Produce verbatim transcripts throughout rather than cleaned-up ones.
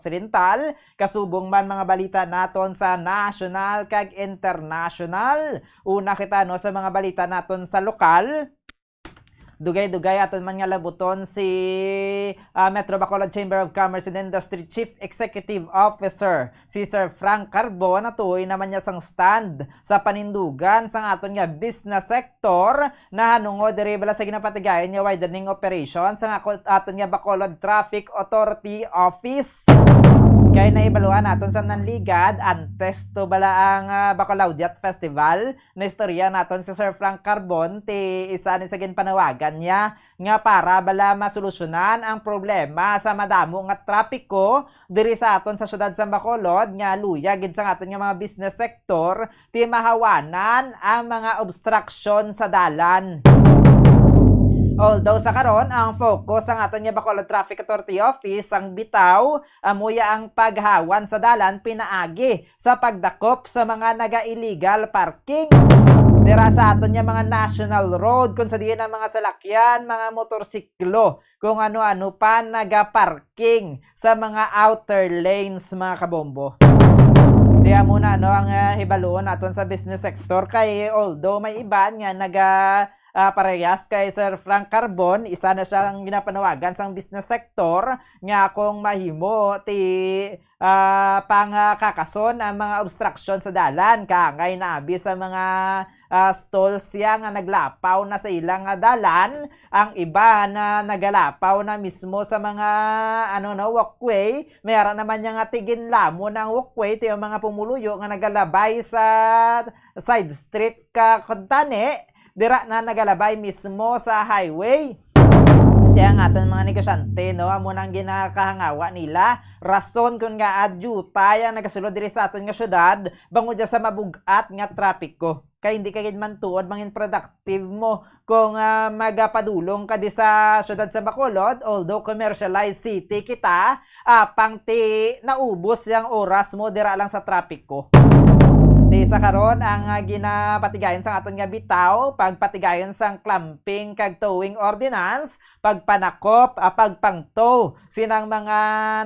Occidental. Kasubong man mga balita naton sa national kag international. Una kita, no, sa mga balita naton sa lokal. Dugay-dugay aton man nga labuton si, ah, Metro Bacolod Chamber of Commerce and Industry Chief Executive Officer, si Sir Frank Carbon, natuoy naman niya sang stand sa panindugan sang aton nga business sector nahanungod diri bala sa ginapatigayon nga widening operation sang ako-, aton nga Bacolod Traffic Authority Office. Kay nahibaluan naton sa nanligad, antes to bala ang, ah, Bacolaudiat Festival, naistorya naton si Sir Frank Carbon, ti isa ni sa ginpanawagan niya nga para bala masolusyonan ang problema sa madamo nga trapiko diri sa aton sa siyudad sa Bacolod, nga luya gid sa aton nga mga business sector, ti mahawanan ang mga obstruction sa dalan. Although sa karon, ang focus sang aton nga Bacolod Traffic Authority Office ang bitaw amo ya ang paghawan sa dalan pinaagi sa pagdakop sa mga naga-illegal parking dira sa aton nga mga national road, kung sa diin ang mga salakyan, mga motorsiklo, kung ano-ano pa nagaparking sa mga outer lanes, mga kabombo. Di amo na, no, ang, ah, hibaluon naton sa business sector, kay although may iban nga naga, ah, parehas kay Sir Frank Carbon, isa na siya ang ginapanawagan sang business sector nga kung mahimo ti, ah, pangkakason ang mga obstruction sa dalan, kaangay na abi sa mga, ah, stalls siya nga naglapaw na sa ilang, ah, dalan. Ang iba na nagalapaw na mismo sa mga, ano, no, walkway. May ara naman niya nga ti ginlamon ang walkway, ti ang mga pumuluyo nga nagalabay sa side street ka kuntani, dira na nagalabay mismo sa highway. Kaya ang aton mga negosyante, no, amo nang ginakahangawa nila, rason kun nga adyutay ang nagasulod diri sa aton nga syudad, bangod sa mabug-at nga trapiko. Kay hindi ka gid man tuod mangin productive mo kung, ah, magapadulong ka di sa syudad sa Bacolod, although commercialized city kita, apang ti naubos yang oras mo dira lang sa trapiko. Ti sa karon, ang, ah, ginapatigayon sang aton nga bitaw, pagpatigayon sang clamping kag towing ordinance, pagpanakop, ah, pagpang-tow sinang mga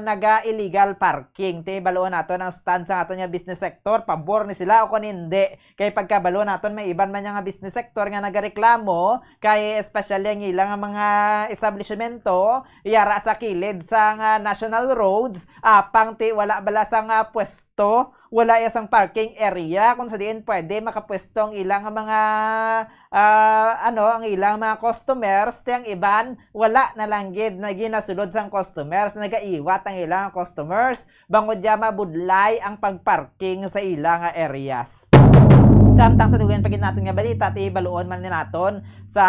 naga-illegal parking. Ti baluon naton ang stand sang aton nga business sector, pabor ni sila o kon hindi. Kay pagkabalo naton, may iban man nga business sector nga nagareklamo, kay especially ang ilang mga establishmento, yara sa kilid sang national roads, apang ti wala bala sang pwesto, wala ya sang parking area, kung sa diin pwede makapwesto ang ilang mga, ah, ano, ang ilang mga customers, ti ang iban, wala na lang gid na ginasulod sang customers, nagaiwat ang ilang customers, bangod ya mabudlay ang pagparking sa ila nga areas. Samtang sa dugang pa gid naton nga balita, ti baluon man ni naton sa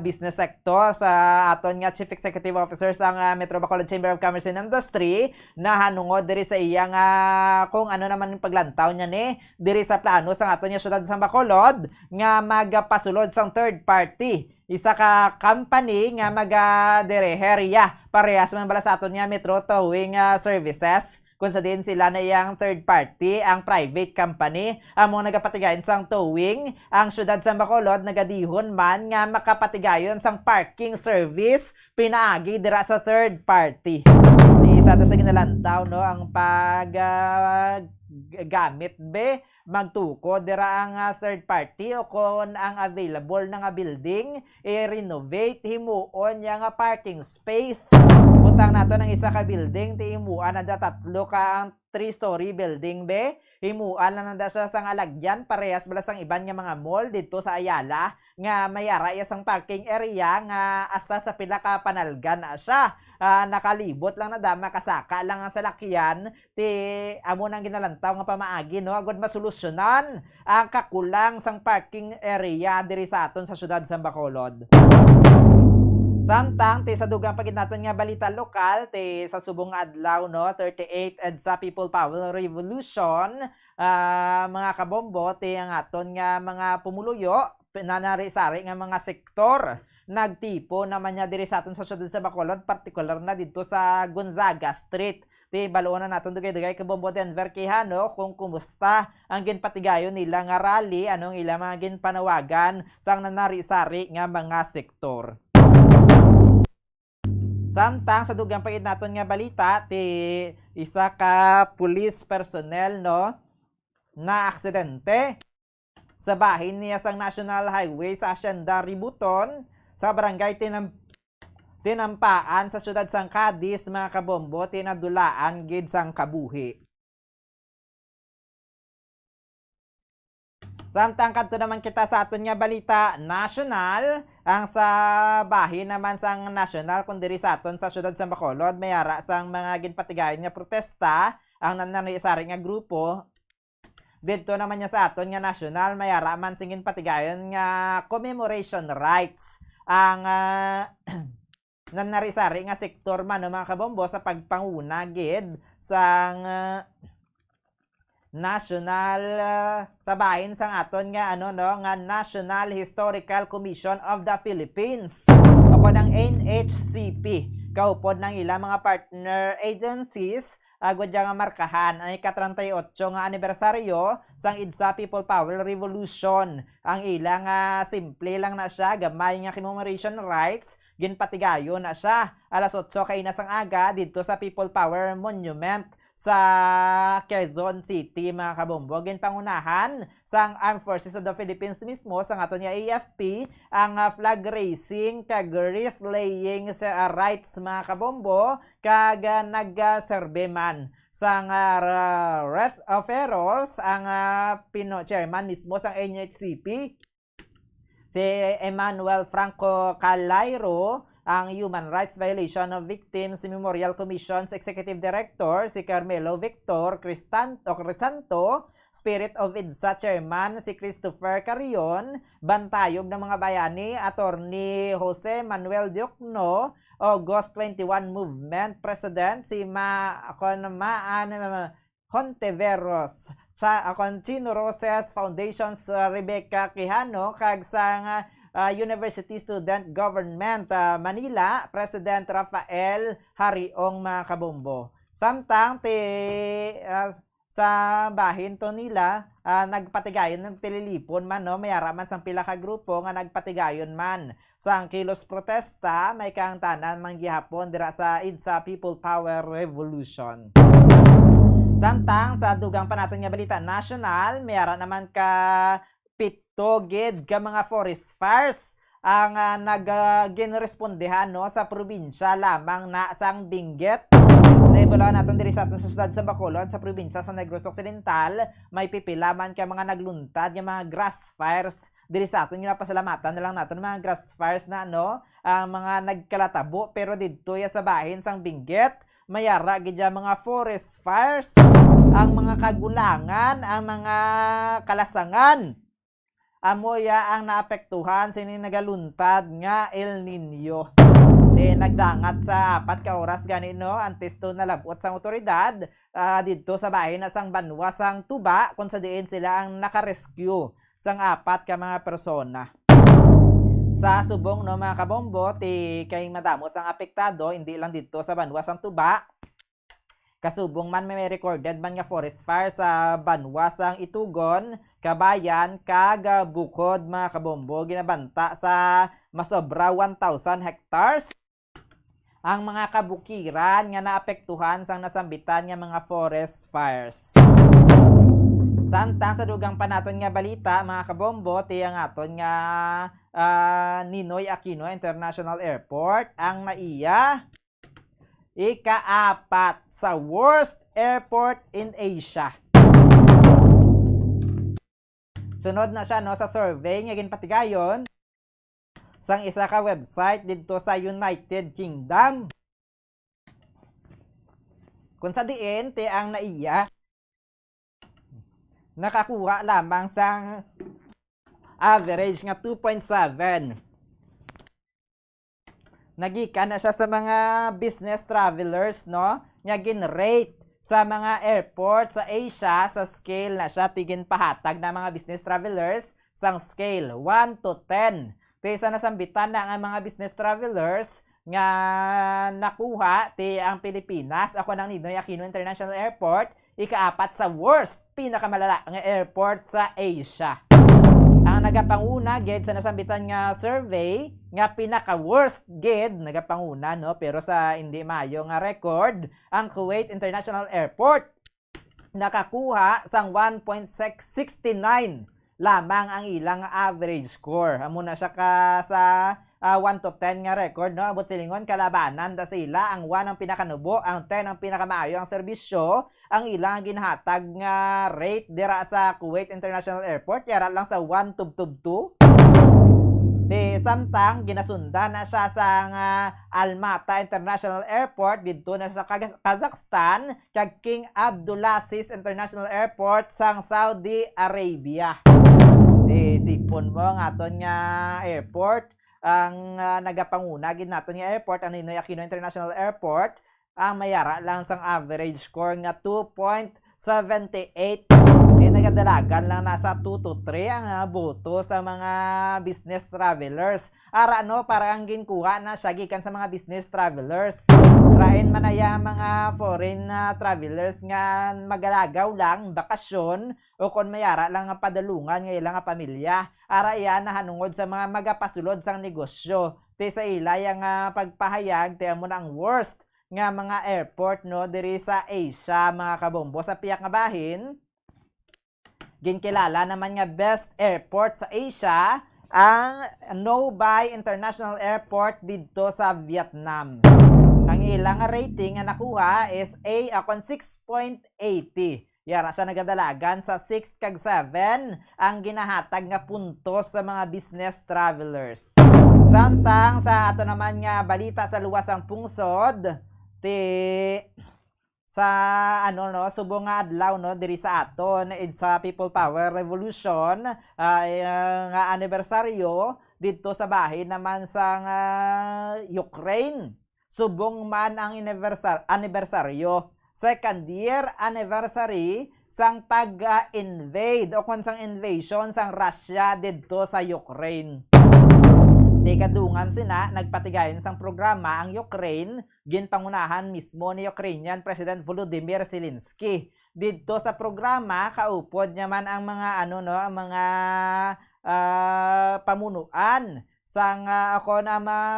business sector sa aton nga Chief Executive Officer sang, ah, Metro Bacolod Chamber of Commerce and Industry, nahanungod diri sa iya nga kung ano naman ang paglantaw niya ni diri sa plano sa aton nga syudad sa Bacolod nga magapasulod sang third party, isa ka company nga magadiriherya parehas man bala sa aton nga Metro Towing, ah, Services, kung sa diin sila na iyang third party, ang private company, amo nagapatigayon sang towing. Ang syudad sa Bacolod nagadihon man nga makapatigayon sang parking service pinaagi dira sa third party. Ni isa ta sa ginalantaw, no, ang pag, ah, g-, gamit be magtukod dira ang, ah, third party o kon ang available na nga building, i-renovate, himuon niya nga parking space. Butang nato ng isa ka building, ti himuan na da tatlo ka ang three-story building, be. Himuan lang na da siya sang alagyan, parehas bala sang iban nga mga mall didto sa Ayala, nga may ara iya sang parking area nga hasta sa pila ka panalgan na siya. Ah, nakalibot lang na da, makasaka lang ang salakyan, ti amo nang ginalantaw nga pamaagi, no, agud masolusyonan ang kakulang sang parking area diri sa aton sa siyudad sa Bacolod. Samtang ti sa dugang pa gid naton nga balita lokal, ti sa subong nga adlaw, no, thirty-eight EDSA People Power Revolution, ah, mga kabombo, ti ang aton nga mga pumuluyo, nanari-sari nga mga sektor, nagtipon naman niya diri sa aton sa siyudad sa Bacolod, partikular na didto sa Gonzaga Street. Ti baluon na naton dugay-dugay kay Bombo Denver Quijano kung kumusta ang ginpatigayon nila nga rally, ano ang ilang mga ginpanawagan sang nanari-sari nga mga sektor. Samtang sa dugang pa gid naton nga balita, ti isa ka police personnel, no, na aksidente sa bahin niya sang National Highway sa Hacienda Ributon, sa barangay Tinam-, Tinampaan sa siyudad sang Cadiz, mga kabombo, tinadulaan gid sang kabuhi. Samtang kadto naman kita sa aton nga balita nasyonal, ang sa bahin naman sang nasyonal, kun diri sa aton sa siyudad sa Bacolod, may ara sang mga ginpatigayon nga protesta ang nanari-sari nga grupo. Didto naman niya sa aton nga nasyonal, may ara man sing ginpatigayon nga commemoration rites ang, ah, nanari-sari nga sektor man, no, mga kabombo, sa pagpanguna gid sang, ah, national, ah, sa bahin sang aton nga, ano, no, nga National Historical Commission of the Philippines, o kon ang N H C P, kaupod ng ilang mga partner agencies, agod nga markahan ang ika-treinta y ocho nga anibersaryo sang EDSA People Power Revolution. Ang ila nga simple lang na siya, gamay nga commemoration rites, ginpatigayon na siya alas otso kaina sang aga didto sa People Power Monument sa Quezon City, mga kabombo. Ginpangunahan sang Armed Forces of the Philippines mismo, sang aton nga A F P, ang, ah, flag raising kag wreath laying sa, ah, rites, mga kabombo, kag, ah, nagserbe man sang, ah, ra-, wreath of errors ang, ah, pino-, chairman mismo sang N H C P, si Emmanuel Franco Calairo, ang Human Rights Violation of Victims Memorial Commission's Executive Director, si Carmelo Victor Cristan-, o Crisanto, Spirit of EDSA Chairman, si Christopher Carrion, Bantayog ng mga Bayani, Attorney Jose Manuel Diokno, August twenty-one Movement President, si Ma-, kon Maan, Hontiveros, sa, ah, kon Chino Roces Foundations, ah, Rebecca Quijano, kag sang, ah, University Student Government, ah, Manila, President Rafael Hariong, mga kabombo. Samtang ti, ah, sa bahin to nila, ah, nagpatigayon, nagtililipon man, no? May ara man sang pila ka grupo nga nagpatigayon man. Sang kilos protesta, may kaangtanan man gihapon dira sa EDSA People Power Revolution. Samtang sa dugang pa naton nga balita nasyonal, may ara naman ka pito gid ka mga forest fires ang, ah, nag, ah, ginrespondehan, no, sa probinsya lamang na sang Benguet. Naibulawan naton diri sa aton sa siyudad sa Bacolod, sa probinsya sa Negros Occidental, may pipila man ka mga nagluntad nga mga grass fires diri sa aton. Ginapasalamatan na lang naton mga grass fires na, no, ang mga nagkalatabo, pero didto ya sa bahin sang Benguet, may ara gid ya mga forest fires, ang mga kagulangan, ang mga kalasangan. Amo ya ang naapektuhan sini nagaluntad nga El Niño. Di nagdangat sa apat ka oras gani, no, antes to nalab-ot sang awtoridad, ah, didto sa bahin na sang banwa sang Tuba, kung sa diin sila ang nakarescue sang apat ka mga persona. Sa subong, no, mga kabombo, ti kay madamo sang apektado, hindi lang didto sa banwa sang Tuba. Kasubong man, may recorded man nga forest fire sa banwa sang Itugon, Kabayan, kag, ah, Bukod, mga kabombo, ginabanta sa masobra one thousand hectares ang mga kabukiran nga naapektuhan sang nasambitan nga mga forest fires. Samtang sa dugang pa naton nga balita, mga kabombo, ti ang aton nga, ah, Ninoy Aquino International Airport ang naiya ikaapat sa worst airport in Asia. Sunod na siya, no, sa survey nga ginpatigayon sang isa ka website didto sa United Kingdom, kung sa diin ti ang naiya nakakuha lamang sang average nga two point seven. Nagikan na siya sa mga business travelers, no, nga gin-rate sa mga airport sa Asia. Sa scale na siya, ti ginpahatag na mga business travelers sang scale one to ten. Ti sa nasambitan na nga mga business travelers nga nakuha, ti ang Pilipinas, ako ng Ninoy Aquino International Airport, ikaapat sa worst, pinakamalala nga airport sa Asia. Ang Nagapanguna gid sa nasambitan nga survey nga pinaka-worst gid, nagapanguna, no? Pero sa hindi maayo nga record ang Kuwait International Airport. Nakakuha sang one point six nine lamang ang ilang average score. Amo na siya ka sa, ah, one to ten nga record, no? Abot silingon, kalabanan ta sa ila. Ang one ang pinakanubo, ang ten ang pinakamaayo ang serbisyo, ang ilang ginhatag nga rate dira sa Kuwait International Airport, yara lang sa one tubtob two. Di samtang ginasundan na siya sa nga Almaty International Airport didto na sa Kaz-, Kazakhstan kag King Abdulaziz International Airport sang Saudi Arabia. Di sipon mo ang aton nga airport, ang, ah, nagapanguna gid naton nga airport, ang Ninoy Aquino International Airport, ang mayara lang sang average score nga two point seventy eight. Eh, nagadalagan lang na sa two to three ang, ah, boto sa mga business travelers. Ara, no, para ang ginkuha na siya gikan sa mga business travelers. Rain man aya ang mga foreign, ah, travelers nga magalagaw lang, bakasyon, o kon mayara lang nga padulongan nga ila nga pamilya. Ara iya nahanungod sa mga magapasulod sang negosyo. Ti sa ila iya nga pagpahayag, ti amo na ang worst nga mga airport, no, diri sa Asia, mga kabombo. Sa pihak nga bahin, ginkilala naman nga best airport sa Asia ang Novi International Airport didto sa Vietnam. Ang ilang rating nga nakuha is A, akon, six point eighty. Yara sa nagadalagan sa six kag seven ang ginahatag nga puntos sa mga business travelers. Samtang sa ato naman nga balita sa luwas sang pungsod, ti sa, ano, no, subong nga adlaw, no, diri sa aton, id sa People Power Revolution, ah, eh, nga anibersaryo didto sa bahin naman sang, ah, Ukraine. Subong man ang anibersar-, anibersaryo, second year anniversary sang pag-invade o kon sang invasion sang Russia didto sa Ukraine. Di kadungan sina nagpatigayon sang programa ang Ukraine, ginpangunahan mismo ni Ukrainian President Volodymyr Zelensky. Didto sa programa, kaupod niya man ang mga, ano, no, ang mga, ah, pamunuan sang, ah, akon ang mga,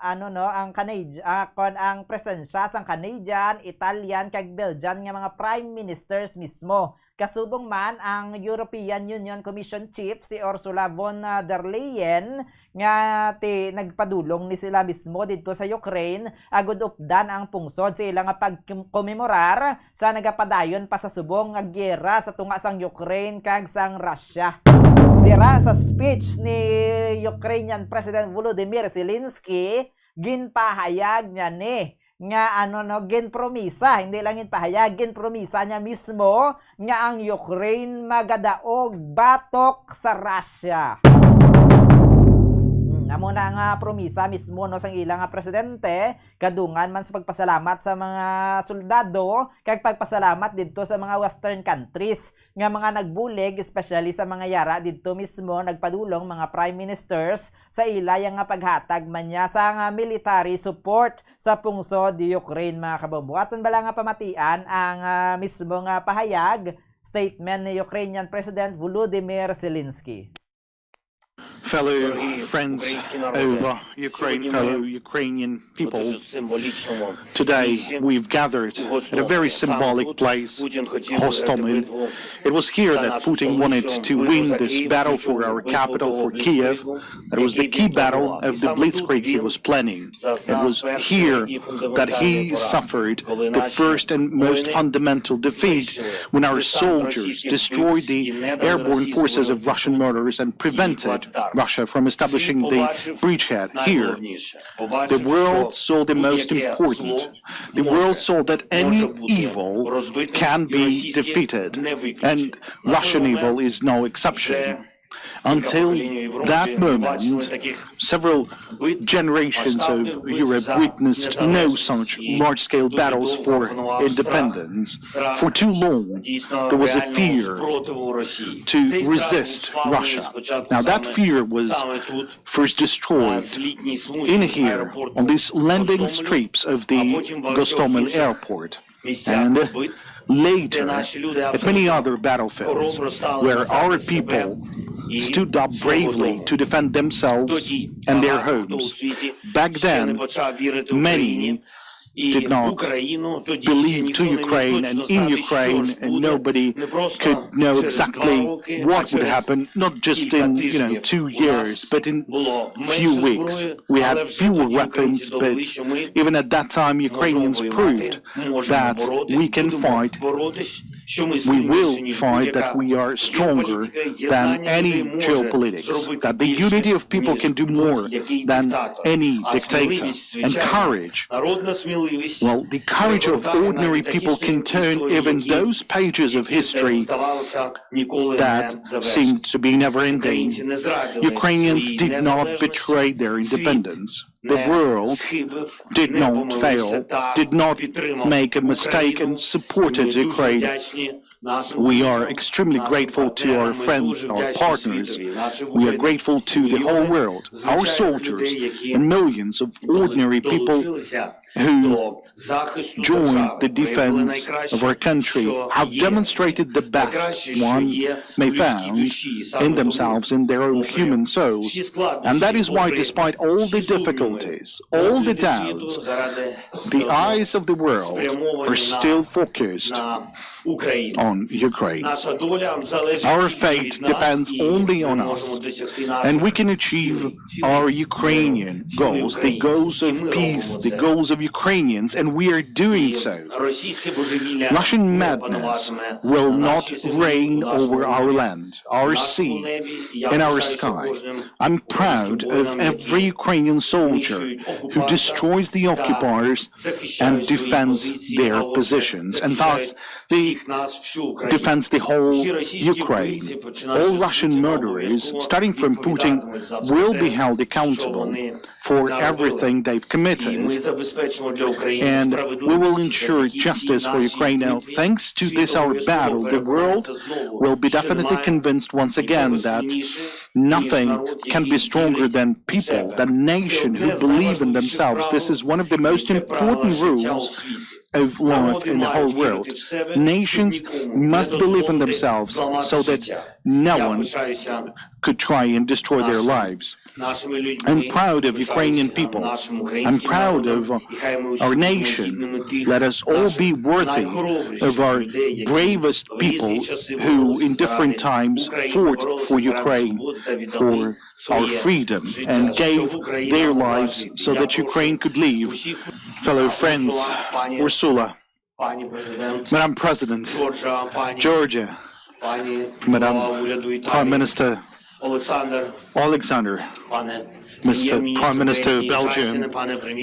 ano, no, ang Canadi-, akon ang presensya sang Canadian, Italian, kag Belgian nga mga prime ministers mismo. Kasubong man ang European Union Commission Chief si Ursula von, ah, der Leyen, nga ti-, nagpadulong ni sila mismo didto sa Ukraine agud updan ang pungsod sa ila nga pagkomemorar sa nagapadayon pa sa subong nga giyera sa tunga sang Ukraine kag sang Russia. Dira sa speech ni Ukrainian President Volodymyr Zelensky, ginpahayag niya ni nga, ano, no, ginpromisa, hindi lang ginpahayag, ginpromisa niya mismo nga ang Ukraine magadaog batok sa Russia. Hmm, amo na nga promisa mismo, no, sang ila nga presidente, kadungan man sa pagpasalamat sa mga soldado kag pagpasalamat didto sa mga Western countries nga mga nagbulig, especially sa mga yara didto mismo nagpadulong, mga prime ministers, sa ila yang nga paghatag man niya sa nga military support sa pungsod Ukraine, mga kabombo. Aton bala nga pamatian ang, ah, mismo nga pahayag, statement ni Ukrainian President Volodymyr Zelensky. Fellow friends of Ukraine, fellow Ukrainian people, today we've gathered at a very symbolic place, Hostomel. It was here that Putin wanted to win this battle for our capital, for Kiev. That was the key battle of the blitzkrieg he was planning. It was here that he suffered the first and most fundamental defeat when our soldiers destroyed the airborne forces of Russian murderers and prevented Russia from establishing the bridgehead here. The world saw the most important. The world saw that any evil can be defeated, and Russian evil is no exception. Until that moment, several generations of Europe witnessed no such large-scale battles for independence. For too long, there was a fear to resist Russia. Now, that fear was first destroyed in here, on these landing strips of the Gostomel airport. and later at many other battlefields where our people stood up bravely to defend themselves and their homes. Back then, many did not believe to Ukraine and in Ukraine, and nobody could know exactly what would happen, not just in, you know, two years, but in few weeks. We had fewer weapons, but even at that time, Ukrainians proved that we can fight, we will find that we are stronger than any geopolitics, that the unity of people can do more than any dictator, and courage. Well, the courage of ordinary people can turn even those pages of history that seemed to be never ending. Ukrainians did not betray their independence. The world did not fail, did not make a mistake, and supported Ukraine. We are extremely grateful to our friends, our partners. We are grateful to the whole world, our soldiers, and millions of ordinary people who joined the defense of our country have demonstrated the best one may found in themselves, in their own human souls. And that is why, despite all the difficulties, all the doubts, the eyes of the world are still focused on Ukraine. Our fate depends only on us, and we can achieve our Ukrainian goals, the goals of peace, the goals of Ukrainians, and we are doing so. Russian madness will not reign over our land, our sea, and our sky. I'm proud of every Ukrainian soldier who destroys the occupiers and defends their positions, and thus the defends the whole Ukraine. All Russian murderers, starting from Putin, will be held accountable for everything they've committed, and we will ensure justice for Ukraine. Now, thanks to this our battle, the world will be definitely convinced once again that nothing can be stronger than people, the nation who believe in themselves. This is one of the most important rules of life in the whole world. Nations must believe in themselves so that no one could try and destroy their lives. I'm proud of Ukrainian people. I'm proud of, uh, our nation. Let us all be worthy of our bravest people who in different times fought for Ukraine, for our freedom, and gave their lives so that Ukraine could live. Fellow friends, Ursula, Madam President, Georgia, Madam Prime Minister, Alexander, Mister Prime Minister of Belgium,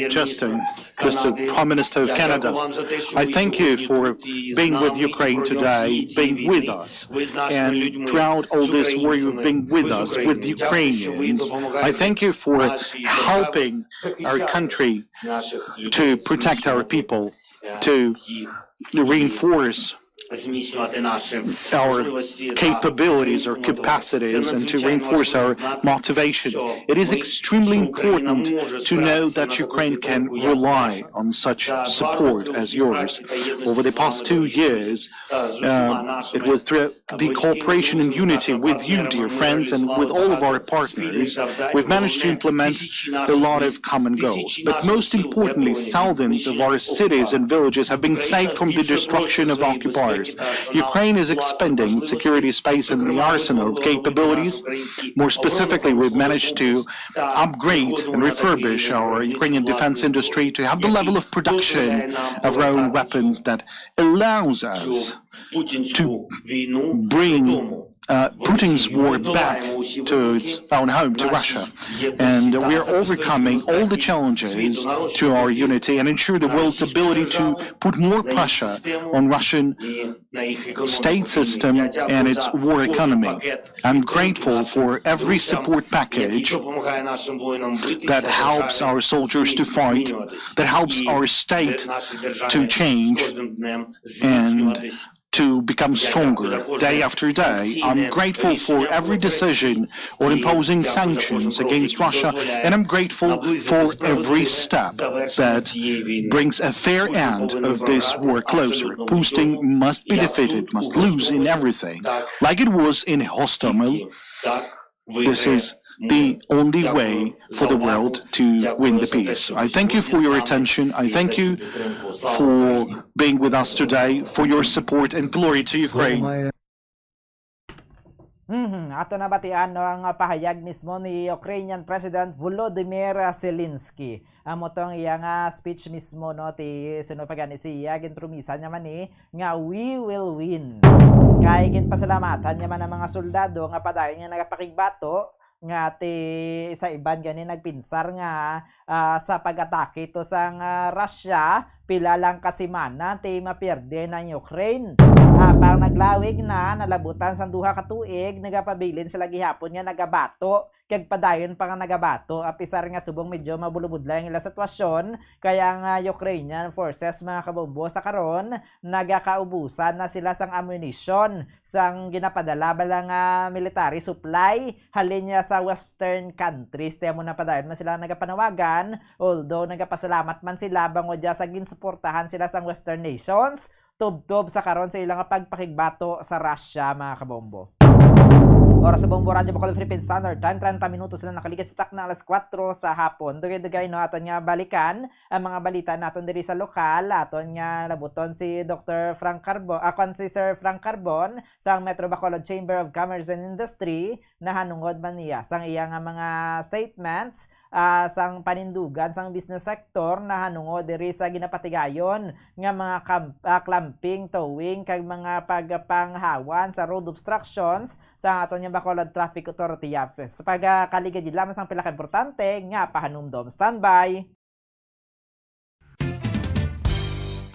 Justin, Mister Prime Minister of Canada, I thank you for being with Ukraine today, being with us. And throughout all this war, you've been with us, with Ukrainians. I thank you for helping our country to protect our people, to reinforce our capabilities, our capacities, and to reinforce our motivation. It is extremely important to know that Ukraine can rely on such support as yours. Over the past two years, uh, it was through the cooperation and unity with you, dear friends, and with all of our partners, we've managed to implement a lot of common goals. But most importantly, thousands of our cities and villages have been saved from the destruction of occupiers. Ukraine is expanding its security space and the arsenal of capabilities. More specifically, we've managed to upgrade and refurbish our Ukrainian defense industry to have the level of production of our own weapons that allows us to bring, uh, Putin's war back to its own home, to Russia. And we are overcoming all the challenges to our unity and ensure the world's ability to put more pressure on Russian state system and its war economy. I'm grateful for every support package that helps our soldiers to fight, that helps our state to change, and to become stronger day after day. I'm grateful for every decision on imposing sanctions against Russia, and I'm grateful for every step that brings a fair end of this war closer. Putin must be defeated, must lose in everything, like it was in Hostomel. This is the only way for the world to win the peace. I thank you for your attention. I thank you for being with us today, for your support, and glory to Ukraine. Mhm. Ato na batian, no, ang pahayag mismo ni Ukrainian President Volodymyr Zelensky. Amo tong iya nga speech mismo, no, ti suno pa gani siya ginpromisan niya man ni nga we will win. Kay ginpasalamatan niya man ang mga soldado nga padayon nga nagapakigbato nga ti sa iban gani nagpinsar nga, ah, sa pag-atake to sang, ah, Russia, pila lang ka semana ti mapierde na ang Ukraine. Apang naglawig na, nalabutan sang duha ka tuig, nagapabilin sila gihapon nga nagabato kag padayon pa nga nagabato, apisar nga subong medyo mabulobudlay ang ila sitwasyon, kay ang, ah, Ukrainian forces, mga kabombo, sa karon nagakaubusan na sila sang ammunition sang ginapadala bala nga military supply halin niya sa western countries. Ti amo na padayon man sila nagapanawagan, although nagapasalamat man sila bangod ya sa ginsuportahan sila sang western nations, tubtob sa karon sa ila nga pagpakigbato sa Russia, mga kabombo. Oras sa Bombo Radyo Bacolod Philippine Standard Time, treinta minutos na nakaligid sa takna alas kuwatro sa hapon. Dugay-dugay, no, aton nga balikan ang mga balita naton diri sa lokal. Aton nga labuton si Doktor Frank Carbon, ah, kon si Sir Frank Carbon sang Metro Bacolod Chamber of Commerce and Industry, nahanungod man niya sang iya nga mga statements, ah, sang panindugan sang business sector nahanungod diri sa ginapatigayon nga mga kam-, ah, clamping, towing, kag mga pagpanghawan sa road obstructions sa aton nga Bacolod Traffic Authority Office. Sa pagkaligid lamang sang pila ka importante nga pahanumdom. Standby!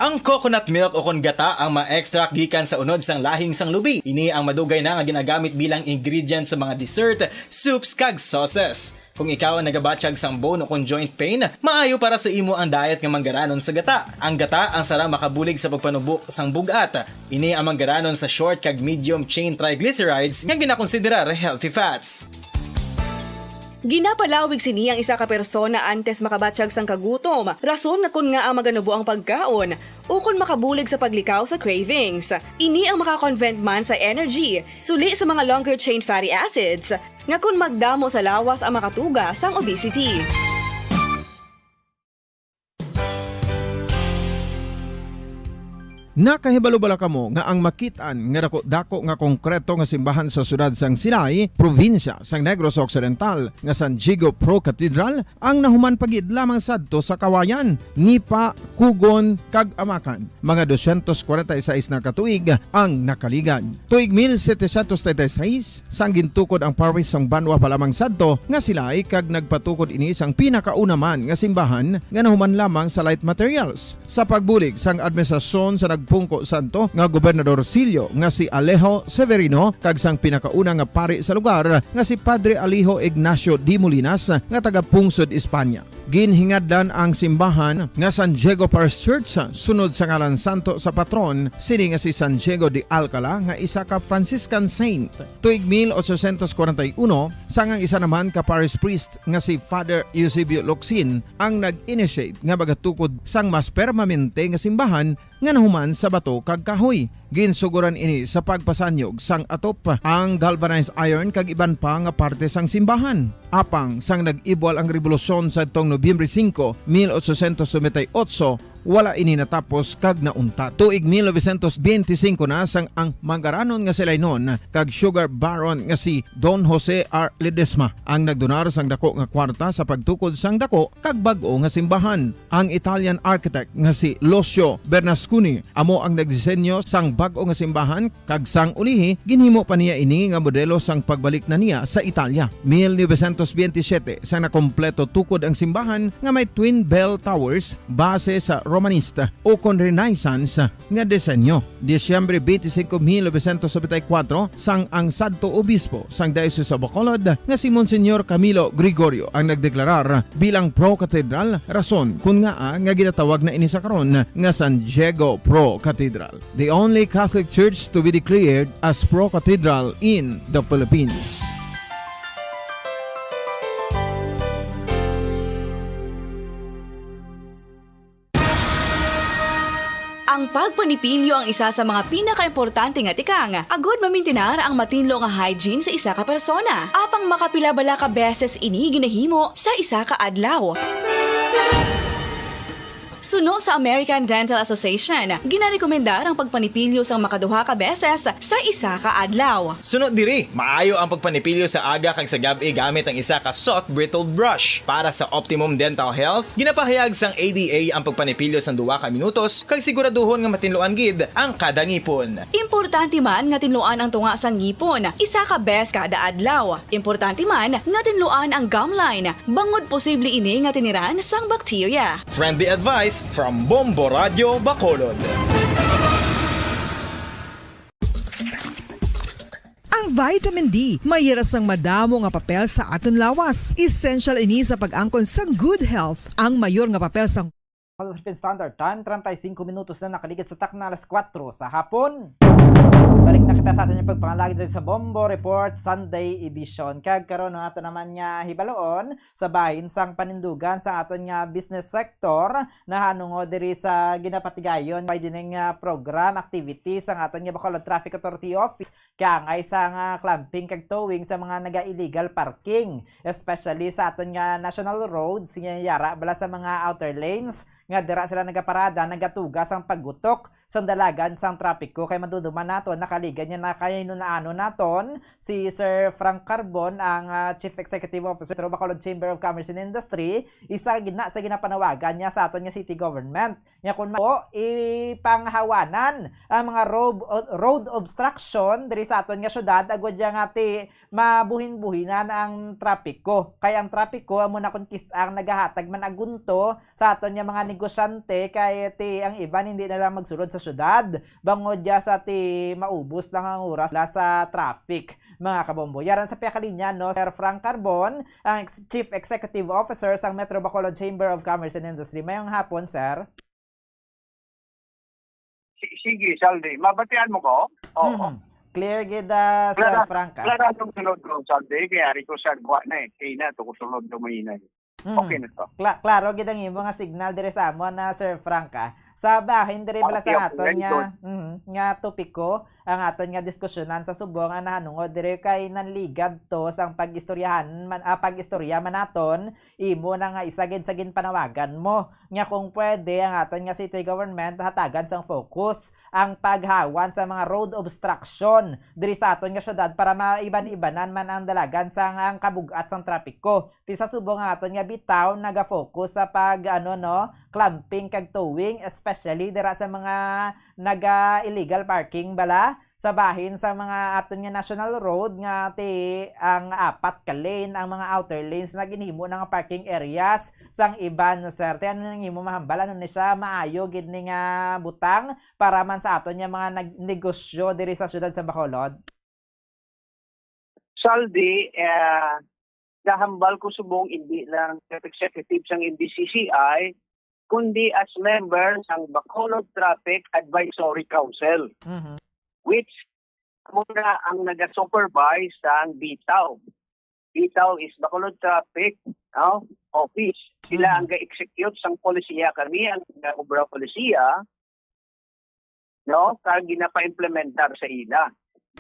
Ang coconut milk o kon gata ang ma-extract gikan sa unod sang lahing sang lubi. Ini ang madugay na nga ginagamit bilang ingredient sa mga dessert, soups, kag sauces. Kung ikaw ang nagabatyag sang bone o kon joint pain, maayo para sa imo ang diet nga manggaranon sa gata. Ang gata ang sarang makabulig sa pagpanubo sang bug-at. Ini ang manggaranon sa short kag medium chain triglycerides nga ginakonsiderar healthy fats. Ginapalawig sini ang isa ka persona antes makabatyag sang kagutom, rason nga kon ngaa maganubo ang pagkaon, ukon makabulig sa paglikaw sa cravings. Ini ang makakonvert man sa energy, suli sa mga longer chain fatty acids, nga kon magdamo sa lawas ang makatuga sang obesity. Nakahibalo bala kamo nga ang makit-an nga daku-daku nga konkreto nga simbahan sa siyudad sang Silay, probinsya sang Negros Occidental, nga San Diego Pro Cathedral, ang nahuman pa gid lamang sadto sa Kawayan, Nipa, Kugon, kag Amakan? Mga dosyentos kwarenta y seis na ka tuig ang nakaligad. Tuig mil setecientos treinta y seis, sang gintukod ang parish sang banwa pa lamang sadto nga Silay, kag nagpatukod ini sang pinakauna man nga simbahan nga nahuman lamang sa light materials. Sa pagbulig sang administrasyon sa nagpungko sadto nga Gobernador Silio nga si Alejo Severino kag sang pinakauna nga pari sa lugar nga si Padre Alejo Ignacio de Molinas nga taga Pungsod, Espanya. Ginhingadlan ang simbahan nga San Diego Parish Church sunod sa ngalan santo sa patron sini nga si San Diego de Alcala nga isa ka Franciscan saint. Tuig mil ochocientos kwarenta y uno, sang ang isa naman ka parish priest nga si Father Eusebio Locsin ang nag-initiate nga magatukod sang mas permanente nga simbahan nga nahuman sa bato kag kahoy. Ginsuguran ini sa pagpasanyog sang atop, ang galvanized iron kag iban pa nga parte sang simbahan. Apang sang nag-ibwal ang rebolusyon sadtong Nobyembre singko, mil ochocientos noventa y ocho, wala ini natapos kag nauntat. Tuig mil novecientos benti singko na sang ang manggaranon nga Silaynon kag sugar baron nga si Don Jose R. Ledesma ang nagdonar sang dako nga kwarta sa pagtukod sang dako kag bag-o nga simbahan. Ang Italian architect nga si Lucio Bernasconi amo ang nagdisenyo sang bag-o nga simbahan, kag sang ulihi ginhimo pa niya ini nga modelo sang pagbalik na niya sa Italia. Mil novecientos benti siyete, sang nakompleto tukod ang simbahan nga may twin bell towers base sa Romanista ukon Renaissance nga disenyo. Disyembre twenty-five, mil novecientos noventa y cuatro, sang ang sadto obispo sang Diocese of Bacolod nga si Monsignor Camilo Gregorio ang nagdeklarar bilang pro-cathedral, rason kon ngaa nga ginatawag na ini sa karon nga San Diego Pro Cathedral, the only Catholic church to be declared as pro-cathedral in the Philippines. Ang pagpanipilyo ang isa sa mga pinakaimportante nga tikang agod mamintinar ang matinlo nga hygiene sa isa ka persona. Apang makapila bala ka beses ini ginahimo sa isa ka adlaw? Suno sa American Dental Association, ginarekomendar ang pagpanipilyo sang makaduha ka beses sa isa ka adlaw. Suno diri, maayo ang pagpanipilyo sa aga kag sa gab-i gamit ang isa ka soft bristle brush. Para sa optimum dental health, ginapahayag sang A D A ang pagpanipilyo sang duha ka minutos kag siguraduhon nga matinluan gid ang kada ngipon. Importante man nga tinluan ang tunga sang ngipon isa ka bes kada adlaw. Importante man nga tinluan ang gum line, bangod posible ini nga tiniran sang bakterya. Friendly advice from Bombo Radio Bacolod. Ang vitamin D may ira sang madamo nga papel sa aton lawas. Essential ini sa pag-angkon sang good health. Ang mayor nga papel sang Philippine Standard Time, treinta y cinco minutos na nakaligid sa takna alas kuwatro sa hapon. Balik na kita sa aton nga pagpangalagad diri sa Bombo Report Sunday Edition. Kag karon ang ato naman nga hibaloon sa bahin sang panindugan sa aton nga business sector nahanungod diri sa ginapatigayon by dining ah, program activity sang aton nga Bacolod Traffic Authority Office kay angay sa nga clamping kag towing sa mga naga-illegal parking, especially sa aton nga national roads nga yara bala sa mga outer lanes nga dira sila nagaparada, nagatuga sang paggutok sang dalagan sang trapiko. Kay maduduman naton nakaligad nga nakahinunaanon naton si Sir Frank Carbon, ang ah, Chief Executive Officer sa Bacolod Chamber of Commerce and Industry, isa gid na sa ginapanawagan niya sa aton nga city government nga kun mao ipanghawanan ang mga road, road obstruction diri sa aton nga syudad agud ya nga ti mabuhin-buhinan ang trapiko. Kay ang trapiko amo na kun kis-ang nagahatag man agunto sa aton nga mga negosyante kay ti ang iban hindi na lang magsulod sa syudad bangod ya sa ti maubos lang ang oras la sa traffic. Mga kabombo, yaran sa piyakalinya no, Sir Frank Carbon, ang ex- Chief Executive Officer sang Metro Bacolod Chamber of Commerce and Industry. Mayong hapon, sir. Si- Sige, Saldi. Mabatian mo ko? Oo. Mhm. Clear gid, ah, Sir Clara, Frank, ah. Clara, ang sunod ko, Saldi. Kaya ari ko sa gwa na eh. Kaya na, ito ko sunod na may inay. Mhm. Okay na to. Kla- klaro gid ang imo nga signal diri sa amon na Sir Frank, ah. Sa bahin diri bala Okay, sa okay, aton very nga good. mhm, nga topiko, ang aton nga diskusyonan sa subong ang nahanungod diri kay nanligad to sang pag-istoryahan man ah, pag-istorya man naton, imo na nga isa gid sa ginpanawagan mo nga kung pwede ang aton nga city government hatagan sang focus ang paghawan sa mga road obstruction diri sa aton nga syudad para maiban-ibanan man ang dalagan sang ang kabug-at sang trapiko. Ti sa subong nga aton nga bitaw naga-focus sa pag ano no, clamping kag towing, especially dira sa mga naga illegal parking bala sa bahin sa mga aton nga national road nga ti ang apat ka lane ang mga outer lanes na ginhimo na nga parking areas sang iban, sir. Ti ano nang imo mahambal, ano ni siya maayo gid ni nga butang para man sa aton nga mga nag- negosyo diri sa siyudad sa Bacolod? Saldi, eh, nahambal ko subong hindi lang chief executive sang M D C C I, kundi as member sang Bacolod Traffic Advisory Council, Mhm. which amo na ang naga-supervise sang BTAW. BTAW is Bacolod Traffic, no, Office. Sila Mhm. ang ga-execute sang polisiya, kami ang ga-obra polisiya, no, kag ginapa-implementar sa ila.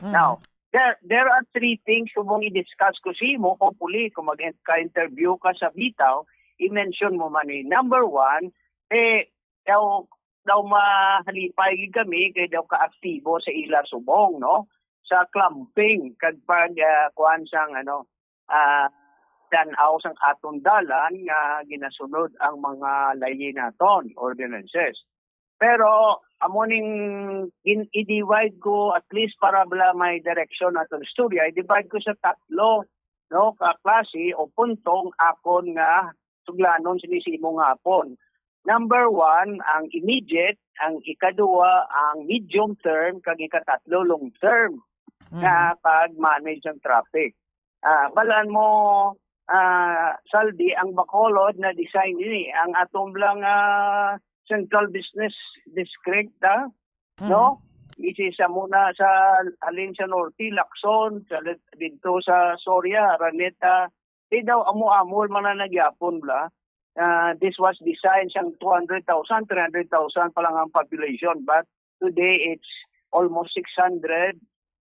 Mhm. Now, there there are three things kung mong i-discuss ko sa imo, hopefully kung mag-ka-interview ka sa BTAW, i-mention mo man ni. Number one, eh, daw daw mahalipay gid kami kay daw kaaktibo sa ila subong, no, sa clamping kag pag ah, kuan sang ano, ah, dan-aw sang aton dalan nga ginasunod ang mga layi naton, ordinances. Pero amo ning gin- i-divide ko at least para bala may direksyon aton istorya, i-divide ko sa tatlo, no, ka klase o punto ang akon nga suglanon sini sa imo nga hapon. Number one, ang immediate, ang ikaduha, ang medium term, kag ikatatlo, long term nga pag-manage ang traffic. Ah, balaan mo, ah, Saldi, ang Bacolod na design ini, ang atong lang, ah, Central Business District, ah, no? Isi sa muna sa halin sa norte, Lacson, sa dito sa Soria, Araneta, di daw amo-amo man na nagyapon bla. Ah, this was designed sang two hundred thousand, three hundred thousand pa lang ang population, but today it's almost six hundred.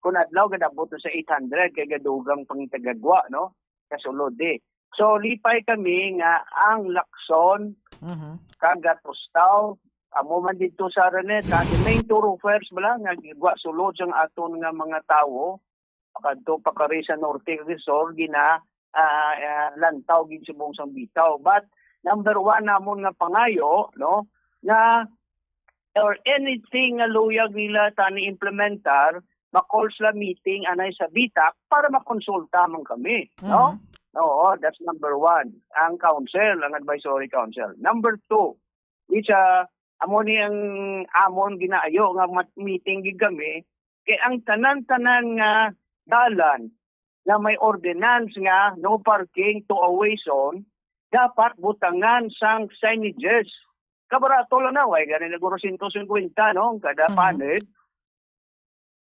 Kung adlaw, gadabot na sa eight hundred, kay gadugang pang tagagwa, no? Kasulod, eh. So, lipay kami nga ang Lacson, Mhm. kag Gatostao, amo man dito sa Araneta, the main thoroughfares bala nga gigwa sulod sang aton nga mga tawo, pakadto pa kari sa Norte kag Sur, gina, ah, ah, lantaw gid subong sang bitaw. But number one namon nga pangayo, no, nga or anything nga luyag nila tani implementar, ma-call sila meeting anay sa bitak para makonsulta man kami, no? Mhm. Oo, that's number one. Ang council, ang advisory council. Number two, which, ah, amo ni ang amon ginaayo nga mat-, meeting gid kami, kay ang tanan-tanan nga dalan nga may ordinance nga no parking, two-way zone, dapat butangan sang signages. Kabarato lang na, way gani na guro sento singkwenta, no? Kada Mhm. panel.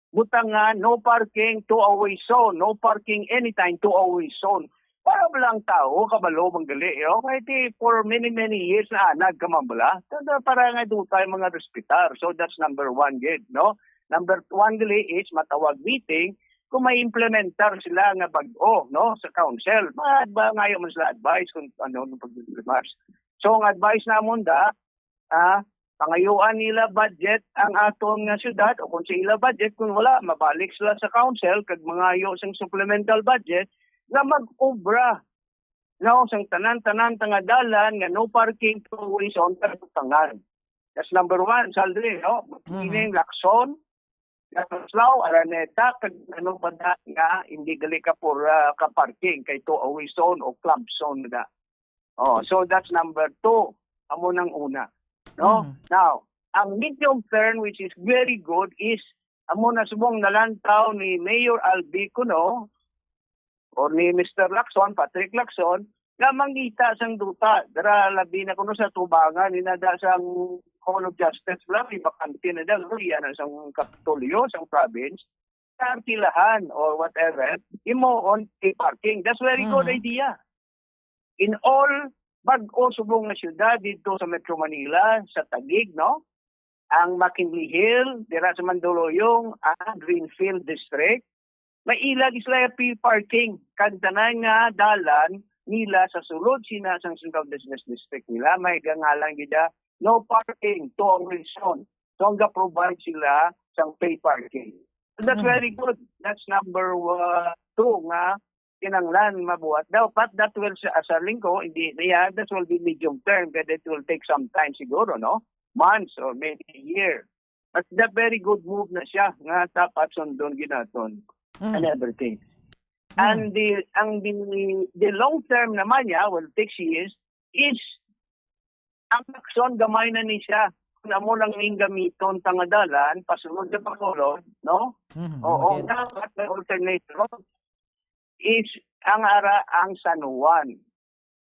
Butangan, no parking, two-way zone, no parking anytime, two-way zone. Para ba lang tao, kabalo, manggali, yo? Kaya ti, for many, many years na nagkamambala, para nga doon tayo mga respetar. So that's number one, gid, no? Number one, gali, is matawag meeting kung may implementar sila nga bag-o, no, sa council. Ma-, ba, ngayon man sila advice kung ano ang pag-implement. So, ang advice namon da, ah, pangayuan nila budget ang aton nga syudad, o kung sa ila budget, kung wala, mabalik sila sa council kag mangayo sang supplemental budget nga mag-obra, no, sang tanan-tanan ta nga dalan nga no parking, two-way zone, kag butangan. That's number one, Saldri, no? Mhm. Meaning, Lacson, Lacson, Araneta, kag ano pa da nga hindi gali ka for, ah, ka parking kay two-way zone o club zone na. Oh, so that's number two. Amo nang una. No? Mhm. Now, ang medium term, which is very good, is amo na subong nalantaw ni Mayor Albi kuno or ni Mister Lacson, Patrick Lacson, nga mangita sang duta, dira labi na kuno sa tubangan, inada sang Hall of Justice, bla, may bakante na dyan, uy, yan ang sang Kapitolyo, sang province, sa Artilahan or whatever, imo on a parking. That's very good Mhm. idea. In all, bag-o subong nga syudad dito sa Metro Manila, sa Taguig, no? Ang McKinley Hill, dira sa Mandaluyong, ang Greenfield District, may ilag sila free parking. Kag tanan nga dalan nila sa sulod sina sang Central Business District nila, may gangalan gid, ah, no parking, two-way zone. So, ang ga-provide sila sang pay parking. So, that's Mhm. very good. That's number, uh, two nga kinanglan mabuhat daw. But that will, sa, sa linggo, hindi niya, that will be medium term, but it will take some time siguro, no? Months or maybe a year. But the very good move na siya nga dapat sundon ginaton and Mhm. everything. Mhm. And the, ang the, the long term naman niya, well, six years, is ang Lacson, gamay na ni siya. Kung amo lang ning gamiton ta nga dalan, pasulod sa Bacolod, no? Mhm, Oo, okay. Dapat may alternate road. Is ang ara ang San Juan.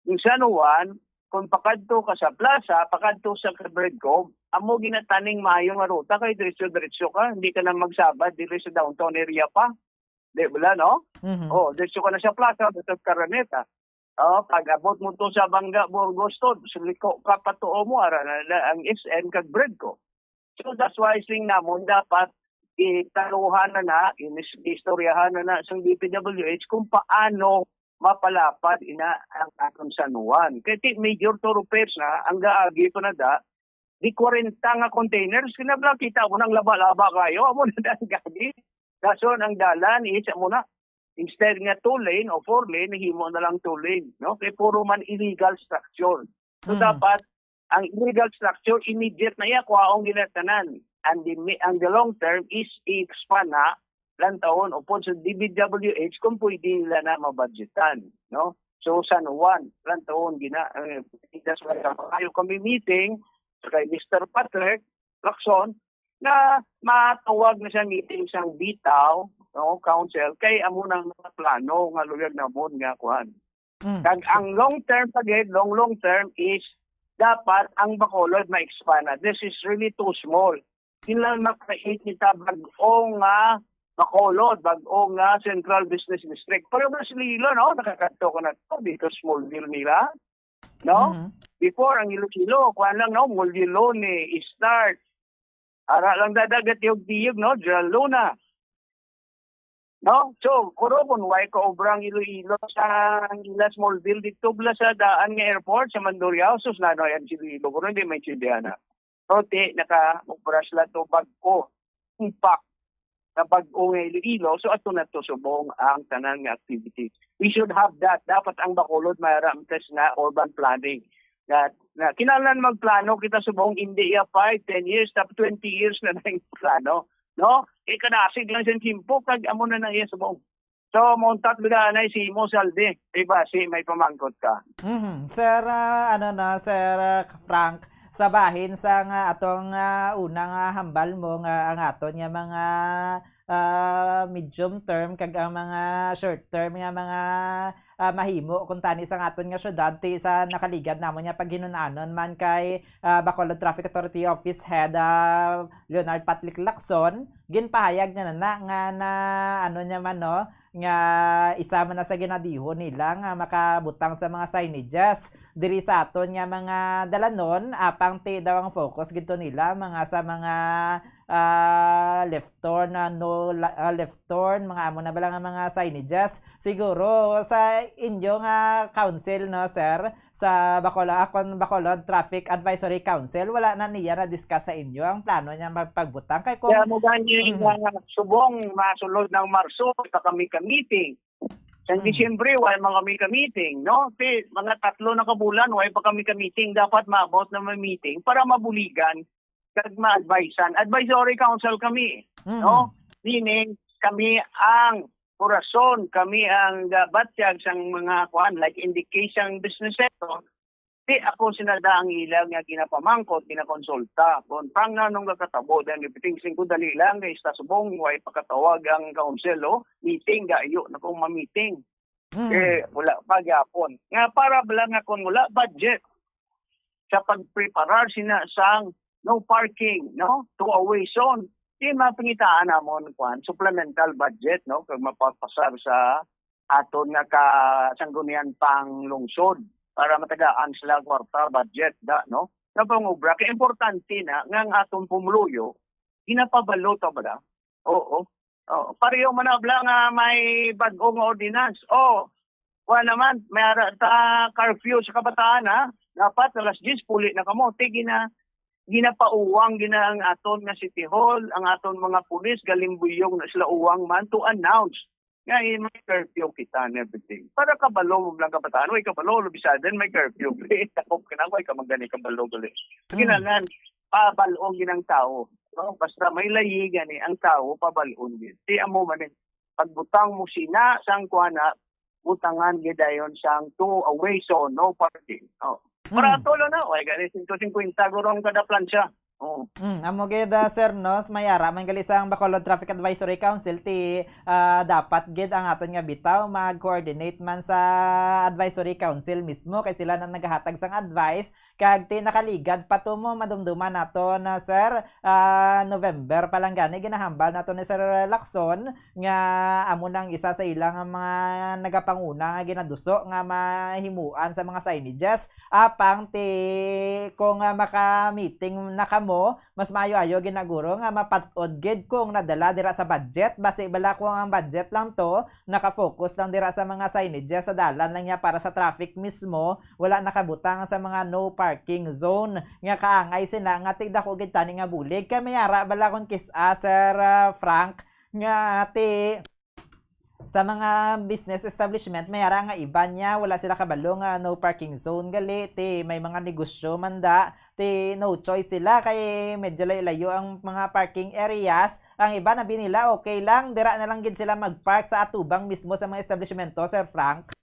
Yung San Juan, kung pakadto ka sa plaza, pakadto sa Bridco, amo ginataning maayo nga ruta kay diretso-diretso ka, hindi ka na magsabad diri sa downtown area pa. Di ba, no? Mhm. Oh, diretso ka na sa plaza, sa Araneta. Oh, pag abot mo to sa Banga, Burgos to, suliko ka pa tuo mo, ara na, na ang S M kag Bridco. So that's why sing namon dapat italuhan na na, inis-, istoryahan na na sa D P W H kung paano mapalapad ina ang atong San Juan. Kay ti major thoroughfares na, ang gaagi pa na da, di kwarenta nga containers, kinabla kita mo nang laba-laba kayo, amo na da ang gaagi. Dason ang dalan, is amo na, instead nga two lane o four lane, himo na lang two lane, no? Kay puro man illegal structure. So, Mm. dapat ang illegal structure, immediate na iya, kuhaon ginatanan. And the, mi-, ang the long term is i-expand na lang taon upod sa D P W H kung pwede nila na mabudgetan, no? So, San Juan, lantaon gina, eh, that's why maayo kami meeting sa kay Mister Patrick Lacson na matawag na siya meeting sang bitaw, no, council, kay amo nang mga plano nga luyag namon nga kuan. Mm. Kag ang long term pa gid, long, long term is dapat ang Bacolod ma-expand na. This is really too small. Kinahanglan makreate kita bag-o nga Bacolod, bag-o nga Central Business District. Pero mas Iloilo, no? Nakakadto ko na to, dito small deal nila. No? Mhm. Before, ang Iloilo, kuwan lang, no? Molelones, Start. Ara lang dadagat yung tiyog, no? General Luna. No? So, kuro kung why ka obrang Iloilo sa ila small deal dito bla sa daan nga airport sa Mandurriao, sus, nano yan si Iloilo, kuro hindi maintindihan na. So, ti, naka-obra sila to bag-o. Impact na bag-o nga Iloilo, so ato na to subong ang tanan nga activities. We should have that. Dapat ang Bacolod may ramtes na urban planning. Na, na kinahanglan magplano kita subong, hindi ya five, ten years, tap twenty years na na yung plano. No? Eh, kadasig lang sa tiempo, kag amo na na iya subong. So, mauntat bida anay si Imo Saldi, kay basi may pamangkot ka. Mhm. Sir, ah, ano na, Sir, ah, Frank, sa bahin sa nga atong, ah, unang, ah, hambal mo nga ang aton nga mga, ah, medium term kag ang mga short term nga mga, ah, mahimo kuntani sa aton nga syudad, ti sa nakaligad namon nga paghinun-anon man kay, ah, Bacolod Traffic Authority Office Head, ah, Leonard Patlic Lacson, ginpahayag nga na, na, nga na, ano niya man, no, nga isa man na sa ginadihon nila nga makabutang sa mga signages diri sa aton nga mga dalanon, apang ti daw ang focus gid to nila mga sa mga, ah, left turn, ah, no, la-, ah, left turn, mga amo na bala nga mga signages. Siguro sa inyo nga council, no, sir, sa Bacolod, akon Bacolod Traffic Advisory Council, wala na niya na-discuss sa inyo ang plano niya magpagbutang kay kung Kaya mo gani Mhm. nga subong masulod ng Marso, pa kami ka meeting. Sa Mhm. Disyembre, wala man kami ka meeting, no? Ti, mga tatlo na ka bulan, wala pa kami ka meeting. Dapat maabot na may meeting para mabuligan kag ma-advisean. Advisory council kami, Mhm. no? Meaning, kami ang kurason, kami ang, ah, batyag sang mga kuan, like, indication business sector. Di ako sinada ang ila nga ginapamangkot, ginakonsulta. Kung pang nanong nakatabo, then everything singko dali lang, kay sa subong, way pakatawag ang council, oh, meeting, gayo na kung ma-meeting. Mm. Eh, wala pa gyapon. Nga para bala nga kung wala budget sa pagpreparar sina sang no parking, no? Two-way zone. Di mapangitaan namon, kwan, supplemental budget, no? Kag mapapasar sa aton nga kasanggunian pang lungsod para matagaan sila kwarta, budget, da, no? Sa pangobra, kay importante na nga ang aton pumuluyo, ginapabalo ta ba da? Oo. Oo. Pareho man na bala nga may bag-o nga ordinance. Oh, kuha naman, may ara ta curfew sa kabataan, ha? Dapat alas diyes, puli na kamo. Ti, gina-, ginapauwang gina ang aton nga City Hall, ang aton mga pulis, galimbuyong na sila uwang man to announce nga, eh, may curfew kita and everything. Para kabalo mo lang kabataan, way kabalo, all of a sudden, may curfew. Takop ka na, way ka magani kabalo gali. Hmm. Kinahanglan, pabal-on gid ang tawo. No? Basta may layi gani ang tawo, pabal-on gid. Ti amo man eh, pagbutang mo sina, sang kuha na, butangan gid dayon sang two-way zone, no parking. Oh. Hmm. Barato lang na, way gani, sento singkwenta gurong kada plancha. Oh. Mm, amo gid, ah, sir, no? May ara man gali sang Bacolod Traffic Advisory Council, ti, ah, dapat gid ang aton nga bitaw mag-coordinate man sa Advisory Council mismo, kay sila na nagahatag sang advice, kag ti nakaligad pa to mo, madumduman nato na, sir, ah, November pa lang gani, ginahambal nato ni Sir Lacson, nga amo nang isa sa ilang mga nagapanguna nga ginaduso nga mahimuan sa mga signages. Apang ti kung, ah, maka-meeting na kamo, mas maayo-ayo ginaguro nga mapat-od gid kung nadala dira sa budget. Basi bala kung ang budget lang to, naka-focus lang dira sa mga signages sa dalan lang niya para sa traffic mismo, wala nakabutang sa mga no parking zone nga kaangay sina nga tigdako gid tani nga bulig. Kay may ara bala kung kis-a, Sir, ah, Frank, nga ti sa mga business establishment, may ara nga iban niya, wala sila kabalo nga no parking zone gali, ti may mga negosyo man da, ti no choice sila kay medyo layo-layo ang mga parking areas. Ang iban, abi nila, okay lang, dira na lang gid sila mag-park sa atubang mismo sa mga establishmento, Sir Frank.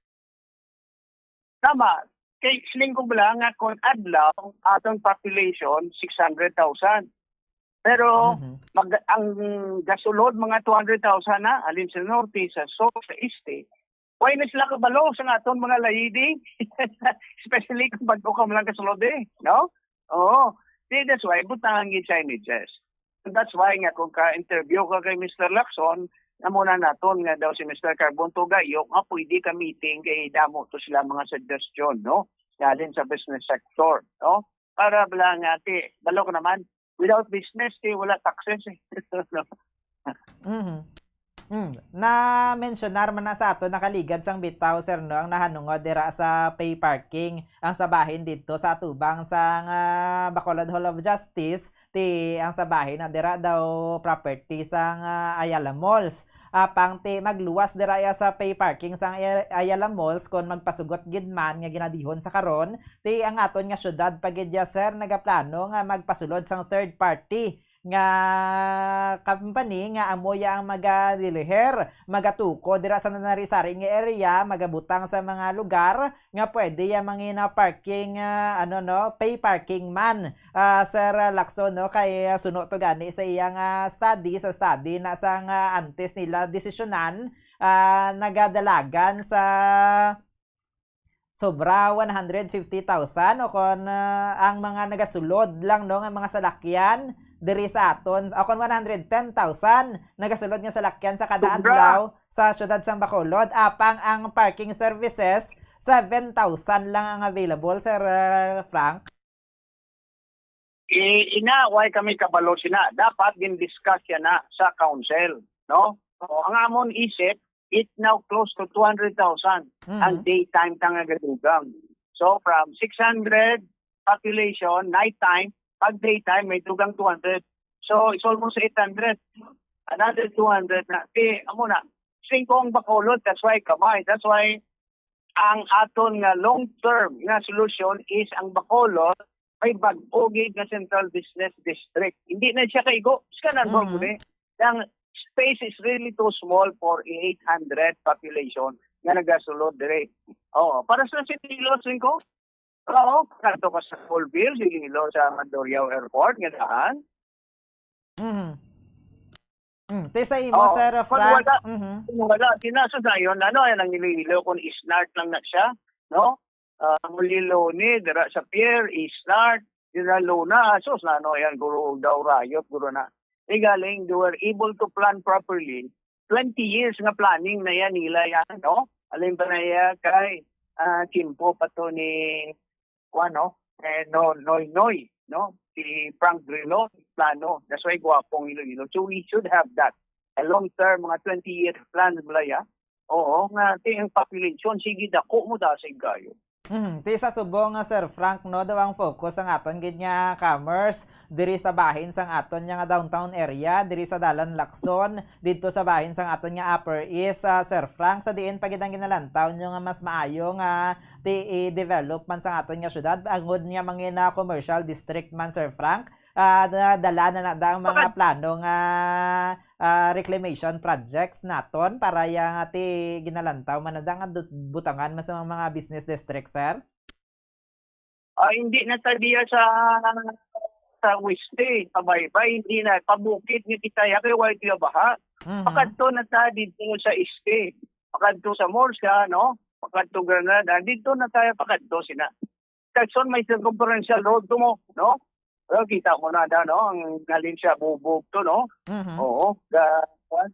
Tama. Kay siling ko bala nga kon adlaw, atong population, six hundred thousand. Pero Mhm. mag, ang gasulod, mga two hundred thousand na, halin sa norte, sa sur, sa este. Why na sila kabalo sa aton mga layidi? Especially kung bago ka man lang kasulod eh, no? Oo. Di, that's why, butangan gid sa images. That's why nga kung ka-interview ka kay Mister Lacson, namuna naton nga daw si Mister Carbon Tugayo nga pwede ka meeting kay damo to sila mga suggestion, no? Galing sa business sector, no? Para bala nga, ti, balo ko naman, without business, ti, wala taxes eh. No? Mhm. Mm. Na-mensionar man na sa aton nakaligad sang bitaw, sir, no, ang nahanungod dira sa pay parking, ang sa bahin didto sa atubang sang, ah, Bacolod Hall of Justice, ti ang sa bahin na dira daw property sang, ah, Ayala Malls. Apang ti magluwas dira iya sa pay parking sang Ay-, Ayala Malls kon magpasugot gid man nga ginadihon sa karon, ti ang aton nga syudad pa gid ya, sir, nagaplano nga magpasulod sang third party nga company nga amo ya ang magadiliher, magatuko dira sa nanari-sari nga area, magabutang sa mga lugar nga pwede ya mangina parking, ah, ano, no, pay parking man. Ah, Sir Lacson, no, kay, ah, suno to gani sa iyang, ah, study, sa study na sang, ah, antes nila desisyonan, ah, nagadalagan sa sobra one hundred fifty thousand o kon, ah, ang mga nagasulod lang, no, nga mga salakyan diri sa aton, o kon one hundred ten thousand nagasulod nga salakyan sa kada Sobra. adlaw sa siyudad sang Bacolod, apang ang parking services, seven thousand lang ang available, Sir, ah, Frank. I-, ina, why kami kabalo sina? Dapat gin-discuss yan na sa council, no? O, ang amon isip, it now close to two hundred thousand Mhm. ang daytime ta nga gadugang. So, from six hundred population, nighttime, pag daytime, may dugang two hundred. So, it's almost eight hundred. Another two hundred na. Di, amo na. Singko ang Bacolod, that's why kamay. That's why ang aton nga long-term nga solusyon is ang Bacolod may bag-o gid nga central business district. Hindi na siya kaigo. Sa kanan mo Mhm. mo ni. Ang space is really too small for eight hundred population nga nagasulod dire. Oo, para sa Iloilo, singko. Oo, kanto ka sa Colville, Iloilo, sa Mandurriao Airport, nga daan. Mhm. Mm, ti sa imo, Oo. Sir Pag Frank, wala, mhm. Kung wala, di na sa dayon, ano, yan ang Iloilo, kung isnart lang na siya, no? Ah, Muliloni, dira sa pier, isnart, dira Luna, sus, na, ano, yan, guro, daw rayot, guro na. Di galing, they were able to plan properly. Twenty years nga planning na yan, nila yan, no? Alin ba na yan kay, ah, kimpo pa to ni kuwan, no? Eh, no, Noy Noy, no? Si Frank Drilon, plano. That's why gwapong Iloilo. So we should have that. A long term, mga twenty year plan, Blaya. Oo, nga, ti ang population, sige, dako mo dasig kayo. Hmm, ti sa subong nga, Sir Frank, no, daw ang focus ang aton gid nga commerce diri sa bahin sang aton nga downtown area, diri sa Dalan Lacson, didto sa bahin sang aton nga Upper East, ah, Sir Frank, sa diin pa gid ang ginalantaw nyo nga mas maayo nga ti i-develop man sang aton nga syudad, agod nga mangina commercial district man, Sir Frank, ah, nadala na na da ang mga Bakit? plano nga, ah, reclamation projects naton para ya nga ti ginalantaw man na da nga dut-, butangan man sa mga, mga business district, sir? Ah, hindi na ta diya sa, sa West, eh, pabaybay, hindi na, pabukid ni kita ya, kay wala tiya baha. Mhm. Pakadto na ta dito sa Este, pakadto sa Murcia, no? Pakadto Granada, dito na tayo pakadto sina. Kagson may circumferential road to mo, no? Pero kita mo na da, no? Ang halin siya bubog to, no? Mhm. Oo, ga, kuwan,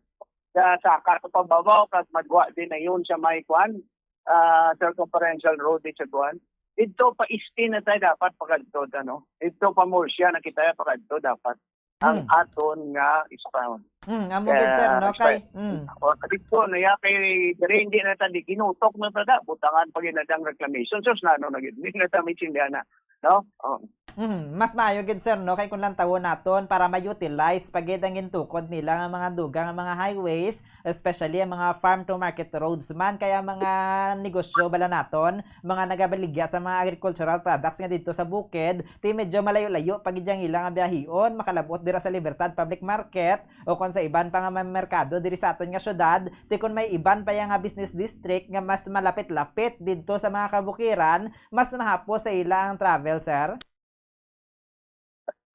ga saka to pababaw, kag magwa din na yun sa may kuwan, ah, circumferential road din sa kuwan. Dito pa Este na tayo dapat pakadto, ano? Dito pa Murcia na kita pakadto dapat. Ang Hmm. aton nga ispaon. Hmm, amo gid, sir, no? Kay, hmm. O, dito na ya kay, diri hindi na ta di kinutok na ta da. Butangan pa gid na dang reclamation. Sus, na ano na gid. Hindi na ta maintindihan na. No? Oh. Mhm. Mas maayo gid, sir, no, kay kung lantawon naton para ma-utilize pa gid ang gintukod nila nga mga dugang nga mga highways, especially ang mga farm to market roads man, kay ang mga negosyo bala naton, mga nagabaligya sa mga agricultural products nga didto sa bukid, ti medyo malayo-layo pa gid ang ila nga biyahion, makalabot dira sa Libertad Public Market o kon sa iban pa nga mga merkado diri sa aton nga syudad, ti kon may iban pa ya nga business district nga mas malapit-lapit didto sa mga kabukiran, mas mahapos sa ila ang travel, sir?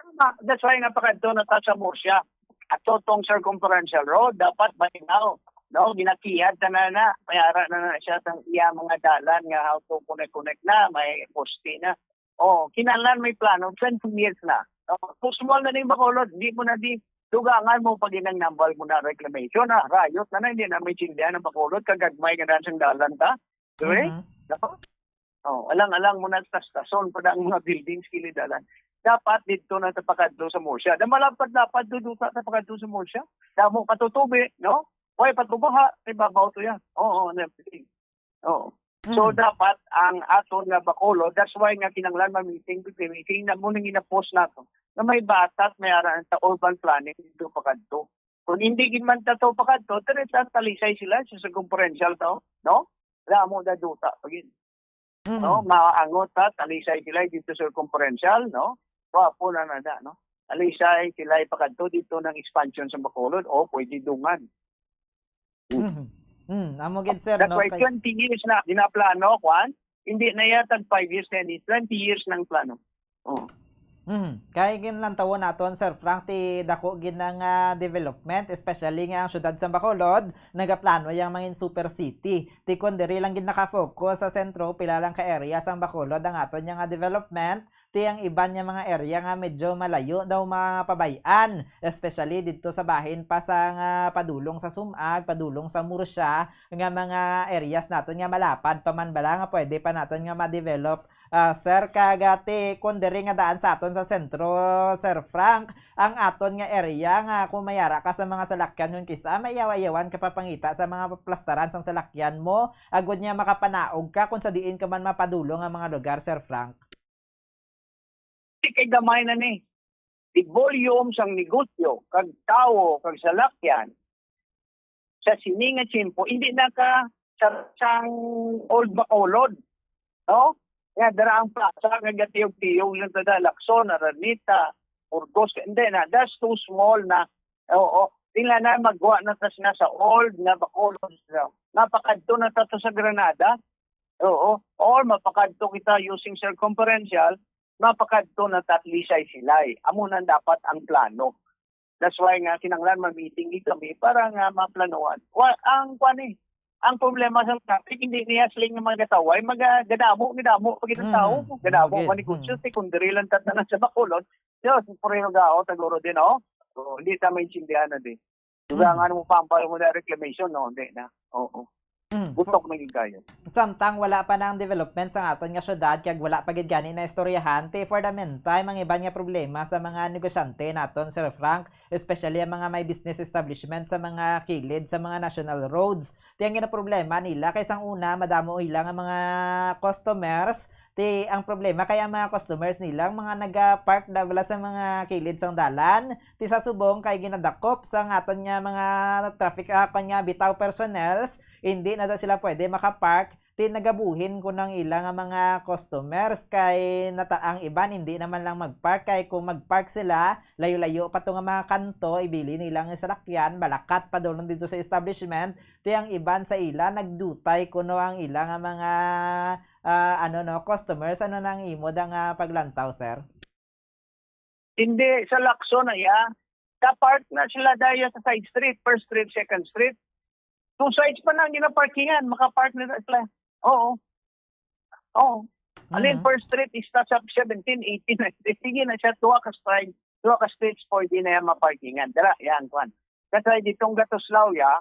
Tama. That's why nga pakadto na ta sa Murcia. Ato tong circumferential road, dapat by now, no, ginakiyad na na, na. Mayara na na siya sang iya mga dalan nga how to connect-connect na, may poste na. Oh, kinahanglan may plano, twenty years na. Oh, too small na ning Bacolod, di mo na di dugangan mo pag inang nambal mo na reclamation, ah, riot na na, hindi na may tsindihan ang Bacolod, kagagmay nga daan sang dalan ta. Diba? Mhm. No? Oh, alang-alang mo na tastason pa na ang mga buildings kilid dalan. Dapat dito na tapakadto sa Murcia. Na malapad-lapad do duta tapakadto sa Murcia. Damo pa to tubi, no? Way pa to baha, may babaw to yan. Oo, and everything. Oo. So, Mhm. dapat ang aton nga Bacolod, that's why nga kinanglan ma-meeting, meeting na mo nang ginapos nato na may batas, may arahan sa urban planning dito pakadto. Kung hindi gid man tato pakadto, dire sa Talisay sila sa circumferential to, no? Damo na duta pa gid. Mhm. No, maangot ta, Talisay sila dito sa circumferential, no? Wapo na nada, no? Talisay sila pakadto dito ng expansion sa Bacolod, o pwede dungan. Mhm. Mm, amo gid, sir, That's no? Why Kay twenty years na ginaplano, kwan? Hindi na yata five years na, hindi. Twenty years ng plano. Oh. Mhm. Kay ginlantawon naton, Sir Frank, ti dako gid na nga development, especially nga ang syudad sa Bacolod nagaplano yang mangin super city. Ti kon diri lang gid naka-focus sa sentro, pila lang ka area sang Bacolod ang aton nga development, ti ang iban nga mga area nga medyo malayo daw mapabay-an, especially didto sa bahin pa sa nga padulong sa Sumag, padulong sa Murcia, nga mga areas naton nga malapad pa man bala nga pwede pa naton nga ma-develop, ah, sir. Kag, ah, ti kon diri nga daan sa aton sa sentro, Sir Frank, ang aton nga area nga kung mayara ka sa mga salakyan, kung kisa may yawa-yawan ka papangita sa mga plastaran sang salakyan mo, agod nga makapanaog ka kung sa diin ka man mapadulong nga mga lugar, Sir Frank. Di kay gamay na ni. Di volume sang negosyo, kag tawo, kag salakyan, sa sini nga tiyempo, hindi na ka sa, sang old Bacolod, no? Nga dara ang plaza, nga gatiyog-tiyog lang tada, Lacson, Araneta, Burgos, hindi na, that's too small na. Oo, tingnan na, magwa na tas na sa old nga Bacolod, no? Mapakadto na ta to sa Granada, oo, or mapakadto kita using circumferential, mapakadto na ta Talisay Silay. Amo na dapat ang plano. That's why nga kinanglan ma-meeting gid kami para nga maplanuhan. Wa, ang kwan eh, ang problema sa traffic, hindi niya sila nga mga gataway, maga-, gadamo, gadamo pa gid ang tao, Mhm. gadamo Okay. man negosyo, Mhm. secondary lang tatanan sa Bacolod. Yo, pareho gao, taguro din, oh. So, hindi ta maintindihan na din. Dugangan mo pa ang mo na reclamation, no? Hindi na. Oo. Mm. Butok na gid kayo. Samtang wala pa nang development sa aton nga syudad, kag wala pa gid gani na istoryahan, ti for the meantime, ang iban nga problema sa mga negosyante naton, Sir Frank, especially ang mga may business establishment sa mga kilid sa mga national roads. Ti ang ginaproblema nila kay sang una, madamo ila nga mga customers. Ti ang problema kay ang mga customers nila, ang mga naga-park na wala sa mga kilid sang dalan, ti sa subong kay ginadakop sa aton nga mga traffic, ah, kwan nga bitaw personnels, hindi na daw sila pwede maka-park, ti nagabuhin ko ng ila nga mga customers kay nata-, ang iban hindi naman lang mag-park kay kung mag-park sila, layo-layo pa to nga mga kanto, ibili nila ang salakyan, malakat pa daw lang dito sa establishment, ti ang iban sa ila nagdutay kuno ang ila nga mga, ah, ano no, customers. Ano na ang imo da nga paglantaw, sir? Hindi, sa Lacson na iya. Sa park na sila dahil sa side street, first street, second street. Two sides pa na ang ginaparkingan, makapark na sila. Oo. Oo. Alin Mhm. first street is sa seventeen, eighteen, nineteen. Sige na siya, tuwa ka side, tuwa ka streets pwede na yan maparkingan. Dara, yan, kwan. Kasi ditong Gatuslaw, ya,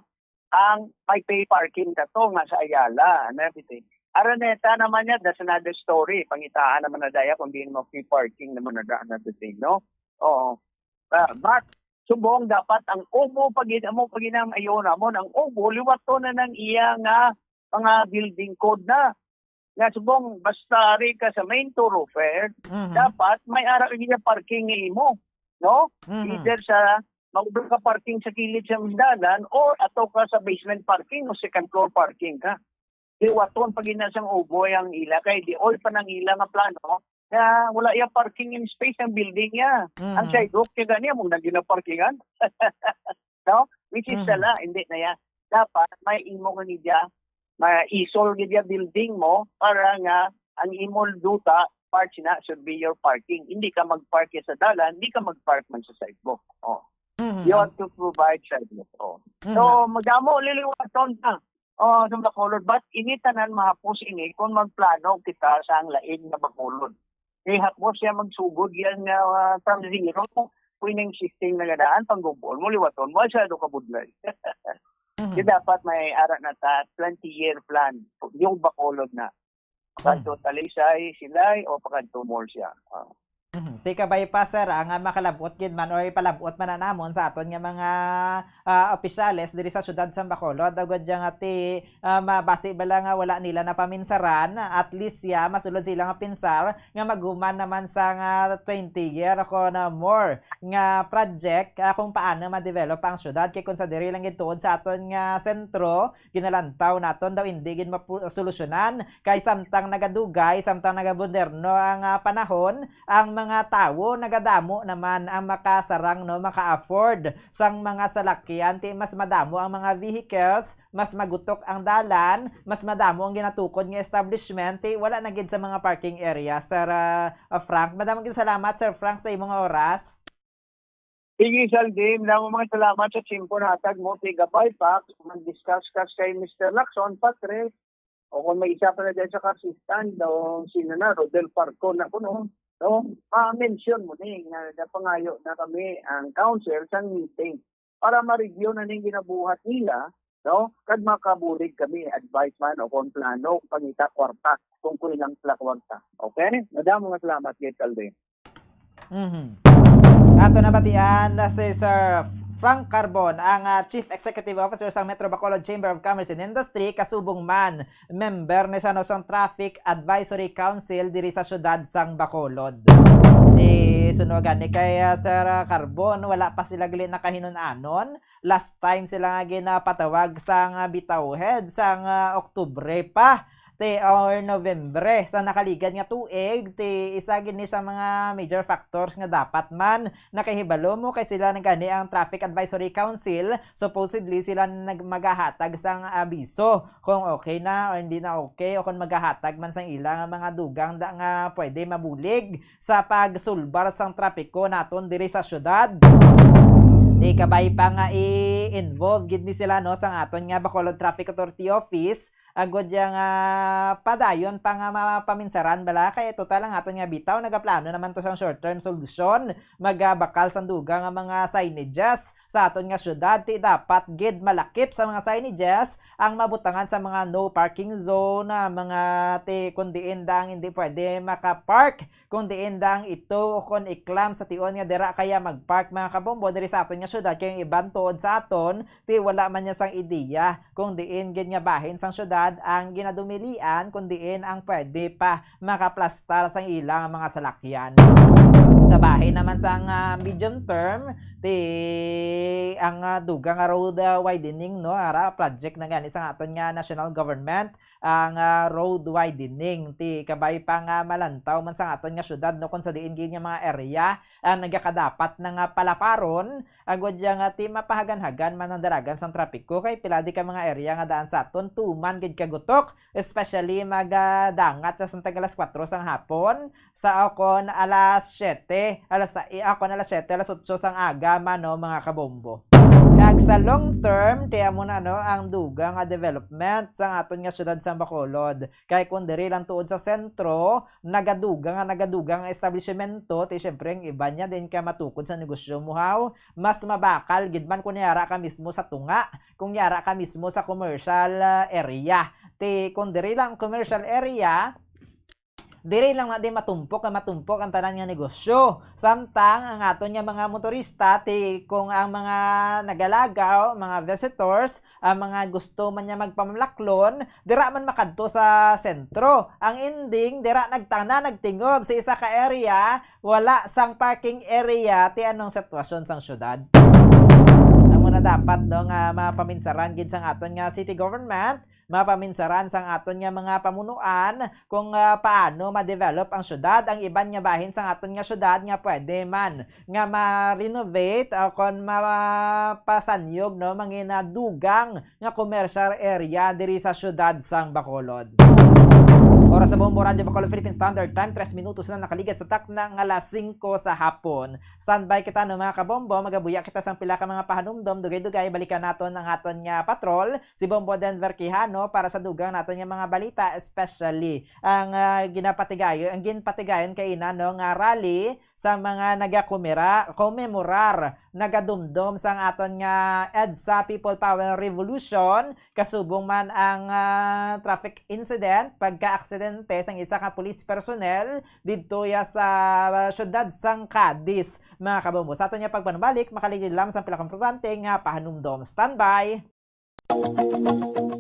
ang may pay parking ka to nga sa Ayala and everything. Araneta naman niya, that's another story. Pangitaan naman na daya kung di mo pay parking naman na daan na thing, no? Oo. Ah, but, subong dapat ang ubo pag amo pag inang ayo namon, ang ubo liwato na nang iya nga mga building code na. Nga subong basta ari ka sa main thoroughfare, Mhm. dapat may ara ka niya parking nga imo, no? Mhm. Either sa maubra ka parking sa kilid sa dalan or ato ka sa basement parking o second floor parking ka. Liwaton pag ina sang ubo ang ila kay di all pa nang ila nga plano nga wala iya parking in space ang building niya. Ang Mhm. sidewalk niya gani among nang ginaparkingan. no? Which is Mhm. sala, hindi na yan. Dapat may imo nga gid ya, may isol gid ya building mo para nga ang imo duta, part sina should be your parking. Hindi ka mag-park sa dalan, hindi ka mag-park man sa sidewalk. Oh. Mhm. You have to provide sidewalk. Oh. Mhm. So, madamo liliwaton na. Oh, sa Bacolod. But ini tanan mahapos ini kung magplano kita sa ang lain nga Bacolod. Kay hapos siya magsugod yan nga, ah, from zero, kung yung system na gadaan, panggubuon mo, liwaton mo, siya do kabudlay. Mhm. Di dapat may ara na ta, twenty-year plan. Yung Bacolod na. Pakadto Talisay, Silay, o pakadto Murcia. Ah. Mhm. Ti kabay pa, sir, ang, ah, makalabot gid man or ipalabot man na namon sa aton nga mga, ah, opisyales diri sa siyudad sa Bacolod, agud nga ti, ah, mabasi bala nga wala nila napaminsaran, at least ya, masulod sa ila nga pinsar nga maghuman naman sa nga twenty year o kon, ah, more nga project, ah, kung paano ma-develop ang siyudad. Kay kung sa diri lang gid tuod sa aton nga sentro, ginalantaw naton daw hindi gid mapu-, solusyonan. Kay samtang nagadugay, samtang nagamoderno ang, ah, panahon, ang mga tawo nagadamo naman ang makasarang, no, maka-afford sang mga salakyan. Ti mas madamo ang mga vehicles, mas magutok ang dalan, mas madamo ang ginatukod nga establishment. Ti wala na gid sa mga parking area, Sir, ah, ah, Frank. Madamo gid salamat, Sir Frank, sa imong oras. Sige, Saldi, madamo mga salamat sa tiyempo na hatag mo. Ti gabay pa, mag-discuss ka kay Mister Lacson, Patrick, o kung may isa pa na dyan sa assistant, o sino na, Rodel Parco na kuno, no? Ma-mention mo ni nga napangayo na kami ang council sa meeting para ma-review na ning ginabuhat nila, no? Kag makabulig kami, advice man o kung plano, pangita kwarta, kung kulang sila kwarta. Okay? Madamo nga salamat, Gay Saldi. Mhm. Ato nabatian na si Sir Frank Carbon, ang, ah, Chief Executive Officer sang Metro Bacolod Chamber of Commerce and Industry, kasubong man member ni sa, no, sang Traffic Advisory Council diri sa siyudad sang Bacolod. Di sunugan ni kay, ah, Sir, ah, Carbon, wala pa sila gali nakahinun-anon. Last time sila nga ginapatawag sang, ah, Bitaw Head sang, ah, Oktubre pa. Ti, or Novembre sa nakaligad nga tuig, ti isa gid ni sa mga major factors nga dapat man nakahibalo mo kay sila na gani ang Traffic Advisory Council. Supposedly sila nag-, magahatag sang abiso kung okay na o hindi na okay, o kung magahatag man sang ila nga mga dugang da nga pwede mabulig sa pagsulbar sang trapiko naton diri sa syudad. Di kabay pa nga i-involve gid ni sila, no, sang aton nga Bacolod Traffic Authority Office, agud ya nga padayon pa nga mapaminsaran bala, kay total ang aton nga Bitaw nagaplano naman to sang short-term solution, magabakal sang dugang nga mga signages sa aton nga syudad. Ti dapat gid malakip sa mga signages ang mabutangan sa mga no parking zone, ah, mga ti kun diin dang hindi pwede maka-park, kun diin dang ito o kon iklam sa tion nga dira kaya mag-park, mga kabombo, diri sa aton nga syudad, kay ang iban tuod sa aton ti wala man niya sang ideya kung diin gid nga bahin sang syudad ang ginadumilian, kun diin ang pwede pa makaplastar sang ila nga mga salakyan. Sa bahin naman sang, ah, medium term, ti ang, ah, dugang nga road, ah, widening, no, ara project na gani sang aton nga national government, ang, ah, road widening. Ti kabay pa nga malantaw man sang aton nga syudad, no, kung sa diin gid nga mga area ang nagakadapat na nga palaparon, agud ya nga ti mapahagan-hagan man ang dalagan sang trapiko, kay pila di ka mga area nga daan sa aton tuman gid kagutok, especially magadangat sa samtang alas kuwatro sang hapon, sa akon alas siyete, alas sa-, akon alas siyete, alas otso sang aga man, no, mga kabombo. Kag sa long term, ti amo na, no, ang dugang nga development sang aton nga syudad sang Bacolod. Kay kung diri lang tuod sa sentro, nagadugang nga, nagadugang nga establishmento, ti syempre ang iban niya din ka matukod sa negosyo mo, haw, mas mabakal gid man kung yara ka mismo sa tunga, kung yara ka mismo sa commercial, ah, area. Ti kung diri lang commercial area, diri lang na di matumpok nga matumpok ang tanan nga negosyo. Samtang ang aton nga mga motorista, ti kung ang mga nagalagaw, mga visitors, ang mga gusto man niya magpamalaklon, dira man makadto sa sentro. Ang ending, dira nagtana, nagtingob sa isa ka area, wala sang parking area, ti anong sitwasyon sang syudad? Amo na dapat, no, nga mapaminsaran gid sang aton nga city government, mapaminsaran sang aton nga mga pamunuan kung, ah, paano ma-develop ang syudad, ang iban nga bahin sang aton nga syudad nga pwede man nga ma-renovate o kon mapasanyog, no, mangin, ah, dugang nga commercial area diri sa siyudad sang Bacolod. Oras sa Bombo Radyo Bacolod Philippine Standard Time, tres minutos na nakaligad sa takna nga alas singko sa hapon. Standby kita, no, mga kabombo, magabuya kita sang pila ka mga pahanumdom, dugay-dugay, balikan naton ang aton nga patrol, si Bombo Denver Quijano, para sa dugang naton nga mga balita, especially ang, ah, ginapatigayon, ang ginpatigayon kaina, no, nga rally sa mga nagakumira-, komemorar, nagadumdom sang aton nga EDSA People Power Revolution, kasubong man ang, ah, traffic incident, pagka-aksidente sang isa ka police personnel didto ya sa, ah, siyudad sang Cadiz. Mga kabombo, sa aton nga pagpanumalik, makaligid lamang sang pila ka importante nga pahanumdom. Standby!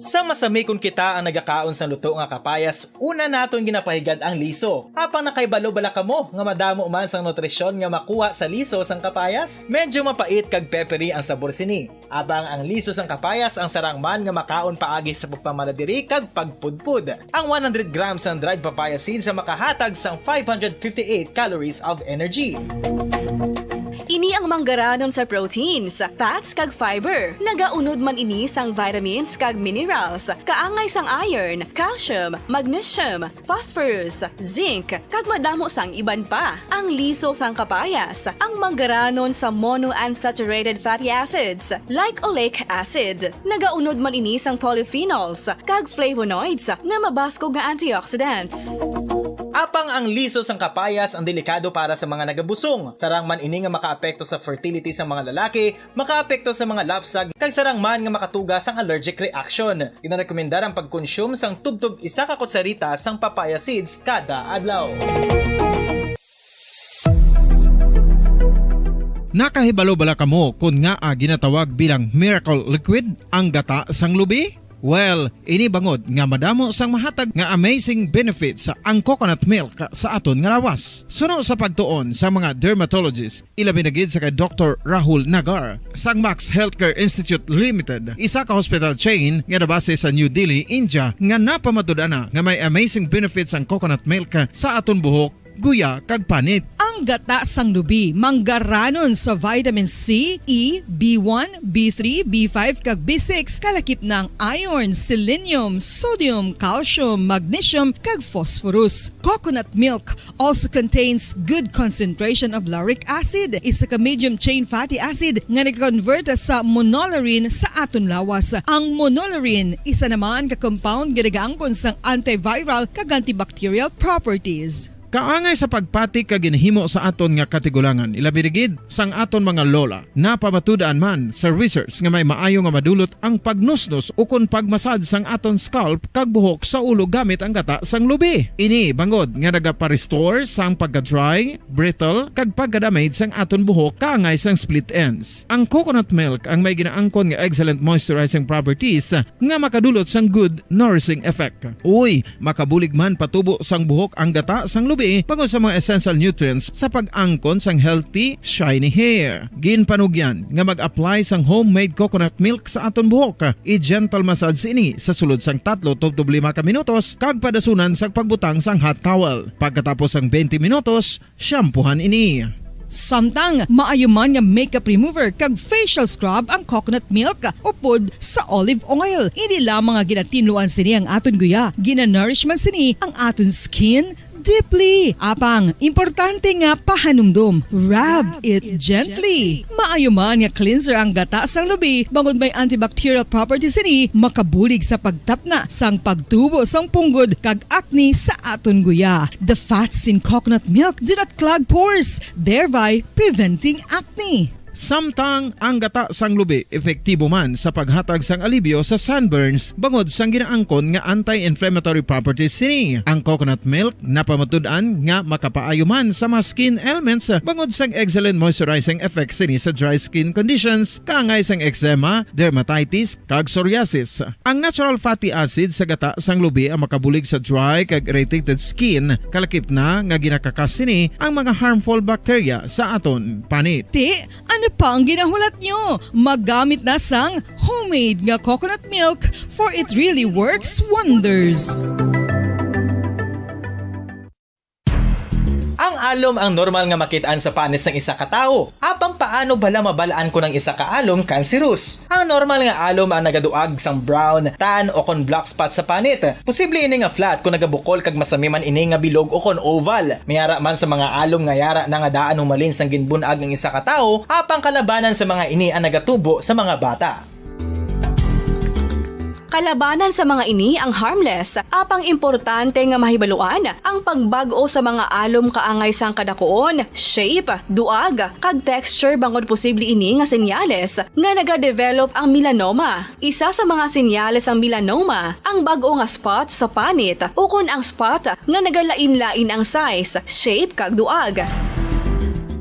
Sa masamikon kita ang nagakaon sang luto nga kapayas, una naton ginapahigad ang liso. Apang nakahibalo bala kamo nga madamo man sang nutrisyon nga makuha sa liso sang kapayas? Medyo mapait kag peppery ang sabor sini. Apang ang liso sang kapayas ang sarang man nga makaon paagi sa pagpamaladiri kag pagpudpod. Ang one hundred grams sang dried papaya seeds ang makahatag sang five hundred fifty-eight calories of energy. Ini ang manggaranon sa proteins, fats, kag fiber. Nagaunod man ini sang vitamins kag minerals, kaangay sang iron, calcium, magnesium, phosphorus, zinc, kag madamo sang iban pa. Ang liso sang kapayas, ang manggaranon sa monounsaturated fatty acids, like oleic acid. Nagaunod man ini sang polyphenols kag flavonoids nga mabaskog nga antioxidants. Apang ang liso sang kapayas ang delikado para sa mga nagabusong. Sarang man ini nga makaapekto sa fertility sa mga lalaki, makaapekto sa mga lapsag, kag sarang man nga makatuga sang allergic reaction. Ginarekomendar ang pagkonsume sang tubtob isa ka kutsarita sang papaya seeds kada adlaw. Nakahibalo bala kamo kon ngaa ginatawag bilang miracle liquid ang gata sang lubi? Well, ini bangod nga madamo sang mahatag nga amazing benefits ang coconut milk sa aton nga lawas. Suno sa pagtuon sa mga dermatologist, ilabi na gid sa kay Doktor Rahul Nagar sang Max Healthcare Institute Limited, isa ka hospital chain nga nabase sa New Delhi, India, nga napamatud-an na nga may amazing benefits ang coconut milk sa aton buhok, guya, kag panit. Ang gata sang lubi manggaranon sa vitamin C, E, B one, B three, B five, kag B six, kalakip na ang iron, selenium, sodium, calcium, magnesium, kag phosphorus. Coconut milk also contains good concentration of lauric acid, isa ka medium chain fatty acid nga nag-convert sa monolaurin sa aton lawas. Ang monolaurin, isa naman ka compound nga nagaangkon sang antiviral kag antibacterial properties. Kaangay sa pagpati kag ginhimo sa aton nga katigulangan, ilabi na gid sang aton mga lola, napamatud-an man sa research nga may maayo nga madulot ang pagnusnos ukon pagmasad sang aton scalp kag buhok sa ulo gamit ang gata sang lubi. Ini bangod nga nagapa-restore sang pagka-dry, brittle, kag pagka-damage sang aton buhok kaangay sang split ends. Ang coconut milk ang may ginaangkon nga excellent moisturizing properties nga makadulot sang good nourishing effect. Uy, makabulig man patubo sang buhok ang gata sang lubi bangod sa mga essential nutrients sa pag-angkon sang healthy, shiny hair. Ginpanugyan nga mag-apply sang homemade coconut milk sa aton buhok. I-gentle massage ini sa sulod sang tatlo tubtob lima ka minutos kag padasunan sa pagbutang sang hot towel. Pagkatapos sang twenty minutos, shampoohan ini. Samtang maayo man nga makeup remover kag facial scrub ang coconut milk upod sa olive oil. Ini lamang nga ginatinluan sini ang aton guya. Gina-nourish man sini ang aton skin deeply. Apang importante nga pahanumdom, rub it gently. Maayo man nga cleanser ang gata sang lubi, bangod may antibacterial properties sini, makabulig sa pagtapna sang pagtubo sang punggod kag acne sa aton guya. The fats in coconut milk do not clog pores, thereby preventing acne. Samtang ang gata sang lubi epektibo man sa paghatag sang alibyo sa sunburns bangod sang ginaangkon nga anti-inflammatory properties sini. Ang coconut milk napamatud-an nga makapaayo man sa mga skin ailments bangod sang excellent moisturizing effects sini sa dry skin conditions, kaangay sang eczema, dermatitis, kag psoriasis. Ang natural fatty acid sa gata sang lubi ang makabulig sa dry kag irritated skin, kalakip na nga ginakakas sini ang mga harmful bacteria sa aton panit. Ti, ano Pang ginahulat nyo, maggamit na sang homemade nga coconut milk, for it really works wonders. Ang alom ang normal nga makit-an sa panit sang isa ka tawo. Apang paano bala mabal-an kon ang isa ka alom kanserous? Ang normal nga alom ang nagaduag sang brown, tan, o kon black spot sa panit. Posible ini nga flat kon nagabukol kag masami man ini nga bilog o kon oval. May ara man sa mga alom nga yara na nga daan humalin sang ginbun-ag ang isa ka tawo, apang kalabanan sa mga ini ang nagatubo sa mga bata. Kalabanan sa mga ini ang harmless, apang importante nga mahibaluan ang pagbag-o sa mga alom kaangay sang kadakuon, shape, duag, kag texture bangod posible ini nga senyales nga nagadevelop ang melanoma. Isa sa mga senyales sang melanoma ang bag-o nga spot sa panit ukon ang spot nga nagalain-lain ang size, shape, kag duag.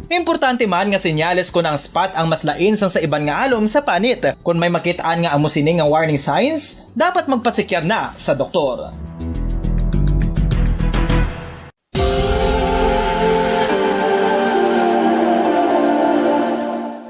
Importante man nga senyales kon ang spot ang mas lain sang sa iban nga alom sa panit. Kon may makit-an nga amo sini nga warning signs, dapat magpasekyar na sa doktor.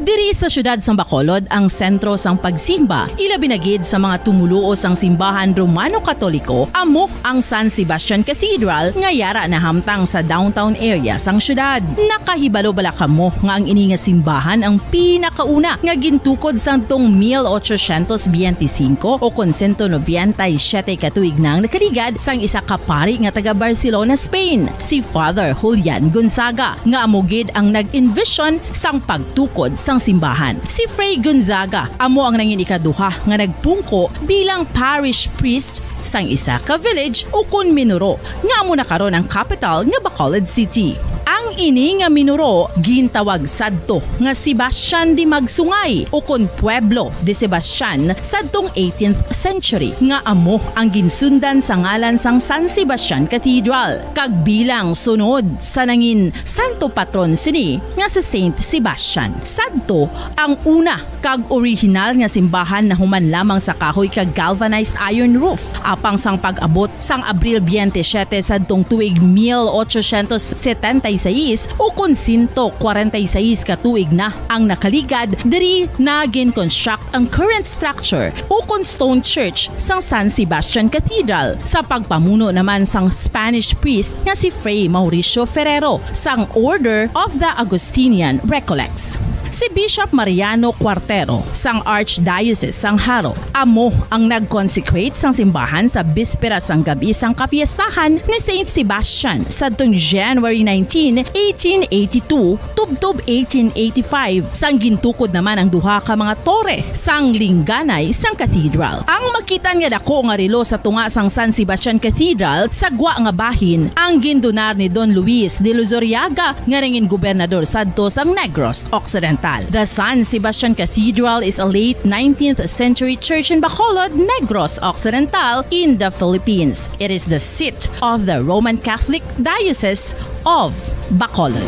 Diri sa siyudad sang Bacolod ang sentro sang pagsimba, ilabi na gid sa mga tumoluo sang simbahan Romano-Katoliko, amo ang San Sebastian Cathedral nga yara nahamtang sa downtown area sang siyudad. Nakahibalo bala kamo nga ang ini nga simbahan ang pinakauna nga gintukod sadtong mil ochocientos biyente singko o kon sento nobenta y siyete ka tuig na ang nakaligad sang isa ka pari nga taga Barcelona, Spain, si Father Julian Gonzaga, nga amo gid ang nag-envision sang pagtukod sang simbahan. Si Fray Gonzaga amo ang nangin ikaduha nga nagpungko bilang parish priest sang isa ka village ukon minuro nga amo na karon ang kapital nga Bacolod City. Ang ini nga minuro gintawag sadto nga Sebastian de Magsungay ukon Pueblo de Sebastian sadtong eighteenth century, nga amo ang ginsundan sa ngalan sang San Sebastian Cathedral, kag bilang sunod sa nangin santo patron sini nga si Saint Sebastian. Sadto ang una kag orihinal nga simbahan nahuman lamang sa kahoy kag galvanized iron roof. Apang sang pag-abot sang Abril biyente siyete sadtong tuig mil ochocientos setenta y seis, ukon sento kwarenta y seis ka tuig na ang nakaligad, diri na gin-construct ang current structure ukon stone church sang San Sebastian Cathedral, sa pagpamuno naman sang Spanish priest nga si Fray Mauricio Ferrero sang Order of the Augustinian Recollects. Si Bishop Mariano Cuartero sang Archdiocese sang Jaro amo ang nag-consecrate sang simbahan sa bispera sang gab-i sang kapiestahan ni Saint Sebastian sadtong January nineteen, eighteen eighty-two, tubtob eighteen eighty-five, sang gintukod naman ang duha ka mga tore sang lingganay sang cathedral. Ang makitan nga dako nga relo sa tunga sang San Sebastian Cathedral sa gwa nga bahin ang gindonar ni Don Luis de Luzuriaga nga nangin gobernador sadto sang Negros Occidental. The San Sebastian Cathedral is a late nineteenth century church in Bacolod, Negros Occidental, in the Philippines. It is the seat of the Roman Catholic Diocese of Bacolod.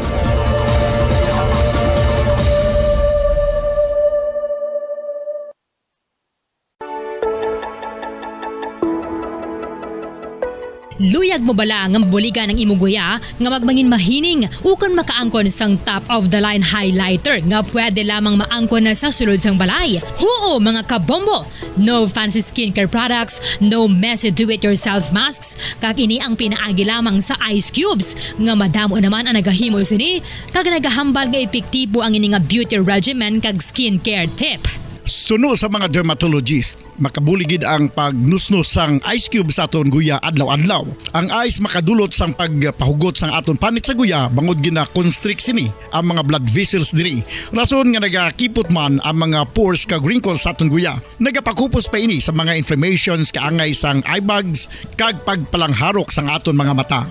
Luyag mo bala nga mabuligan ang imo guya nga magmangin mahining ukon makaangkon sang top of the line highlighter nga pwede lamang maangkon na sa sulod sang balay? Huo, mga kabombo! No fancy skincare products, no messy do-it-yourself masks, kag ini ang pinaagi lamang sa ice cubes nga madamo naman ang nagahimo sini kag nagahambal nga epektibo ang ini nga beauty regimen kag skincare tip. Suno sa mga dermatologist, makabulig gid ang pagnusnos sang ice cube sa aton guya adlaw-adlaw. Ang ice makadulot sang pagpahugot sang aton panit sa guya bangod gina-constrict sini ang mga blood vessels diri. Rason nga nagakipot man ang mga pores kag wrinkles sa aton guya. Nagapakupos pa ini sa mga inflammations kaangay sang eye bags kag pagpalangharok sang aton mga mata.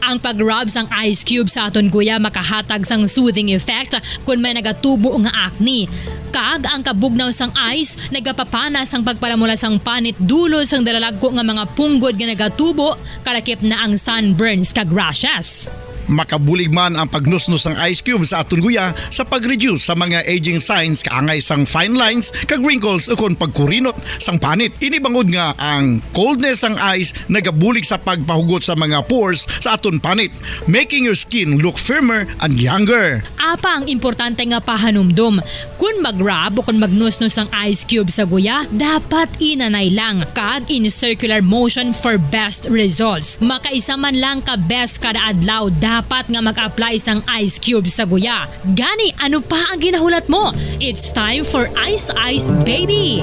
Ang pag-rub sang ice cube sa aton guya makahatag sang soothing effect kon may nagatubo nga acne. Kag ang kabugnaw sang ice nagapapana sang pagpalamula sang panit dulot sang dalalagko nga mga punggod nga nagatubo, kalakip na ang sunburns kag rashes. Makabulig man ang pagnusnos sang ice cube sa aton guya sa pag-reduce sa mga aging signs kaangay sang fine lines kag wrinkles ukon pagkurinot sang panit. Ini bangod nga ang coldness sang ice nagabulig sa pagpahugot sa mga pores sa aton panit, making your skin look firmer and younger. Apa ang importante nga pahanumdom? Kun mag-rub o kun magnusnos ang ice cube sa guya, dapat inanay lang kag in circular motion for best results. Makaisa man lang ka beses kada adlaw dapat nga mag-apply sang ice cube sa guya. Gani, ano pa ang ginahulat mo? It's time for Ice Ice Baby!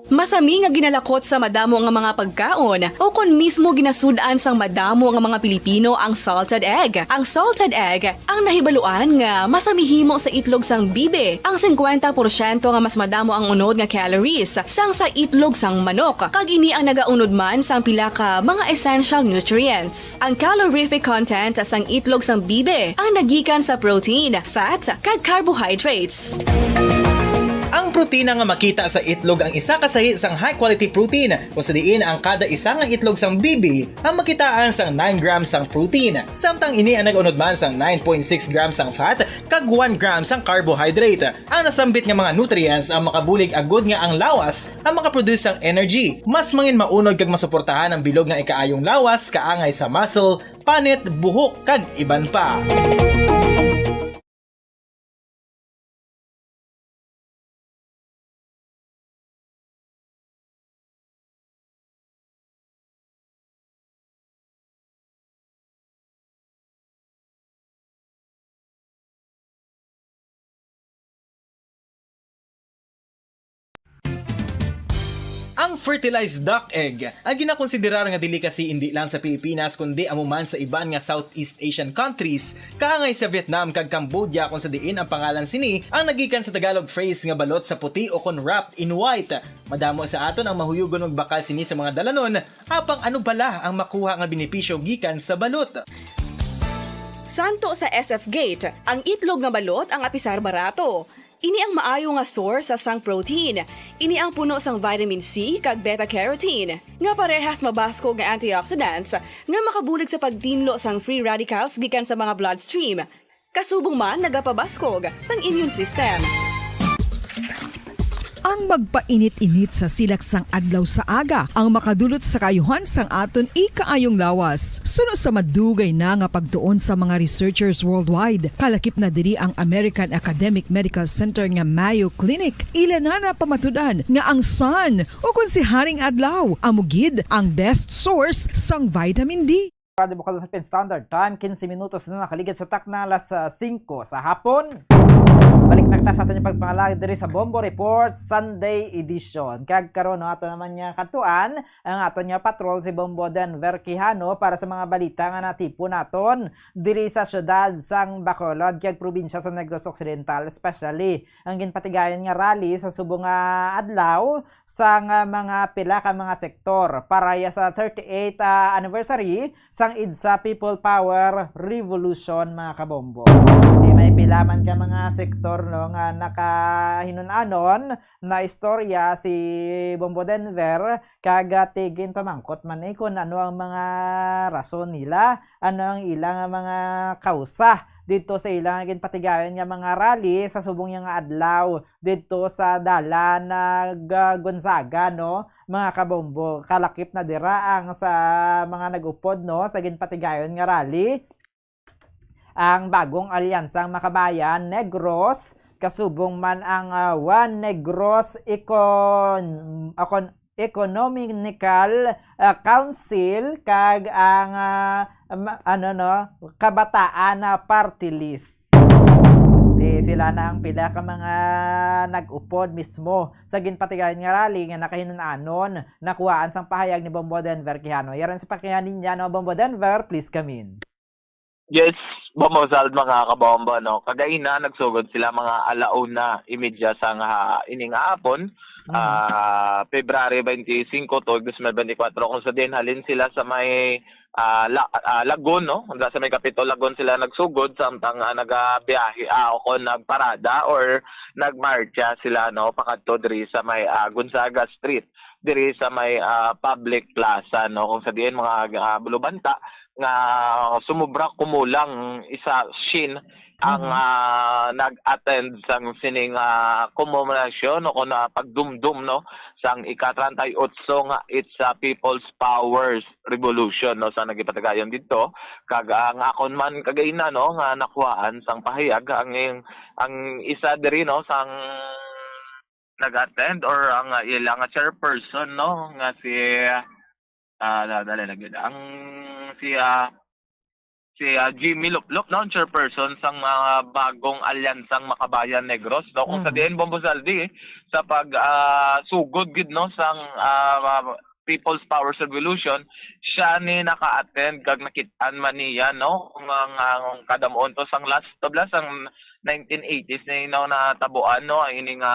Masami nga ginalakot sa madamo nga mga pagkaon o kon mismo ginasud-an sang madamo nga mga Pilipino ang salted egg. Ang salted egg ang nahibaluan nga masami himo sa itlog sang bibi. Ang singkwenta porsyento nga mas madamo ang unod nga calories sang sa itlog sang manok, kag ini ang nagaunod man sang pila ka mga essential nutrients. Ang calorific content sang itlog sang bibi ang nagikan sa protein, fat, kag carbohydrates. Ang protina nga makita sa itlog ang isa ka sahi sang high-quality protein, kung sa diin ang kada isa nga itlog sang bibi ang makitaan sang nine grams sang protein, samtang ini ang nag-unod man sang nine point six grams sang fat kag one gram sang carbohydrate. Ang nasambit nga mga nutrients ang makabulig agud nga ang lawas ang makaproduce sang energy. Mas mangin maunod kag masuportahan ang bilog nga ikaayong lawas kaangay sa muscle, panit, buhok, kag iban pa. Ang fertilized duck egg ay ginakonsiderar nga delicacy indi lang sa Pilipinas kundi amo man sa iban nga Southeast Asian countries, kaangay sa Vietnam kag Cambodia, kung sa diin ang pangalan sini ang nagikan sa Tagalog phrase nga balot sa puti o kon wrapped in white. Madamo sa aton ang mahuyugon magbakal sini sa mga dalanon, apang ano bala ang makuha nga benepisyo gikan sa balot? Santo sa S F Gate, ang itlog nga balot ang apisar barato. Ini ang maayo nga source sang protein. Ini ang puno sang vitamin C kag beta carotene, nga parehas mabaskog nga antioxidants nga makabulig sa pagtinlo sang free radicals gikan sa mga bloodstream. Kasubong man nagapabaskog sang immune system. Ang magpainit-init sa silak sang adlaw sa aga ang makadulot sa kaayuhan sang aton ikaayong lawas. Suno sa madugay na nga pagtuon sa mga researchers worldwide, kalakip na diri ang American Academic Medical Center nga Mayo Clinic. Ila na napamatud-an nga ang sun, o kon si Haring Adlaw, amo gid ang best source sang vitamin D. Radio Bukal Philippine Standard Time, quince minutos na nakaligid sa takna alas, ah, singko sa hapon. Balik na kita sa aton pagpangalag diri sa Bombo Report Sunday Edition. Kag karon, no, ato naman nga kadtuan ang aton nga patrol, si Bombo Denver Quijano, para sa mga balita nga natipon naton diri sa siyudad sang Bacolod kag probinsya sa Negros Occidental, especially ang ginpatigayon nga rally sa subong nga adlaw sang, ah, mga pila ka mga sektor para ya sa thirty-eighth, ah, anniversary sang EDSA People Power Revolution, mga kabombo. Di may pila man ka mga sektor, no, nga nakahinun-anon na istorya si Bombo Denver, kag, ah, tigin pamangkot man ni kung ano ang mga rason nila, ano ang ilang mga kausa didto sa ilang ginpatigayon nga mga rally sa subong niya nga adlaw didto sa dalan nag, ah, Gonzaga, no? Mga kabombo, kalakip na dira ang sa mga nag-upod, no, sa ginpatigayon nga rally. Ang bagong alyansang Makabayan Negros, kasubong man ang, ah, One Negros Econ-, Econ-, Economical, ah, Council kag ang, ah, ma-, ano, no, Kabataan na Party List. Di sila na ang pila ka mga nag-upod mismo sa ginpatigayon nga rally nga nakahinun-anon nakuhaan sang pahayag ni Bombo Denver Quijano. Yaron sa pakihan niya, no, Bombo Denver, please come in. Yes, Bombo Sald, mga kabombo, no? Kagaina, nagsugod sila mga alauna imedya sa nga ining hapon, Mm. ah, February twenty-five, tuig dos mil bente kwatro, kung sa din halin sila sa may, ah, La-, ah, Lagun, no? Sa may Capitol, Lagun sila nagsugod, samtang, ah, nagabiyahe, ah, o kung nagparada or nagmarcha sila, no? Pakadto diri sa may, ah, Gonzaga Street, diri sa may, ah, public plaza, no? Kung sa diin mga, ah, bulubanta nga sumobra kumulang isa shin ang, Mhm. ah, nag-attend sang sining, ah, komemorasyon o kung, ah, pagdumdum, no, sang ika-treinta y ocho nga It's a People's Powers Revolution, no, sa nagipatagayon didto. Kag ang akon man kagaina, no, nga nakuhaan sang pahayag ang, ang isa diri, no, sang nag-attend or ang, ah, ila nga chairperson, no, nga si, ah, da-, dali lang gid. Ang si, ah, si, ah, Jimmy Luplop, no, ang chairperson sang, ah, bagong Alyansang Makabayan Negros, no, kung sa Mm. diin, Bombo Saldi, sa pag, ah, sugod gid, no, sang, ah, People's Powers Revolution, siya ni naka-attend kag nakit-an man niya, no, nga, nga kadamon to sang last of last, ang nineteen eighties na yun, no, natabuan, no, ang ini nga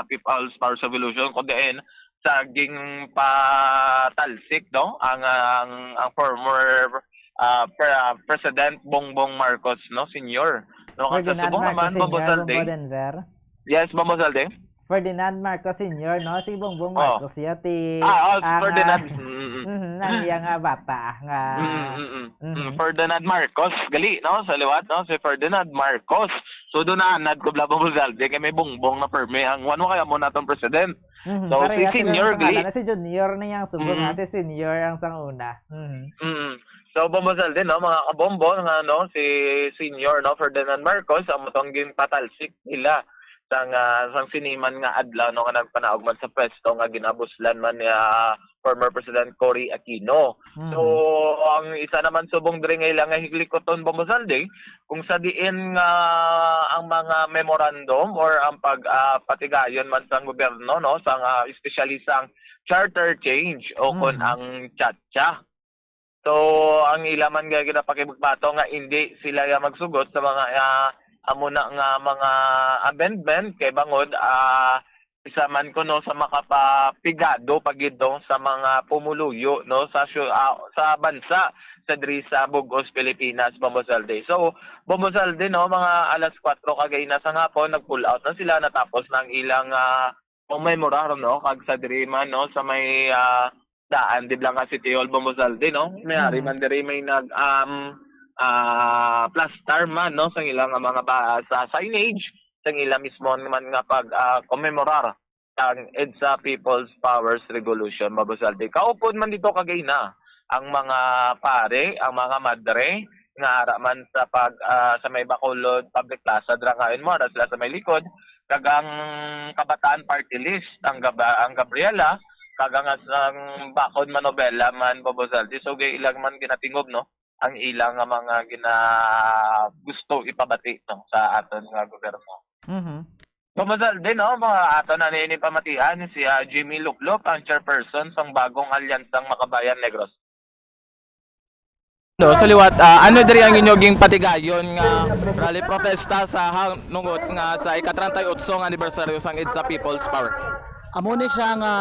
People's Powers Revolution, kung diin sa ginpatalsik, no, ang, ang, ang former, ah, pre-, ah, President Bongbong Marcos, no, Senior. No, kag sa Ferdinand subong Marcos naman, Bombo Senior, Saldi. Bombo Denver. Yes, Bombo Saldi. Ferdinand Marcos Senior, no? Si Bongbong Oh. Marcos, siya ti Ah, oh, ang, Ferdinand. ah, Mm, mm, mm. mhm, ang iya nga bata nga Mm, mm, mm, mm. Mhm. Mm, Ferdinand Marcos, gali, no? Sa liwat, no? Si Ferdinand Marcos. So, doon na, anad ko, bla, Bombo Saldi, kay may Bongbong na permi. Ang one mo kaya mo natong president. Mhm, So, pareha si sila Senior, sa pangalan gali. na si Junior na yang subong, Mm. nga si Senior ang sang una. Mhm. Mm. So, Bombo Saldi, no? Mga kabombo, nga, no? Si Senior, no? Ferdinand Marcos, ang mutong ginpatalsik nila sang, ah, sang siniman nga adlaw, no, nga nagpanaog man sa pwesto nga ginabuslan man ni, ah, former President Cory Aquino. Mhm. So, ang isa naman subong diri nga ila nga higlikoton, Bombo Saldi, kung sa diin nga ang mga memorandum or ang pag, ah, patigayon man sang gobyerno, no, sang, ah, especially sang charter change o kon Mhm. ang CHACHA. So, ang ila man nga ginapakigbato nga indi sila ya magsugot sa mga, ah, amo na nga mga amendment kay bangod, ah, isa man kuno sa makapapigado pa gid, no, sa mga pumuluyo, no, sa syu-, ah, sa bansa sa diri sa Bug-os, Pilipinas, Bombo Saldi. So, Bombo Saldi, no, mga alas kwatro kagaina sa hapon, nag-pull out na sila, natapos na ang ilang, ah, o may morar, no? Kag sa diri man, no, sa may, ah, daan, di ba, nga City Hall, Bombo Saldi, no? May ari Mm. man diri, may nag, um, ah, plaster man, no, sa ilang mga ba, sa signage, sa ila mismo man nga pag, ah, commemorar ang EDSA People's Powers Revolution, Bombo Saldi. Kaupod man dito kagaina ang mga pare, ang mga madre, nga ara man sa pag, ah, sa may Bacolod Public Plaza, dira ngayon mo, ara sila sa may likod, kag ang Kabataan Party List, ang Gaba-, ang Gabriela, kag ang, ang Bacod Manobela man, Bombo Saldi. So, gay ilang man ginatingob, no, ang ilang nga mga gina-, gusto ipabati, no, sa aton nga gobyerno. Mhm. Bombo Saldi, no, mga aton na nini pamatian, si, ah, Jimmy Luklop, ang chairperson sang bagong Alyansang Makabayan Negros. No, sa liwat, ah, ano diri ang inyo ginpatigayon nga rally protesta sa hang-, nungot nga sa ika-treinta y ocho nga anibersaryo sang EDSA People's Power? Amo ni siya nga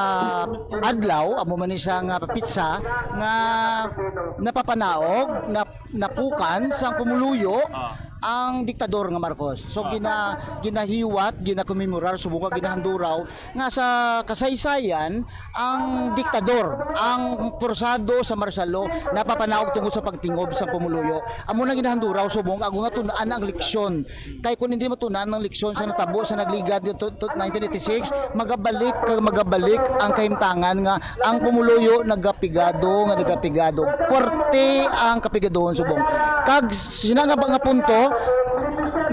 adlaw, amo man ni siya nga pitsa nga napapanaog, nap-, napukan sang pumuluyo Ah. ang diktador nga Marcos. So, Ah. gina-, ginahiwat, ginakomemorar, subong nga ginahanduraw nga sa kasaysayan, ang diktador, ang porsado sa martial law, napapanaog tungod sa pagtingob sa pumuluyo. Amo na ginahanduraw, subong ako nga tun-an ang leksyon. Kay kung hindi matunan ang leksyon sa natabo sa nagligad to, to nineteen eighty-six, magabalik kag magabalik ang kahimtangan nga ang pumuluyo nagapigado, nga nagapigado. Puwerte ang kapigaduhon, subong. Kag sina nga ba nga punto,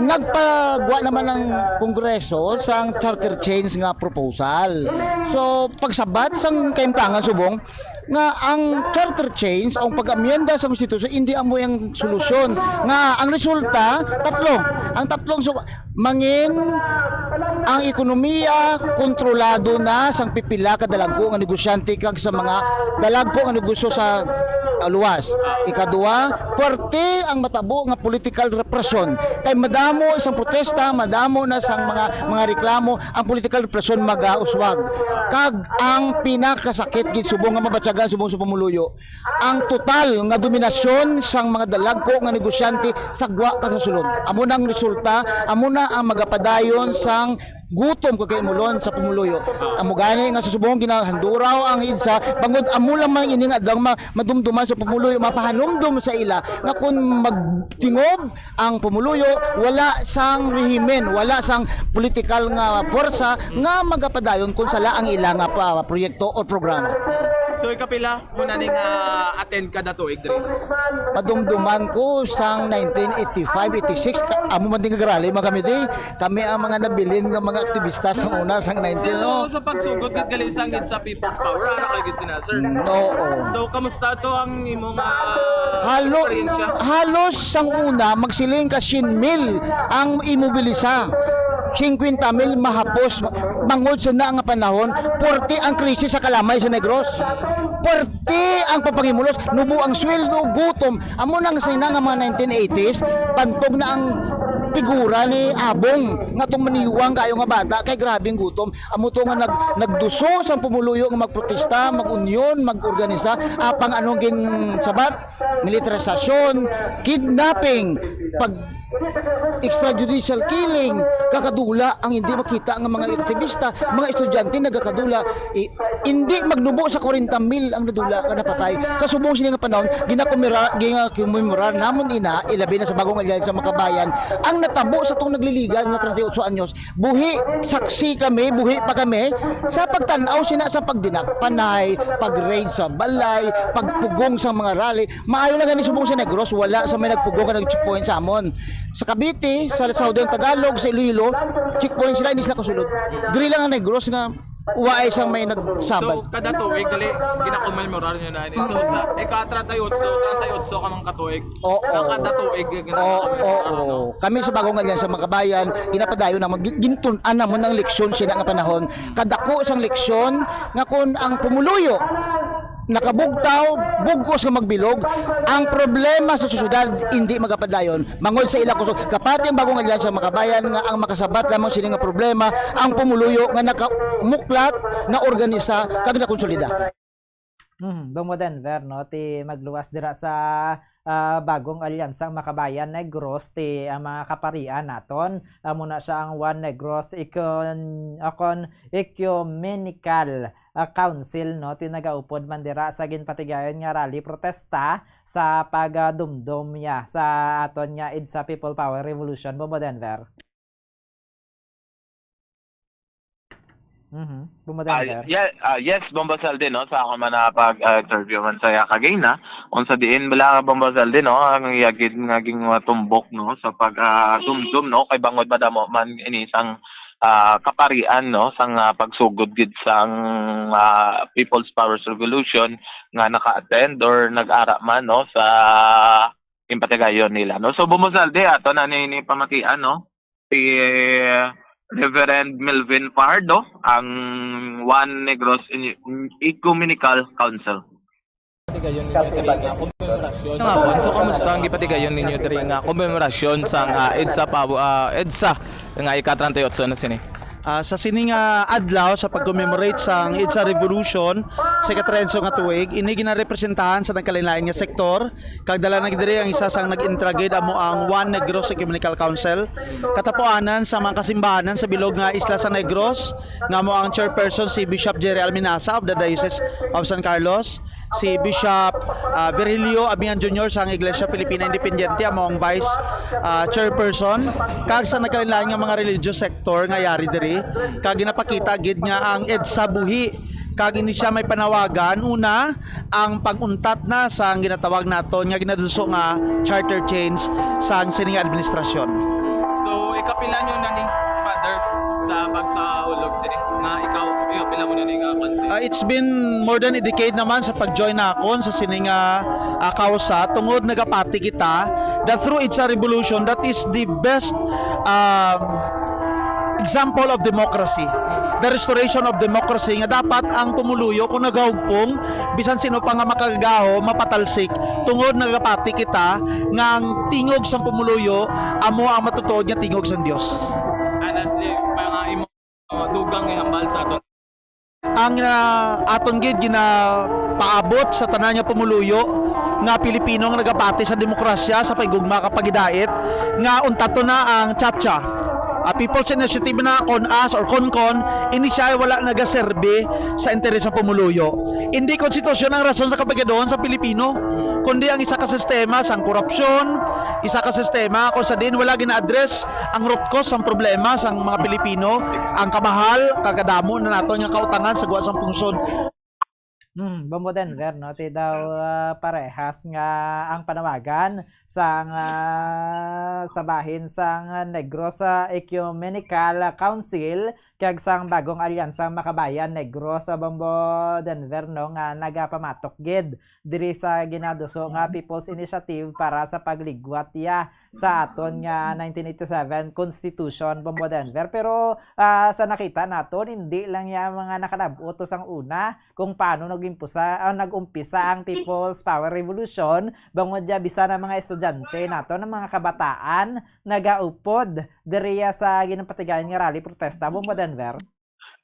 nagpagwa naman ang Kongreso sang charter change nga proposal. So, pagsabat sang kahimtangan, subong, nga ang charter change o ang pag-amyenda sa konstitusyon hindi amo ang solusyon. Nga ang resulta, tatlo. Ang tatlong su-, mangin ang ekonomiya kontrolado na sang pipila ka dalagko nga negosyante kag sa mga dalagko nga negosyo sa, luwas. Ikaduha, puwerte ang matabo nga political repression. Kay madamo sang protesta, madamo na sang mga, mga reklamo, ang political repression magauswag. Kag ang pinakasakit gid subong nga mabatyagan subong sa pumuluyo, ang total nga dominasyon sang mga dalagko nga negosyante sa gwa kag sa sulod. Amo na ang resulta, amo na ang magapadayon sang gutom kag kaimulon sa pumuluyo. Amo gani nga sa subong ginahanduraw ang EDSA, bangod amo lamang ini nga adlaw ma-, madumduman sa pumuluyo, mapahanumdom sa ila nga kung magtingob ang pumuluyo, wala sang rehimen, wala sang politikal nga pwersa nga magapadayon kung sala ang ila nga pa-, proyekto o programa. So, ikapila mo na ning, ah, attend kada tuig diri? Madumduman ko sang nineteen eighty-five, eighty-six, ka-, amo man din nga rally man kami di. Kami ang mga nabilin nga mga aktibista sa una, sang nineteen, no? So, sa pagsugod gid gali sang EDSA People's Power, ara ka gid sina, sir? Mm, oo. So, kamusta to ang imong, ah, Halo-, eksperyensya? Halos sang una, magsiling ka siyam mil ang imobilisa. Singkwenta mil mahapos, bangod sa na nga panahon, puwerte ang krisis sa kalamay sa Negros. Puwerte ang pagpangimulos, nubo ang sweldo, gutom. Amo nang sa ina nga mga nineteen eighties, bantog na ang figura ni Abong nga tong maniwang kayo nga bata kay grabing gutom. Amo to nga nag-, nagduso sa pumuluyo nga magprotesta, mag-union, mag-organisa, apang anong ginsabat? Militarisasyon, kidnapping, pag extrajudicial killing, kakadula ang hindi makita nga mga aktivista, mga estudyante nagakadula, i-, hindi magnubo sa kwarenta mil ang nadula ka napatay. Sa subong sini nga panahon, ginakumira-, ginakomemorar namon ina, ilabi na sa Bagong Alyansa Makabayan, ang natabo sa tong nagliligan nga treinta y ocho anyos. Buhi, saksi kami, buhi pa kami sa pagtan-aw sina sa pagdinak panay, pag-raid sa balay, pagpugong sa mga rally. Maayo na gani subong sa Negros, wala sa may nagpugong nga nag-checkpoint sa amon. Sa Cavite, sa Southern Tagalog, sa Iloilo, checkpoint sila, hindi sila kasulod. Diri lang ang Negros nga waay sang may nagsabat. So, kada tuig, gali, ginakomemorar nyo na ini. So, sa ika-treinta y ocho, treinta y ocho ka man ka tuig, Oo. Ang kada tuig, yung Oo, ginagawa oo. nila, ano? Kami sa Bagong Alyansa Makabayan, ginapadayon namon, gi-, gintun-an namon ang leksyon sina nga panahon. Kadako sang leksyon nga kun ang pumuluyo nakabugtaw, bug-os nga magbilog, ang problema sa sosyedad hindi magapadayon. Mangod sa ila kusog, kapati ang Bagong Alyansa Makabayan nga ang makasabat lamang sini nga problema, ang pumuluyo nga nakamuklat, naorganisa, kag nakonsolida. Mhm, Bong Denver, no, ti magluwas dira sa, ah, Bagong Alyansa ang Makabayan Negros, ti ang mga kaparian naton, amo na sia ang One Negros Econ-, Econ-, Ecumenical, ah, Council, no, ti nagaupod man dira sa ginpatigayon nga rally protesta sa pagdumdom niya sa aton nga EDSA People Power Revolution, Bong Denver. Mhm. Bumbadan, Ah, sir. Yeah, ah, yes, Bombo Saldi, no, sa ako man na pag, ah, interview man sa iya kagina, kung sa diin bala, Bombo Saldi, no, ang iya gid nga gintumbok, no, sa pag, ah, dumdum, no, kay bangod madamo man ini sang, ah, kaparian, no, sang, ah, pagsugod gid sang, ah, People's Powers Revolution nga naka-attend or nag-ara man, no, sa ginpatigayon nila, no. So, Bombo Saldi, ato na ni, ni pamatian, no, si Reverend Melvin Fajardo, ang One Negros Ecumenical Council. Sa hapon, so kamusta ang gipatigayon ninyo diri nga komemorasyon sang, ah, EDSA pa, ah, EDSA nga ika treinta y ocho na sini? Ah, sa sini nga adlaw sa pag-commemorate sang EDSA Revolution sa ika-treinta nga tuig, ini ginarepresentahan sa nagkalain-lain nga sektor. Kag dala na gid diri ang isa sang nag-intra gid, amo ang One Negros Ecumenical Council. Katapuanan sa mga kasimbahanan sa bilog nga isla sa Negros, nga amo ang chairperson si Bishop Jerry Alminaza of the Diocese of San Carlos, si Bishop, ah, Virgilio Amian Junior sang Iglesia Filipina Independiente, amo ang vice, ah, chairperson, kag sa nagkalain-lain nga mga religious sector nga yari diri, kag ginapakita gid nga ang EDSA buhi, kag ini sia may panawagan, una, ang pag-untat na sang ginatawag naton nga ginaduso nga charter change sang sini nga administrasyon. So, ikapila nyo na ni, Father, sa pagsaulog sini? Nga ikaw, ikapila mo na ni nga kwan sini? Ah, it's been more than a decade naman sa pag-join nakon sa sini nga, ah, kausa, tungod nagapati kita that through EDSA Revolution, that is the best, um, example of democracy. The restoration of democracy, nga dapat ang pumuluyo, kung nagahugpong, bisan sino pa nga makagaho, mapatalsik, tungod nagapati kita nga ang tingog sang pumuluyo amo ang matutuod nga tingog sang Dios. Honestly, mga imo, uh, dugang nga hambal sa aton. Ang, ah, aton gid ginapaabot sa tanan nga pumuluyo nga Pilipino nga nagapati sa demokrasya, sa paghigugma kag paghidait, nga untaton na ang CHACHA. Ah, People's Initiative na kon as or kon kon, ini siya ay wala nagaserbi sa interes sa pumuluyo. Hindi konstitusyon ang rason sa kapagkaduhon sa Pilipino, kundi ang isa ka sistema sang korupsyon, isa ka sistema kung sa diin wala gina-address ang root cause sang problema sang mga Pilipino, ang kamahal kag kadamo na naton nga kautangan sa gwa sang pungsod. Hmm, Bombo Denver, no? Ti daw, ah, parehas nga ang panawagan sang, ah, sa bahin sang Negros Ecumenical Council kag sang Bagong Alyansang Makabayan Negros, Bombo Denver, no, nga nagapamatok gid diri sa ginaduso nga People's Initiative para sa pagligwat ya sa aton nga nineteen eighty-seven Constitution, Bombo Denver. Pero, ah, sa nakita naton, hindi lang ya mga nakalab-ot sang una kung paano nag-impusa-, ah, nag-umpisa ang People's Power Revolution, bangod ya bisan ang mga estudyante naton, ang mga kabataan, nagaupod diriya sa ginapatigayon nga rally protesta, Bombo Denver.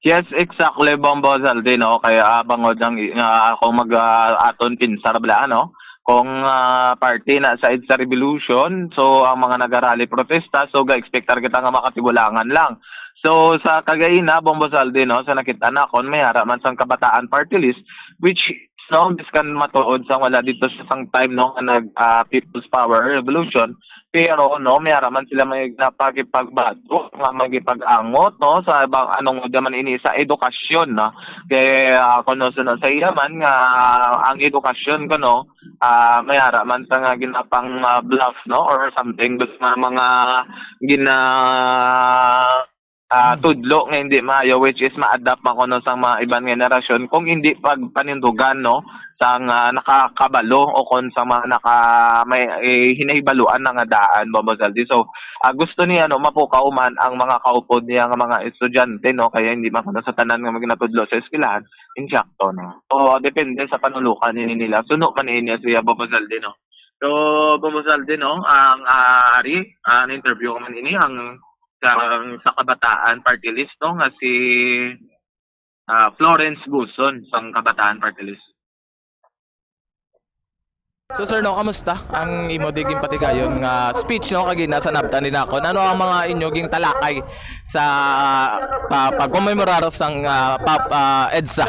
Yes, exactly, Bombo Zaldi, no? Kaya, ah, bangod ang i-, nga akong mag, ah, aton pinsar bala, no? Kung, ah, parte na sa EDSA Revolution, so ang mga nagarally protesta, so ga-expectar kita nga makatigulangan lang. So sa kagaina, Bombo Zaldi, no, sa nakita nakon, may ara man sang Kabataan Party List, which, no, biskan matuod sang wala dito sa sang time, no, nga nag, ah, People's Power Revolution, pero, no, may ara man sila may napakipagbato nga magipag-angot, no, sa bang anong man ini sa edukasyon, no. Kay, ah, kuno sa, sa iya man nga ang edukasyon kuno, ah, may ara man sa nga ginapang, ah, bluff, no, or something, basta mga gina-, ah, Hmm. tudlo nga hindi maayo, which is ma-adapt man kuno sang mga iban nga henerasyon kung hindi pagpanindugan, no, sang, ah, nakakabalo o kon sa mga naka-, may, eh, hinahibaluan na nga daan, Bombo Zaldi. So, ah, gusto niya, no, mapukaw man ang mga kaupod niya nga mga estudyante, no, kaya hindi man kuno sa tanan nga maginatudlo sa eskwelahan, insakto, no. O, depende sa panulukan ini nila. Suno man ini siya, Bombo Zaldi, no. So, Bombo Zaldi, no, ang, ah, ari, ang interview ko man ini, ang sa, sa Kabataan Party List, no, nga si, ah, Florence Guson sang Kabataan Party List. So, sir, no, kamusta ang imo di ginpatigayon nga speech, no, kagina sa nabtan ni nakon? Ano ang mga inyo gintalakay sa pa-, pagkomemorar sang, ah, pa-, ah, EDSA?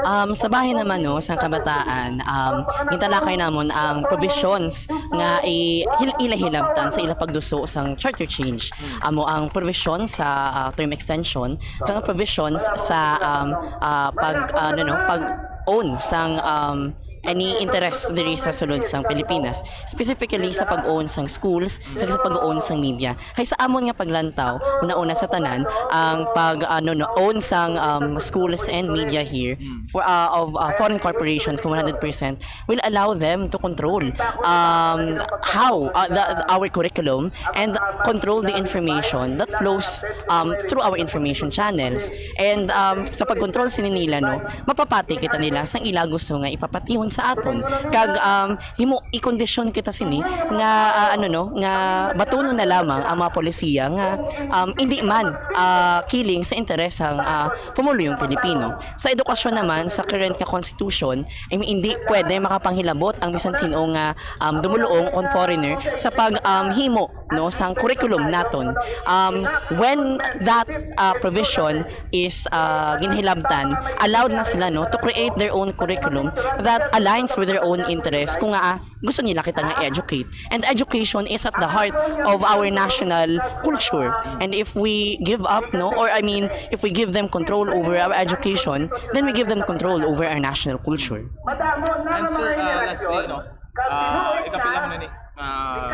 Um, sa bahin naman, no, sang kabataan, um, gintalakay namon ang provisions nga i-, hil-, ila hilabtan sa ila pagduso sang charter change. Amo ang provision sa, ah, term extension, kag ang provisions sa, um, ah, pag, ano, no, pag-own sang, um, any interest diri sa sulod sang Pilipinas, specifically sa pag-own sang schools kag sa pag-own sang media. Kay sa amon nga paglantaw, una-una sa tanan, ang pag, ano, no, own sang, um, schools and media here for, uh, of, uh, foreign corporations kung one hundred percent will allow them to control, um, how, uh, the, our curriculum and control the information that flows, um, through our information channels. And, um, sa pag-control sini nila, no, mapapati kita nila sang ila gusto nga ipapatihon sa aton. Kag, um, himo, i-kondisyon kita sini nga, ah, ano, no, nga batunon na lamang ang mga polisiya nga, um, hindi man, ah, killing sa interes sang, ah, pumuluyong Pilipino. Sa edukasyon naman, sa current nga constitution, I mean, hindi pwede makapanghilabot ang bisan sin-o nga, um, dumuluong o kon foreigner sa pag, um, himo, no, sang curriculum naton. Um, when that, uh, provision is, uh, ginhilabtan, allowed na sila, no, to create their own curriculum that aligns with their own interests, kung nga, ah, gusto nila kita nga educate. And education is at the heart of our national culture. And if we give up, no, or I mean, if we give them control over our education, then we give them control over our national culture. And sir, uh, lastly, no, uh, ikapila mo na ni, uh,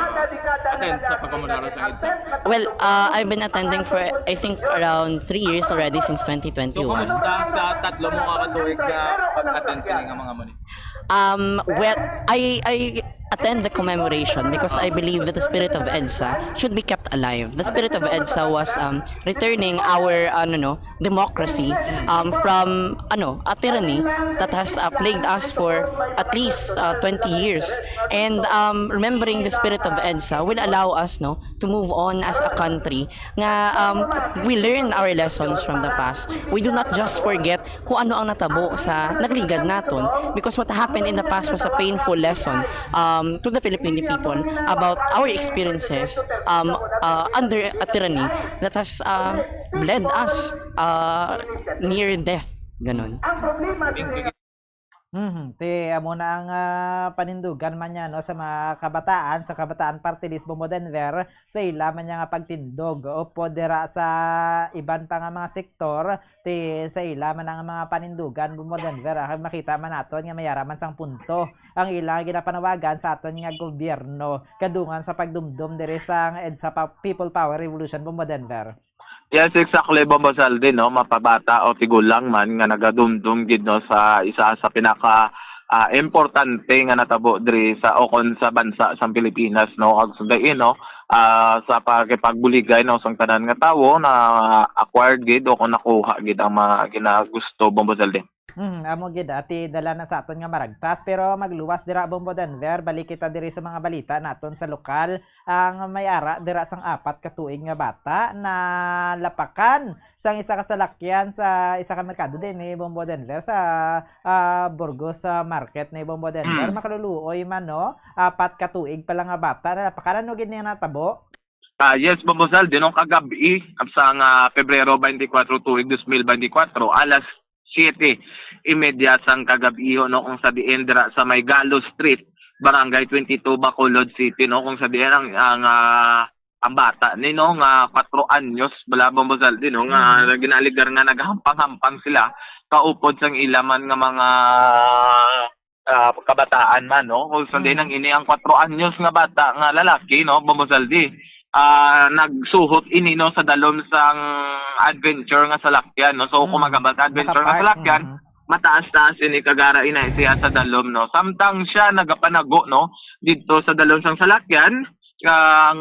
attend sa pagpamunaro sa EDSA? Well, uh, I've been attending for, I think, around three years already, since twenty twenty-one. So, kumusta sa tatlo mo nga katuig nga pag-attend sa nga mga muni? Um, well, I, I, attend the commemoration because I believe that the spirit of EDSA should be kept alive. The spirit of EDSA was um, returning our ano no democracy um, from ano a tyranny that has uh, plagued us for at least uh, twenty years. And um, remembering the spirit of EDSA will allow us no to move on as a country nga um, we learn our lessons from the past. We do not just forget kung ano ang natabo sa nagligad naton, because what happened in the past was a painful lesson um, to the Filipino people about our experiences um, uh, under a tyranny that has uh, led us uh, near death. Ganon. Mhm. Ti amo na ang ah, panindugan man niya no sa mga kabataan, sa Kabataan Party List, Bombo Denver, sa ila man niya nga pagtindog upod dira sa iban pa nga mga sektor. Ti sa ila man ang mga panindugan, Bombo Denver, ah, makita man naton nga may ara man sang punto ang ila nga ginapanawagan sa aton nga gobyerno kadungan sa pagdumdom diri sa EDSA pa- People Power Revolution, Bombo Denver. Yes, exactly, Bombo Saldi, no? Mapabata o tigulang man nga nagadumdum gid no sa isa sa pinaka ah, importante nga natabo diri sa o kon sa bansa sang Pilipinas, no? Ag sundai, no? Ah, sa pakipagbuligay no sang tanan nga tawo na acquired gid o kon nakuha gid ang mga ginagusto, Bombo Saldi. Hmm, amo gid ati dala na sa aton nga maragtas, pero magluwas dira, Bombo Denver, balik kita diri sa mga balita naton sa lokal. Ang may ara dira sang apat ka tuig nga bata na lapakan sang isa ka salakyan sa isa ka merkado din ni Bombo Denver sa ah, Burgos ah, Market ni Bombo Denver. Mm. Makaluluoy man, no? Apat ka tuig pa lang nga bata na lapakan. Ano gid niya natabo? Ah, yes, Bombo Sal, dinong kagabi, sa nga Pebrero twenty-four, tuig dos mil twenty-four, alas siete y media sang kagabi, no, kung sa diin dira sa may Galo Street, Barangay twenty-two, Bacolod City, no, kung sa diin ang ang ah, ang bata ni, no, nga kwatro anyos bala, Bombo Saldi, no, nga Mm. ginaligar nga naghampang-hampang sila kaupod sang ila man nga mga ah, kabataan man, no? Kung sa Mm. dinang ini ang kwatro anyos nga bata nga lalaki, no, Bombo Saldi, ah, nagsuhot ini, no, sa dalom sang adventure nga salakyan, no? So, kung Mm. magambal ka adventure nga Nakapark. salakyan, Mhm. mataas-taas ini kagara ina siya sa dalom, no? Samtang siya nagapanago, no, dito sa dalom sang salakyan, ang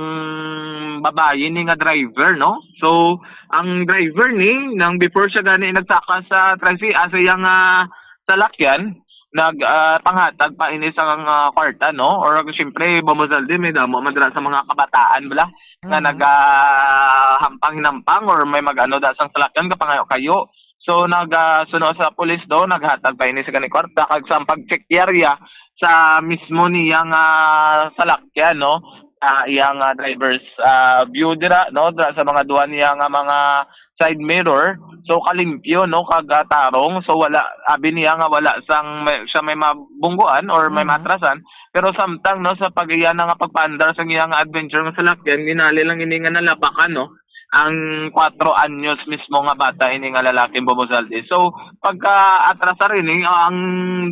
babayi ni nga driver, no? So, ang driver ni, nang before siya gani nagsaka sa tricycle, ah, sa iyang ah, salakyan, nag ah, panghatag pa ini sa nga kwarta, no? Or siyempre, Bombo Saldi, may damo man dira sa mga kabataan bala nga Mm. nagahampang-hinampang or may mag-ano da sang salakyan, kapangayo-kayo. So nagasuno sa pulis do, naghatag pa ini sa gani kwarta, kag sa pag-check area sa mismo niya nga salakyan, no? Ah, iya nga driver's ah, view dira, no? Dira sa mga duha niya nga mga side mirror. So kalimpyo, no, kag ah, tarong. So wala, abi niya nga wala sang may, siya may mabungguan or may Mhm. matrasan. Pero samtang, no, sa pag-iya na nga pagpaandar sa iya nga adventure nga salakyan, ginali lang ini nga nalapakan, no, ang kwatro anyos mismo nga bata ini nga lalaki, Bombo Saldi. So pagka atrasar ini, ang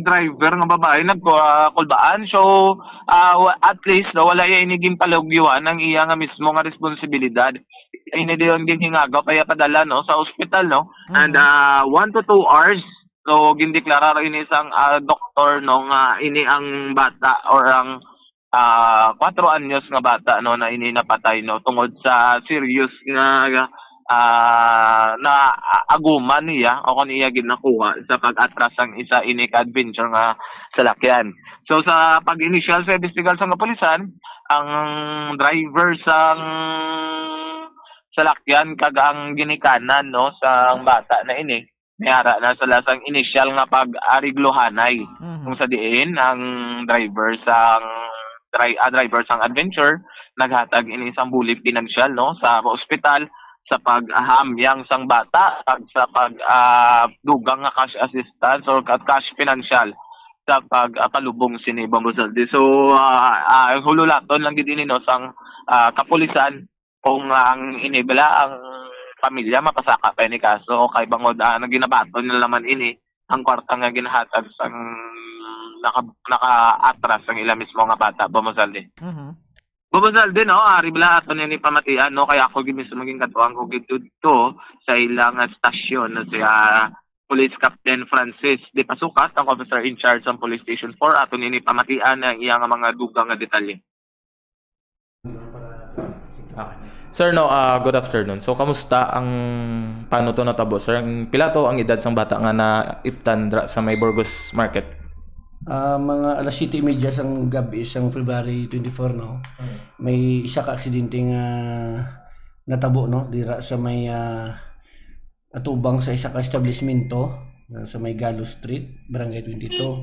driver nga babae nagkulbaan. So ah, wa- at least, no, wala iya ini ginpalugyuan ang iya nga mismo nga responsibilidad. Ini diyon ginhingagaw pa iya padala, no, sa ospital, no. And Mhm. ah, one to two hours, so gindeklarar ini sang ah, doktor, no, nga ini ang bata or ang ah, kwatro anyos nga bata, no, na ini napatay, no, tungod sa serious nga ah, na aguman niya o kon iya gid nakuha sa pag-atras sang isa ini ka adventure nga salakyan. So sa pag-inisyal sa imbestigasyon nga kapulisan, ang driver sang salakyan kag ang ginikanan, no, sang bata na ini, may ara na sila sang inisyal nga pag-ariglohanay. Mhm. Kung sa diin ang driver sang dri- ah, driver sang adventure naghatag ini sang bulig pinansyal, no, sa ospital sa paghamyang sang bata kag sa pag ah, dugang nga cash assistance or ka- cash financial sa pag ah, palubong sini, Bombo Saldi. So ah, ah, hululaton lang gid ini, no, sang ah, kapulisan kung ang ini bala ang pamilya mapasaka pa ini kaso, kay bangod ah, naginabaton na naman ini ang kwarta nga ginahatag sang naka, nakaatras ang ila mismo nga bata, Bombo Saldi. Mhm. Bombo Saldi, no, ari bala ato ni pamatian, no, kaya ako gid mismo maging katuwang ko gid dudto sa ila nga stasyon, no, siya Police Captain Francis De Pasukat, ang officer in charge sa Police Station four, aton ini pamatian ang iya nga mga dugang nga detalye. Okay. Sir, no, ah, good afternoon. So, kamusta ang, paano to natabo, sir? Ang pila to ang edad sang bata nga naiptan dra sa may Burgos Market? Ah, mga alas siyete y media sang gabi sang February twenty-four, no? May isa ka aksidente nga natabo, no? Dira sa may, ah, atubang sa isa ka establishmento, ah, sa may Galo Street, Barangay twenty-two.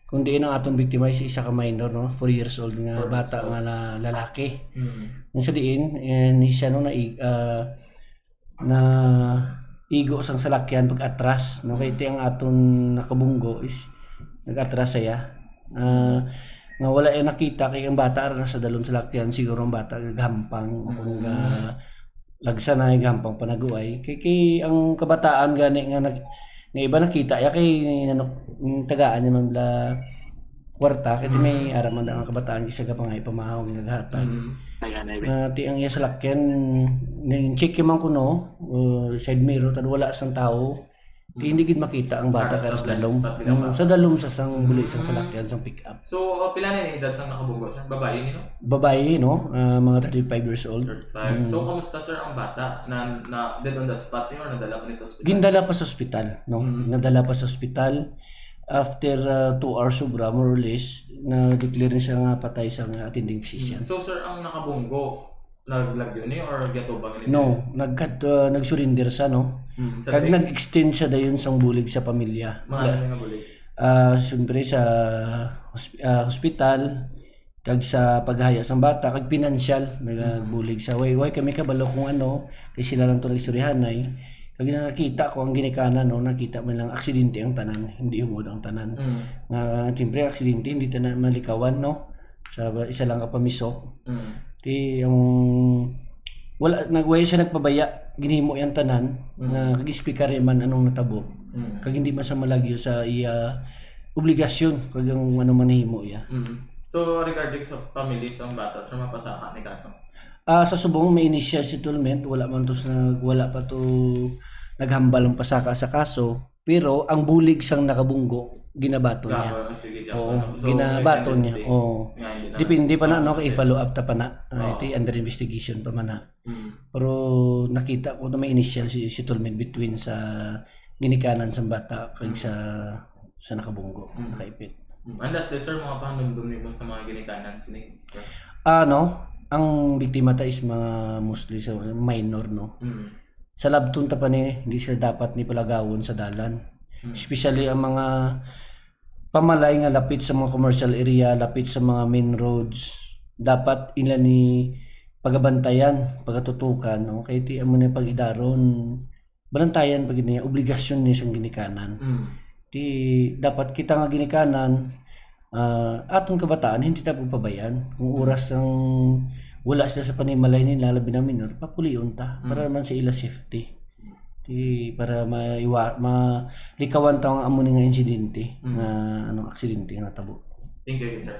Kung diin ang aton biktima is isa ka minor, no? Four years old nga Four years bata old. nga la- lalaki. Mm. Kung sa diin, eh, ni siya, no, na, ah, na igo sang salakyan pag atras, no? Kay Mm. ti ang aton nakabunggo is nag-atras siya. Ah, nga wala iya nakita kay ang bata ra sa dalom salakyan, siguro ang bata gagampang o kung Mm. ga lagsa na gagampang panaguay. Kay, kay ang kabataan gani nga nag nga iba nakita ya kay nanuk- yung tagaan niya man la kwarta kay may Mm. ara man ang kabataan isa ka pangay pamahaw nga naghatag. Mm. Ayan, ayan. Nga ti ang iya salakyan, ning check man kuno, uh, side mirror, tad wala sang tao. Ti hindi gid makita ang bata Ah, kay sa sa blind dalom. Spot nila Mm, ba? Sa dalom sa sang buli sa Mm. salakyan, sang pick up. So, uh, pila na yung edad sang nakabunggo, sir? Babae, no? Babae, no? Ah, mga thirty-five years old. Thirty-five. Mm. So, kamusta, sir, ang bata? Na, na dead on the spot niyo or nadala pa ni sa ospital? Gindala pa sa ospital, no? Mm. Nadala pa sa ospital. After, ah, two hours sobra, more or less, na-declare na siya nga patay sa nga attending physician. Mm. So, sir, ang nakabunggo, naglagyo ni or gatubang ni? No, nagkat uh, nag-surrender siya, no? Mm, sa Kag nag-extend siya dayon sang bulig sa pamilya. Mga ano nga bulig? Ah, siyempre sa hosp- ah, hospital, kag sa paghaya sang bata, kag pinansyal, nagbulig sa way. Way kami kabalo kung ano, kay sila lang to nagstoryahanay. Kag nakita ko ang ginikanan, no, nakita man lang aksidente ang tanan, hindi hungod ang tanan. Mm. Nga, siyempre, aksidente, hindi tanan malikawan, no? Sa isa lang ka pamiso. Mm. Ti ang wala nagway siya nagpabaya, ginhimo yang tanan Mm. nga kag-explicar man anong natabo. Mm. Kag hindi man sa malagyo sa iya obligasyon kag ang ano man nahimo iya. Mm. So regarding sa family sa bata, sir, mapasaka ni kaso? Ah, sa subong may initial settlement, wala man to sa wala pa to naghambal ang pasaka sa kaso. Pero ang bulig sang nakabunggo, ginabaton niya. Ginabaton, sige, Oo, ginabaton niya. Oo. Depende pa na, no, kay follow up ta pa na. Ah, iti under investigation pa man na. Mm. Pero nakita ko na may initial si settlement between sa ginikanan sang bata kag Mm. sa sa nakabunggo, Mm. nakaipit. Mm. And lastly, sir, mga pahanumdom nimo sa mga ginikanan sini? Ano, ang biktima ta is mga mostly sa minor, no? Mm. Sa labton ta pa ni, hindi sila dapat ni palagawon sa dalan. Hmm. Especially ang mga pamalay nga lapit sa mga commercial area, lapit sa mga main roads, dapat ila ni pagabantayan, pagatutukan, no? Kay ti amo ni pag-idaron, balantayan pag niya, obligasyon ni sang ginikanan. Hmm. Ti dapat kita nga ginikanan, ah, aton kabataan, hindi ta pagpabayan. Kung oras ang wala sila sa panimalay nila, labi na minor, papulion ta para man sa ila safety. Ti para maiwa, malikawan ta ang amo ni nga insidente, Mm. nga ano, aksidente nga natabo. Thank you, sir.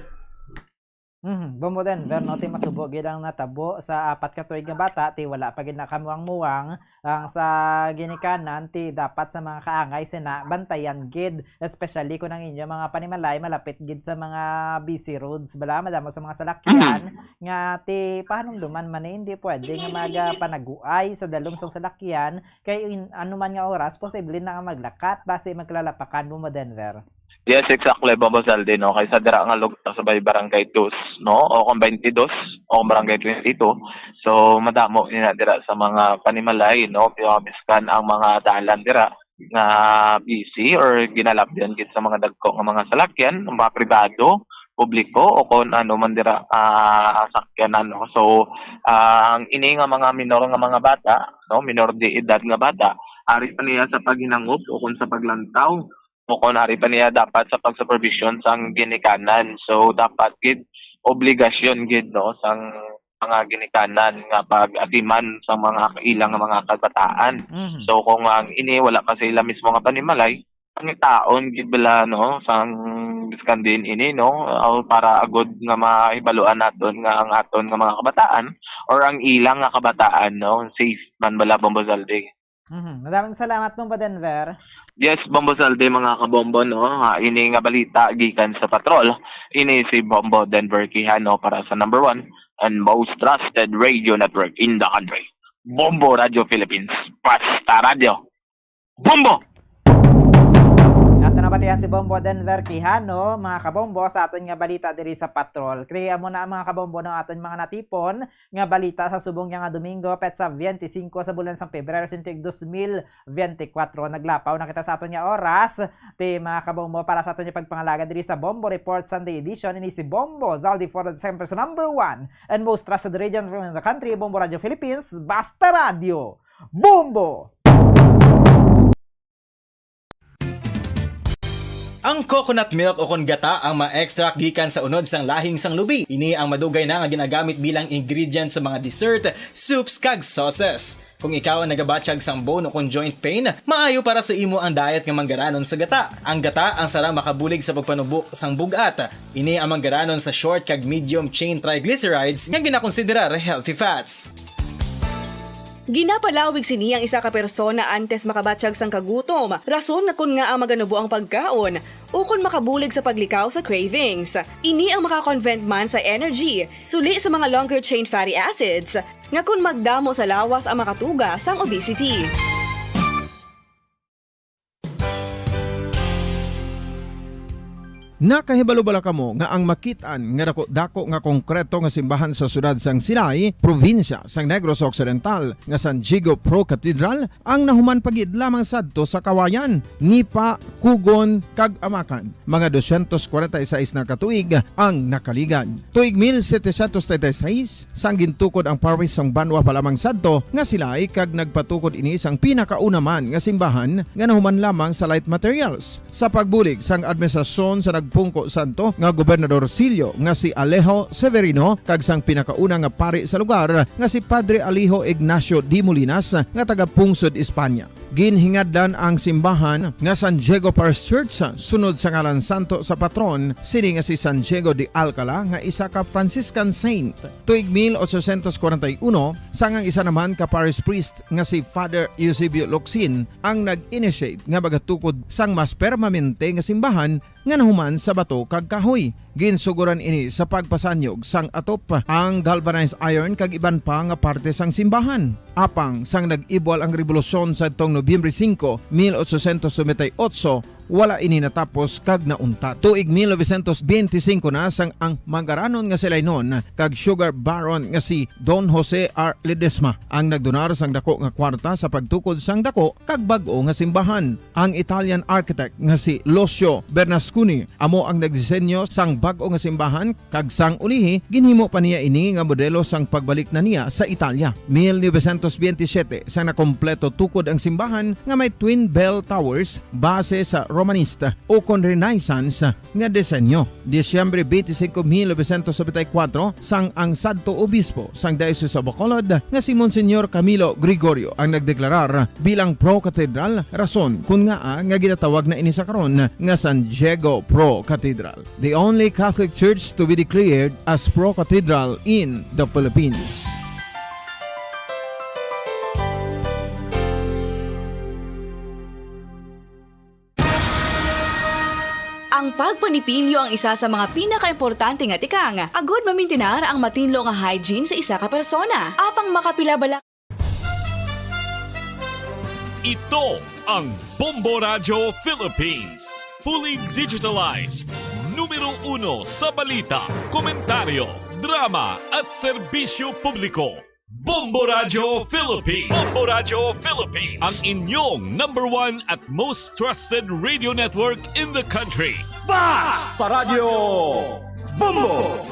Mhm, Bombo Denver, no, ti masubo gid ang natabo sa apat ka tuig nga bata, ti wala pa gid nakamuwang-muwang ang sa ginikanan, ti dapat sa mga kaangay sina bantayan gid, especially kung ang inyo mga panimalay malapit gid sa mga busy roads, bala madamo sa mga salakyan, nga ti pahanumduman man ni hindi pwede nga magpanaguay sa dalom sang salakyan, kay in, ano man nga oras posible na nga maglakat basi magkalalapakan mo mo Denver. Yes, exactly, Bombo Saldi, no? Kaysa dira nga lugar sa may barangay dos, no? O kung twenty-two, o kung barangay twenty-two. So, madamo ni na dira sa mga panimalay, no? Kaya miskan ang mga dalan dira nga busy or ginalabyan gid sa mga dagko nga mga salakyan, mga pribado, publiko, o kung ano man dira, ah, sakyanan, no? So, ah, ang ini nga mga minor nga mga bata, no? Minor de edad nga bata, ari pa niya sa paghinangop o kung sa paglantaw. O kon ari pa niya dapat sa pagsupervision sang ginikanan. So dapat gid obligasyon gid, no, sang mga ginikanan nga pag-atiman sa mga ilang mga kabataan. Mhm. So kung ang ini wala pa sa ila mismo nga panimalay, pangitaon gid bala, no, sang biskan din ini, no, o para agod nga mahibaluan naton nga ang aton nga mga kabataan or ang ilang nga kabataan, no, safe man bala, Bombo Zalde. Mhm. Madaming salamat, Bombo Denver. Yes, Bombo Saldi, mga kabombo, no? Ah, ini nga balita gikan sa Patrol. Ini si Bombo Denver Quijano para sa number one and most trusted radio network in the country. Bombo Radio Philippines. Basta Radio. Bombo! Ato nabatian si Bombo Denver Quijano, mga kabombo, sa aton nga balita diri sa Patrol. Kaya mo na, mga kabombo, no, aton mga natipon nga balita sa subong niya nga Domingo, petsa twenty-five sa bulan sang Pebrero, sintig dos mil veinticuatro. Naglapaw na kita sa aton nga oras. Ti, mga kabombo, para sa aton nga pagpangalaga diri sa Bombo Report Sunday Edition, ini si Bombo Zaldi Foro, siyempre sa number one and most trusted radio from the country, Bombo Radio Philippines, Basta Radio. Bombo! Ang coconut milk o kon gata ang ma-extract gikan sa unod sang lahing sang lubi. Ini ang madugay na nga ginagamit bilang ingredient sa mga dessert, soups, kag sauces. Kung ikaw ang nagabatyag sang bone o kon joint pain, maayo para sa imo ang diet nga manggaranon sa gata. Ang gata ang sarang makabulig sa pagpanubo sang bug-at. Ini ang manggaranon sa short kag medium chain triglycerides nga ginakonsiderar healthy fats. Ginapalawig sini ang isa ka persona antes makabatyag sang kagutom, rason nga kon ngaa maganubo ang pagkaon, ukon makabulig sa paglikaw sa cravings. Ini ang maka-convert man sa energy, suli sa mga longer chain fatty acids, nga kon magdamo sa lawas ang makatuga sang obesity. Nakahibalo bala kamo nga ang makit-an nga daku-daku nga konkreto nga simbahan sa siyudad sang Silay, probinsya sang Negros Occidental, nga San Diego Pro Cathedral ang nahuman pa gid lamang sadto sa Kawayan, Nipa, Cogon, kag Amacan? Mga dosyentos kwarenta y seis na ka tuig ang nakaligad. Tuig mil setecientos treinta y seis, sang gintukod ang parish sang Banwa pa lamang sadto nga Silay, kag nagpatukod ini sang pinakauna man nga simbahan nga nahuman lamang sa light materials. Sa pagbulig sang administrasyon sa nagpungko sadto nga Gobernador Silio nga si Alejo Severino kag sang pinakauna nga pari sa lugar nga si Padre Alejo Ignacio de Molinas nga taga Pungsod, Espanya. Ginhingadlan ang simbahan nga San Diego Parish Church sunod sa ngalan santo sa patron sini nga si San Diego de Alcala nga isa ka Franciscan saint. Tuig mil ochocientos kwarenta y uno, sang ang isa naman ka parish priest nga si Father Eusebio Locsin ang nag-initiate nga magatukod sang mas permanente nga simbahan nga nahuman sa bato kag kahoy. Ginsuguran ini sa pagpasanyog sang atop, ang galvanized iron kag iban pa nga parte sang simbahan. Apang sang nag-ibwal ang rebolusyon sadtong Nobyembre singko, mil ochocientos noventa y ocho, wala ini natapos kag nauntat. Tuig mil novecientos beintisinko na sang ang manggaranon nga Silaynon kag sugar baron nga si Don Jose R. Ledesma ang nagdonar sang dako nga kwarta sa pagtukod sang dako kag bag-o nga simbahan. Ang Italian architect nga si Lucio Bernasconi amo ang nagdisenyo sang bag-o nga simbahan, kag sang ulihi ginhimo pa niya ini nga modelo sang pagbalik na niya sa Italia. Mil novecientos beintisyete, sang nakompleto tukod ang simbahan nga may twin bell towers base sa Romanista ukon Renaissance nga disenyo. Disyembre twenty-five, mil novecientos noventa y cuatro, sang ang sadto obispo sang Diocese of Bacolod nga si Monsignor Camilo Gregorio ang nagdeklarar bilang pro-cathedral, rason kun ngaa nga ginatawag na ini sa karon nga San Diego Pro Cathedral, the only Catholic Church to be declared as pro-cathedral in the Philippines. Ang pagpanipilyo ang isa sa mga pinakaimportante nga tikang agud mamintinar ang matinlo nga hygiene sa isa ka persona. Apang makapila bala Ito ang Bombo Radyo Philippines. Fully digitalized. Numero uno sa balita, komentaryo, drama at serbisyo publiko. Bombo Radyo Philippines. Bombo Radyo Philippines. Ang inyong number one at most trusted radio network in the country. Basta Radyo Bombo!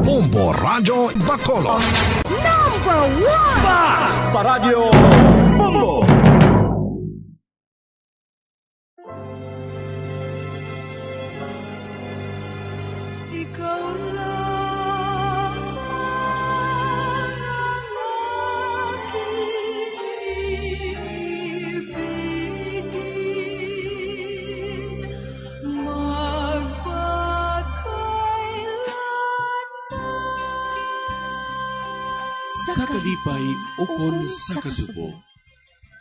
Bombo Radyo Bacolod. Number one! Basta Radyo Bombo! Ikaw lang ang aking ibigin, magpakailanman. Sa kalipay ukon sa kasubo.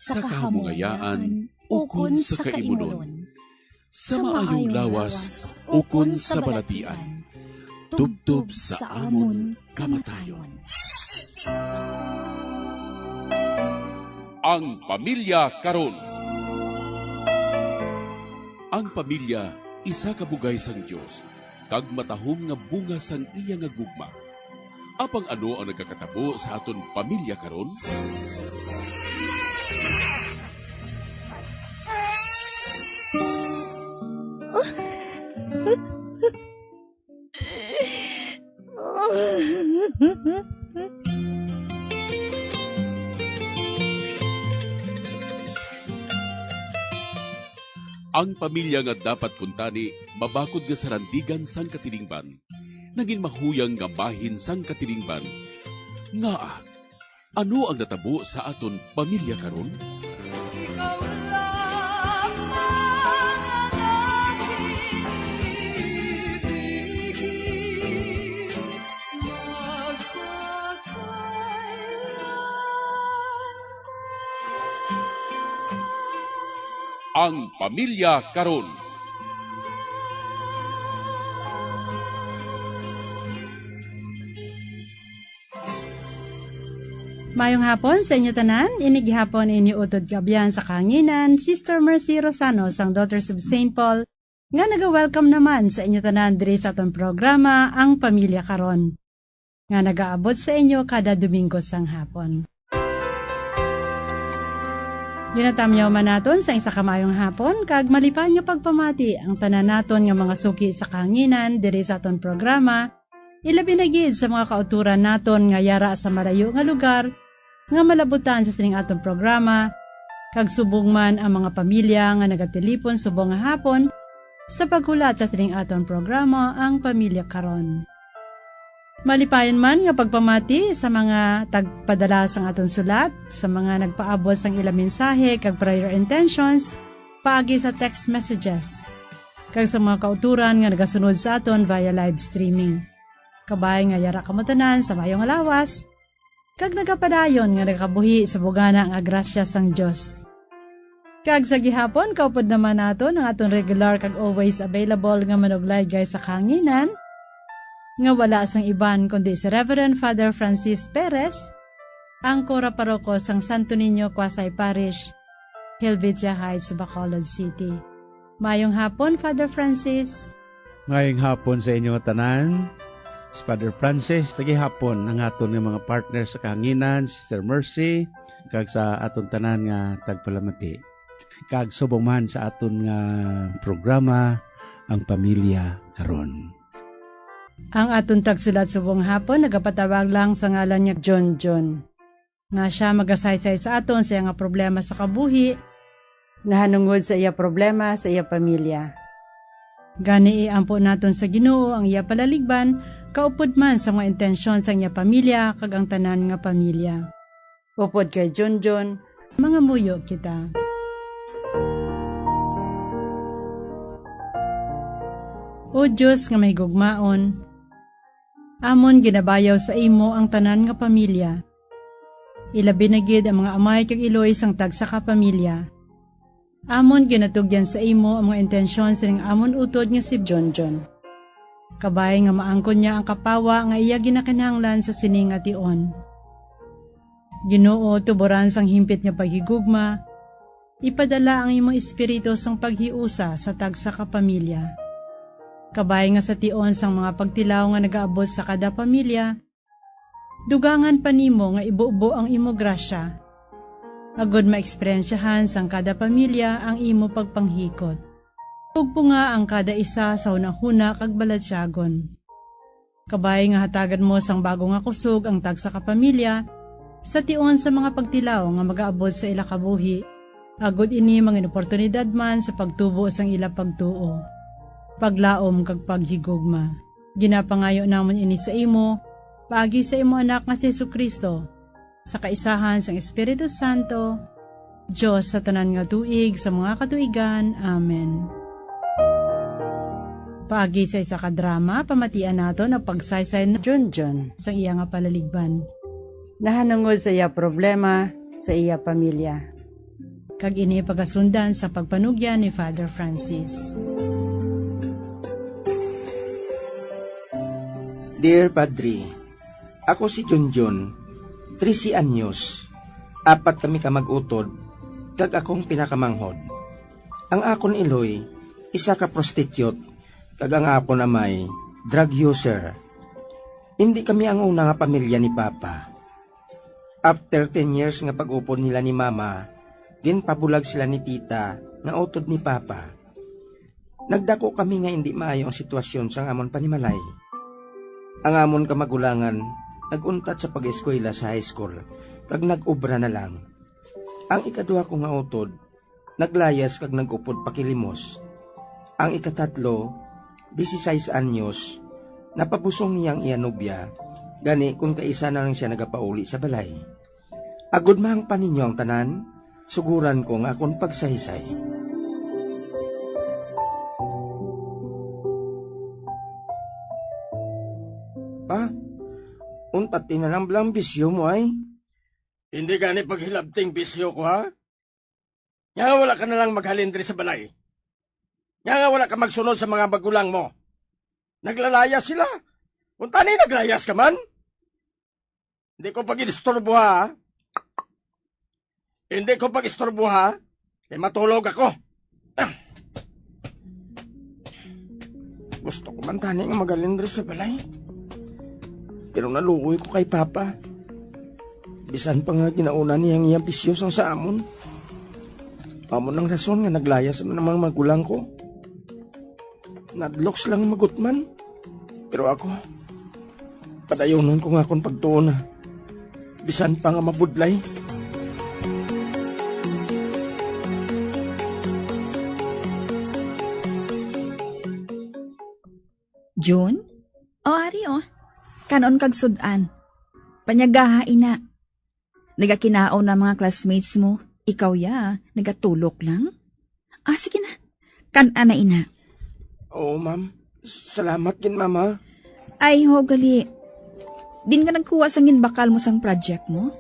sa kahamungayaan ukon sa kaimunon, sa maayong lawas ukon sa balatian, tubtob sa amon kamatayon. Ang pamilya karon. Ang pamilya, isa ka bugay sang Dios, kag matahom nga bunga sang iya nga gugma. Apang ano ang nagakatabo sa aton pamilya karon? Ang pamilya nga dapat kuntani mabakod nga sarandigan sang katilingban, nagin mahuyang nga bahin sang katilingban. Ngaa, ano ang natabo sa aton pamilya karon? Ikaw lamang ang aking ibigin, magpakailanman. Ang pamilya karon. Mayong hapon sa inyo tanan. Ini gihapon inyo utod kaabyan sa kahanginan, Sister Mercy Rosano sang Daughters of Saint Paul, nga naga-welcome naman sa inyo tanan diri sa aton programa, Ang Pamilya Karon, nga nagaabot sa inyo kada Domingo sang hapon. Ginatamyaw man naton sa isa ka maayong hapon kag malipayon nga pagpamati ang tanan naton nga mga suki sa kahanginan diri sa aton programa, ilabi na gid sa mga kautoran naton nga yara sa malayo nga lugar nga malabutan sa sining aton programa, kag subong man ang mga pamilya nga nagatilipon subong nga hapon sa paghulat sa sining aton programa, Ang Pamilya Karon. Malipayon man nga pagpamati sa mga tagpadala sang aton sulat, sa mga nagpaabot sang ila mensahe kag prayer intentions paagi sa text messages, kag sa mga kautoran nga nagasunod sa aton via live streaming. Kabay nga yara kamo tanan sa maayong lawas, kag nagapadayon nga nagakabuhi sa bugana nga grasya sang Dios. Kag sa gihapon, kaupod naman naton ang aton regular kag always available nga manuglaygay sa kahanginan, nga wala sang iban kundi si Reverend Father Francis Perez, ang kura paroko sang Santo Niño Quasi Parish, Helvetia Heights, Bacolod City. Mayong hapon, Father Francis. Mayong hapon sa inyo nga tanan. Si Father Francis, sa gihapon ang aton nga mga partner sa kahanginan, Sister Mercy, kag sa aton tanan nga tagpalamati. Kag subong man sa aton nga programa, Ang Pamilya Karon. Ang aton tagsulat subong hapon nagapatawag lang sa ngalan niya, John John, nga sia magasaysay sa aton sa iya nga problema sa kabuhi, nahanungod sa iya problema sa iya pamilya. Gani, iampo naton sa Ginoo ang iya palaligban, kaupod man sa mga intensyon sang iya pamilya kag ang tanan nga pamilya. Upod kay Junjun, mangamuyo kita. O Dios nga mahigugmaon, amon ginabayaw sa imo ang tanan nga pamilya, ilabi na gid ang mga amay kag iloy sang tagsa ka pamilya. Amon ginatugyan sa imo ang mga intensyon sining amon utod nga si Junjun. Kabay nga maangkon niya ang kapawa nga iya ginakinahanglan sa sini nga tion. Ginoo, tuboran sang himpit nga paghigugma, ipadala ang imo Espiritu sang paghiusa sa tagsa ka pamilya. Kabay nga sa tion sang mga pagtilaw nga nagaabot sa kada pamilya, dugangan pa nimo nga ibubo ang imo grasya, agod maeksperyensyahan sang kada pamilya ang imo pagpanghikot. Tugponga ang kada isa sa hunahuna kag balatyagon. Kabay nga hatagan mo sang bago nga kusog ang tagsa ka pamilya, sa tion sa mga pagtilaw nga magaabot sa ila kabuhi, agod ini mangin oportunidad man sa pagtubo sang ila pagtuo, paglaom kag paghigugma. Ginapangayo namon ini sa imo, paagi sa imo Anak nga si Jesu-Cristo, sa kaisahan sang Espiritu Santo, Dios sa tanan nga tuig sa mga katuigan. Amen. Paagi sa isa ka drama, pamatian naton ang pagsaysay ni Junjun sang iya nga palaligban. Nahanungod sa iya problema sa iya pamilya. kag ini pagasundan sa pagpanugyan ni Father Francis. Dear Padre, ako si Junjun, trese anyos, apat kami ka mag-utod, kag akong pinakamanghod. Ang akon iloy, isa ka prostitute, kag ang akon amay, drug user. Indi kami ang una nga pamilya ni Papa. After ten years nga pag-upod nila ni Mama, ginpabulag sila ni Tita nga utod ni Papa. Nagdako kami nga indi maayo ang sitwasyon sang amon panimalay. Ang amon kamagulangan nag-untat sa pag-eskwela sa high school, kag nag-obra na lang. Ang ikaduha ko nga utod, naglayas kag nag-upod pakilimos. Ang ikatatlo, disisais anyos, napabusong niya ang iya nobya, gani kon kaisa na lang sia nagapauli sa balay. Agod mahangpan ninyo ang tanan, suguran ko nga akon pagsaysay. Pa, untat na lang bala ang bisyo mo, ay? Hindi gani paghilabting bisyo ko, ha? Nga wala ka na lang maghalin diri sa balay. Nga wala ka magsunod sa mga magulang mo. Naglalaya sila. Kung tani naglayas ka man, hindi ko pag-istorbo, ha? Hindi ko pag-istorbo, ha? Kay matulog ako. Ah. Gusto ko man tani nga magalin diri sa balay. Pero naluoy ko kay Papa. Bisan pa nga ginauna niya ang iyang bisyo sang sa amon. Amo nang rason nga naglayas man ang mga magulang ko. Nadlok sila nga magutman. Pero ako, padayonon ko nga akon pagtuo na. Bisan pa nga mabudlay. Jun? O, ari, o. Kanon kag sud-an. Panyagaha, ina. Nagakinaon na mga classmates mo. Ikaw, ya, nagatulok lang. Ah, sige na. Kan-a na, ina. Oo, ma'am. Salamat gid, ma'am, ha? Ay, ho, gali. Din ka nagkuha sang ginbakal mo sang project mo?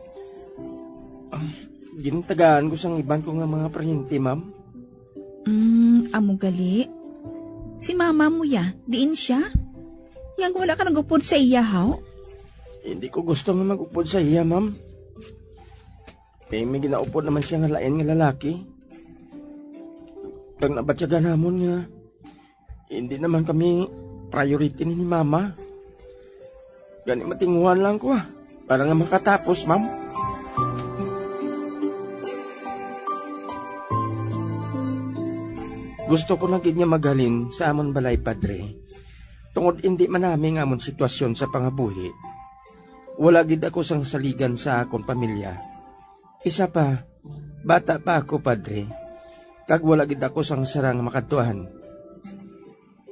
Ah, gintagaan ko sang iban ko nga mga paryente, ma'am. Mm, amo gali. Si mama mo ya, diin siya? Ngan wala ka nag-upod sa iya, haw? Hindi ko gusto nga mag-upod sa iya, ma'am. Kay may ginaupod naman siya nga lain nga lalaki. Kag nabatyagan namon nga hindi naman kami priority ni, ni mama. Gani matinguhan lang ko, ah, para nga makatapos, ma'am. Gusto ko na gid nga maghalin sa amon balay, Padre, tungod indi man nami nga amon sitwasyon sa pangabuhi. Wala gid ako sang saligan sa akon pamilya. Isa pa, bata pa ako, Padre, kag wala gid ako sang sarang makadtuan.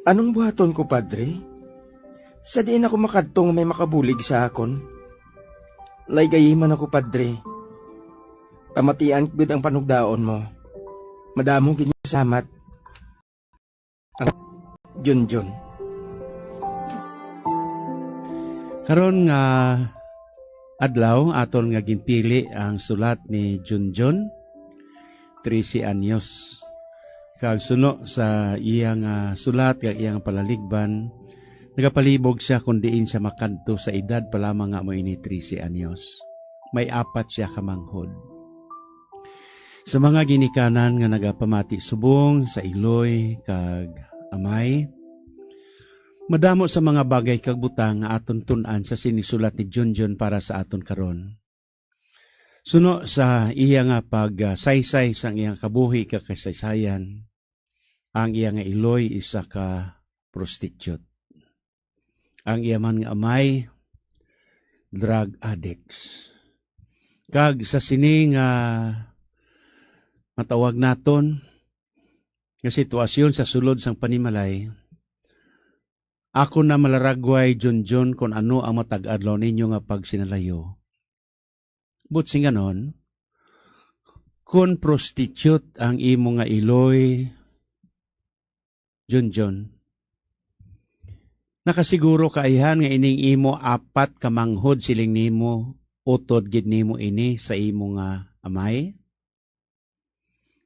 Anong buhaton ko, Padre? Sa diin ako makadto nga may makabulig sa akon? Laygayi man ako, Padre. Pamatian ko gid ang panugdaon mo. Madamo gid nga salamat. Ang Junjun. Karon nga adlaw, aton nga ginpili ang sulat ni Junjun, trese anyos. Kag suno sa iya nga sulat kag iya nga palaligban, nagapalibog siya kon diin siya makadto sa edad pa lamang nga amo ini, trese anyos. May apat siya ka manghod. Sa mga ginikanan nga nagapamati subong sa iloy kag amay, madamo sa mga bagay kag butang nga aton tun-an sa sini sulat ni Junjun para sa aton karon. Suno sa iya nga pagsaysay sang iyang kabuhi kag kasaysayan, ang iya nga iloy isa ka prostitute. Ang iya man nga amay, drug addicts. Kag sa sini nga matawag naton nga sitwasyon sa sulod sang panimalay, ako na malaragway, Junjun, kon ano ang matag adlaw ninyo nga pagsinalayo. But singanon, kon prostitute ang imo nga iloy, Junjun, nakasiguro ka, ayhan, nga ining imo apat ka manghod, siling nimo, utod gid nimo ini sa imo nga amay?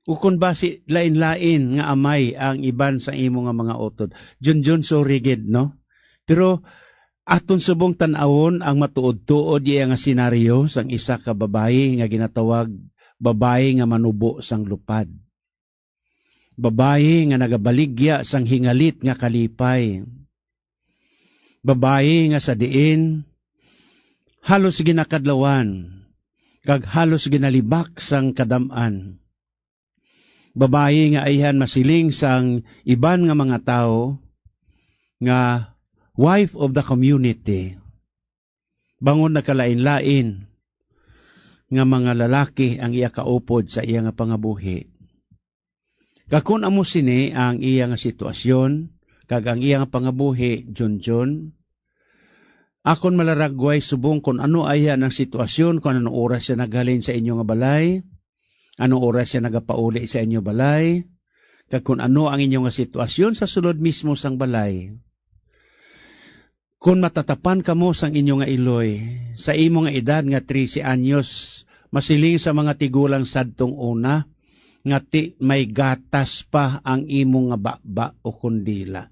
Ukon basi lain-lain nga amay ang iban sa imo nga mga utod? Junjun, sorry gid, no? Pero aton subong tan-awon ang matuod-tuod iya nga senaryo sang isa ka babayi nga ginatawag babayi nga manubo sang lupad. Babayi nga nagabaligya sang hingalit nga kalipay. Babayi nga sa diin halos ginakadlawan kag halos ginalibak sang kadam-an. Babayi nga ayhan masiling sang iban nga mga tawo nga wife of the community, bangod nagkalain-lain nga mga lalaki ang iya kaupod sa iya nga pangabuhi. Kag kon amo sini ang iya nga sitwasyon kag ang iya nga pangabuhi, Junjun, akon malaragway subong kon ano ayhan ang sitwasyon, kon ano oras siya naghalin sa inyo nga balay, ano oras siya nagapauli sa inyo balay, kag kon ano ang inyo nga sitwasyon sa sulod mismo sang balay. Kon matatapan kamo sang inyo nga iloy, sa imo nga edad nga trese anyos, masiling sa mga tigulang sadtong una, nga ti may gatas pa ang imo nga baba o kon dila.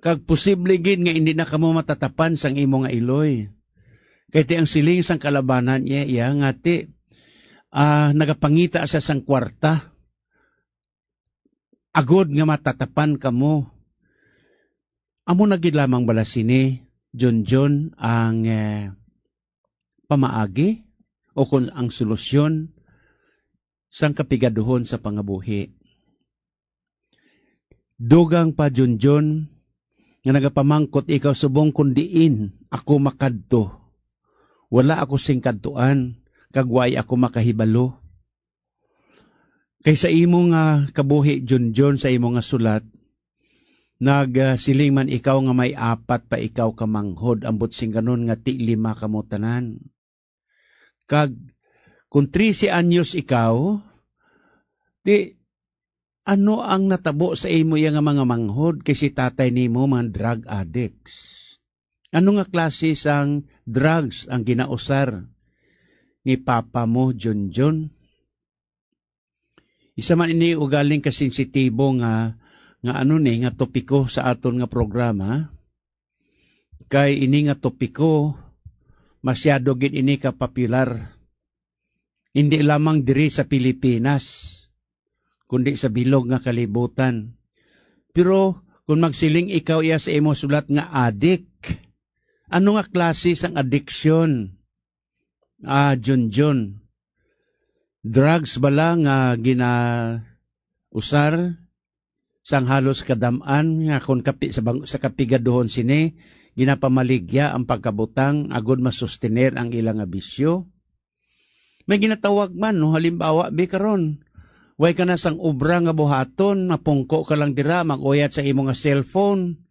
Kag posible gid nga indi na kamo matatapan sang imo nga iloy. Kay ti ang siling sang kalabanan niya iya nga ti, ah, nagapangita siya sang kwarta agod nga matatapan kamo. Amo na gid lamang bala sini, Junjun, ang, eh, pamaagi o kon ang solusyon sang kapigaduhon sa pangabuhi? Dugang pa, Junjun, nga nagapamangkot ikaw subong kon diin ako makadto. Wala ako sing kadtuan, kag way ako makahibalo. Kay sa imo nga kabuhi, Junjun, sa imo nga sulat, nag, ah, siling man ikaw nga may apat pa ikaw ka manghod, ambot sing ganon nga ti lima kamo tanan. Kag kon trese anyos ikaw, ti ano ang natabo sa imo iya nga mga manghod, kay si tatay nimo mga drug addicts? Ano nga klase sang drugs ang ginausar ni papa mo, Junjun? Isa man ini ugaling kasensitibo nga, nga ano ni, nga topiko sa aton nga programa. Kay ini nga topiko, masyado gid ini ka popular. Hindi lamang diri sa Pilipinas, kundi sa bilog nga kalibutan. Pero kung magsiling ikaw iya sa imo sulat nga adik, ano nga klase sang adiksyon? Ah, Junjun, drugs bala nga ginausar sang halos kadam-an nga kon kapi-, sa bang-, sa kapigaduhon sini, ginapamaligya ang pagkabutang agud masustener ang ila nga bisyo? May ginatawag man, no, halimbawa, bi karon, way ka na sang obra nga buhaton, mapungko ka lang dira, mag-uyat sa imo nga cellphone,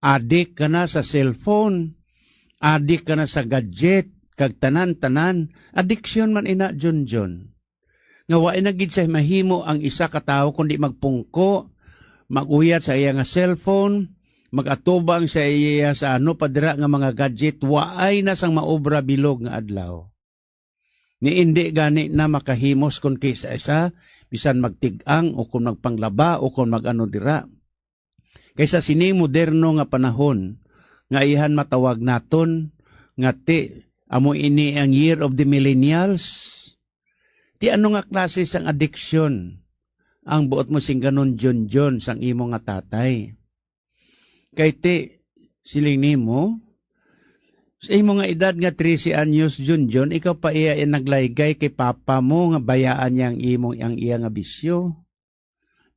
adik ka na sa cellphone, adik ka na sa gadget, kag tanan-tanan, adiksyon man ina, Junjun. Nga wa na gid sa mahimo ang isa ka tawo kundi magpungko, mag-uyat sa iya nga cellphone, mag-atubang sa iya sa ano pa dira nga mga gadget, waay na sang maobra bilog nga adlaw. Ni indi gani na makahimos kon kisa-isa, bisan magtig-ang o kon magpanglaba o kon mag-ano dira. Kay sa sining moderno nga panahon, nga ihan matawag naton nga ti amo ini ang year of the millennials, ti ano nga klase sang adiksyon ang buot mo singganon, Junjun, sang imo nga tatay? Kay ti, siling nimo, sa imo nga edad nga trese anyos, Junjun, ikaw pa iya, iya naglaygay kay papa mo nga bayaan niya ang imo, ang iya nga bisyo.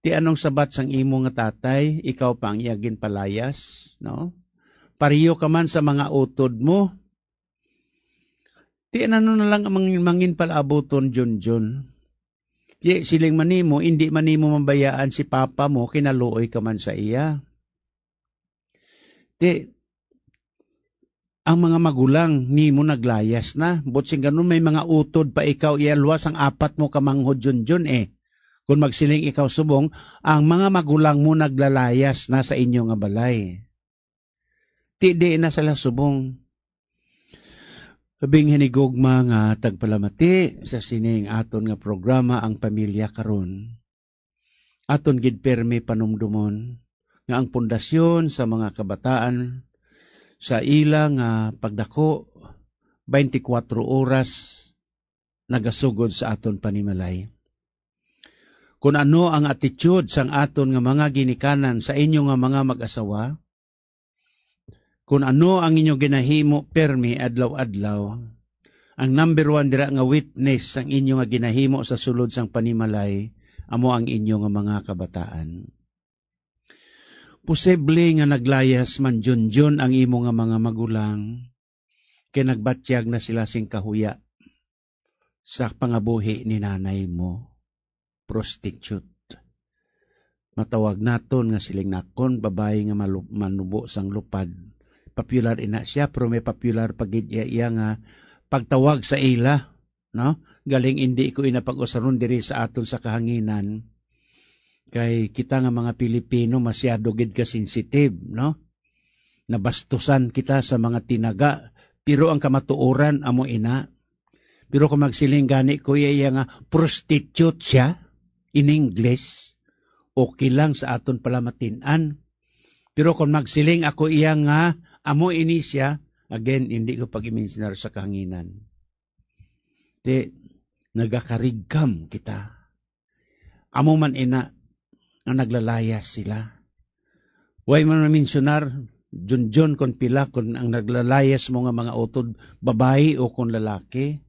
Ti anong sabat sang imo nga tatay, ikaw pa ang iya ginpalayas, no? Pareho ka man sa mga utod mo. Ti ano na lang ang mangin-, mangin palabuton, Junjun? Ti siling man nimo, indi man nimo mabayaan si papa mo, kinaluoy ka man sa iya. Ti, ang mga magulang nimo naglayas na. Buot sing ganun, may mga utod pa ikaw, iya luwas ang apat mo ka manghod, Junjun, eh. Kung magsiling ikaw subong, ang mga magulang mo naglalayas na sa inyo nga balay. Ti di na sila subong. Labing hinigugma nga tagpalamati sa sining aton nga programa, Ang Pamilya Karon. Aton gid pirmi panumdomon nga ang pundasyon sa mga kabataan sa ila nga pagdako, twenty-four oras nagasugod sa aton panimalay. Kun ano ang attitude sang aton nga mga ginikanan sa inyo nga mga mag-asawa, kun ano ang inyo ginahimo pirmi adlaw-adlaw, ang number one dira nga witness sang inyo nga ginahimo sa sulod sang panimalay amo ang inyo nga mga kabataan. Posible nga naglayas man, Junjun, ang imo nga mga magulang, kay nagbatyag na sila sing kahuya sa pangabuhi ni nanay mo, prostitute. Matawag naton nga siling nakon, babayi nga malu-, manubo sang lupad. Popular ina siya, pero may popular pa gid iya, iya nga pagtawag sa ila, no? Galing indi ko ina pag-usaron diri sa aton sa kahanginan. Kay kita nga mga Pilipino, masyado gid ka sensitive, no? Nabastusan kita sa mga tinaga, pero ang kamatuoran amo ina. Pero kung magsiling gani ko iya, iya nga prostitute siya, in English, okay lang sa aton palamatin-an. Pero kung magsiling ako iya nga amo ini siya, again, hindi ko pag-imensionar sa kahanginan. Ti, nagakarigkam kita. Amo man ina nga naglalayas sila. Way man mensionar, Junjun, kon pila, kon ang naglalayas mo nga mga utod, babayi o kon lalaki.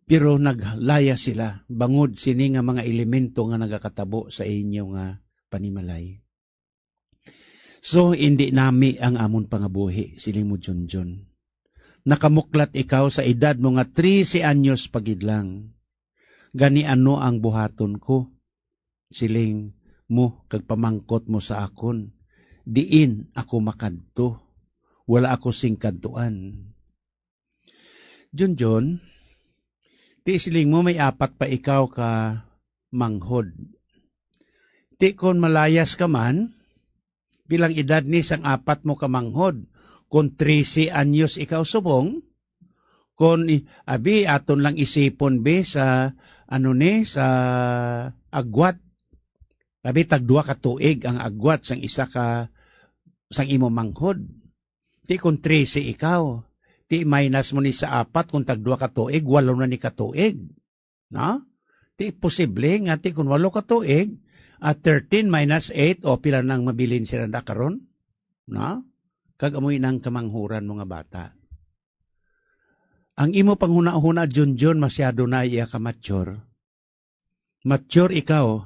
Pero naglayas sila bangod sini nga mga elemento nga nagakatabo sa inyo nga panimalay. So, indi nami ang amon pangabuhi, siling mo, Junjun. Nakamuklat ikaw sa edad mo nga trese anyos pa gid lang. Gani ano ang buhaton ko? Siling mo kag pamangkot mo sa akon, diin ako makadto? Wala ako sing kadtuan. Junjun, ti siling mo may apat pa ikaw ka manghod. Ti kon malayas ka man, bilang edad ni sang apat mo ka manghod, kon trese anyos ikaw subong, kon i-, abi, aton lang isipon, be, sa, ano ni, sa agwat. Abi, tagduha ka tuig ang agwat sang isa ka, sang imo manghod. Ti kon trese ikaw, ti minus mo ni sa apat, kung tagduha ka tuig, walo na ni ka tuig. No? Ti posible nga ti kon walo ka tuig, ah, thirteen minus eight, o pila nang mabilin sila na karon? No? Kag amoy nang kamanghuran, mga bata. Ang imo panghunahuna, Junjun, masyado na iya ka mature. Mature ikaw,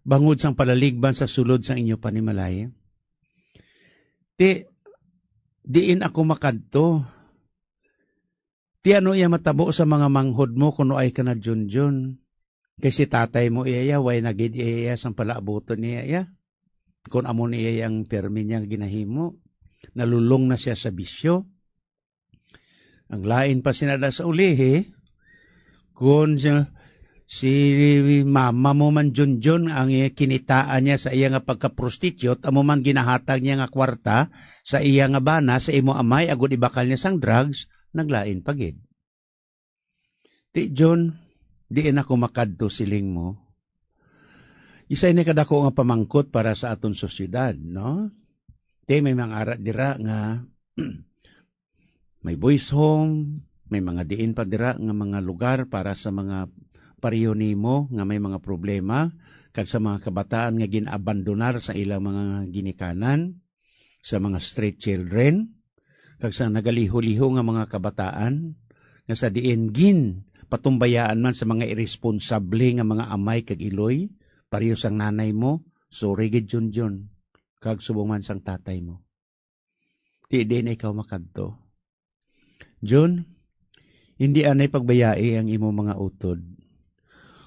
bangod sang palaligban sa sulod sang inyo panimalay. Ti, diin ako makadto? Ti ano iya matabo sa mga manghod mo kuno ay ka na, Junjun? Kay si tatay mo iya, iya, way na gid iya, iya sang palaabuton niya, iya. Kung amo ni iya ang permi niya nga ginahimo, nalulong na siya sa bisyo. Ang lain pa sinada sa ulihi, kung si, si mama mo man, Junjun, ang iya kinitaan niya sa iya nga pagka-prostitute, amo man ginahatag niya nga kwarta sa iya nga bana, sa imo amay, agud ibakal niya sang drugs, naglain pa gid. Ti, Jun, diin ako makadto, siling mo? Isa ini kadako nga pamangkot para sa aton sosyedad, no? Ti, may mga ara dira nga may boys home, may mga diin pa dira nga mga lugar para sa mga pareho nimo nga may mga problema, kag sa mga kabataan nga gin-abandonar sa ilang mga ginikanan, sa mga street children, kag sa nagaliho-liho nga mga kabataan, nga sa diin gin patumbayaan man sa mga iresponsable nga mga amay kag iloy, pareho sang nanay mo, sorry gid, Junjun, kag subong man sang tatay mo. Di, di na ikaw makadto. Jun, hindi anay pagbayai ang imo mga utod.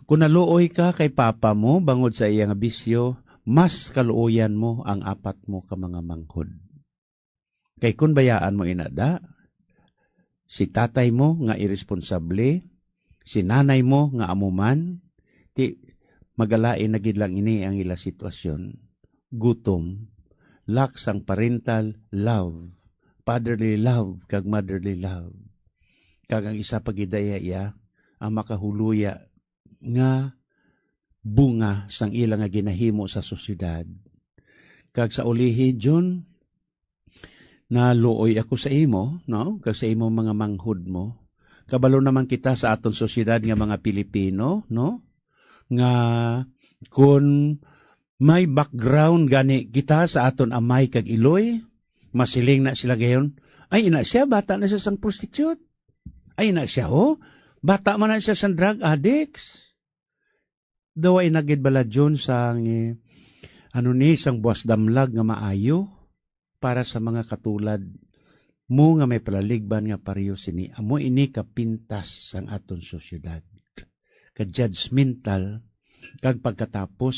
Kung naluoy ka kay papa mo bangod sa iya nga bisyo, mas kaluoyan mo ang apat mo ka mga manghod. Kay kun bayaan mo ina da, si tatay mo nga iresponsable, si nanay mo nga amo man, ti magalain na gid lang ini ang ila sitwasyon. Gutom, lack sang parental love, fatherly love kag motherly love. Kag ang isa pa gid iya, iya ang makahuluya nga bunga sang ila nga ginahimo sa sosyedad. Kag sa ulihi, Jun, naluoy ako sa imo, no? Kag sa imo mga manghod mo. Kabalo naman kita sa aton sosyedad nga mga Pilipino, no? Nga kun may background gani kita sa aton amay kag iloy, masiling na sila gayon, "Ay, ina siya, bata na siya sang prostitute. Ay, ina siya, oh, bata man na siya sang drug addicts." Daw ay nagid bala, Jun, sang, eh, ano ni, sang buwas damlag nga maayo para sa mga katulad mo nga may palaligban nga pareho sini. Amo ini kapintas sang aton sosyedad. Ka-judgmental, kag pagkatapos,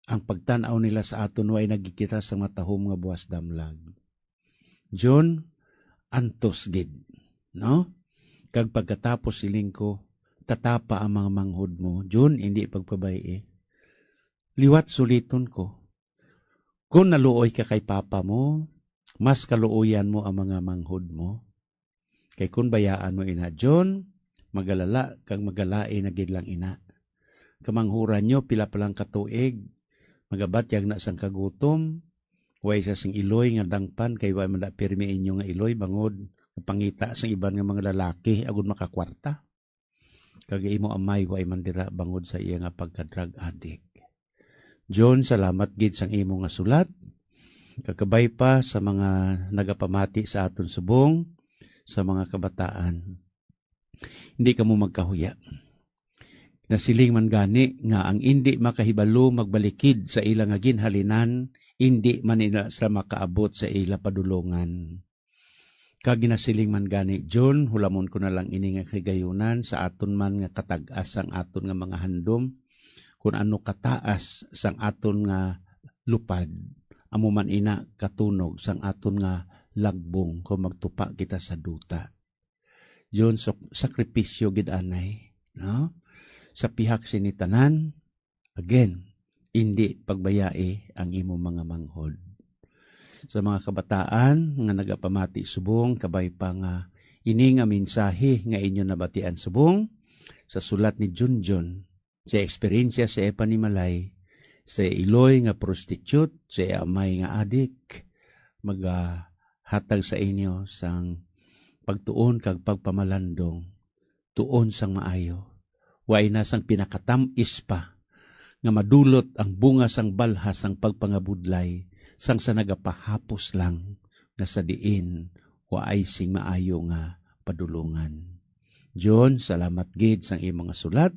ang pagtan-aw nila sa aton way nagikita sa matahom nga buwas damlag. Jun, antos gid, no? Kag pagkatapos siling ko, tatapa ang mga manghod mo. Jun, hindi pagpabay-i. Liwat suliton ko. Kung naluoy ka kay papa mo, mas kaluoyan mo ang mga manghod mo. Kay kun bayaan mo ina, Jun, magalala kag magalain na gid lang ina. Kamanghuran nyo, pila pa lang ka tuig, magabatyag na sang kagutom, way sa sing iloy nga dangpan, kay way man da pirmi inyo nga iloy, bangod pangita sang iban nga mga lalaki, agud makakwarta. Kag imo amay, way man dira, bangod sa iya nga pagka-drug addict. John, salamat gid sang imo nga sulat. Kakabay pa sa mga nagapamati sa aton subong, sa mga kabataan. Hindi kamo magkahuya. Nasiling man gani nga ang indi makahibalo magbalikid sa ila nga ginhalinan, indi man ila sa makaabot sa ila padulongan. Kag ginasiling man gani, John, hulamon ko na lang ini nga kahigayunan sa aton man nga katag-as sang aton nga mga handom, kun ano kataas sang aton nga lupad, amo man ina katunog sang aton nga lagbong kon magtupa kita sa duta. John, sak-, sakripisyo gid anay, no? Sa pihak sini tanan, again, indi pagbayai ang imo mga manghod. Sa mga kabataan nga nagapamati subong, kabay pa nga ini nga mensahe nga inyo nabatian subong sa sulat ni Junjun, sa eksperyensya sa iya panimalay, sa iya iloy nga prostitute, sa iya amay nga adik, magahatag sa inyo sang pagtuon kag pagpamalandong tuon sang maayo. Wa ina sang pinakatam-is pa nga madulot ang bunga sang balha sang pagpangabudlay sang sa nagapahapos lang, nga sa diin waay sing maayo nga padulongan. John, salamat gid sang imo nga sulat,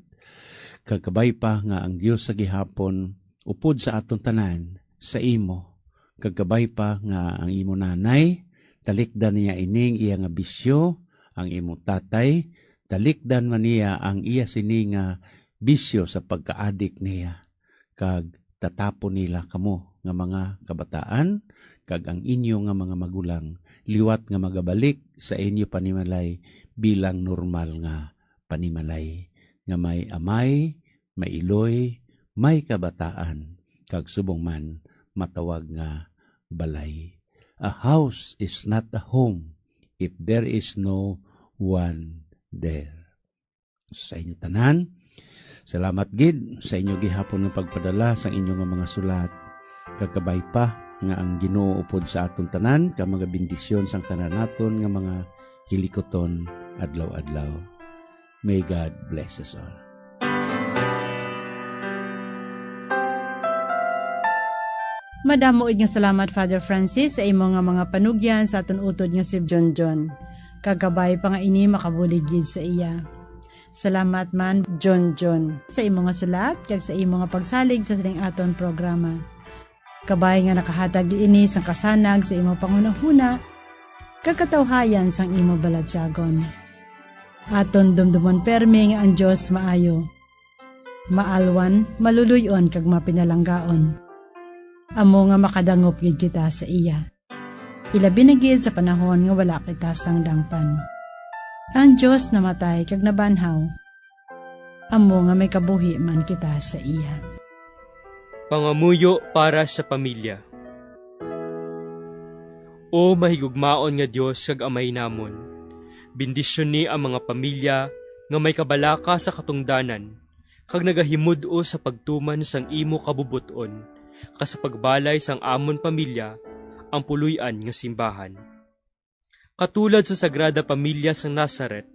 kag kabay pa nga ang Dios sa gihapon upod sa aton tanan sa imo, kag kabay pa nga ang imo nanay, talikdan niya ining iya nga bisyo, ang imo tatay, talikdan man niya ang iya sini nga bisyo sa pagkaadik niya, kag tatapon nila kamo nga mga kabataan kag ang inyo nga mga magulang, liwat nga magabalik sa inyo panimalay bilang normal nga panimalay, nga may amay, may iloy, may kabataan, kag subong man matawag nga balay. A house is not a home if there is no one there. Sa inyo tanan, salamat gid sa inyo gihapon nga pagpadala sang inyo nga mga sulat. Kag kabay pa nga ang Ginoo upod sa aton tanan ka mga bendisyon sang tanan naton nga mga hilikuton adlaw-adlaw. May God bless us all. Madamo gid nga salamat, Father Francis, sa imo nga mga panugyan sa aton utod nga si John John. Kag kabay pa nga ini makabulig gid sa iya. Salamat man, John John, sa imo nga sulat kag sa imo nga pagsalig sa sining aton programa. Kabay nga nakahatag ini sang kasanag sa imo panghunahuna kag katawhayan sang imo balatyagon. Aton dumdumon permi nga ang Dios maayo, maalwan, maluluy-on kag mapinalanggaon. Amo nga makadangop gid kita sa iya, ilabi na gid sa panahon nga wala kita sang dangpan. Ang Dios namatay kag nabanhaw, amo nga may kabuhi man kita sa iya. Pangamuyo para sa pamilya. O mahigugmaon nga Dios kag Amay namon, bendisyoni ang mga pamilya nga may kabalaka sa katungdanan kag nagahimud-os sa pagtuman sang imo kabubot-on, kag sa pagbalay sang amon pamilya ang puloy-an nga simbahan. Katulad sa Sagrada Pamilya sang Nazaret,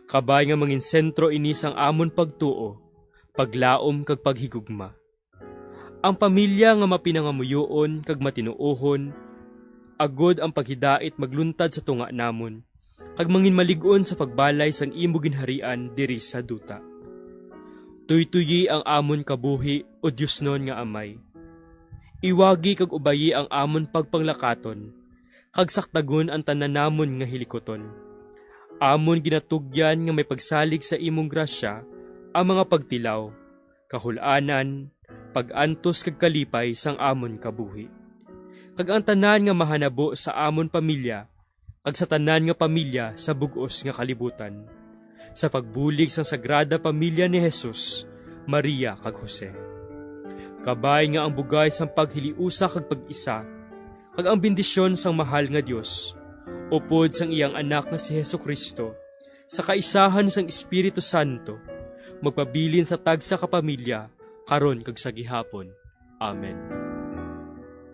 kabay nga mangin sentro ini sang amon pagtuo, paglaom kag paghigugma. Ang pamilya nga mapinangamuyoon kag matinuohon, agod ang paghidait magluntad sa tunga namon, kag manginmalig-on sa pagbalay sang imo ginharian diri sa duta. Tuytoyi ang amon kabuhi, O Diosnon nga Amay. Iwagi kag ubayi ang amon pagpanglakaton, kag saktagon ang tanan namon nga hilikuton. Amon ginatugyan nga may pagsalig sa imong grasya ang mga pagtilaw, kahul-anan, pag-antos kag kalipay sang amon kabuhi, kag ang tanan nga mahanabo sa amon pamilya kag sa tanan nga pamilya sa bug-os nga kalibutan, sa pagbulig sang Sagrada Pamilya ni Jesus, Maria, kag Jose. Kabay nga ang bugay sang paghiliusa kag pag-isa, kag ang bendisyon sang mahal nga Dios, upod sang iyang Anak nga si Jesu-Cristo, sa kaisahan sang Espiritu Santo, magpabilin sa tagsa ka pamilya, karon kag sa gihapon. Amen.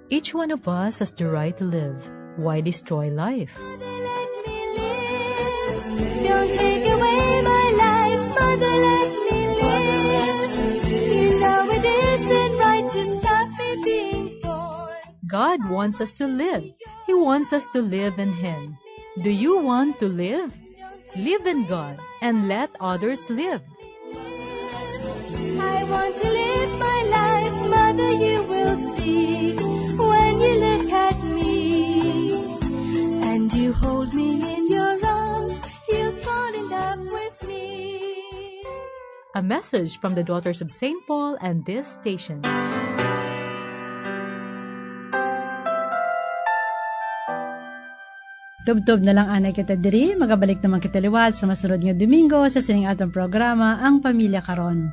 Each one of us has the right to live. Why destroy life? Mother, let me live. Don't take away my life. Mother, let me live. You know it isn't right to stop me being born. God wants us to live. He wants us to live in Him. Do you want to live? Live in God and let others live. I want to live my life, mother, you will see. When you look at me and you hold me in your arms, you'll fall in love with me. A message from the Daughters of Saint Paul and this station. Tubtob na lang anay kita diri, magabalik naman kita liwat sa masunod nga Domingo sa sining atong programa, Ang Pamilya Karon.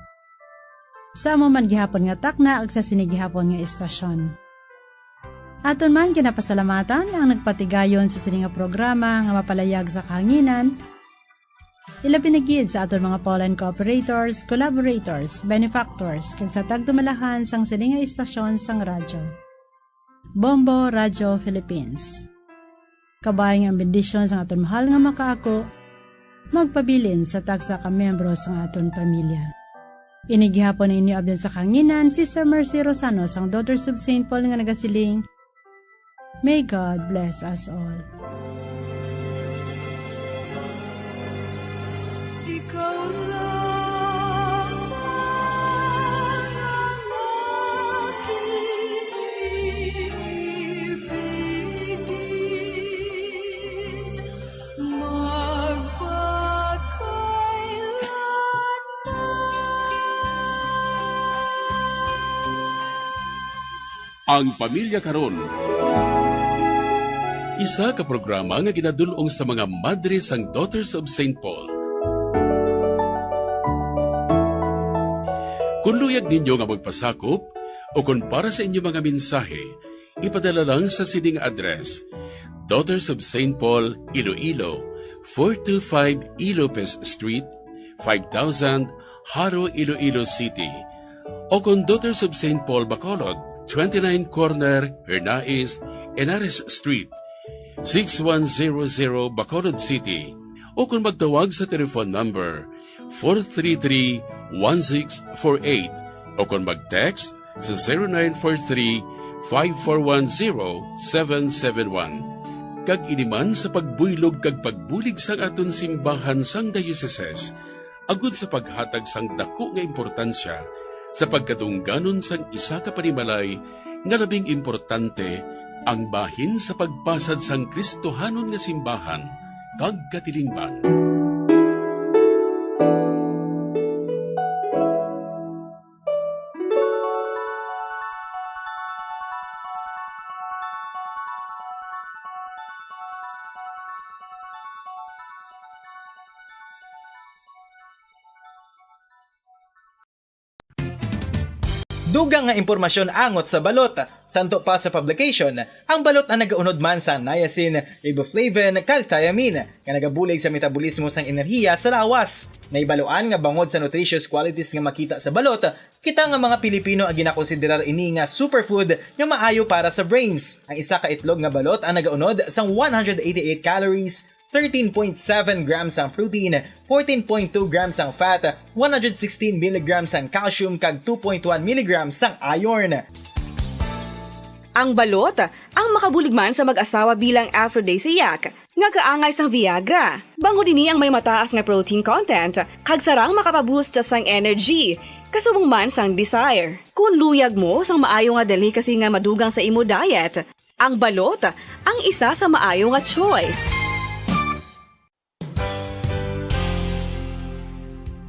Sa amo man gihapon nga takna ag sa sini gihapon nga istasyon. Aton man ginapasalamatan ang nagpatigayon sa sini nga programa nga mapalayag sa kahanginan, ilabi na gid sa aton mga Pauline cooperators, collaborators, benefactors, kag sa tagdumalahan sang sini nga istasyon sang radyo. Bombo Radyo Philippines. Kabay nga ang bendisyon sang aton mahal nga makaako magpabilin sa tagsa ka miyembro sang aton pamilya. Ini gihapon ang inyo abyan sa kanginan, Sister Mercy Rosano sang Daughters of Saint Paul nga nagasiling, "May God bless us all." Ikaw lang ang aking ibigin, magpakailanman. Ang Pamilya Karon. Isa ka programa nga ginadul-ong sa mga madre sang Daughters of Saint Paul. Kung luyag ninyo nga magpasakop o kung para sa inyo mga mensahe, ipadala lang sa sining address: Daughters of Saint Paul, Iloilo, four two five E. Lopez Street, five thousand, Jaro, Iloilo City. O kon Daughters of Saint Paul Bacolod, twenty-nine Corner Hernais, Henares Street, six one zero zero, Bacolod City. O kon magtawag sa telephone number four three three, one six four eight. O kon mag-text sa zero nine four three, five four one, zero seven seven one. Kag ini man sa pagbuylog kag pagbulig sang aton simbahan sang diocese, agud sa paghatag sang daku nga importansya sa pagkadungganon sang isa ka panimalay nga labing importante, ang bahin sa pagpasad sang Kristohanon nga simbahan kag katilingban. Dugang nga impormasyon angot sa balot. Santo pa sa publication, ang balot ang nagaunod man sa niacin, riboflavin, kag thiamine, nga nagabulig sa metabolismo sang enerhiya sa lawas. Nahibaluan nga bangod sa nutritious qualities nga makita sa balot, kita nga mga Pilipino ang ginakonsiderar ini nga superfood nga maayo para sa brains. Ang isa ka itlog nga balot ang nagaunod sang one hundred eighty-eight calories, thirteen point seven grams ang protein, fourteen point two grams ang fat, one hundred sixteen milligrams ang calcium, kag two point one milligrams ang iron. Ang balot ang makabulig man sa mag-asawa bilang aphrodisiac nga kaangay sang Viagra. Bangod ini ang may mataas nga protein content kag sarang makapaboost sang energy, kasubong man sang desire. Kung luyag mo sang maayo nga delicacy nga madugang sa imo diet, ang balot ang isa sa maayo nga choice.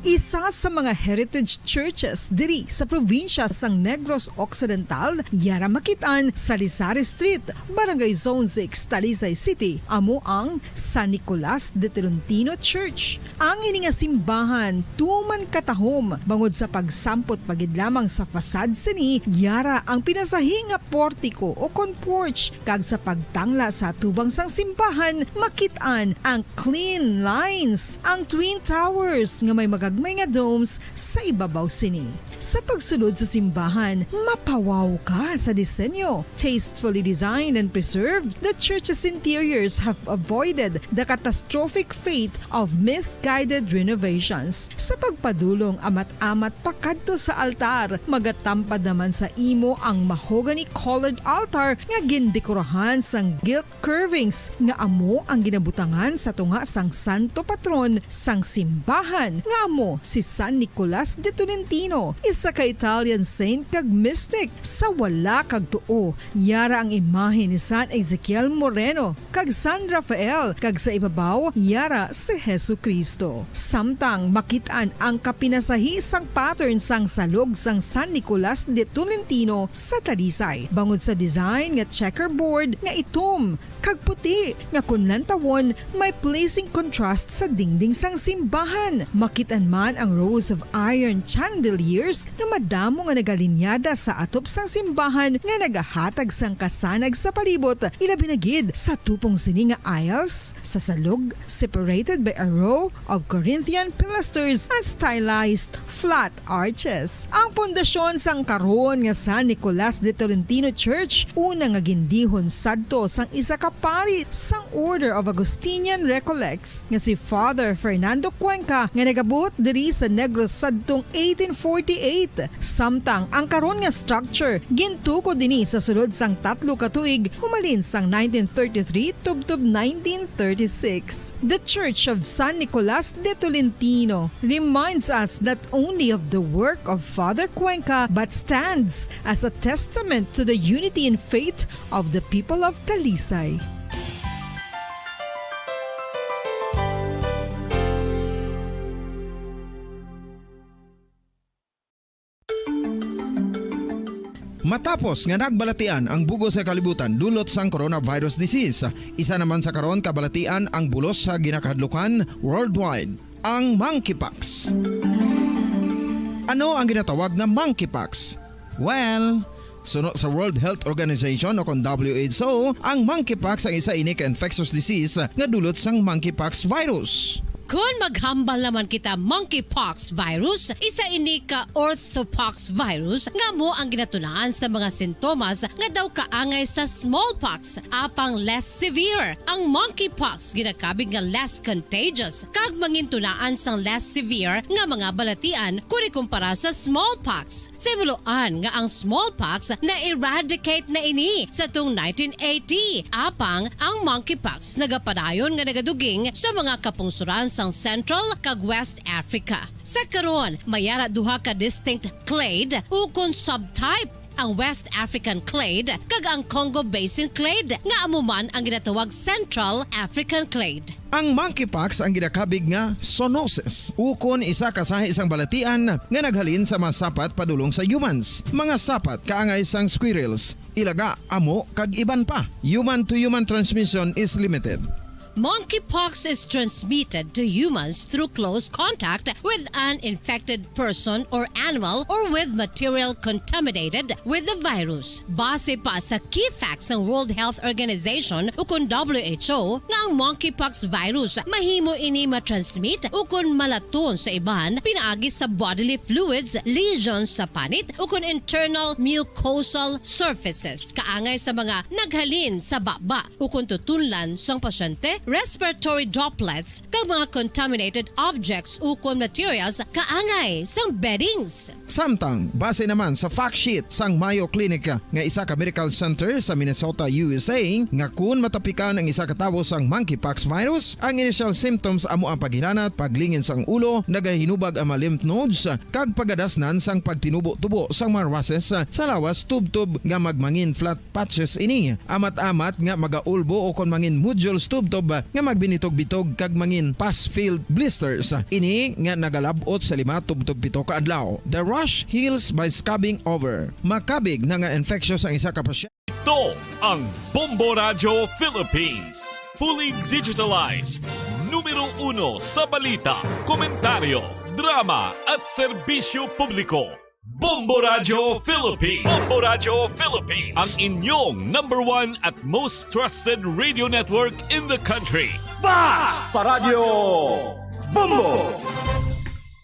Isa sa mga heritage churches diri sa probinsya sang Negros Occidental, yara makit-an sa Lisari Street, Barangay Zone six, Talisay City, amo ang San Nicolas de Tolentino Church. Ang ini nga simbahan tuman katahom bangod sa pagsampot pa gid lamang sa facade sini, yara ang pinasahi nga portiko o kon porch, kag sa pagtangla sa atubang sang simbahan, makit-an ang clean lines, ang twin towers nga may magagmay nga domes sa ibabaw sini. Sa pagsulod sa simbahan, mapawaw ka sa disenyo. Tastefully designed and preserved, the church's interiors have avoided the catastrophic fate of misguided renovations. Sa pagpadulong amat-amat pakadto sa altar, magatampad naman sa imo ang mahogany-colored altar nga gindekorahan sang gilt curvings nga amo ang ginabutangan sa tunga sang santo patron sang simbahan, nga amo si San Nicolas de Tolentino, isa ka Italian saint kag mystic. Sa wala kag tuo, yara ang imahe ni San Ezekiel Moreno kag San Rafael, kag sa ibabaw, yara si Jesu-Cristo. Samtang makit-an ang kapinasahi sang pattern sang salog sang San Nicolas de Tolentino sa Talisay, bangod sa design nga checkerboard nga itom kag puti, nga kon lantawon, may pleasing contrast sa dingding sang simbahan. Makit-an man ang rows of iron chandeliers nga madamo nga nagalinyada sa atop sang simbahan nga nagahatag sang kasanag sa palibot, ilabi na gid sa tupong sini nga aisles sa salog, separated by a row of Corinthian pilasters and stylized flat arches. Ang pundasyon sang karon nga San Nicolas de Tolentino Church, una nga gindihon sadto sang isa ka pari sang Order of Augustinian Recollects nga si Father Fernando Cuenca, nga nagabot diri sa Negros sadtong eighteen forty-eight. Samtang ang karon nga structure gintukod ini sa sulod sang tatlo ka tuig, humalin sang nineteen thirty-three tubtob nineteen thirty-six. The Church of San Nicolas de Tolentino reminds us not only of the work of Father Cuenca, but stands as a testament to the unity in faith of the people of Talisay. Matapos nga nagbalatian ang bug-os nga kalibutan dulot sang coronavirus disease, isa naman sa karon kabalatian ang bulos sa ginakahadlukan worldwide, ang monkeypox. Ano ang ginatawag nga monkeypox? Well, suno sa World Health Organization o kon W H O, ang monkeypox ang isa ini ka infectious disease nga dulot sang monkeypox virus. Kon maghambal naman kita monkeypox virus, isa ini ka orthopox virus nga amo ang ginatunaan sa mga sintomas nga daw kaangay sa smallpox, apang less severe. Ang monkeypox ginakabig nga less contagious kag mangintunaan sang less severe nga mga balatian kon ikumpara sa smallpox. Sa hibaluan nga ang smallpox na-eradicate na ini sa tung nineteen eighty, apang ang monkeypox nagapadayon nga nagaduging sa mga kapungsoran sang Central kag West Africa. Sa karon, may ara duha ka distinct clade ukon subtype, ang West African clade kag ang Congo Basin clade, nga amo man ang ginatawag Central African clade. Ang monkeypox ang ginakabig nga zoonosis, ukon isa ka sahi sang balatian nga naghalin sa mga sapat padulong sa humans, mga sapat kaangay sang squirrels, ilaga, amo, kag iban pa. Human-to-human transmission is limited. Monkeypox is transmitted to humans through close contact with an infected person or animal or with material contaminated with the virus. Base pa sa key facts sang World Health Organization ukon W H O nga ang monkeypox virus mahimo ini matransmit ukon malaton sa iban pinaagi sa bodily fluids, lesions sa panit ukon internal mucosal surfaces kaangay sa mga naghalin sa baba ukon tutunlan sang pasyente, respiratory droplets, kag mga contaminated objects ukon materials kaangay sang beddings. Samtang, base naman sa fact sheet sang Mayo Clinic nga isa ka medical center sa Minnesota, U S A, nga kun matapikan ang isa ka tawo sang monkeypox virus, ang initial symptoms amo ang paghilanat, paglingin sang ulo, nagahinubag ang mga lymph nodes, kag pagadasnan sang pagtinubo-tubo sang mga rushes sa lawas tubtob nga magmangin flat patches ini, amat-amat nga magaulbo ukon mangin nodules tubtob nga magbinitog-bitog kag mangin pus-filled blisters. Ini nga nagalab-ot sa lima tubtob pito ka adlaw. The rash heals by scabbing over. Makabig na nga infectious ang isa ka pasyente. Ito ang Bombo Radyo Philippines. Fully digitalized. Numero uno sa balita, komentaryo, drama, at serbisyo publiko. Bombo Radyo Philippines. Bombo Radyo Philippines. Ang inyong number one at most trusted radio network in the country. Basta Radyo Bombo!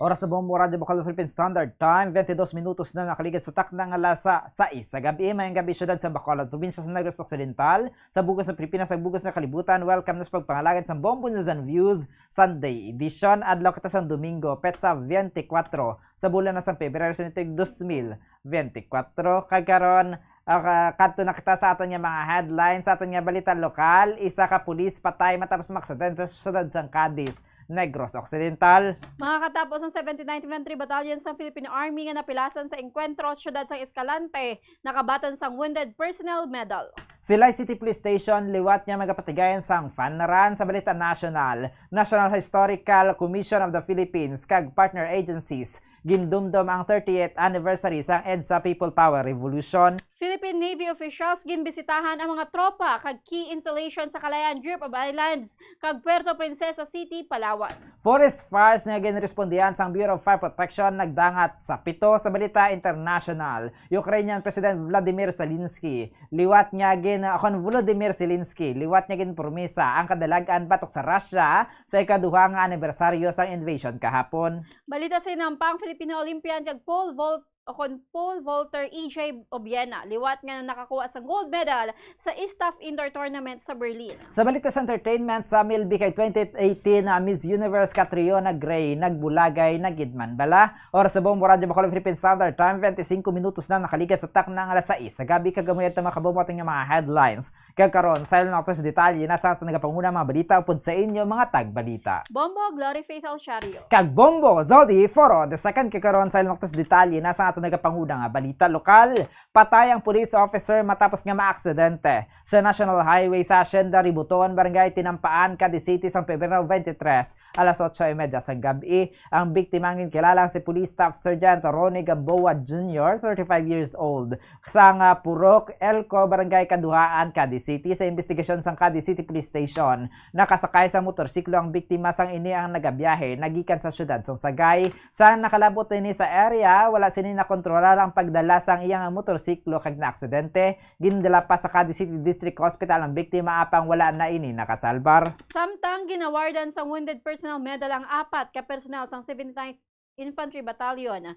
Oras sa Bombo Radyo Bacolod Philippine Standard Time, twenty-dos minutos na nakaligad sa takna nga alas sais sa gab-i. Mayong gab-i, siyudad sa Bacolod, probinsya sa Negros Occidental, sa bug-os nga Pilipinas, sa bug-os nga kalibutan. Welcome na sa pagpangalagad sa Bombo News and Views Sunday Edition. Adlaw kita sang Domingo, petsa twenty-four sa bulan na sang Pebrero sa tuig dos mil twenty-four. Kag karon, ah, ka-, kadto na kita sa aton nga mga headlines, sa aton nga balita lokal. Isa ka pulis patay matapos maaksidente sa siyudad sang Cadiz, Negros Occidental. Mga katapos ang seventy-ninth Infantry Battalion sang Philippine Army nga napilasan sa engkwentro sa siyudad sang Escalante, nakabaton sang Wounded Personnel Medal. Silay City Police Station liwat nga magapatigayon sang fun run. Sa balita nasyonal, National Historical Commission of the Philippines kag partner agencies gindumdom ang thirtieth anniversary sang EDSA People Power Revolution. Philippine Navy officials ginbisitahan ang mga tropa kag key installation sa Kalayaan Group of Islands kag Puerto Princesa City, Palawan. Forest fires nga ginrespondihan sang Bureau of Fire Protection nagdangat sa pito. Sa balita international, Ukrainian President Vladimir Zelensky liwat nga gin-, kon Volodymyr Zelensky liwat nga ginpromisa ang kadalag-an batok sa Russia sa ikaduha nga anibersaryo sang invasion kahapon. Balita sa hinampang, Filipino Olympian kag pole vault o kon pole vaulter E J Obiena liwat nga nakakuha sang gold medal sa ISTAF Indoor Tournament sa Berlin. Sa balita sa entertainment, sa Milby kay twenty eighteen na Miss Universe Catriona Gray nagbulagay na gid man bala. Oras sa Bombo Radyo Bacolod Philippine Standard Time, twenty-five minutos na nakaligad sa takna nga alas sais sa gab-i, kag amo yadto, mga kabombo, aton nga mga headlines. Kag karon, saylo naton sa detalye na sa aton nagapanguna mga balita upod sa inyo mga tagbalita. Bombo Glory Faith Alciario. Kag Bombo Zodi Foro the second. Kag karon, saylo naton sa detalye na sa aton nagapanguna nga balita lokal. Patay ang police officer matapos nga maaksidente sa National Highway sa Hacienda Ributon, Barangay Tinampaan, Cadiz City, sang Pebrero twenty-three, alas otso y media sa gab-i. Ang biktima ang ginkilalang si Police Staff Sergeant Ronnie Gamboa Junior, thirty-five years old, sang, ah, Purok Elco, Barangay Kaduhaan, Cadiz City. Sa investigasyon sang Cadiz City Police Station, nakasakay sa motorsiklo ang biktima sang ini ang nagabiyahe nagikan sa siyudad sang Sagay. Sa nakalabot ini sa area, wala sini nakontrolar ang pagdala sang iyang motorsiklo kag naaksidente. Gindala pa sa Cadiz City District Hospital ang biktima, apang wala na ini nakasalbar. Samtang ginawardan sang Wounded Personnel Medal ang apat ka personnel sang seventy-ninth Infantry Battalion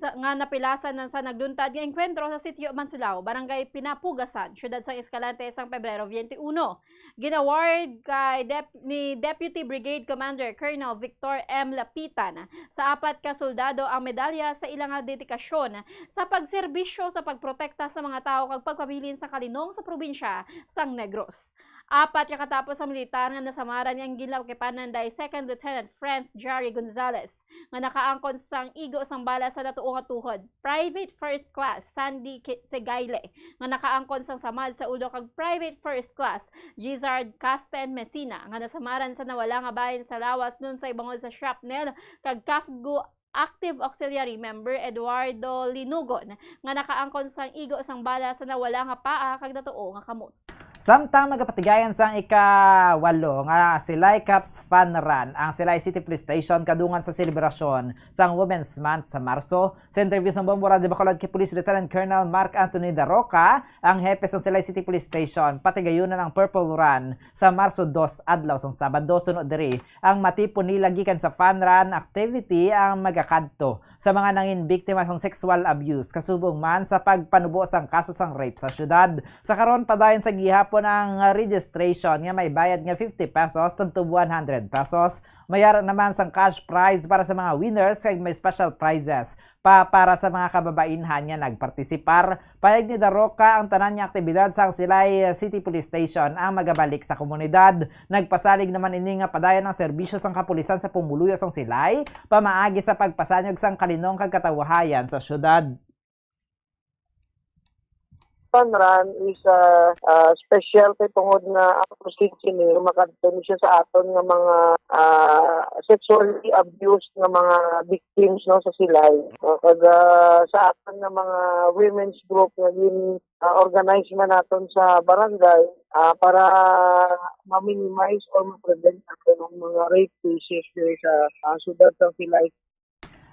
sa, nga napilasan na sa nagluntad nga engkwentro sa Sitio Mansulao, Barangay Pinapugasan, Siyudad sang Escalante, sang Pebrero twenty-one. Ginaward kay Dep-, ni Deputy Brigade Commander Colonel Victor M. Lapitan sa apat ka soldado ang medalya sa ila nga dedikasyon sa pagserbisyo sa pagprotekta sa mga tawo kag pagpabilin sa kalinong sa probinsya sang Negros. Apat ka katapos ang militar nga nasamaran nga ginlakipanan day Second Lieutenant Franz Jerry Gonzalez, nga nakaangkon sang igo sang bala sa natuo nga tuhod, Private First Class Sandy Ki-, Segayle, nga nakaangkon sang samad sa ulo, kag Private First Class Gizard Casten Messina, nga nasamaran sa nawala nga bahin sa lawas lunsay bangod sa shrapnel kag kafgu Active Auxiliary Member Eduardo Linugon, nga nakaangkon sang igo sang bala sa nawala nga paa kag natuo nga kamot. Samtang magapatigayan sang ikawalo nga Silay Cups Fun Run ang Silay City Police Station kadungan sa selebrasyon sang Women's Month sa Marso. Sa interview sang Bombo Radyo Bacolod kay Police Lieutenant Colonel Mark Anthony Daroca, ang hepe sang Silay City Police Station, patigayunan ang Purple Run sa Marso dos, adlaw sang Sabado. Sunod diri, ang matipon nila gikan sa Fun Run activity ang magakadto sa mga nangin biktima sang sexual abuse, kasubong man sa pagpanubo sang kaso sang rape sa syudad. Sa karon, padayon sa gihapon ang registration nga may bayad nga fifty pesos tubtob one hundred pesos. May ara naman sang cash prize para sa mga winners kag may special prizes pa para sa mga kababainhan nga nagpartisipar. Pahayag ni Daroca, ang tanan nga aktibidad sang Silay City Police Station ang magabalik sa komunidad. Nagpasalig naman ini nga padayon ang serbisyo sang kapulisan sa pumuluyo sang Silay, pamaagi sa pagpasanyog sang kalinong kag katawahayan sa syudad. Fun Run is, ah, ah, special kay tungod nga ang proceeds ini makadto ni siya sa aton nga mga, ah, sexually abused nga mga victims, no, sa Silay. Ah, kag, ah, sa aton nga mga women's group nga gin, ah, organize man naton sa barangay, ah, para ma-minimize or ma-prevent naton ang mga rape cases diri sa, ah, syudad sa Silay.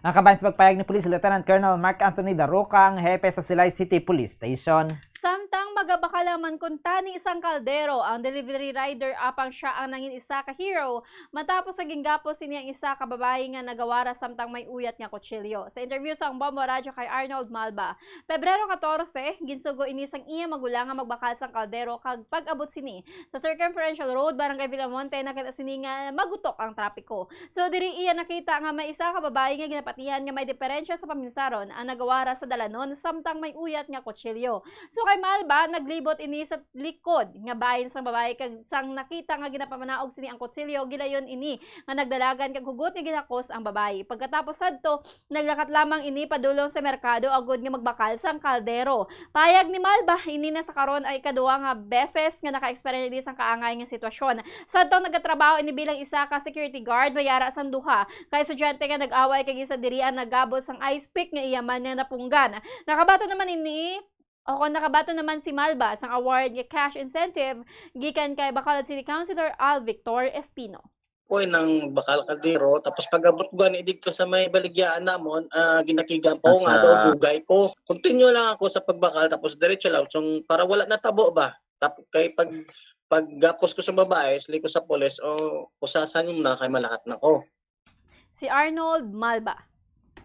Ang kabahin sa pagpayag ni Police Lieutenant Colonel Mark Anthony Daroca, ang hepe sa Silay City Police Station. Samtang magabakal ang man kuntani sang kaldero, ang delivery rider apang sia ang nangin isa ka hero matapos sa ginggapos sini ang isa ka babayi nga nagawara samtang may uyat nga kutsilyo. Sa interview sang Bombo Radyo kay Arnold Malba, Pebrero katorse, ginsugo ini sang iya magulang nga magbakal sang kaldero kag pag-abot sini sa Circumferential Road, Barangay Villamonte, nakita sini nga magutok ang trapiko. So, diri iya nakita nga may isa ka babayi nga ginapatihan nga may diferensya sa paminsaron ang nagawara sa dalanon samtang may uyat nga kutsilyo. So, kay Malba, naglibot ini sa likod nga bahin sang babayi kag sang nakita nga ginapamanaog sini ang kutsilyo, gilayon ini nga nagdalagan kag hugot nga ginakos ang babayi. Pagkatapos sadto, naglakat lamang ini padulong sa merkado agud nga magbakal sang kaldero. Payag ni Malba, ini na sa karon ay ikaduha nga beses nga naka-experience ini sang kaangay nga sitwasyon. Sadtong nagatrabaho ini bilang isa ka security guard, may ara sang duha ka estudyante nga nag-away kag isa diri ang nagabot sang ice pick nga iya man nga napunggan. Nakabaton naman ini, o kon nakabaton naman si Malba sang award nga cash incentive gikan kay Bacolod City Councilor Al Victor Espino. Ko nang bakal kaldero, tapos pag-abot gani dito sa may baligyaan namon, ah, ginakigan pa ko nga Asa? daw dugay ko. Continue lang ako sa pagbakal, tapos diretso lang, so, para wala natabo ba. Tap-, kay pag, pag gapos ko sa babae, sili ko sa pulis, o, usasan yung na kay malakat na ko. Si Arnold Malba.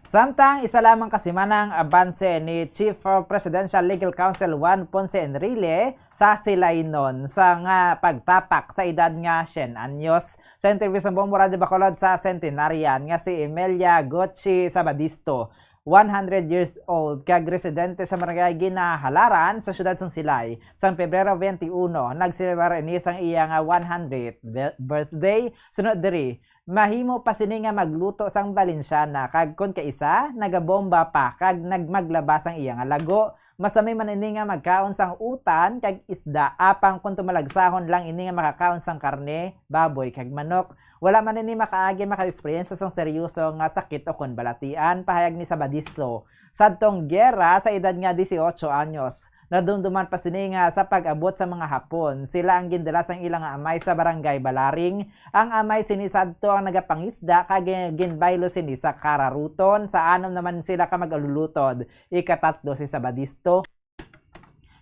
Samtang isa lamang ka semana ang abanse ni Chief of Presidential Legal Counsel Juan Ponce Enrile sa Silay-non sa nga pagtapak sa edad nga syen anyos. Sa interview sa Bombo Radyo Bacolod sa centenarian nga si Emelia Gucci Sabadisto, one hundred years old kag residente sa Barangay Ginahalaran sa siyudad sang Silay, sang Pebrero twenty-one, nagselebrar ini sang iya nga one hundredth be-, birthday. Sunod diri, mahimo pa sini nga magluto sang Valenciana, kag kon kaisa, nagabomba pa kag nagmaglaba sang iya nga lago. Masami man ini nga magkaon sang utan kag isda, apang kon tumalagsahon lang ini nga makakaon sang karne, baboy kag manok. Wala man ini makaagi makaeksperyensya sang seryoso nga sakit o kon balatian, pahayag ni Sabadisto. Sadtong giyera, sa edad nga dieciocho anyos, nadumduman pa sini nga sa pag-abot sa mga Hapon, sila ang gindala sang ila nga amay sa Barangay Balaring. Ang amay sini sadto ang nagapangisda kag ginbaylo sini sa kararuton. Sa anom naman sila ka mag-alulutod, ikatatlo si Sabadisto.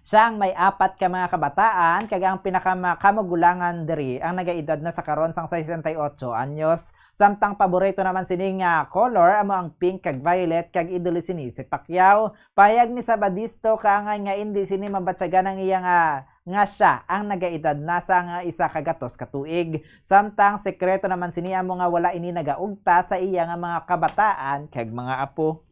Siya ang may apat ka mga kabataan, kag ang pinakama-, kamagulangan diri ang nagaedad na sa karon sang sesenta y ocho anyos. Samtang paborito naman sini nga color amo ang pink kag violet, kag idolo sini si Pacquiao. Pahayag ni Sabadisto, kaangay nga indi sini mabatyagan ang iya nga, nga siya ang nagaedad na sang isa ka gatos ka tuig. Samtang sekreto naman sini amo nga wala ini nagaugta sa iya nga mga kabataan kag mga apo.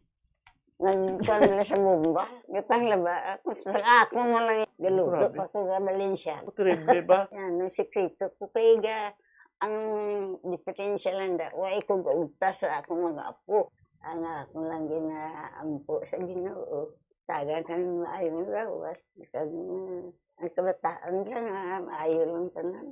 Nagkuan na sa bomba. Gipanglaba ako. Sa ako mo lang galuto Grabe. pa ko ga Valencia. Kribe ba? Ano, sikreto ko kay ga, ang diferensya lang da, wa ko gaugta sa ako mga apo. Ang ako lang ginaampo sa Ginoo. Tagan kami maayo nga gawas. Kag, mm, ang kabataan lang, ah, maayo lang tanan.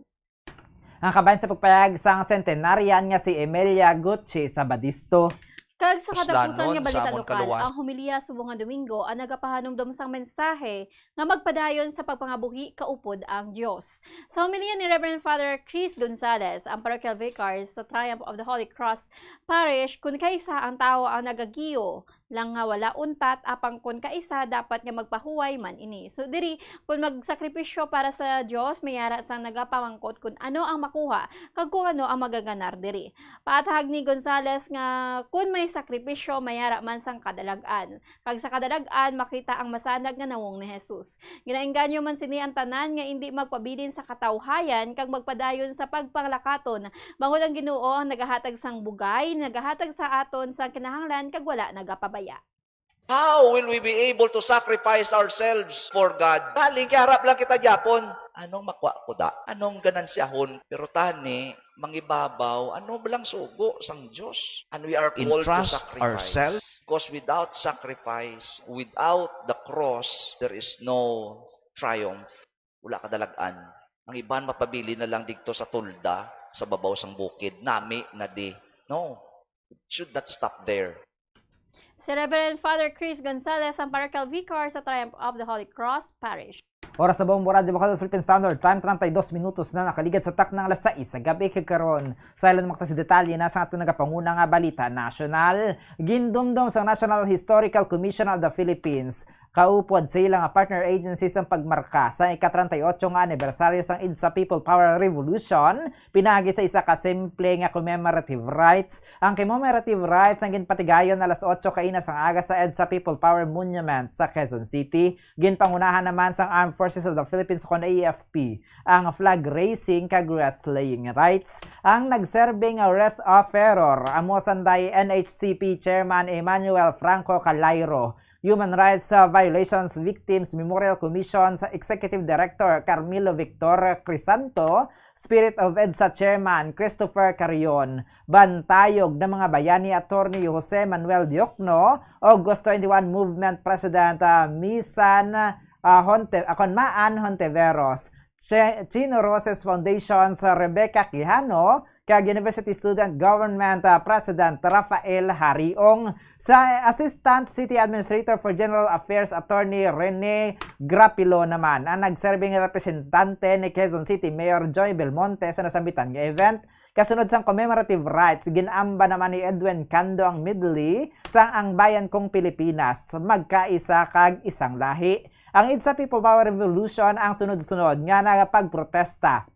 Ang kabahin sa pagpayag sang centenarian nga si Emelia Gucci Sabadisto. Kag sa katapusan nga balita lokal, ang homilya subong nga Domingo ang nagapahanumdom sang mensahe nga magpadayon sa pagpangabuhi kaupod ang Dios. Sa homilya ni Reverend Father Chris Gonzalez, ang parochial vicar sa Triumph of the Holy Cross Parish, kun kaisa ang tawo ang nagagiyo lang nga wala untat, apang kun kaisa dapat nga magpahuway man ini. So diri, kun magsakripisyo para sa Dios, may ara sang nagapamangkot kun ano ang makuha kag kung ano ang magaganar diri. Paathag ni Gonzalez nga kun may sakripisyo, may ara man sang kadalag-an, kag sa kadalag-an makita ang masanag nga nawong ni Jesus. Ginaengganyo man sini ang tanan nga indi magpabilin sa katawhayan kag magpadayon sa pagpanglakaton, bangod ang Ginoo ang nagahatag sang bugay, nagahatag sa aton sang kinahanglan kag wala nagapabaya. How will we be able to sacrifice ourselves for God? Galing kay harap lang kita gyapon. Anong makwa ko da? Anong ganansyahon? Pero tani, mangibabaw, ano ba lang sugo sang Dios? And we are called to sacrifice. Because without sacrifice, without the cross, there is no triumph. Wala ka dalag-an. Ang iban mapabilin na lang digto sa tolda, sa babaw sang bukid, nami na di. No. It should not stop there. Si Reverend Father Chris Gonzalez ang parochial vicar sa Triumph of the Holy Cross Parish. Oras sa Bombo Radyo Bacolod, Philippine Standard Time, treinta y dos minutos na nakaligad sa takna nga alas sais sa gabi kag karon. Sa ilang makta si detalye na sa aton nagapanguna nga balita nasyonal. Gindumdom sang National Historical Commission of the Philippines kaupod sa ila nga partner agencies ang pagmarka sa ika-treinta y ocho nga anibersaryo sang EDSA People Power Revolution pinaagi sa isa ka simple nga commemorative rites. Ang commemorative rites ang ginpatigayon alas otso kaina sang aga sa EDSA People Power Monument sa Quezon City. Ginpangunahan naman sang Armed Forces of the Philippines, kon A F P, ang flag raising kag wreath laying rites. Ang nagserbi nga wreath offerer amo sanday N H C P Chairman Emmanuel Franco Calairo, Human Rights, uh, Violations Victims Memorial Commission sa Executive Director Carmelo Victor Crisanto, Spirit of EDSA Chairman Christopher Carrion, Bantayog na mga Bayani Attorney Jose Manuel Diokno, August twenty-one Movement President, uh, Misan, uh, Honte-, uh, Conmaan Hontiveros, Che-, Chino Roses Foundation sa Rebecca Quijano, kag University Student Government, ah, President Rafael Hariong. Sa Assistant City Administrator for General Affairs, Attorney Rene Grapilo naman ang nagserbing representante ni Quezon City Mayor Joy Belmonte sa nasambitan nga event. Kasunod sang commemorative rites, gin-amba naman ni Edwin Cando ang medley sang Ang Bayan Kong Pilipinas, Magkaisa kag Isang Lahi. Ang EDSA People Power Revolution ang sunod-sunod nga nagapagprotesta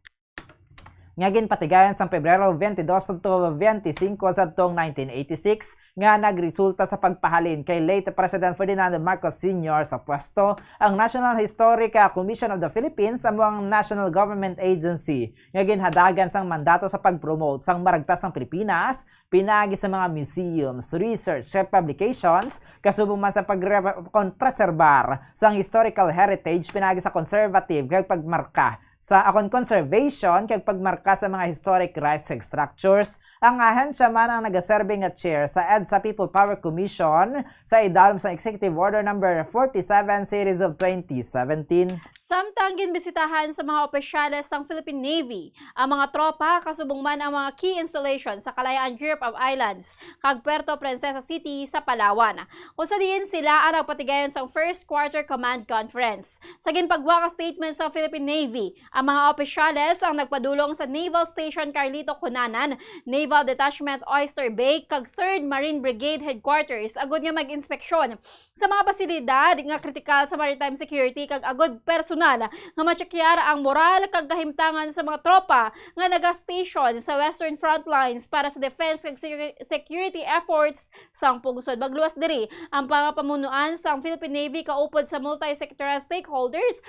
nga ginpatigayon sang Pebrero twenty-dos sadto twenty-five sadtong nineteen eighty-six, nga nagresulta sa pagpahalin kay late President Ferdinand Marcos Senior sa pwesto. Ang National Historic, ah, Commission of the Philippines amo ang national government agency nga ginhadagan sang mandato sa pag-promote sang maragtas sang Pilipinas pinaagi sa mga museums, research, publications, kasubong man sa pagre-, kon preserbar sang historical heritage pinaagi sa conservative kag pagmarka sa akon conservation kag pagmarka sa mga historic rites kag structures. Ang ahensya man ang nagaserbi nga chair sa EDSA People Power Commission sa idalom sa Executive Order Number forty-seven Series of twenty seventeen. Samtang ginbisitahan sa mga opisyales sang Philippine Navy ang mga tropa, kasubong man ang mga key installations sa Kalayaan Group of Islands kag Puerto Princesa City sa Palawan, kung sa diin sila ang nagpatigayon sang first quarter command conference. Sa ginpagwa nga statement sa Philippine Navy, ang mga opisyales ang nagpadulong sa Naval Station Carlito Cunanan, Naval Detachment Oyster Bay, kag Third Marine Brigade Headquarters agud nga mag-inspeksyon sa mga pasilidad nga kritikal sa maritime security kag agud personal nga matsekyar ang moral kag kahimtangan sa mga tropa nga naga-station sa Western Frontlines para sa defense kag secu-, security efforts sang pungsod. Magluwas diri ang pangapamunuan sang Philippine Navy kaupod sa multi-sectoral stakeholders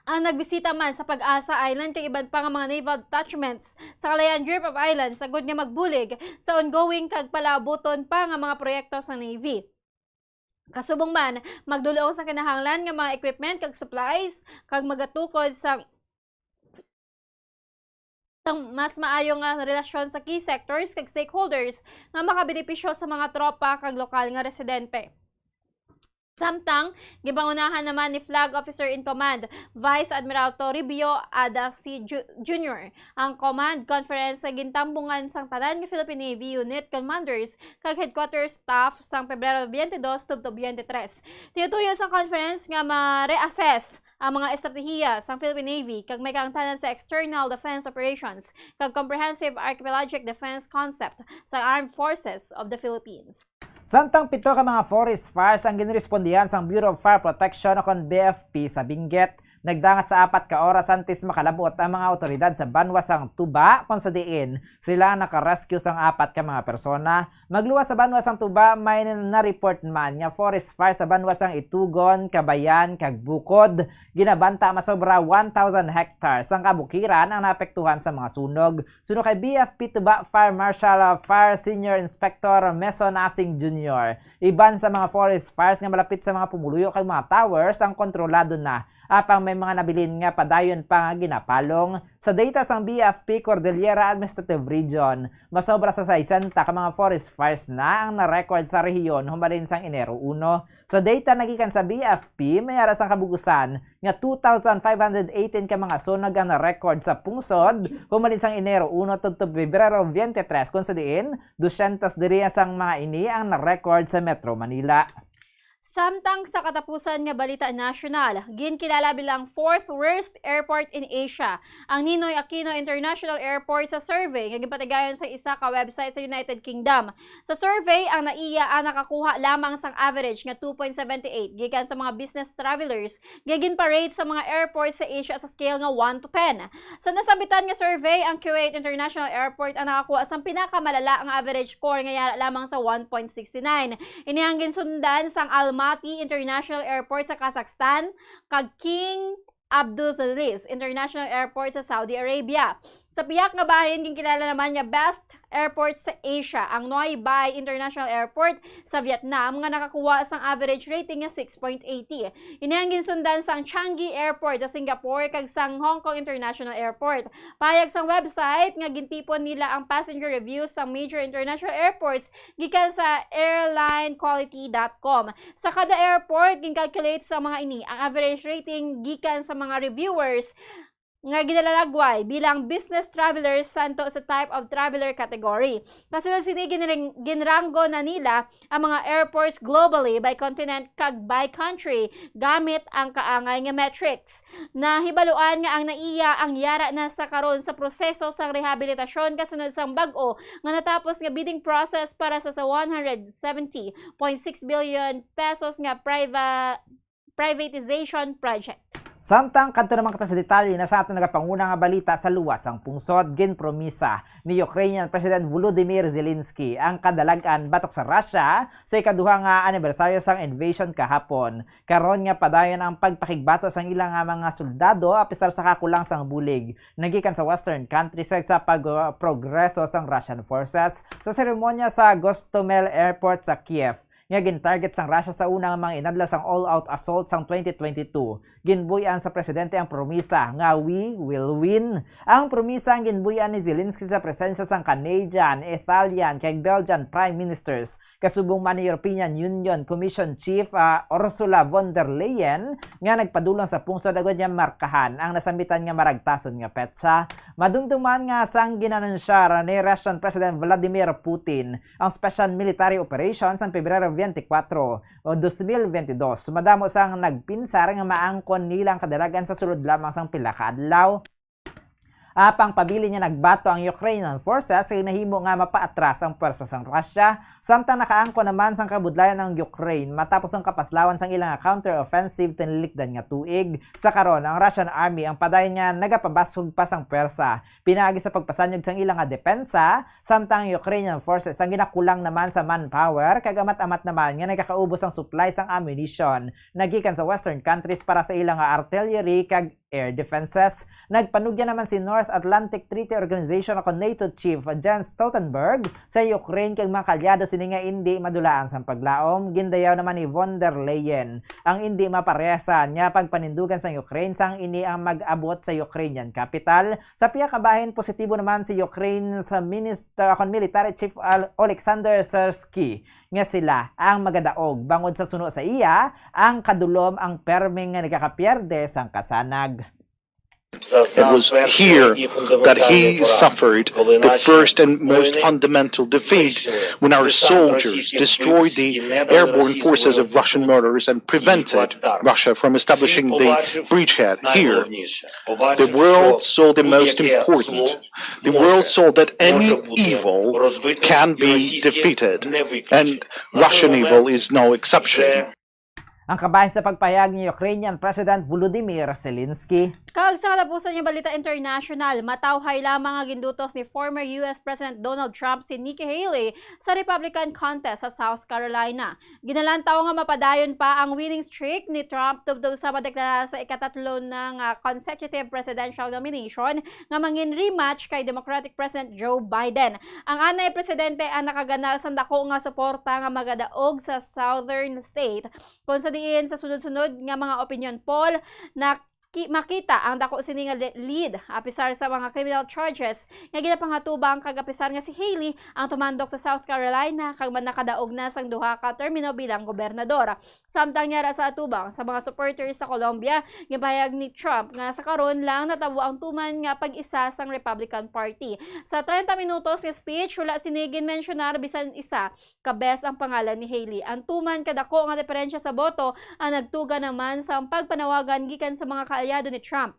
ang nagbisita man sa Pag-asa Island kag iban pa nga mga naval detachments sa Kalayaan Group of Islands agud nga magbulig sa ongoing kag palaabuton pa nga mga proyekto sa Navy. Kasubong man, magdul-ong sa kinahanglan nga mga equipment kag supplies kag magatukod sa sang mas maayo nga relasyon sa key sectors kag stakeholders nga makabenepisyo sa mga tropa kag lokal nga residente. Samtang, gipangunahan naman ni Flag Officer in Command, Vice Admiral Toribio Adasi Ju-, Junior, ang command conference sa gintambungan sang tanan nga Philippine Navy unit commanders kag headquarters staff sang Pebrero twenty-two tubtob twenty-three. Tinutuyo sang conference nga ma-reassess ang mga estratehiya sang Philippine Navy kag may kaangtanan sa external defense operations kag comprehensive archipelagic defense concept sa Armed Forces of the Philippines. Samtang pito ka mga forest fires ang ginrespondihan sang Bureau of Fire Protection o kon B F P sa Benguet, nagdangat sa apat ka oras antes makalab-ot ang mga awtoridad sa banwa sang Tuba, kon sa diin sila nakarescue sang apat ka mga persona. Magluwas sa banwa sang Tuba, may na-report man nga forest fire sa banwa sang Itugon, Kabayan, kag Bukod. Ginabanta masobra one thousand hectares sang kabukiran ang naapektuhan sa mga sunog. Suno kay B F P Tuba Fire Marshal, uh, Fire Senior Inspector Meso Nasing Junior, iban sa mga forest fires nga malapit sa mga pumuluyo kag mga towers ang kontrolado na, apang may mga nabilin nga padayon pa nga ginapalong. Sa data sang B F P Cordillera Administrative Region, masobra sa sesenta ka mga forest fires na ang na-record sa rehiyon humalin sang Enero uno. Sa data nagikan sa B F P, may ara sang kabug-usan nga two thousand five hundred eighteen ka mga sunog ang na-record sa pungsod humalin sang Enero uno tubtob Pebrero twenty-three, kon sa diin dosyentos diri sang mga ini ang na-record sa Metro Manila. Samtang sa katapusan nga balita nasyonal, ginkilala bilang fourth worst airport in Asia ang Ninoy Aquino International Airport sa survey nga ginpatigayon sa isa ka website sa United Kingdom. Sa survey, ang NAIA ang nakakuha lamang sang average nga two point seven eight gikan sa mga business travelers nga ginpa-rate sa mga airport sa Asia sa scale nga one to ten. Sa nasambitan nga survey, ang Kuwait International Airport ang nakakuha sang pinakamalala nga average score nga yara lamang sa one point six nine. Ini ang ginsundan sang Almaty International Airport sa Kazakhstan kag King Abdulaziz International Airport sa Saudi Arabia. Sa pihak nga bahin, ginkilala naman nga best airport sa Asia ang Noi Bai International Airport sa Vietnam, nga nakakuha sang average rating nga six point eighty. Ini ang ginsundan sang Changi Airport sa Singapore kag sang Hong Kong International Airport. Pahayag sang website nga gintipon nila ang passenger reviews sang major international airports gikan sa airline quality dot com. Sa kada airport, gin-calculate sa mga ini ang average rating gikan sa mga reviewers nga ginalalagway bilang business travelers santo sa type of traveler category. Kasunod sini, ginring-, ginranggo na nila ang mga airports globally by continent kag by country gamit ang kaangay nga metrics. Nahibaluan nga ang NAIA ang yara na sa karon sa proseso sang rehabilitasyon kasunod sang bag-o nga natapos nga bidding process para sa, sa one hundred seventy point six billion pesos nga priva-, privatization project. Samtang kadto naman kita sa detalye na sa aton nagapanguna nga balita sa luwas sang pungsod, ginpromisa ni Ukrainian President Volodymyr Zelensky ang kadalag-an batok sa Russia sa ikaduha nga anibersaryo sang invasion kahapon. Karon nga padayon ang pagpakigbato sang ila nga mga soldado, apisar sa kakulang sang bulig nagikan sa Western countries sa pagprogreso sang Russian forces. Sa seremonya sa Gostomel Airport sa Kiev, nga gin-target sang Russia sa una nga mga inadlaw sang all-out assault sang twenty twenty-two, ginbuy-an sa presidente ang promisa nga "We will win." Ang promisa ang ginbuy-an ni Zelensky sa presensya sang Canadian, Italian, kag Belgian Prime Ministers, kasubong man ni European Union Commission Chief, ah, Ursula von der Leyen, nga nagpadulong sa pungsod agod niya markahan ang nasambitan nga maragtason nga petsa. Madumduman nga sang gin-anunsyar ni Russian President Vladimir Putin ang special military operation sang Pebrero twenty-four, o dos mil bentidós, madamo sang nagpinsar nga maangkon nila ang kadalagan sa sulod lamang sang pila ka adlaw. Apang pabilin nga nagbato ang Ukrainian forces kag nahimo nga mapaatras ang pwersa sang Russia, samtang nakaangkon naman sang kabudlayan ang Ukraine matapos ang kapaslawan sang ila nga counter-offensive tinilikdan nga tuig. Sa karon, ang Russian army ang padayon nga nagapabasog pa sang pwersa pinaagi sa pagpasanyog sang ila nga depensa, samtang ang Ukrainian forces ang ginakulang naman sa manpower kag amat-amat naman nga nagakaubos ang supply sang ammunition nagikan sa Western countries para sa ila nga artillery kag air defenses. Nagpanugyan naman si North Atlantic Treaty Organization o NATO Chief Jens Stoltenberg sa Ukraine kag mga kaalyado sini nga indi madulaan sang paglaom. Gindayaw naman ni von der Leyen ang indi maparehasan nga pagpanindugan sang Ukraine sang ini ang mag-abot sa Ukrainian capital. Sa pihak nga bahin, positibo naman si Ukraine sa Minister o kon Military Chief Al-, Oleksandr Syrsky nga sila ang magadaog, bangod sa suno sa iya, ang kadulom ang permi nga nagakapierde sang kasanag. It was here that he suffered the first and most fundamental defeat when our soldiers destroyed the airborne forces of Russian murderers and prevented Russia from establishing the bridgehead here. The world saw the most important. The world saw that any evil can be defeated, and Russian evil is no exception. Ang kabahin sa pagpahayag ni Ukrainian President Volodymyr Zelensky. Kag sa katapusan nga balita international, matawhay lamang nga gindutos ni former U S President Donald Trump si Nikki Haley sa Republican contest sa South Carolina. Ginalantaw nga mapadayon pa ang winning streak ni Trump tubtob sa madeklara sa ikatatlo na nga consecutive presidential nomination nga mangin rematch kay Democratic President Joe Biden. Ang anay presidente ang nakaganar sang dako nga suporta nga magadaog sa southern state, kon sa diin sa sunod-sunod nga mga opinion poll na ki-, makita ang dako sini nga le-, lead, apisar sa mga criminal charges nga ginapangatubang kag apisar nga si Haley ang tumandok sa South Carolina kag man nakadaog na sang duha ka termino bilang gobernador. Samtang yara sa atubang sa mga supporters sa Colombia, gipahayag ni Trump nga sa karon lang natabo ang tuman nga pag-isa sang Republican Party. Sa treinta minutos nga speech, wala sini ginmensyonar bisan isa ka beses ang pangalan ni Haley. Ang tuman ka dako nga diferensya sa boto ang nagtuga naman sang pagpanawagan gikan sa mga kaalyado ni Trump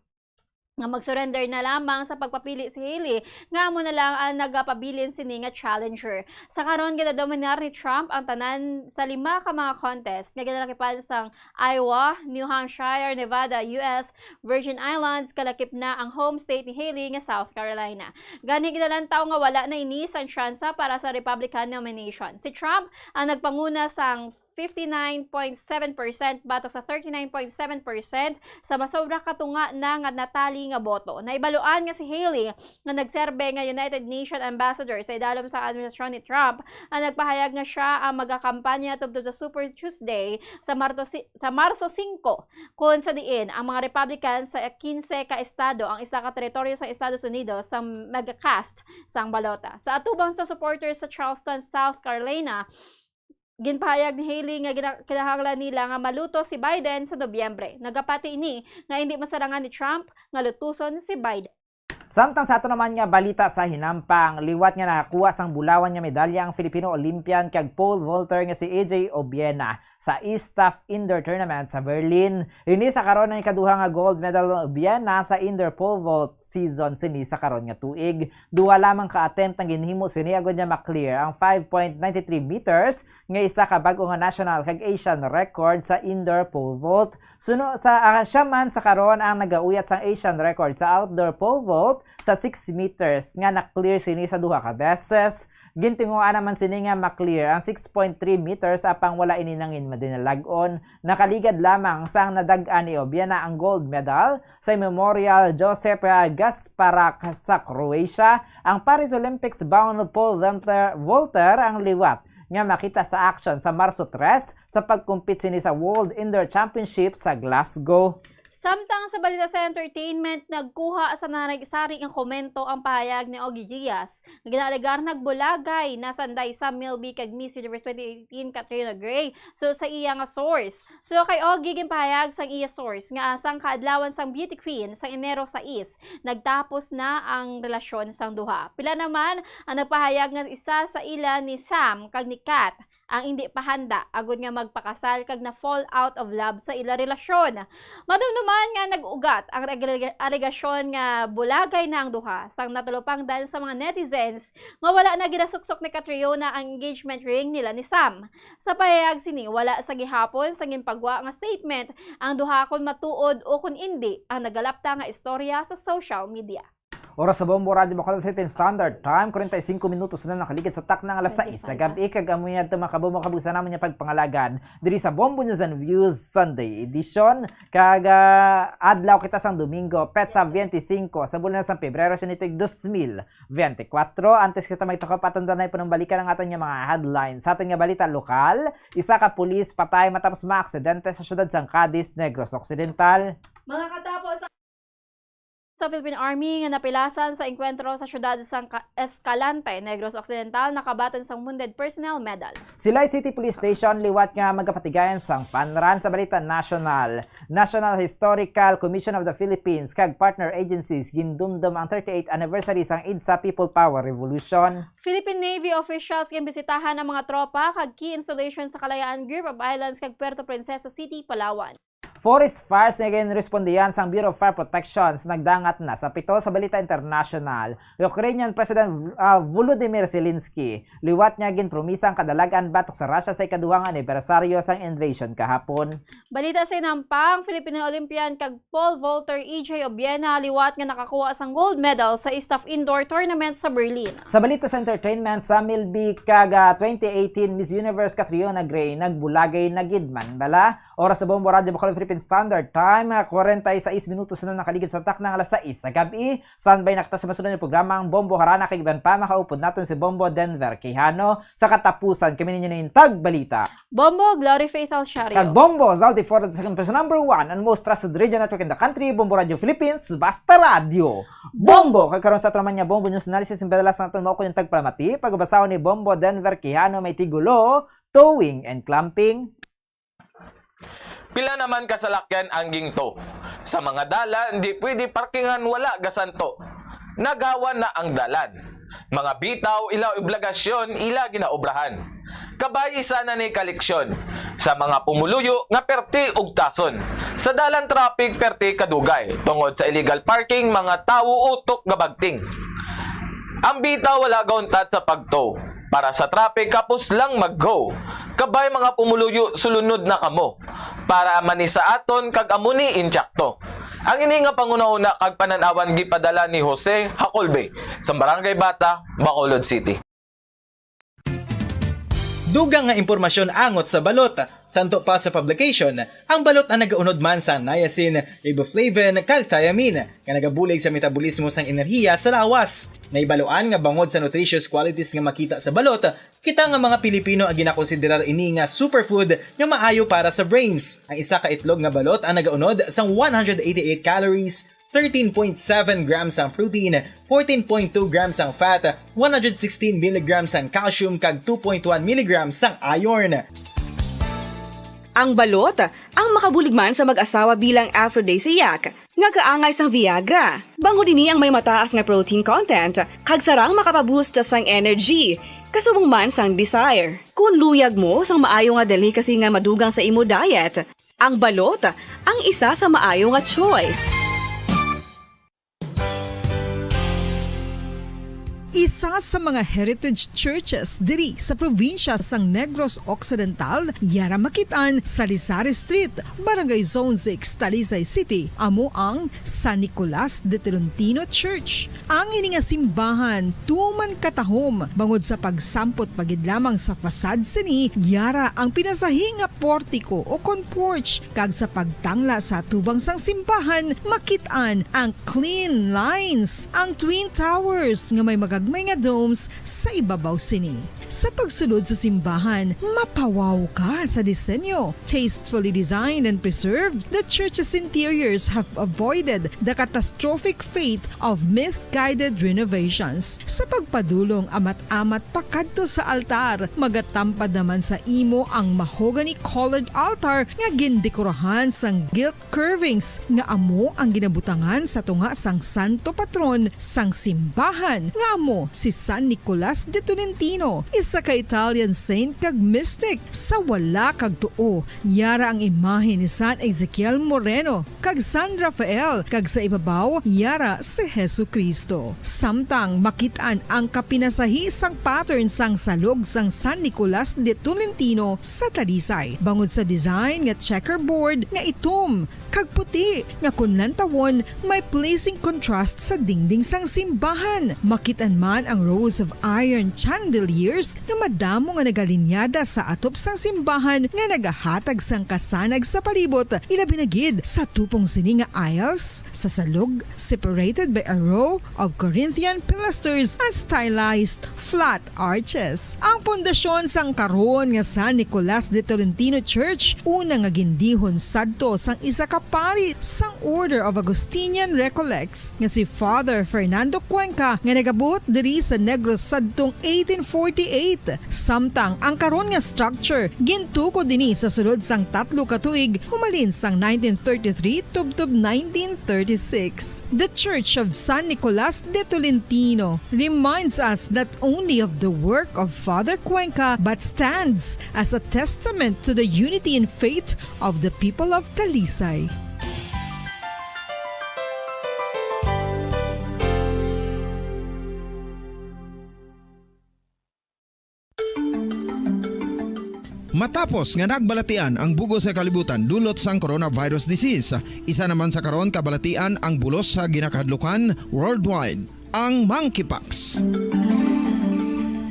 nga mag-surrender na lamang sa pagpapili si Haley, nga amo na lang ang nagapabilin sini nga challenger. Sa karon, ginadominar ni Trump ang tanan sa lima ka mga contest nga ginalakipan sang Iowa, New Hampshire, Nevada, U S, Virgin Islands, kalakip na ang home state ni Haley nga South Carolina. Gani, ginalantaw nga wala na ini sang tsansa para sa Republican nomination. Si Trump ang nagpanguna sang fifty-nine point seven percent batok sa thirty-nine point seven percent sa masobra ka tunga na nga natali nga boto. Naibaluan nga si Haley, nga nagserbe nga United Nations Ambassador sa idalom sa administrasyon ni Trump, ang nagpahayag nga sia ang magakampanya tubtob sa Super Tuesday sa Marto si-, sa Marso singko, kon sa diin ang mga Republican sa kinse ka estado, ang isa ka teritoryo sa Estados Unidos, sa magacast sang balota. Sa atubang sa supporters sa Charleston, South Carolina, ginpahayag ni Haley nga gina-, kinahanglan nila nga malutos si Biden sa Nobyembre. Nagapati ini nga indi masarangan ni Trump nga lutuson si Biden. Samtang sa ato naman nga balita sa hinampang, liwat nga nakakuha sang bulawan nga medalya ang Filipino Olympian kag pole vaulter nga si A J Obiena sa ISTAF Indoor Tournament sa Berlin. Ini sa karon ang ikaduha nga gold medal ni Obiena sa indoor pole vault season sini sa karon nga tuig. Duha lamang ka attempt ang ginhimo sini agud nga ma-clear ang five point nine three meters nga isa ka bag-o nga national kag Asian record sa indoor pole vault. Suno sa, ah, siya man sa karon ang nagauyat sang Asian record sa outdoor pole vault sa six meters nga na-clear sini sa duha ka beses. Gintinguhaan naman sini nga ma-clear ang six point three meters, apang wala ini nangin madinalag-on. Nakaligad lamang sang nadag-an ni Obiena ang gold medal sa Memorial Joseph Gasparak sa Croatia. Ang Paris Olympics bound pole vaulter, vaulter ang liwat nga makita sa action sa Marso tres sa pagkumpit sini sa World Indoor Championship sa Glasgow. Samtang sa balita sa entertainment, nagkuha sa nanagsari nga komento ang pahayag ni Ogie Diaz nga ginaalegar nagbulagay na sanday Sam Milby kag Miss Universe twenty eighteen Catriona Gray. So, sa iya nga source, so, kay Ogie, ginpahayag sang iya source nga sang kaadlawan sang beauty queen sa Enero sais, nagtapos na ang relasyon sang duha. Pila naman ang nagpahayag nga isa sa ila ni Sam kag ni Kat ang indi pa handa agud nga magpakasal kag na-fall out of love sa ila relasyon. Madumduman nga nag-ugat ang alega-, alegasyon nga bulagay na ang duha sang natalupangdan sa mga netizens nga wala na ginasuksok ni Catriona ang engagement ring nila ni Sam. Sa pahayag sini, wala sa gihapon sa ginpagwa nga statement ang duha kon matuod o kon indi ang nagalapta nga istorya sa social media. Oras sa Bombo Radyo Bacolod, Philippine Standard Time, kwarenta y singko minutos na nakaligid sa takna nga alas sais sa gab-i, kag amo niya ito, mga kabombo, kabusa namon niya pagpangalagan diri sa Bombo News and Views Sunday Edition. Kag, ah, adlaw kita sang Domingo, petsa biyente singko sa bulan sang Pebrero sa nituig dos mil biyente kwatro. Antes kita magtukop, aton danay panumbalika ang aton nga mga headlines. Sa aton nga balita lokal, isa ka pulis patay matapos maaksidente sa siyudad sang Cadiz, Negros Occidental. Mga katapo, sa Philippine Army nga napilasan sa engkwentro sa siyudad sang Ka-, Escalante, Negros Occidental, nakabaton sang Wounded Personnel Medal. Silay City Police Station liwat nga magapatigayan sang fun run. Sa balita nasyonal, National Historical Commission of the Philippines kag partner agencies gindumdum ang thirty-eighth anniversary sang EDSA People Power Revolution. Philippine Navy officials ginbisitahan ang mga tropa kag key installation sa Kalayaan Group of Islands kag Puerto Princesa City, Palawan. Forest fires nga ginrespondihan sang Bureau of Fire Protection sa nagdangat na sa pito. Sa balita internasyonal, Ukrainian President, ah, Volodymyr Zelensky liwat nga ginpromisa ang kadalag-an batok sa Russia sa ikaduha nga anibersaryo sang invasion kahapon. Balita sa inampang, Filipino Olympian kag pole vaulter E J Obiena liwat nga nakakuha sang gold medal sa ISTAF Indoor Tournament sa Berlin. Sa balita sa entertainment, Samil B kag, ah, twenty eighteen Miss Universe Catriona Gray nagbulagay na gid man bala. Oras sa Bombo Radyo Bacolod Philippine Standard Time, ah, forty-six minutos na nakaligid sa takna nga alas sais sa gab-i. Standby na kita sa masunod nga programa, ang Bombo Harana, kag iban pa makaupod naton si Bombo Denver Quijano. Sa katapusan, kami ninyo ning tagbalita. Bombo Glory Faith Alciario. Kag Bombo Zaldi Ford sa Campus number one and most trusted radio network in the country, Bombo Radio Philippines, basta radyo. Bombo! Kag karon sa aton naman nga Bombo News Analysis, ang padalas naton mao ko yung tagpalamati, pagbasahon ni Bombo Denver Quijano, may tigulo, towing and clamping. Pila naman ka salakyan ang gingto? Sa mga dalan, di pwede parkingan wala gasanto. Nagawan na ang dalan. Mga bitaw, ila obligasyon, ila ginaobrahan. Kabay sana ni kaleksyon sa mga pumuluyo nga perti ugtason. Sa dalan traffic, perti kadugay. Tungod sa illegal parking, mga tawo utok gabagting. Ang bitaw wala gauntat sa pagto. Para sa traffic, kapos lang mag-go. Kabay mga pumuluyo, sulunod na kamo. Para mani sa aton, kag amo ni intsakto. Ang ini nga panghunahuna kag panan-awan gipadala ni Jose Hacolbe, sa Barangay Bata, Bacolod City. Dugang nga impormasyon angot sa balot. Santo pa sa publication, ang balot ang nagaunod man sa niacin, riboflavin, kag thiamine, nga nagabulig sa metabolismo sang enerhiya sa lawas. Nahibaluan nga bangod sa nutritious qualities nga makita sa balot, kita nga mga Pilipino ang ginakonsiderar ini nga superfood nga maayo para sa brains. Ang isa ka itlog nga balot ang nagaunod sang one hundred eighty-eight calories, thirteen point seven grams ang protein, fourteen point two grams ang fat, one hundred sixteen milligrams ang calcium, kag two point one milligrams ang iron. Ang balot, ang makabulig man sa mag-asawa bilang aphrodisiac, nga kaangay sang Viagra. Bangod ini ang may mataas nga protein content, kag sarang makapaboost sang energy, kasubong man sang desire. Kon luyag mo sang maayo nga delicacy nga madugang sa imo diet, ang balot ang isa sa maayo nga choice. Isa sa mga heritage churches diri sa probinsya sang Negros Occidental, yara makit-an sa Lisari Street, Barangay Zone six, Talisay City, amo ang San Nicolas de Tolentino Church. Ang ini nga simbahan tuman katahom bangod sa pagsampot pa gid lamang sa facade sini, yara ang pinasahi nga portiko o kon porch, kag sa pagtangla sa atubang sang simbahan, makit-an ang clean lines, ang twin towers nga may magagmay nga domes sa ibabaw sini. Sa pagsulod sa simbahan, mapawaw ka sa disenyo. Tastefully designed and preserved, the church's interiors have avoided the catastrophic fate of misguided renovations. Sa pagpadulong amat-amat pakadto sa altar, magatampad naman sa imo ang mahogany-colored altar nga gindekorahan sang gilt curvings nga amo ang ginabutangan sa tunga sang santo patron sang simbahan, nga amo si San Nicolas de Tolentino, isa ka Italian saint kag mystic. Sa wala kag tuo, yara ang imahe ni San Ezekiel Moreno kag San Rafael, kag sa ibabaw, yara si Jesu-Cristo. Samtang makit-an ang kapinasahi sang pattern sang salog sang San Nicolas de Tolentino sa Talisay, bangod sa design nga checkerboard nga itom kag puti nga kon lantawon may pleasing contrast sa dingding sang simbahan. Makit-an man ang rows of iron chandeliers nga madamo nga nagalinyada sa atop sang simbahan nga nagahatag sang kasanag sa palibot, ilabi na gid sa tupong sini nga aisles sa salog, separated by a row of Corinthian pilasters and stylized flat arches. Ang pundasyon sang karon nga San Nicolas de Tolentino Church, una nga gindihon sadto sang isa ka pari sang Order of Augustinian Recollects nga si Father Fernando Cuenca, nga nagabuot diri sa Negros sadtong eighteen forty-eight. Samtang ang karon nga structure gintukod ini sa sulod sang tatlo ka tuig, humalin sang nineteen thirty-three tubtob nineteen thirty-six. The Church of San Nicolas de Tolentino reminds us not only of the work of Father Cuenca, but stands as a testament to the unity in faith of the people of Talisay. Matapos nga nagbalatian ang bug-os nga kalibutan dulot sang coronavirus disease, isa naman sa karon kabalatian ang bulos sa ginakahadlukan worldwide, ang monkeypox.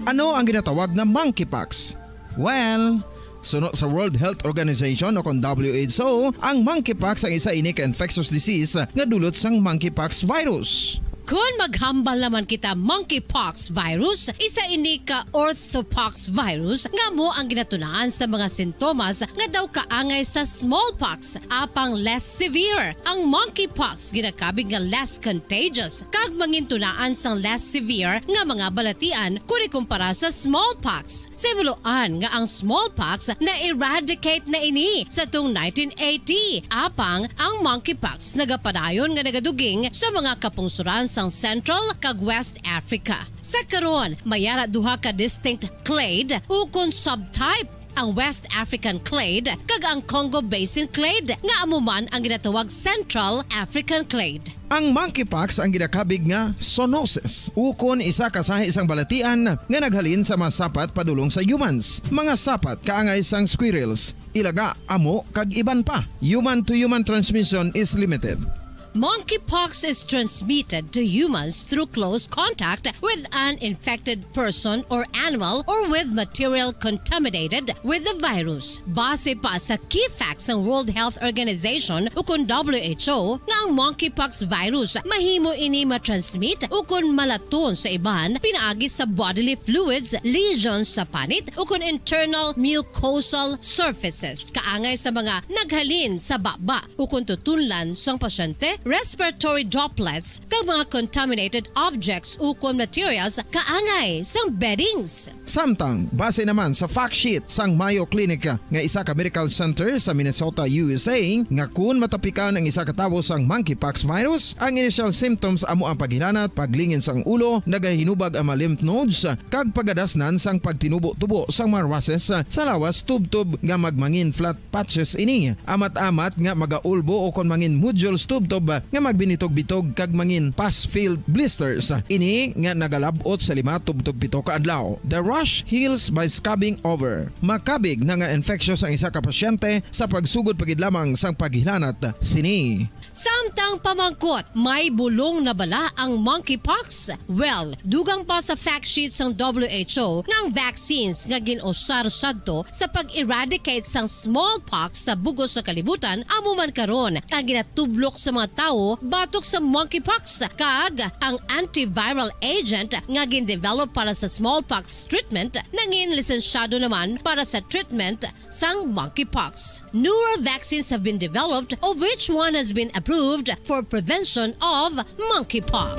Ano ang ginatawag nga monkeypox? Well, suno sa World Health Organization o kon W H O, ang monkeypox ang isa ini ka infectious disease nga dulot sang monkeypox virus. Kon maghambal naman kita, monkeypox virus, isa ini ka orthopox virus nga amo ang ginatunaan sa mga sintomas nga daw kaangay sa smallpox, apang less severe. Ang monkeypox ginakabig nga less contagious kag mangintunaan sang less severe nga mga balatian kon ikumpara sa smallpox. Sa himuloan nga ang smallpox na-eradicate na ini sa tong nineteen eighty, apang ang monkeypox nagapadayon nga nagaduging sa mga kapungsoran sang Central kag West Africa. Sa karon, may ara duha ka distinct clade ukon subtype, ang West African clade kag ang Congo Basin clade, nga amo man ang ginatawag Central African clade. Ang monkeypox ang ginakabig nga zoonosis, ukon isa ka sahi sang balatian nga naghalin sa mga sapat padulong sa humans, mga sapat kaangay sang squirrels, ilaga, amo, kag iban pa. Human-to-human transmission is limited. Monkeypox is transmitted to humans through close contact with an infected person or animal or with material contaminated with the virus. Base pa sa key facts sang World Health Organization ukon W H O, nga ang monkeypox virus mahimo ini matransmit ukon malaton sa iban pinaagi sa bodily fluids, lesions sa panit, ukon internal mucosal surfaces, kaangay sa mga naghalin sa baba ukon tutunlan sang pasyente, respiratory droplets, kag mga contaminated objects ukon materials kaangay sang beddings. Samtang, base naman sa fact sheet sang Mayo Clinic nga isa ka medical center sa Minnesota, U S A, nga kun matapikan ang isa ka tawo sang monkeypox virus, ang initial symptoms amo ang paghilanat, paglingin sang ulo, nagahinubag ang mga lymph nodes, kag pagadasnan sang pagtinubo-tubo sang mga rushes sa lawas tubtob nga magmangin flat patches ini. Amat-amat nga magaulbo o kon mangin nodules tubtob nga magbinitog-bitog kag mangin pus-filled blisters. Ini nga nagalab-ot sa lima tubtob pito ka adlaw. The rash heals by scabbing over. Makabig na nga infectious ang isa ka pasyente sa pagsugod pa gid lamang sang paghilanat sini. Samtang pamangkot, may bulong na bala ang monkeypox? Well, dugang pa sa fact sheet sang W H O nga ang vaccines nga gin-usar sadto sa pag-eradicate sang smallpox sa bug-os nga kalibutan amo man karon ang ginatublok sa mga tawo batok sa monkeypox, kag ang antiviral agent nga gin-develop para sa smallpox treatment nangin lisensyado naman para sa treatment sang monkeypox. Newer vaccines have been developed, of which one has been approved for prevention of monkeypox.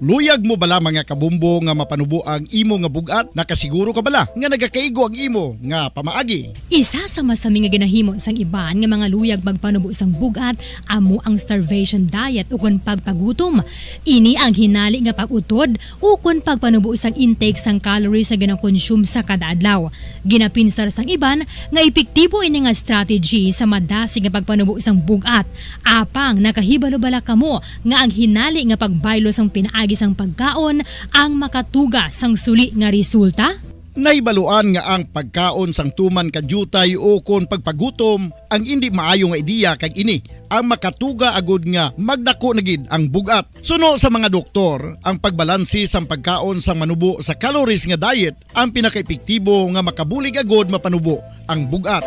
Luyag mo bala, mga kabumbo, nga mapanubo ang imo nga bug-at? Nakasiguro ka bala nga nagakaigo ang imo nga pamaagi? Isa sa masami nga ginahimo sang iban nga mga luyag magpanubo sang bug-at amo ang starvation diet, ukon pagpagutom. Ini ang hinali nga pag-utod ukon pagpanubo sang intake sang calories nga ginakonsume sa kada adlaw. Ginapinsar sang iban nga epektibo ini nga strategy sa madasig nga pagpanubo sang bug-at. Apang nakahibalo bala kamo nga ang hinali nga pagbaylo sang pinaagi sang pagkaon ang makatuga sang suli nga resulta? Nahibaluan nga ang pagkaon sang tuman ka diutay o kon pagpagutom ang indi maayo nga ideya, kag ini ang makatuga agud nga magdako na gid ang bug-at. Suno sa mga doktor, ang pagbalanse sang pagkaon sang manubo sa calories nga diet ang pinakaepektibo nga makabulig agud mapanubo ang bug-at.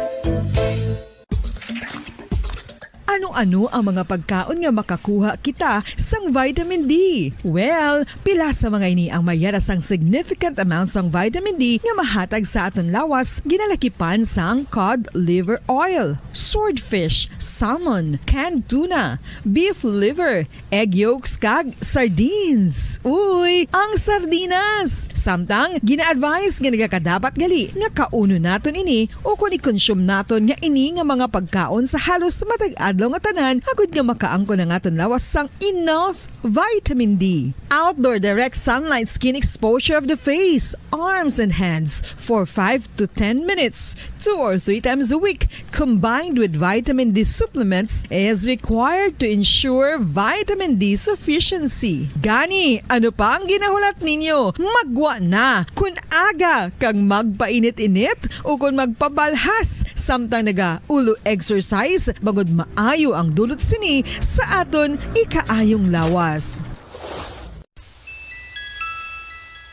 Ano-ano ang mga pagkaon nga makakuha kita sang vitamin D? Well, pila sa mga ini ang mayara sang significant amount sang vitamin D nga mahatag sa aton lawas, ginalakipan sang cod liver oil, swordfish, salmon, canned tuna, beef liver, egg yolks, kag sardines. Uy, ang sardinas! Samtang, gina-advise nga nagakadapat gali nga kaunon naton ini o kon i-consume naton nga ini nga mga pagkaon sa halos matag adlaw nga tanan, agud nga makaangkon ang aton lawas sang enough vitamin D. Outdoor direct sunlight skin exposure of the face, arms, and hands for five to ten minutes, two or three times a week, combined with vitamin D supplements, is required to ensure vitamin D sufficiency. Gani, ano pa ang ginahulat ninyo? Maggwa na! Kun aga kag magpainit-init o kon magpabalhas samtang naga-ulo exercise, bangod maayo ang dulot sini sa aton ikaayong lawas.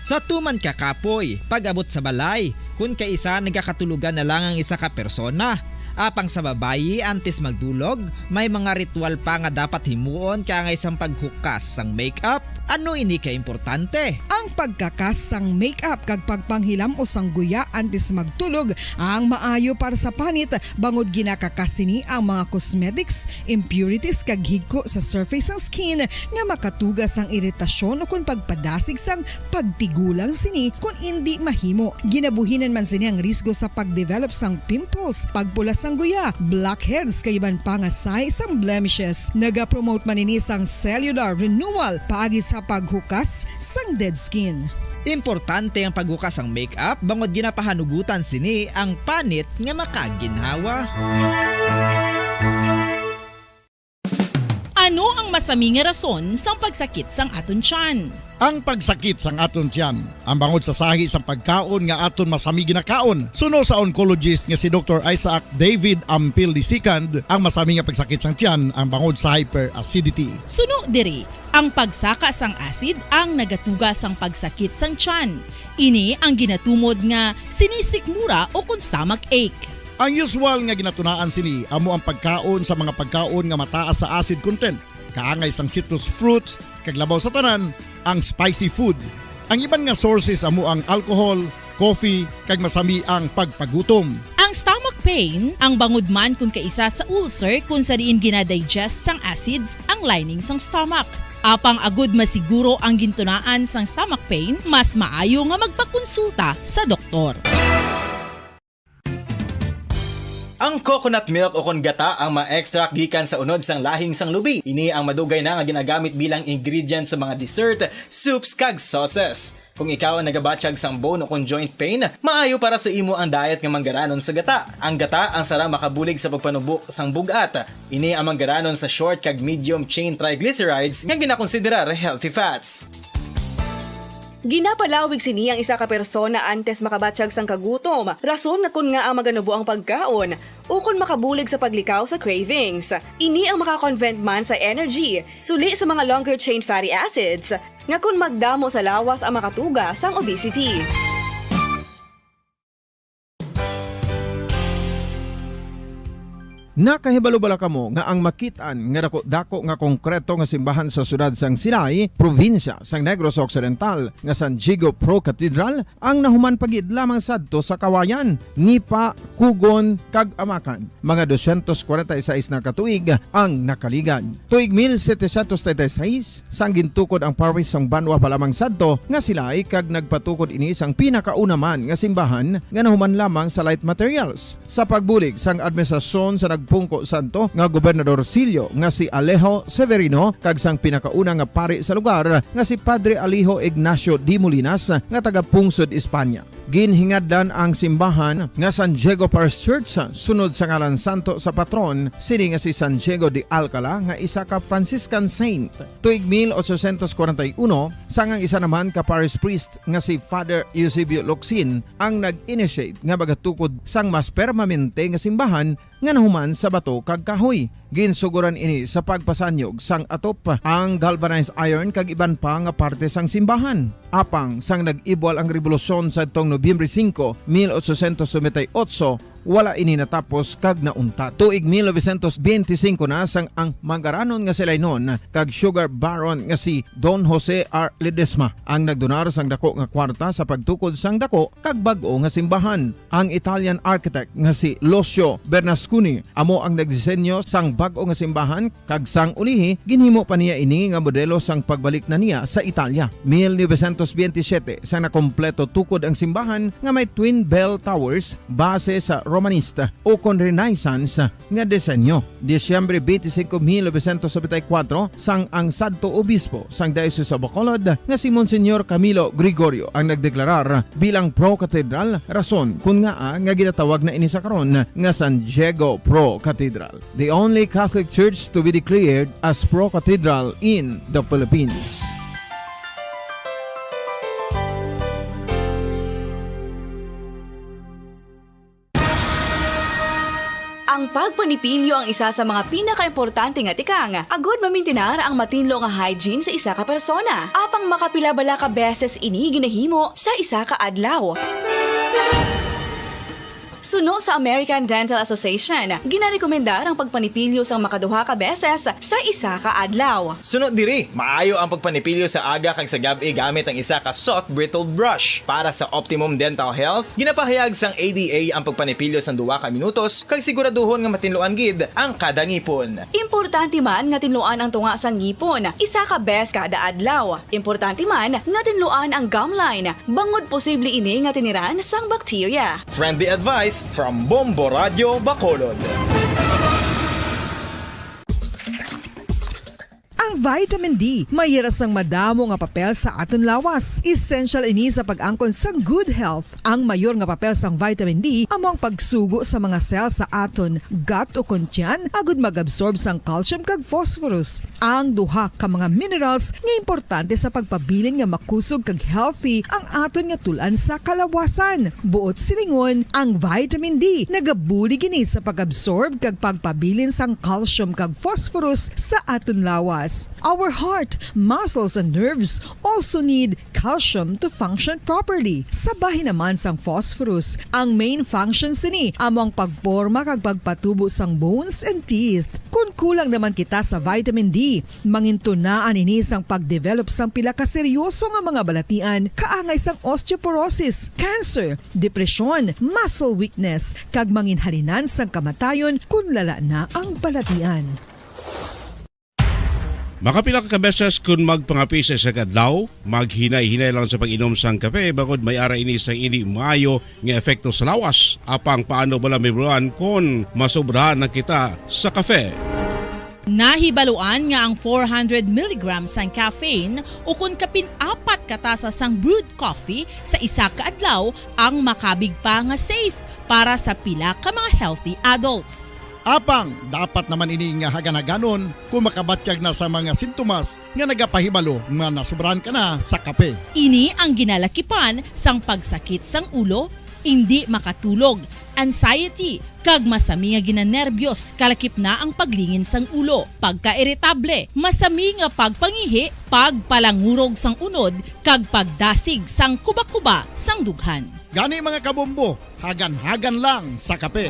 Sa tuman ka kapoy, pag-abot sa balay, kun kaisa nagakatulogan na lang ang isa ka persona. Apang sa babayi, antes magdulog, may mga ritual pa nga dapat himuon kaangay sang paghukas sang makeup. Ano ini ka importante? Ang pagkakas sang makeup kag pagpanghilam-os sang guya antes magtulog ang maayo para sa panit, bangod ginakakas sini ang mga cosmetics, impurities kag higko sa surface sang skin nga makatuga sang iritasyon ukon pagpadasig sang pagtigulang sini kon indi mahimo. Ginabuhinan man sini ang risgo sa pagdevelop sang pimples, pagpula sang guya, blackheads, kag iban pa nga sign sang blemishes. Nagapromote man ini sang cellular renewal paagi sa paghukas sang dead skin. Importante ang paghukas sang makeup bangod ginapahanugutan sini ang panit nga makaginhawa. Ano ang masami nga rason sang pagsakit sang aton tiyan? Ang pagsakit sang aton tiyan, ang bangod sa sahi sang pagkaon nga aton masami ginakaon. Suno sa oncologist nga si Doktor Isaac David Ampil the second, ang masami nga pagsakit sang tiyan ang bangod sa hyperacidity. Suno diri, ang pagsaka sang acid ang nagatuga sang pagsakit sang tiyan. Ini ang ginatumod nga sinisikmura o kon stomach ache. Ang usual nga ginatunaan sini amo ang pagkaon sa mga pagkaon nga mataas sa acid content, kaangay sang citrus fruits, kag labaw sa tanan, ang spicy food. Ang iban nga sources amo ang alcohol, coffee, kag masami ang pagpagutom. Ang stomach pain, ang bangod man kon kaisa sa ulcer kon sa diin ginadigest sang acids ang lining sang stomach. Apang agud masiguro ang gintunaan sang stomach pain, mas maayo nga magpakonsulta sa doktor. Ang coconut milk o kon gata ang ma-extract gikan sa unod sang lahing sang lubi. Ini ang madugay na nga ginagamit bilang ingredient sa mga dessert, soups, kag sauces. Kung ikaw ang nagabatyag sang bone o kon joint pain, maayo para sa imo ang diet nga manggaranon sa gata. Ang gata ang sarang makabulig sa pagpanubo sang bug-at. Ini ang manggaranon sa short kag medium chain triglycerides nga ginakonsiderar healthy fats. Ginapalawig sini ang isa ka persona antes makabatyag sang kagutom, rason nga kon ngaa maganubo ang pagkaon, ukon makabulig sa paglikaw sa cravings. Ini ang maka-convert man sa energy, suli sa mga longer chain fatty acids, nga kon magdamo sa lawas ang makatuga sang obesity. Nakahibalo bala kamo nga ang makit-an nga dako-dako nga konkreto nga simbahan sa siyudad sang Silay, probinsya sang Negros Occidental, nga San Diego Pro Cathedral ang nahuman pa gid lamang sadto sa Kawayan, Nipa, Cogon, kag Amacan? Mga dosyentos kwarenta y seis na ka tuig ang nakaligad. Tuig mil setecientos treinta y seis, sang gintukod ang parish sang Banwa pa lamang sadto nga Silay, kag nagpatukod ini sang pinakauna man nga simbahan nga nahuman lamang sa light materials. Sa pagbulig sang administrasyon sa nagpungko sadto nga gobernadorcillo nga si Alejo Severino kag sang pinakauna nga pari sa lugar nga si Padre Alejo Ignacio de Molinas nga taga Pungsod, Espanya. Ginhingadlan ang simbahan nga San Diego Parish Church sunod sa ngalan santo sa patron sini nga si San Diego de Alcala nga isa ka Franciscan saint. Tuig mil ochocientos kwarenta y uno, sang ang isa naman ka parish priest nga si Father Eusebio Locsin ang nag-initiate nga magatukod sang mas permanente nga simbahan nga nahuman sa bato kag kahoy. Ginsuguran ini sa pagpasanyog sang atop, ang galvanized iron kag iban pa nga parte sang simbahan. Apang sang nag-ibwal ang rebolusyon sadtong Nobyembre singko, mil ochocientos noventa y ocho, wala ini natapos kag nauntat. Tuig mil novecientos benti singko na sang ang mangaranon nga si Lainon kag sugar baron nga si Don Jose R. Ledesma ang nagdonar sang dako nga kwarta sa pagtukod sang dako kag bag-o nga simbahan. Ang Italian architect nga si Lucio Bernasconi amo ang nagdisenyo sang bag-o nga simbahan, kag sang ulihi ginhimo pa niya ini nga modelo sang pagbalik na niya sa Italia. Mil novecientos benti siyete, sang nakompleto tukod ang simbahan nga may twin bell towers base sa Romanista ukon Renaissance nga disenyo. Disyembre twenty-five, mil novecientos noventa y cuatro, sang ang sadto obispo sang Diocese of Bacolod nga si Monsignor Camilo Gregorio ang nagdeklarar bilang pro-cathedral, rason kon ngaa nga ginatawag na ini sa karon nga San Diego Pro-Cathedral, the only Catholic church to be declared as pro-cathedral in the Philippines. Ang pagpanipilyo ang isa sa mga pinakaimportante nga tikang agud mamintinar ang matinlo nga hygiene sa isa ka persona. Apang makapila bala ka beses ini ginahimo sa isa ka adlaw? Suno sa American Dental Association, ginarekomendar ang pagpanipilyo sang makaduha ka beses sa isa ka adlaw. Suno diri, maayo ang pagpanipilyo sa aga kag sa gab-i gamit ang isa ka soft bristled brush. Para sa optimum dental health, ginapahayag sang A D A ang pagpanipilyo sang duha ka minutos kag siguraduhon nga matinluan gid ang kada ngipon. Importante man nga tinluan ang tunga sang ngipon isa ka bes kada adlaw. Importante man nga tinluan ang gum line, bangod posible ini nga tiniran sang bakterya. Friendly advice from Bombo Radio Bacolod. Ang vitamin D may hira sang madamo nga papel sa aton lawas. Essential ini sa pag-angkon sang good health. Ang mayor nga papel sang vitamin D amo ang pagsugo sa mga cell sa aton gut ukon tiyan agud mag-absorb sang calcium kag phosphorus, ang duha ka mga minerals nga importante sa pagpabilin nga makusog kag healthy ang aton nga tul-an sa kalawasan. Buot silingon, ang vitamin D nagabulig ini sa pag-absorb kag pagpabilin sang calcium kag phosphorus sa aton lawas. Our heart, muscles, and nerves also need calcium to function properly. Sa bahin naman sang phosphorus, ang main function sini amo ang pagporma kag pagpatubo sang bones and teeth. Kon kulang naman kita sa vitamin D, mangintunaan ini sang pag-develop sang pila ka seryoso nga mga balatian, kaangay sang osteoporosis, cancer, depresyon, muscle weakness, kag manginhalinan sang kamatayon kon lala na ang balatian. Makapila ka beses kon magpangape sa isa ka adlaw, maghinay-hinay lang sa pag-inom sang kape, bangod may ara ini sang indi maayo nga epekto sa lawas. Apang paano bala mahibaluan kon masobrahan na kita sa kape? Nahibaluan nga ang four hundred milligrams sang caffeine ukon kapin apat ka tasa sang brewed coffee sa isa ka adlaw ang makabig pa nga safe para sa pila ka mga healthy adults. Apang dapat naman ini nga hagan-haganon kon makabatyag na sa mga sintomas nga nagapahibalo nga nasobrahan ka na sa kape. Ini ang ginalakipan sang pagsakit sang ulo, indi makatulog, anxiety, kag masami nga ginanerbyos, kalakip na ang paglingin sang ulo, pagkairitable, masami nga pagpangihi, pagpalangurog sang unod, kag pagdasig sang kubakuba sang dughan. Gani, mga kabombo, hagan-hagan lang sa kape.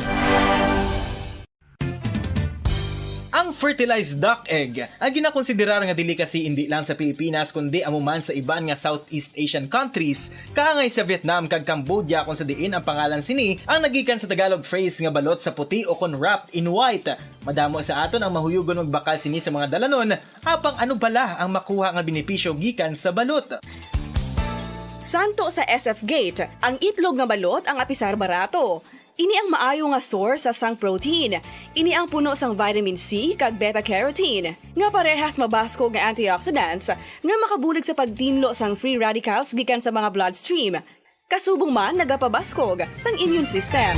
Ang fertilized duck egg, ang ginakonsiderar nga delicacy indi lang sa Pilipinas kundi amo man sa iban nga Southeast Asian countries, kaangay sa Vietnam kag Cambodia, kung sa diin ang pangalan sini ang nagikan sa Tagalog phrase nga balot sa puti o kon wrapped in white. Madamo sa aton ang mahuyugon magbakal sini sa mga dalanon, apang ano bala ang makuha nga benepisyo gikan sa balot? Santo sa S F Gate, ang itlog nga balot ang apisar barato. Ini ang maayo nga source sa sang protein. Ini ang puno sang vitamin C kag beta-carotene, nga parehas mabaskog nga antioxidants nga makabulig sa pagtinlo sang free radicals gikan sa mga bloodstream. Kasubong man nagapabaskog sang immune system.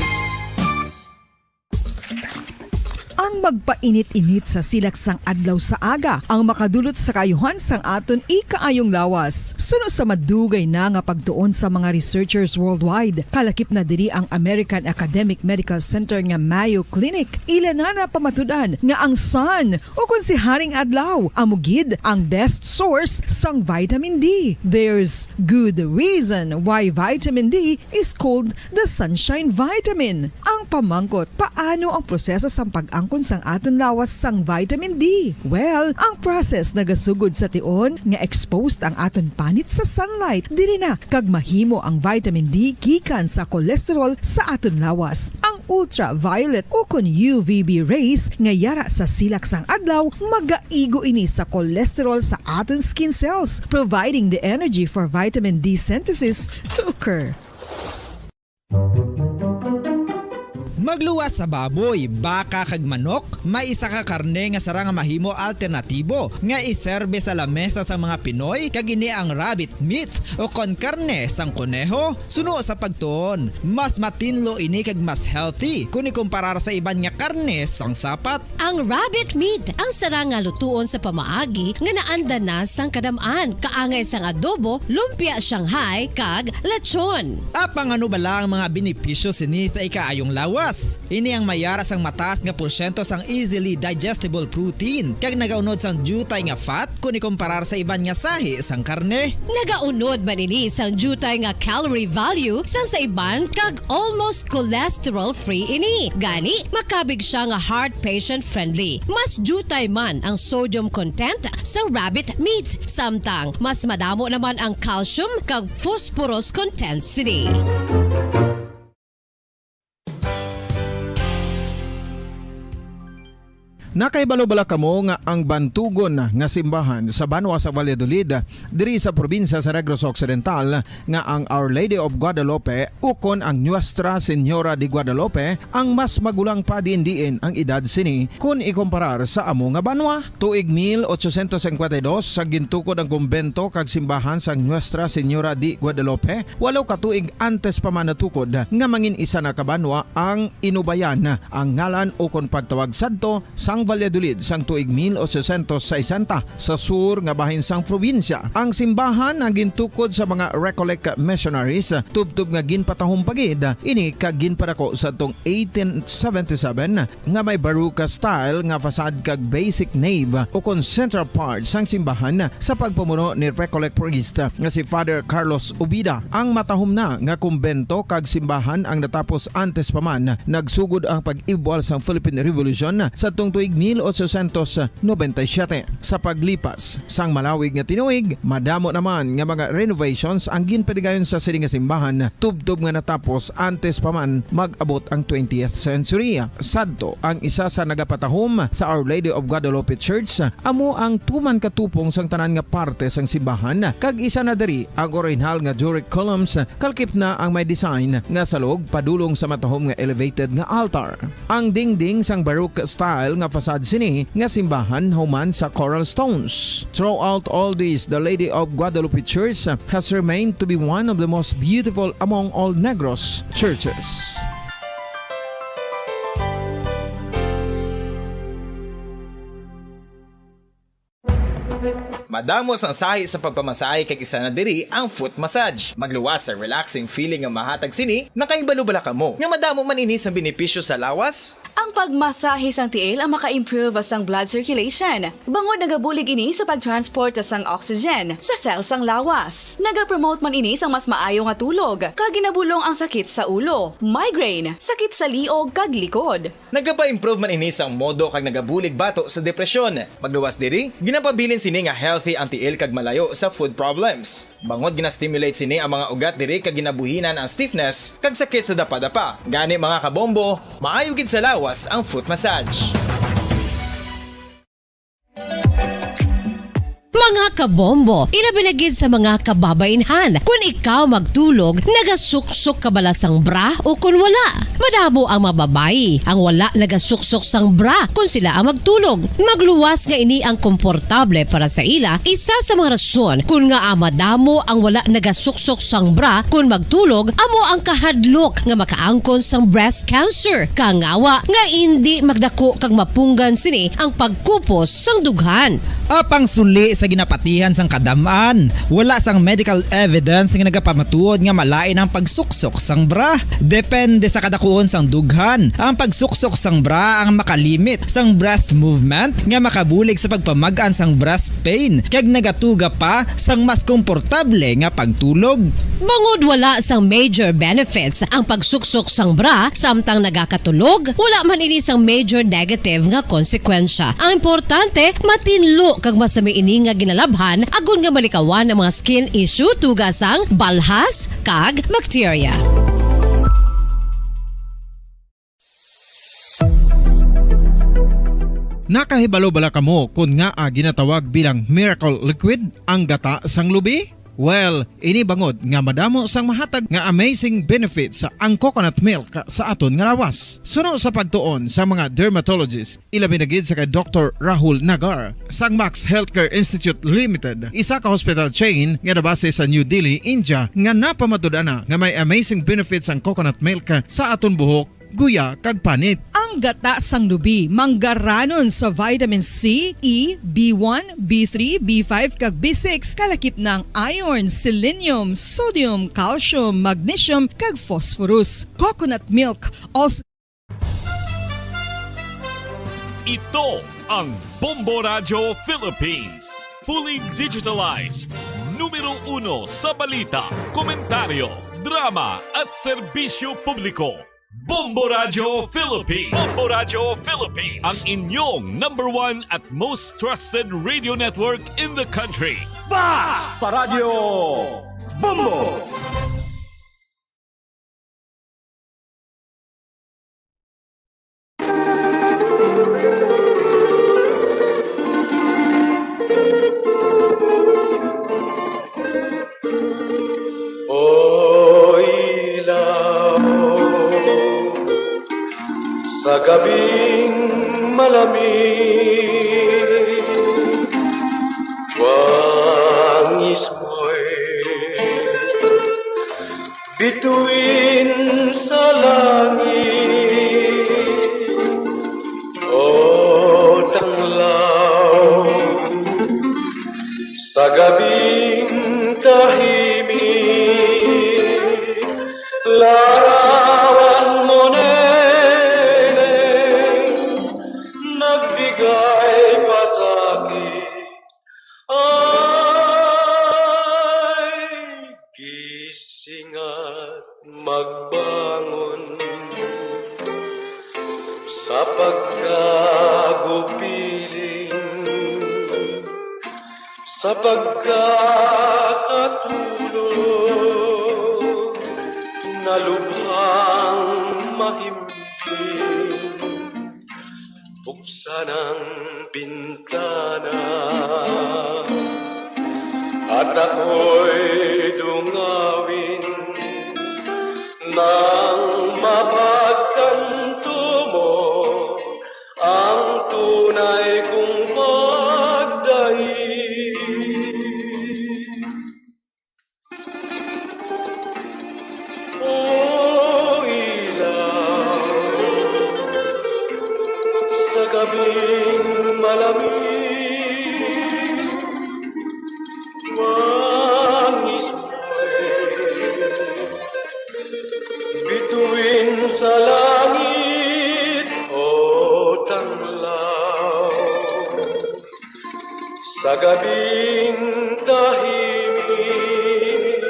Ang magpainit-init sa silak sang adlaw sa aga ang makadulot sa kaayuhan sang aton ikaayong lawas. Suno sa madugay na nga pagtuon sa mga researchers worldwide, kalakip na diri ang American Academic Medical Center nga Mayo Clinic. Ila na napamatud-an nga ang sun, o kon si Haring Adlaw, amo gid ang best source sang vitamin D. There's good reason why vitamin D is called the sunshine vitamin. Ang pamangkot, paano ang proseso sang pag-angkon sang aton lawas sang vitamin D? Well, ang process nagasugod sa tion nga exposed ang aton panit sa sunlight. Diri na kag mahimo ang vitamin D gikan sa cholesterol sa aton lawas. Ang ultraviolet o kon U V B rays nga yara sa silak sang adlaw magaigo ini sa cholesterol sa aton skin cells, providing the energy for vitamin D synthesis to occur. Magluwas sa baboy, baka kag manok, may isa ka karne nga sarang nga mahimo alternatibo nga iserbe sa lamesa sang mga Pinoy, kag ini ang rabbit meat o kon karne sang koneho. Suno sa pagtuon, mas matinlo ini kag mas healthy kon ikumparar sa iban nga karne sang sapat. Ang rabbit meat ang sarang nga lutuon sa pamaagi nga naanda na sang kadam-an, kaangay sang adobo, lumpia Shanghai, kag lechon. Apang ano bala ang mga benepisyo sini sa ikaayong lawas? Ini ang mayara sang mataas nga porsyento sang easily digestible protein kag nagaunod sang diutay nga fat kon ikumparar sa iban nga sahi sang karne. Nagaunod man ini sang diutay nga calorie value sang sa iban kag almost cholesterol-free ini. Gani, makabig sia nga heart patient-friendly. Mas diutay man ang sodium content sa rabbit meat, samtang mas madamo naman ang calcium kag phosphorus content sini. Nakahibalo bala kamo nga ang bantugon nga simbahan sa banwa sa Valladolid, diri sa probinsya sa Negros Occidental, nga ang Our Lady of Guadalupe ukon ang Nuestra Señora de Guadalupe ang mas magulang pa diin-diin ang edad sini kon ikumparar sa amo nga banwa? Tuig mil ochocientos cincuenta y dos sa gintukod ang kumbento kag simbahan sang Nuestra Señora de Guadalupe, walo ka tuig antes pa man natukod nga mangin isa na ka banwa ang Inubayan, ang ngalan ukon pagtawag sadto sang Valladolid sang tuig mil ochocientos sesenta, sa sur nga bahin sang probinsya. Ang simbahan ang gintukod sa mga Recollect missionaries, tubtob nga ginpatahom pa gid ini kag ginpadako sadtong eighteen seventy-seven, nga may Baroque style nga facade kag basic nave ukon central part sang simbahan sa pagpamuno ni Recollect priest nga si Father Carlos Ubida. Ang matahom na nga kumbento kag simbahan ang natapos antes pa man nagsugod ang pag-ibwal sang Philippine Revolution sadtong tuig mil ochocientos noventa y siete. Sa paglipas sang malawig nga tinuig, madamo naman nga mga renovations ang ginpadigayon sa sini nga simbahan, tubtob nga natapos antes pa man mag-abot ang twentieth century. Sadto, ang isa sa nagapatahom sa Our Lady of Guadalupe Church amo ang tuman ka tupong sang tanan nga parte sang simbahan, kag isa na diri ang orihinal nga Doric columns, kalkip na ang may design nga salog padulong sa matahom nga elevated nga altar. Ang dingding sang Baroque style nga facade sini nga simbahan human sa coral stones. Throughout all this, the Lady of Guadalupe Church has remained to be one of the most beautiful among all Negros churches. Madamo sang sahi sa pagpamasahe, kag isa na diri ang foot massage. Magluwas sa relaxing feeling nga mahatag sini. Nakahibalo bala kamo nga madamo man ini sang benepisyo sa lawas? Ang pagmasahe sang tiil ang maka-improve sang blood circulation, bangod nagabulig ini sa pag-transport sang oxygen sa cell sang lawas. Nagapromote man ini sang mas maayo nga tulog, kag ginabulong ang sakit sa ulo, migraine, sakit sa liog, kag likod. Nagapa-improve man ini sang modo kag nagabulig bato sa depresyon. Magluwas diri, ginapabilin sini nga healthy ang tiil kag malayo sa food problems. Bangod gina-stimulate sini ang mga ugat diri kag ginabuhinan ang stiffness kag sakit sa dapadapa. Gani, mga kabombo, maayo gid sa lawas ang foot massage. Mga kabombo, ilabi na gid sa mga kababainhan. Kun ikaw magtulog, nagasuksok ka bala sang bra o kun wala? Madamo ang mga babayi ang wala nagasuksok sang bra kun sila ang magtulog. Magluwas nga ini ang komportable para sa ila. Isa sa mga rason kun ngaa madamo ang wala nagasuksok sang bra kun magtulog amo ang kahadlok nga makaangkon sang breast cancer. Kangawa nga indi magdako kag mapunggan sini ang pagkupos sang dughan. Apang suli sa ginapatihan sang kadam-an, wala sang medical evidence nga nagapamatuod nga malain ang pagsuksok sang bra. Depende sa kadakuon sang dughan, ang pagsuksok sang bra ang makalimit sang breast movement nga makabulig sa pagpamag-an sang breast pain kag nagatuga pa sang mas komportable nga pagtulog. Bangod wala sang major benefits ang pagsuksok sang bra samtang nagakatulog, wala man ini sang major negative nga konsekwensya. Ang importante, matinlo kag masami ini nga ginalabhan agod nga malikawan ang mga skin issue tuga sang balhas kag bakterya. Nakahibalo bala kamo kon ngaa ginatawag bilang miracle liquid ang gata sang lubi? Well, ini bangod nga madamo sang mahatag nga amazing benefits ang coconut milk sa aton nga lawas. Suno sa pagtuon sa mga dermatologist, ilabi na gid sa kay Doktor Rahul Nagar sang Max Healthcare Institute Limited, isa ka hospital chain nga nabase sa New Delhi, India, nga napamatud-an na nga may amazing benefits ang coconut milk sa aton buhok, guya, kag panit. Ang gata sang lubi manggaranon sa vitamin C, E, B one, B three, B five, kag B six, kalakip na ang iron, selenium, sodium, calcium, magnesium, kag phosphorus. Coconut milk also Ito ang Bombo Radyo Philippines. Fully digitalized. Numero uno sa balita, komentaryo, drama, at serbisyo publiko. Bombo Radyo Philippines. Bombo Radyo Philippines. Ang inyong number one at most trusted radio network in the country. Basta Radyo Bombo! O ilaw, sa gabing malamig, wangis mo'y bituin sa langit, o tanglaw. Sa gabing tahimik, larawan mo, Neneng, nagbigay pa sa akin. Ay, gising at magbangon sa pagkagupiling, sa pagkakatulog na lubhang mahimpin. Buksan ang bintana at ako'y dungawin nang mapagtanto mo ang tunay kong pagdaig. O ilaw, sa gabing malamig, wangis mo'y bituin sa langit, o tanglaw. Sa gabing tahimik,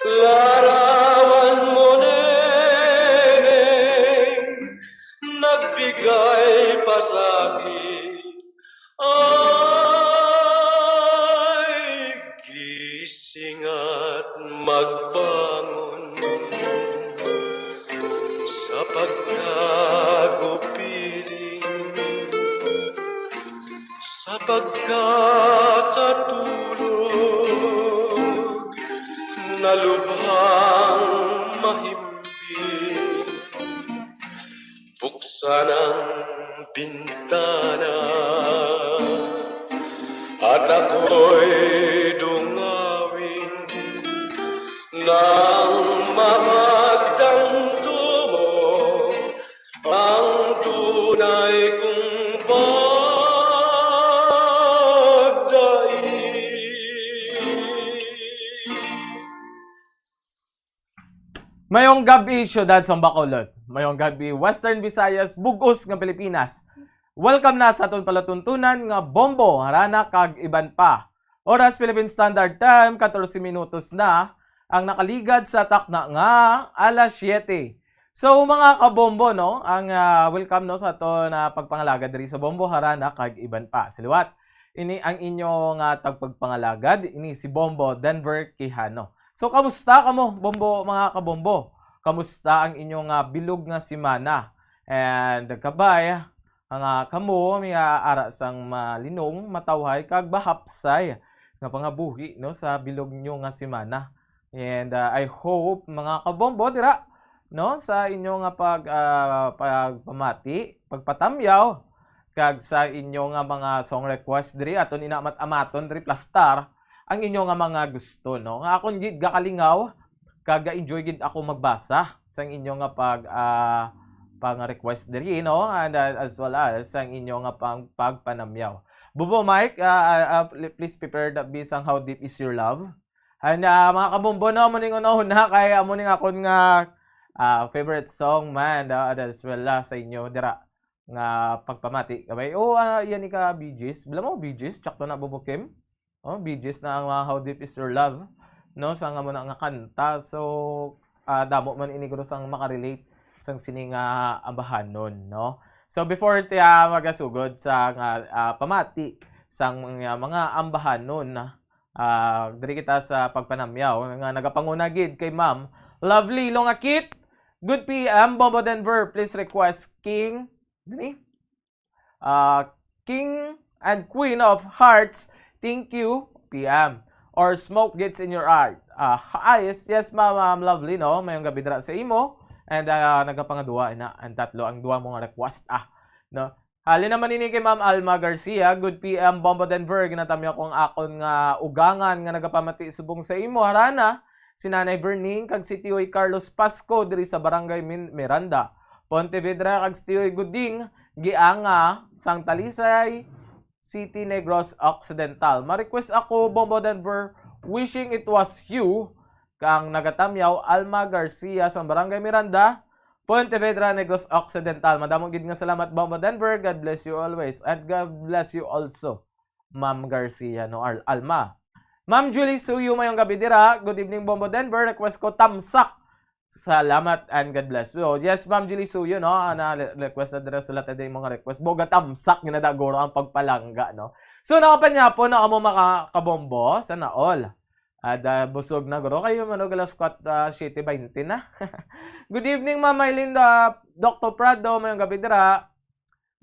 larawan mo, Neneng, nagbigay pa sa akin. Ay, gising at magbangon sa pagkagupiling, sa Pagkakatulog na lubhang mahimbing, buksan ang bintana at ako'y dungawin ng mapagdamdumong ang tunay kong pagdaig. Mayong gabi, siyudad sang Bacolod. Mayong gabi, Western Visayas, bug-os nga Pilipinas. Welcome na sa aton palatuntunan nga Bombo, Harana, kag iban pa. Oras, Philippine Standard Time, katorse minutos na ang nakaligad sa takna nga alas siyete. So, mga kabombo, no, ang, ah, welcome, no, sa aton, ah, pagpangalagad diri sa Bombo, Harana, kag iban pa. Sa liwat, ini ang inyo nga tagpagpangalagad, ini si Bombo Denver Quijano. So, kamusta kamo, Bombo, mga kabombo? Kamusta ang inyo nga bilog nga semana? And kabay, nga kamo may ara sang malinong, matawhay, kag bahapsay nga pangabuhi, no, sa bilog nyo nga semana. And, ah, I hope, mga kabombo, dira, no, sa inyo nga pag, ah, pagpamati, pagpatamyaw, kag sa inyo nga mga song request diri, aton ina mat-amaton diri, plastar ang inyo nga mga gusto, no? Nga akon gid gakalingaw, kag ga-enjoy gid ako magbasa sang inyo nga pag, ah, pang-request diri, no? And, ah, as well as sang inyo nga pang-, pagpanamyaw. Bubo Mike, ah, ah, ah, pl-, please prepare the bisang How Deep Is Your Love. And, ah, mga kabombo, no, amo ning una-una kay amo ning akon nga, ah, favorite song man, ah, as well, ah, sa inyo dira nga pagpamati. Kabay, oh, ah, yan ni ka Bee Gees. Bala mo, Bee Gees, tsakto na, Bubo Kim? Oh, Bee Gees na ang, ah, How Deep Is Your Love, no? Sa nga mo na nga kanta. So, ah, damo man ini guro sang makarelate sang sini nga ambahanon, no? So, before ti, ah, magasugod sa nga, ah, pamati sang mga, mga ambahanon, ah, diri kita sa pagpanamyaw nga nagapanguna gid kay Ma'am Lovely Longakit. Good P M, Bombo Denver, please request King, gani? Ah, King and Queen of Hearts, thank you, P M. Or smoke gets in your eye. Ah, eyes, yes, Ma'am, Ma'am Lovely, no? Mayong gabi dira sa imo. And, ah, nagapangadua na ang tatlo, ang duha mo nga request, ah, no? Halin naman ini kay Ma'am Alma Garcia, good P M, Bombo Denver, ginatamyaw ko ang akon nga ugangan nga nagapamati subong sa imo, harana, si Nanay Verning kag si Tioy Carlos Pasco diri sa Barangay Min-, Miranda, Pontevedra, kag si Tioy Guding Gianga sang Talisay City, Negros Occidental. Ma-request ako, Bombo Denver, wishing it was you, kang nagatamyaw, Alma Garcia sang Barangay Miranda, Pontevedra, Negros Occidental. Madamo gid nga salamat, Bombo Denver. God bless you always. And God bless you also, Ma'am Garcia, no, Al-, Alma. Ma'am Julie Suyo, mayong gabi dira. Good evening, Bombo Denver. Request ko, Tamsak. Salamat and God bless. So, yes, Ma'am Julie Suyo, no? Ana, re-, request na dira, sulat na din mga request. Boga, Tamsak, ginadaguro ang pagpalangga, no? So, nakapanyapon na kamo, mga kabombo. Sana all. Ada, busog na, guro. Kayo, manog alas kwatro, ah, siyete baynte na. Good evening, Ma'am Mylene, ah, Doctor Prado, mayong gabi dira.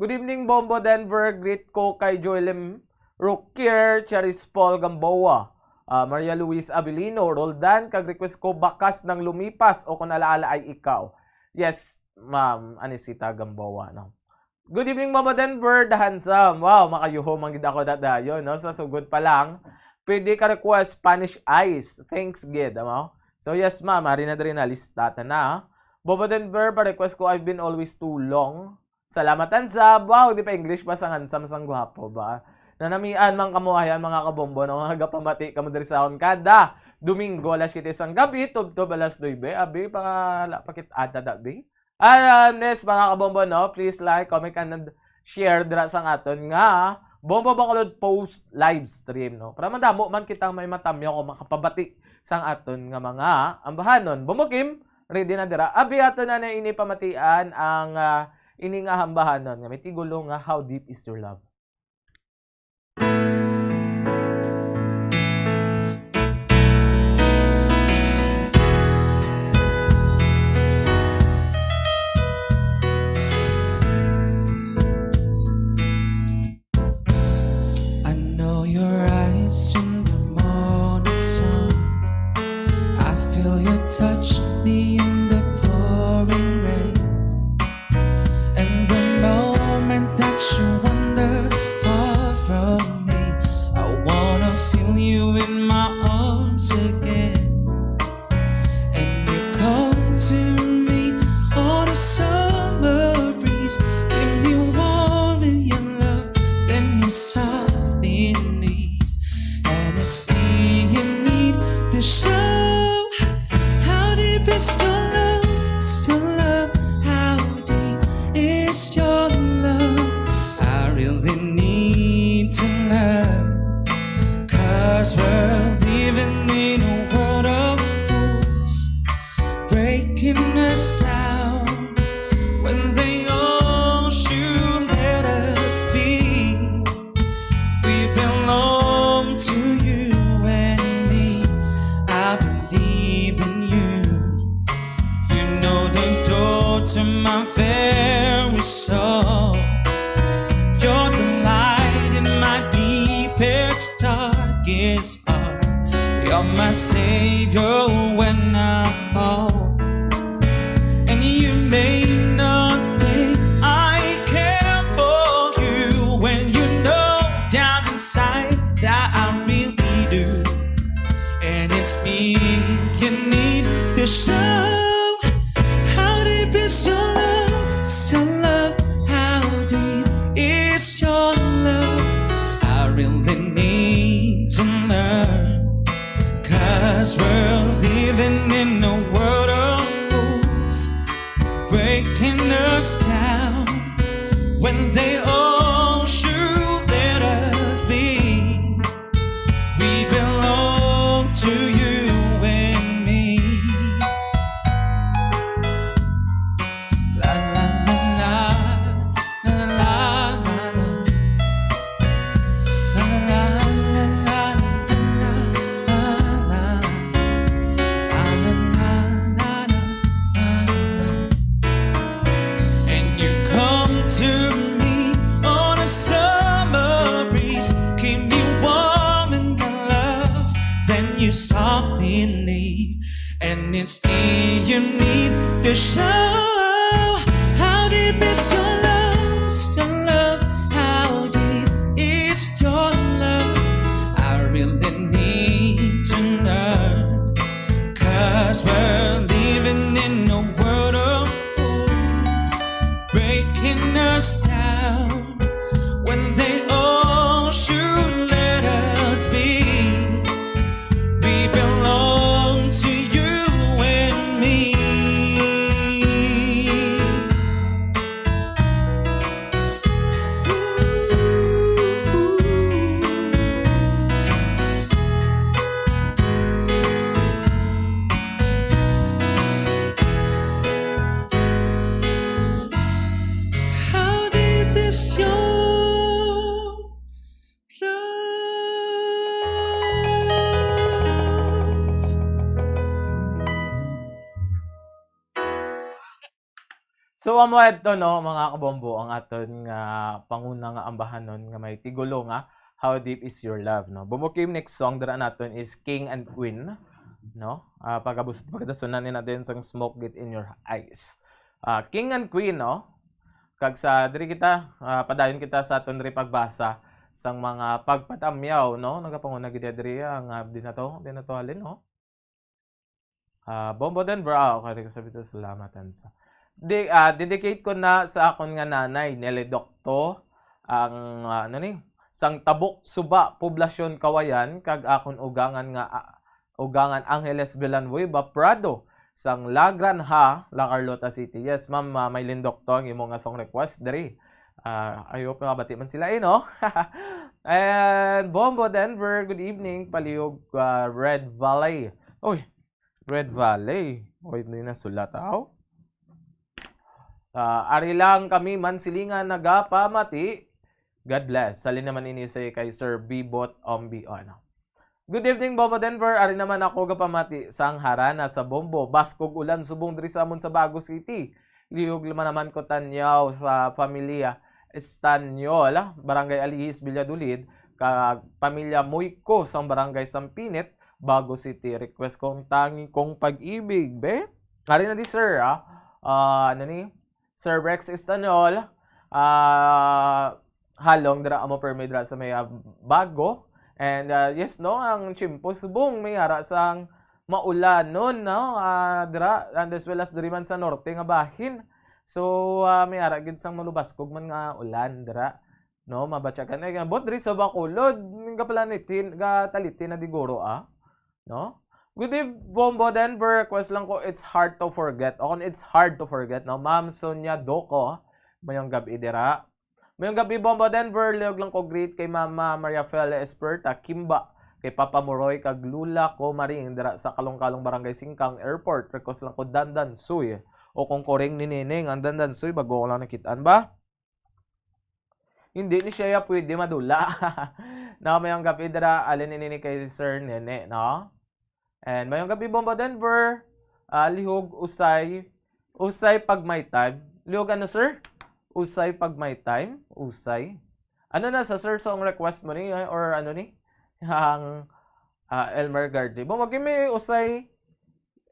Good evening, Bombo Denver. Greet ko kay Joelem Roquier, Charis Paul Gamboa, ah, Maria Luis Avelino, Roldan, kag request ko, Bakas ng Lumipas o Kung Alaala Ay Ikaw. Yes, Ma'am Anisita Gamboa, no? Good evening, Mama Denver, the handsome. Wow, makayuho man gid ako da-, dayon, no? Sa sugod pa lang, pwede ka request Spanish Eyes. Thanks gid, amo. So, yes, ma'am, ari na diri na lista ta na. Bobo Denver, pa-request ko, I've Been Always Too Long. Salamat, handsome. Wow, di pa English ba sang handsome, sang gwapo ba? Nanamian man kamo, ayan, mga kabombo, no? Nga gapamati kamo diri sa akon kada Domingo, alas siyete sang gabi, tubtob alas nuebe. Abi, pa, la, pakit-ada, da, bi. Ayan, yes, mga kabombo, no? Please like, comment, and share dira sang aton nga Bombo Bacolod post live stream, no? Para madamo man kita may matamyaw o makapabati sang aton nga mga ambahanon. Bombo Kim, ready na dira. Abi, ato na na ini pamatian ang, ah, ini nga ambahanon nga may tigulo nga How Deep Is Your Love. We're living in a world of fools, breaking us down when they all should let us be. We belong to you and me. I believe in you. You know the door to my very soul. You're the light in my deepest, darkest heart. You're my savior when I fall. And you may not think I care for you when you know down inside that I really do. And it's me you need to show. How deep is your love? Your love, how deep is your love? I really need to learn. Cause we're living in a world of fools, breaking us down when they all should let us be. We belong to you and me. La, la, la, la. La, la, la, la. La, la, la, la. La, la, la, la. And you come to me on a summer breeze, keep me warm in your love, then you softly leave. And it's me you need to show. How deep is your love? Your love, how deep is your love? I really need to learn. Cause we're living in a world of fools, breaking us down when they all should let us be. We belong to you and me. How deep is your love? So, amo adto, no, mga kabombo, ang aton nga panguna nga ambahanon nga may tigulo nga How Deep Is Your Love, no? Bombo Kim, next song dira naton is King and Queen, no? Ah, pagabus-, pagdasunan ni natin sang Smoke Get In Your Eyes. Ah, King and Queen, no? Kag sa diri kita, ah, padayon kita sa aton diri pagbasa sang mga pagpatamyaw, no? Nagapanguna gid diri ang, ah, di na to, di na to halin, no? Ah, Bombo Denver, ah, okay, sabi to, salamat, Ansa. Di, ah, dedicate ko na sa akon nga nanay, Nelly Docto, ang, ah, ano ni, sang Tabok Suba, Poblasyon Kawayan, kag akon ugangan nga, ah, ugangan Angeles Villanueva Prado, sang La Granja, La Carlota City. Yes, ma'am, ah, may lindok to ang imo nga song request diri. Ah, I hope mabati man sila, eh, no? And Bombo Denver, good evening. Palihog, ah, Red Valley. Uy, Red Valley. Uy, hindi na sulat, aw. Ah, ari lang kami man silingan nagapamati. God bless. Halin naman ini si kay Sir Bibot Ombion. Good evening, Bombo Denver. Ari naman ako gapamati sang harana sa Bombo. Baskog ulan subong diri sa amon sa Bago City. Lihog naman ko tanyaw sa pamilya Estanyol, Barangay Alihis, Valladolid, kag pamilya Moyco sang Barangay Sampinit, Bago City. Request ko ang tangi kong pag-ibig, be. Ari na di, sir, ah. Ah, ano ni? Sir Rex Estanol, ah, halong dira amo permi dira sa may, ah, Bago. And, ah, yes, no, ang tiyempo subong may ara sang maulanon, no, ah, dira, and as well as diri man sa norte nga bahin. So, ah, may ara gid sang malubaskog man nga ulan dira, no, mabatyagan. Ay, ambot diri sa Bacolod, gapalanitin, gataliti na diguro, ah. No? Good eve, Bombo Denver. Request lang ko, It's Hard to Forget. O kung It's Hard to Forget, no? Ma'am Sonia Doco, mayong gabi dira. Mayong gabi, Bombo Denver. Liog lang ko greet kay Mama Maria Fela Esperta Kimba. kay Papa Moroy kag Lula ko Maring dira sa Kalong-Kalong, Barangay Singkang Airport. Request lang ko Dandan Suy. O kung Kuring ni Nining ang Dandan Suy, bago ko lang nakit-an ba? Hindi ni siya pwede madula. Na mayong gabi dira, alin ini ni kay Sir Nene, no? And mayong gabi, Bombo Denver. Ah, lihog, usay, usay pag may time. Lihog ano, sir? Usay pag may time? Usay? Ano na sa, sir, song request mo ni, eh, or ano ni? Ang, ah, Elmer Gardy. Bombo, give me usay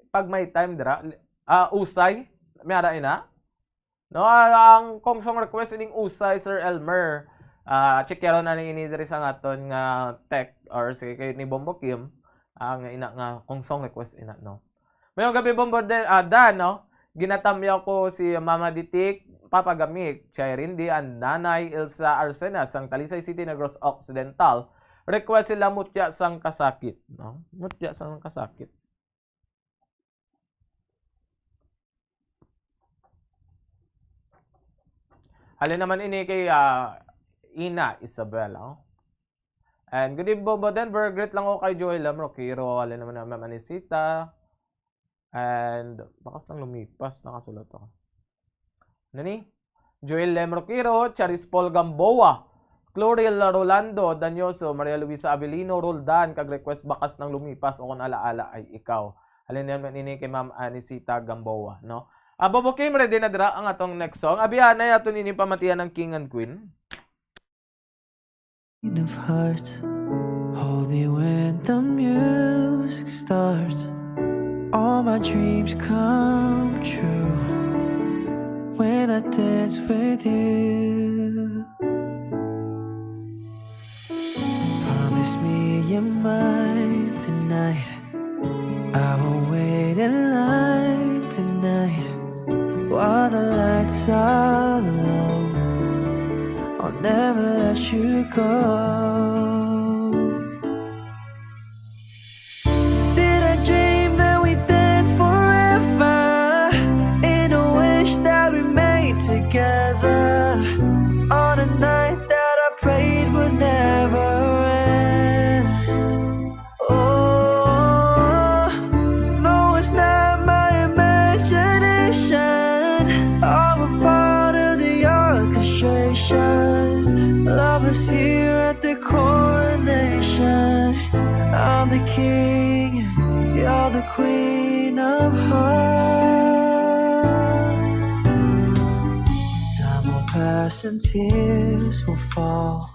pag may time dira. Ah, usay? May ara ina? No, ah, ang kung song request ining usay, Sir Elmer. Ah, check na ni ini diri sa aton nga tech or si kay ni Bombo Kim ang ina nga kung song request ina, no. Mayong gabi, Bombo de, ah, Dan, no. Ginatamyaw ko si Mama Ditik, Papa Gamik, Chay Rindy, and Nanay Elsa Arcenas sang Talisay City, Negros Occidental. Request sila Mutya sang Kasakit, no. Mutya sang Kasakit. Halin naman ini kay, ah, Ina Isabel, oh. And good evening, Bombo Denver. Greet lang ko kay Joel M. Roquero. Halin naman na Ma'am Anisita. And bakas nang lumipas, nakasulat ako. Ano ni? Joel M. Roquero, Charis Paul Gamboa, Cloril Rolando Danyoso, Maria Luisa Avelino Roldan, kag request bakas nang lumipas o kung alaala ay ikaw. Halin naman ini kay Ma'am Anisita Gamboa, no? Ah, Bombo Kim, ready na dira ang atong next song. Abi, anay ato nini pamatian ang King and Queen. Queen of hearts, hold me when the music starts. All my dreams come true when I dance with you. Promise me you're mine tonight. I will wait in line tonight while the lights are low. I'll never let you go. Did I dream that we danced forever in a wish that we made together on a night that I prayed would never end? Oh, no, it's not my imagination. I'm a part of the orchestration. Love is here at the coronation. I'm the king, you're the queen of hearts. Time will pass and tears will fall.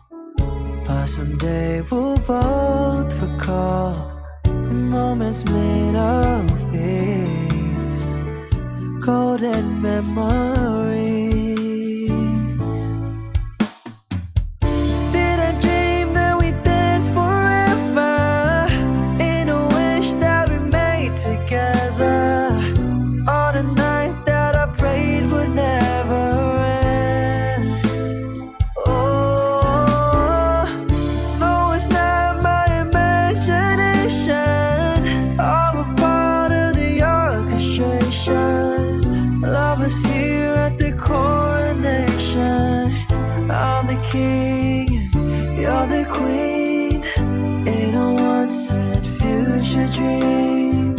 But someday we'll both recall moments made of these golden memories. Did I dream that we danced forever in a wish that we made together on a night that I prayed would never end? Oh, no, it's not my imagination. I'm a part of the orchestration. Love is here at the coronation. I'm the king, you're the queen. In a once and future dream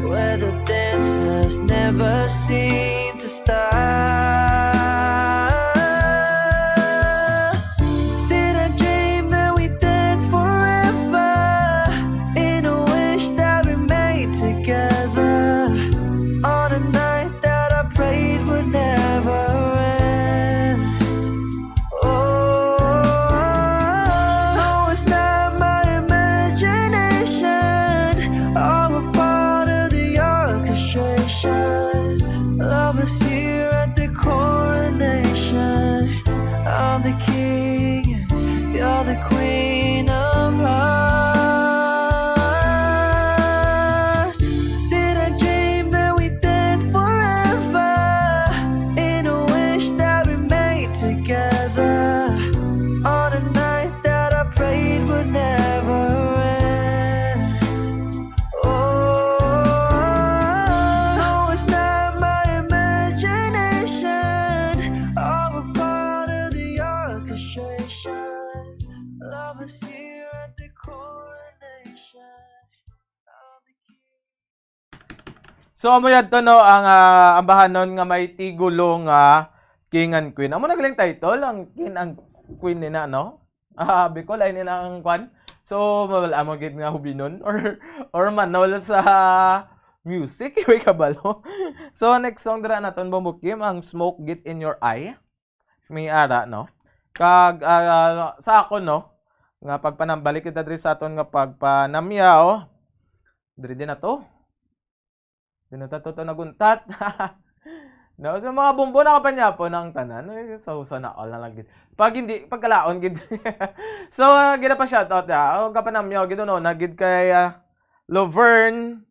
where the dancers never seem to stop. Did I dream that we danced forever in a wish that we made together on a night that I prayed would never end? Oh, no, it's not my imagination. I'm a part of the orchestration. Love is here at the coronation. I'm the king, you're the queen of hearts. Did I dream that we danced forever in a wish that we made together on a night that I prayed would never end? Oh, no, it's not my imagination. I'm a part of the orchestration. So, amo yadto, no, ang, ah, ambahanon nga may tigulo nga King and Queen. Amo na galing title, ang King and Queen ni na, no? Ah, Bicol, ay nila ang kwan. So, wala mo gid nga hubinon or, or manol sa music, iway kabalo. So, next song dira naton, Bombo Kim, ang Smoke Get In Your Eye. May ara, no? Kag, ah, sa ako, no, nga pagpanambalik kita diri sa aton nga pagpanamyaw, diri din na to. Di na ta to, to naguntat. No, so mga bumbo, nakapanyapon ang tanan. Ay, so, sana all na lang gid. Pag hindi, pagkalaon gid. So, ah, gina pa shoutout, ah. Ang kapanamyo gid, no, na gid kay, ah, Lovern,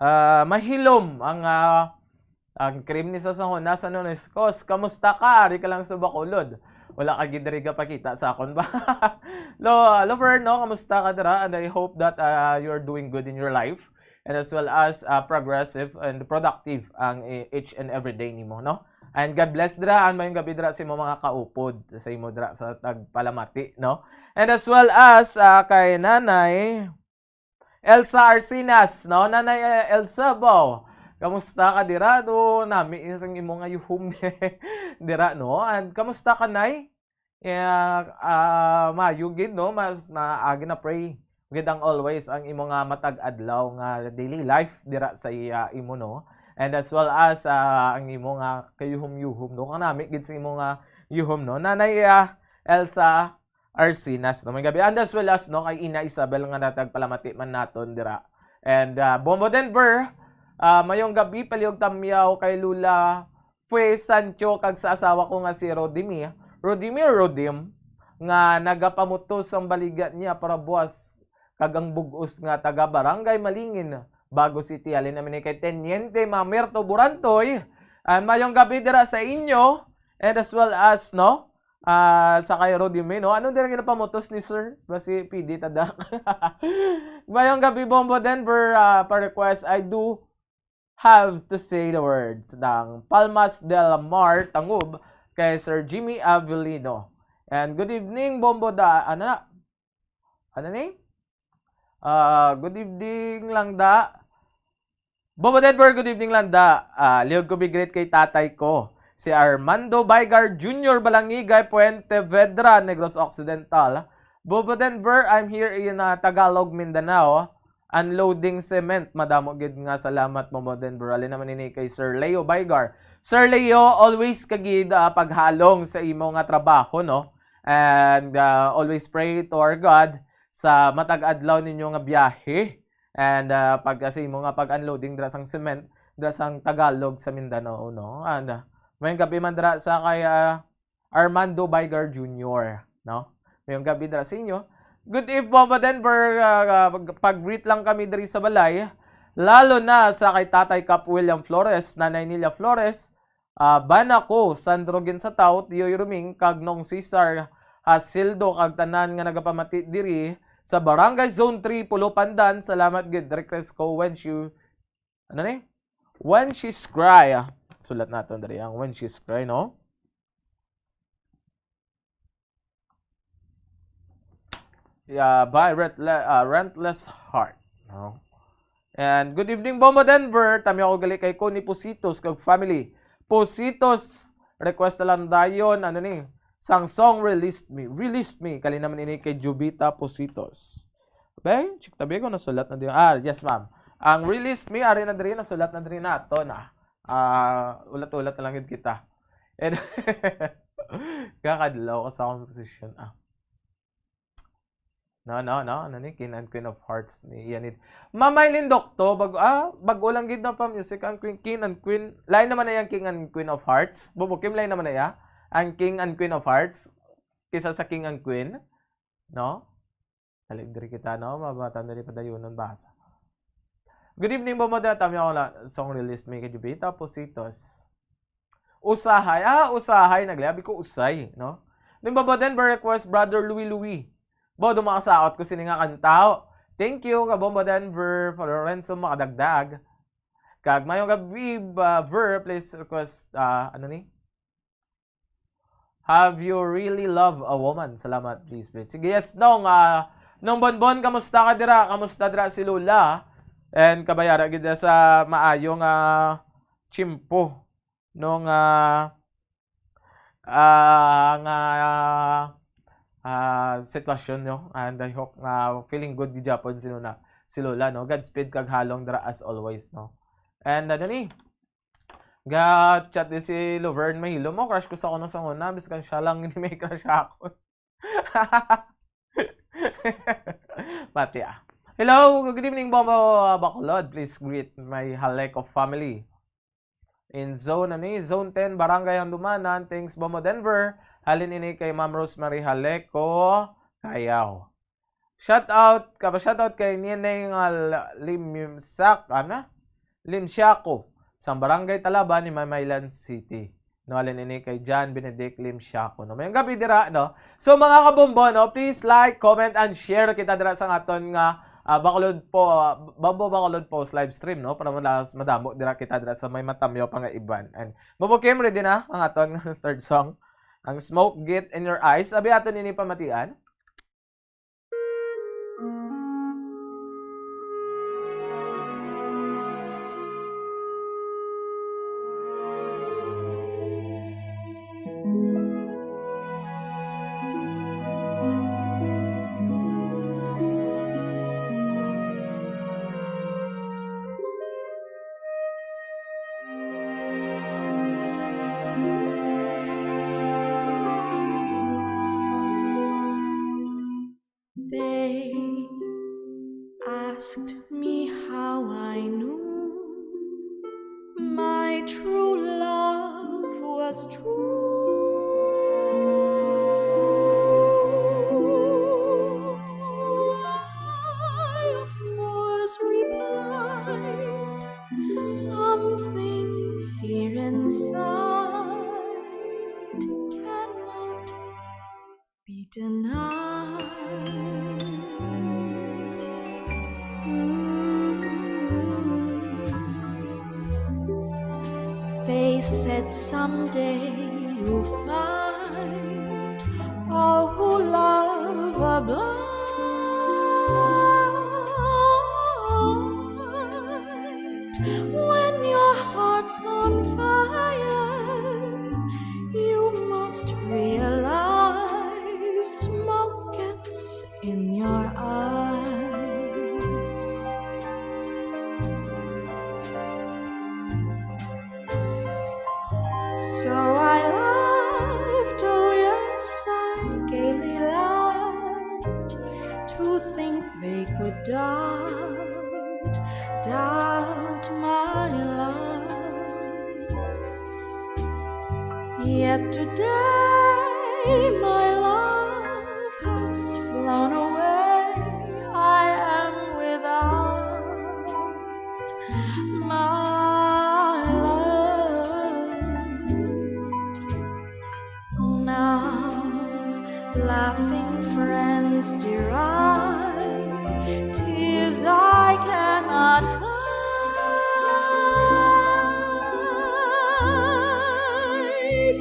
ah, Mahilom ang, ah, ang cream ni sa sahon. Nasa nun is, "Kos, kamusta ka? Ari ka lang sa Bacolod. Wala ka gid diri gapakita sa akon ba?" Lo, Lovern, no, kamusta ka dira? And I hope that, ah, you're doing good in your life. And as well as, ah, progressive and productive ang i-, each and every day nimo, no? And God bless dira, and mayong gabi dira sa imo mga kaupod, sa imo dira sa tagpalamati, no? And as well as, ah, kay Nanay Elsa Arsinas, no? Nanay, eh, Elsa, baw, kamusta ka dira? Do, nami ang imo nga yuhom dira, no? And kamusta ka, Nay? Yeah, ah, maayo gid, no? Mas na, ah, gina-pray gid ang always ang imo nga matag adlaw nga daily life dira sa iya, imo, no? And as well as, ah, ang imo nga kayuhom-yuhom, no? Kanami gid sa imo nga yuhom, no? Nanay, ah, Elsa Arsinas, no? May gabi. And as well as, no, kay Ina Isabel nga natagpalamati man naton dira. And, ah, Bombo Denver, ah, mayong gabi, palihog tamyaw kay Lula Fue Sancho kag sa asawa ko nga si Rodimi. Rodimi or Rodim, nga nagapamutos ang baliga niya para buwas kag ang bug-os nga taga Barangay Malingin, Bago City. Halin naman ni kay Teniente Mamerto Burantoy. Ah, mayong gabi dira sa inyo. And as well as, no, ah, sa kay Rodimi, no? Ano din ang ginapamutos ni Sir? Basi P D Tadak. Mayong gabi, Bombo Denver. Ah, pa-request, I do have to say the words ng Palmas del Mar Tangub kay Sir Jimmy Avelino. And good evening, Bombo da, ano na? Ano ni? Ah, good evening, Langda. Bombo Denver, good evening, Langda. Ah, lihog ko big greet kay tatay ko, si Armando Baigar Junior Balangigay, Puente Vedra, Negros Occidental. Bombo Denver, I'm here in, ah, Tagalog, Mindanao. Unloading cement. Madamo gid nga salamat, Bombo Denver. Halin naman ini kay Sir Leo Baigar. Sir Leo, always ka gid, ah, paghalong sa imo nga trabaho, no? And, ah, always pray to our God sa matag adlaw ninyo nga biyahe. And, ah, pag, sa imo nga pag-unloading dira sang cement, dira sang Tagalog sa Mindanao, no? And, ah, mayong gabi man dira sa kay, ah, Armando Baigar Junior, no? Mayong gabi dira sa inyo. Good eve, Bombo Denver. Ah, ah, pag, pag-greet lang kami diri sa balay, lalo na sa kay Tatay Cap William Flores, Nanay Nelia Flores, ah, bana ko, Sandro Ginsatao, Tio Ruming, kag Nong Cesar Hasildo, kag tanan nga nagapamati diri sa Barangay Zone three, Pulo Pandan. Salamat gid, Rick Cresco, when she, ano ni? When She's Cry. Ah, sulat naton diri ang When She's Cry, no? Yeah, by Rentle-, ah, Rentless Heart, no? And good evening, Bombo Denver. Tami ako gali kay Connie Positos kag family. Positos, request na lang dayon, ano ni? Sang song Released Me. Released Me. Kali naman ini kay Jubita Positos. Okay? Check tabi ko, nasulat na din. Ah, yes, ma'am. Ang Released Me, ari na diri, nasulat na diri nato na. Ah, ulat-ulat na lang gid kita. And, kakadlaw ko sa akong position. Ah. No, no, no. Ano ni? King and Queen of Hearts ni Ianid. Mamay Lindok to. Bag, ah, bago lang gid na pa music ang Queen, King and Queen. Lain naman na yung King and Queen of Hearts. Bubukim, lain naman na ya. Ang King and Queen of Hearts. Kisa sa King and Queen. No? Dali diri kita, no? Mabata na rin padayunon basa. Good evening, Bombo Denver. Tami ako la, song release, may kay Jubita Positos. Usahay. Ah, usahay. Naglabi ko usay, no? Then, Bombo Denver request, Brother Louie Louie. Bo, dumakasaot ko sini nga kanta. Thank you, ka Bombo Denver, for Lorenzo Makadagdag. Kag mayong gabi, ba, Ver, please request, ah, ano ni? Have you really love a woman? Salamat, please, please. Sige, yes, Nong, ah, Nong Bonbon, kamusta ka dira? Kamusta dira si Lola? And kabay ara gid siya sa maayo nga tiyempo, no, nga, ah, nga, ah, sitwasyon, no? And I hope nga feeling good gid gyapon si Luna, si Lola, no? Godspeed kag halong dira as always, no? And ano ni? Ga-chat di si Lovern Mahilo mo, crush ko sa kuno sa una, biskan siya lang hindi may crush ako. Pati ah. Hello, good evening, Bombo Bacolod. Please greet my Haleco family. In zone, ano ni? Zone ten, Barangay Handumanan. Thanks, Bombo Denver. Halin ini kay Ma'am Rosemary Haleco Cayao. Shout out, kapa shout out kay Neneng, ah, Limsak, ano? Limsiaco, sang Barangay Talaban ni Mamaylan City. No, halin ini kay John Benedict Limsiaco. No, mayong gabi dira, no? So, mga kabombo, no, please like, comment, and share kita dira sa aton nga, ah, Bacolod po, ah, Bombo Bacolod Post live stream, no? Para mala-, madamo dira kita dira sa may matamyaw pa nga iban. And Bombo Kim, ready na ang aton nga third song, ang Smoke Get in Your Eyes. Abi aton ini pamatian. They asked me how I knew my true love was true. I, of course, replied, something here inside cannot be denied. Mm. They said someday you'll find all who love are blind. When your heart's on fire, you must realize smoke gets in your eyes. So I laughed, oh yes, I gaily laughed, to think they could doubt, doubt my love. Yet today my love has flown away. I am without my love. Now laughing friends deride tears I cannot hide.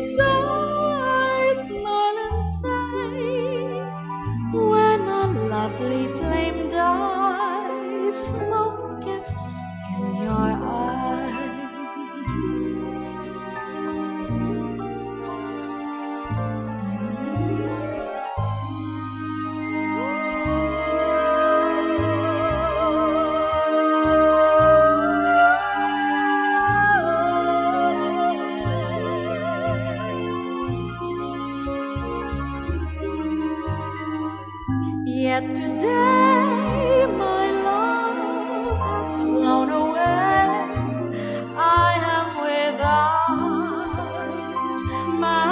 So I smile and say, when a lovely flame dies, smoke gets in your eyes. Yet today my love has flown away. I am without my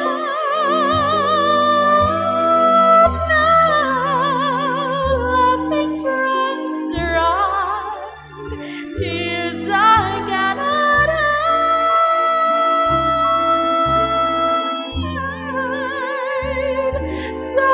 love now. Laughing friends deride tears I cannot hide. So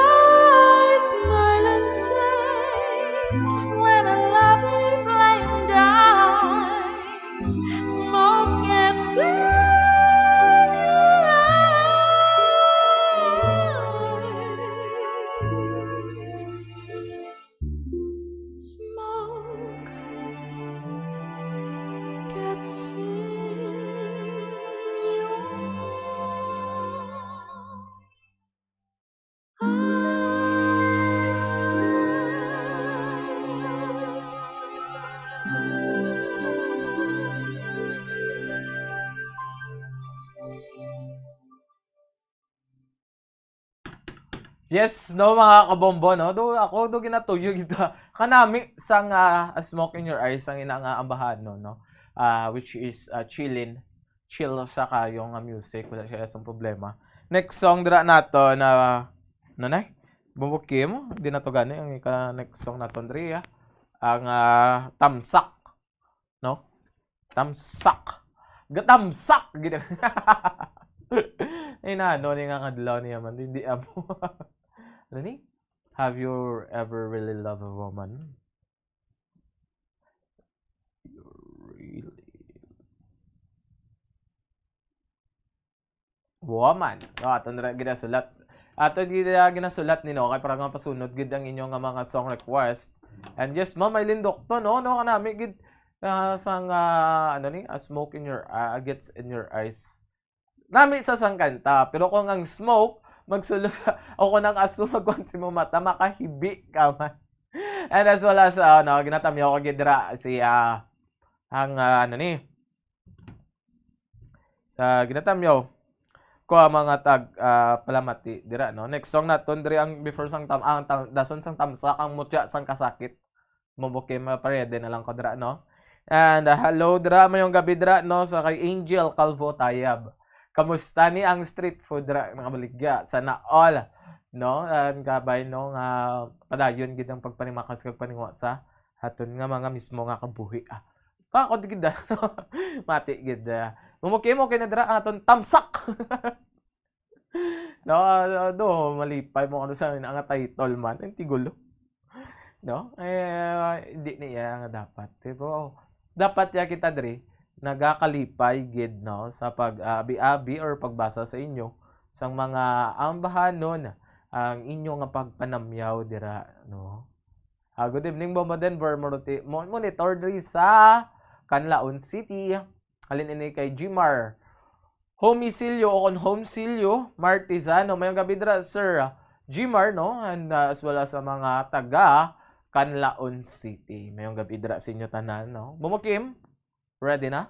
Yes, no, mga kabombo, no? Do, ako, do ginatuyo kita. Kanami sang, ah, A Smoke in Your Eyes, ang ina nga ambahan, no, no? Ah, which is, ah, chillin. Chill siya kayo nga music. Wala siya isang problema. Next song dira nato na, ano na? Bumbukim. Di na to gani. Ang ika next song nato, Andrea. Ang, ah, Tamsak. No? Tamsak. Gatamsak! Gid-, ay, na, ano, ni nga kadlaw niya man. Hindi, amo. Ano ni? Have you ever really loved a woman? You really woman. Oh, ato na ginasulat. Ato di na ginasulat ni, no, kay para nga pasunod gid ang inyo nga mga song request. And yes, ma'am, may lindok to, no? No, kanami gid, ah, sang, ah, ano ni, a smoke in your, ah, gets in your eyes. Nami sa sang kanta, pero kung ang smoke, magsulod sa, o kung ang aso, magkuhan sa imong mata, makahibi ka man. And as well as, ah, ano, ginatamyaw ko gid dira si, ah, ang, ah, ano ni, sa ginatamyaw ko ang mga tag, ah, palamati dira, no? Next song naton diri ang before sang tam-, ang tam-, dason sang tamsak, ang mutya sang kasakit. Mabukim, ah, parede na lang ko dira, no? And, ah, hello dira, mayong gabi dira, no, sa kay Angel Calvo Tayab. Kamusta ni ang street food dira? Nakabaligya. Sana all, no? And kabay, no, nga padayon gid ang pagpanimakas kag paningwa sa aton nga mga mismo nga kabuhi, ah. Ako di gid, ah. Mati gid, ah. Mabukim, okay na dira ang aton tamsak. No, ah, do, malipay mo ano sa nga title man, ang tigulo. No? Eh, hindi niya nga dapat. Pero dapat ya kita diri nagakalipay gid, no, sa pag-abi-abi or pagbasa sa inyo sang mga ambahanon ang inyo nga pagpanamyaw dira, no? Ah, good evening, Bomba Denver. Moruti-, mo-, monitor diri sa Canlaon City. Halin ini kay Jimar Homicilio o kon Homsilio Martizano. Mayong gabi dira, Sir Jimar, no? And, uh, as well as sa mga taga Canlaon City. Mayong gabi dira sa inyo tanan, no? Bumukim, ready na?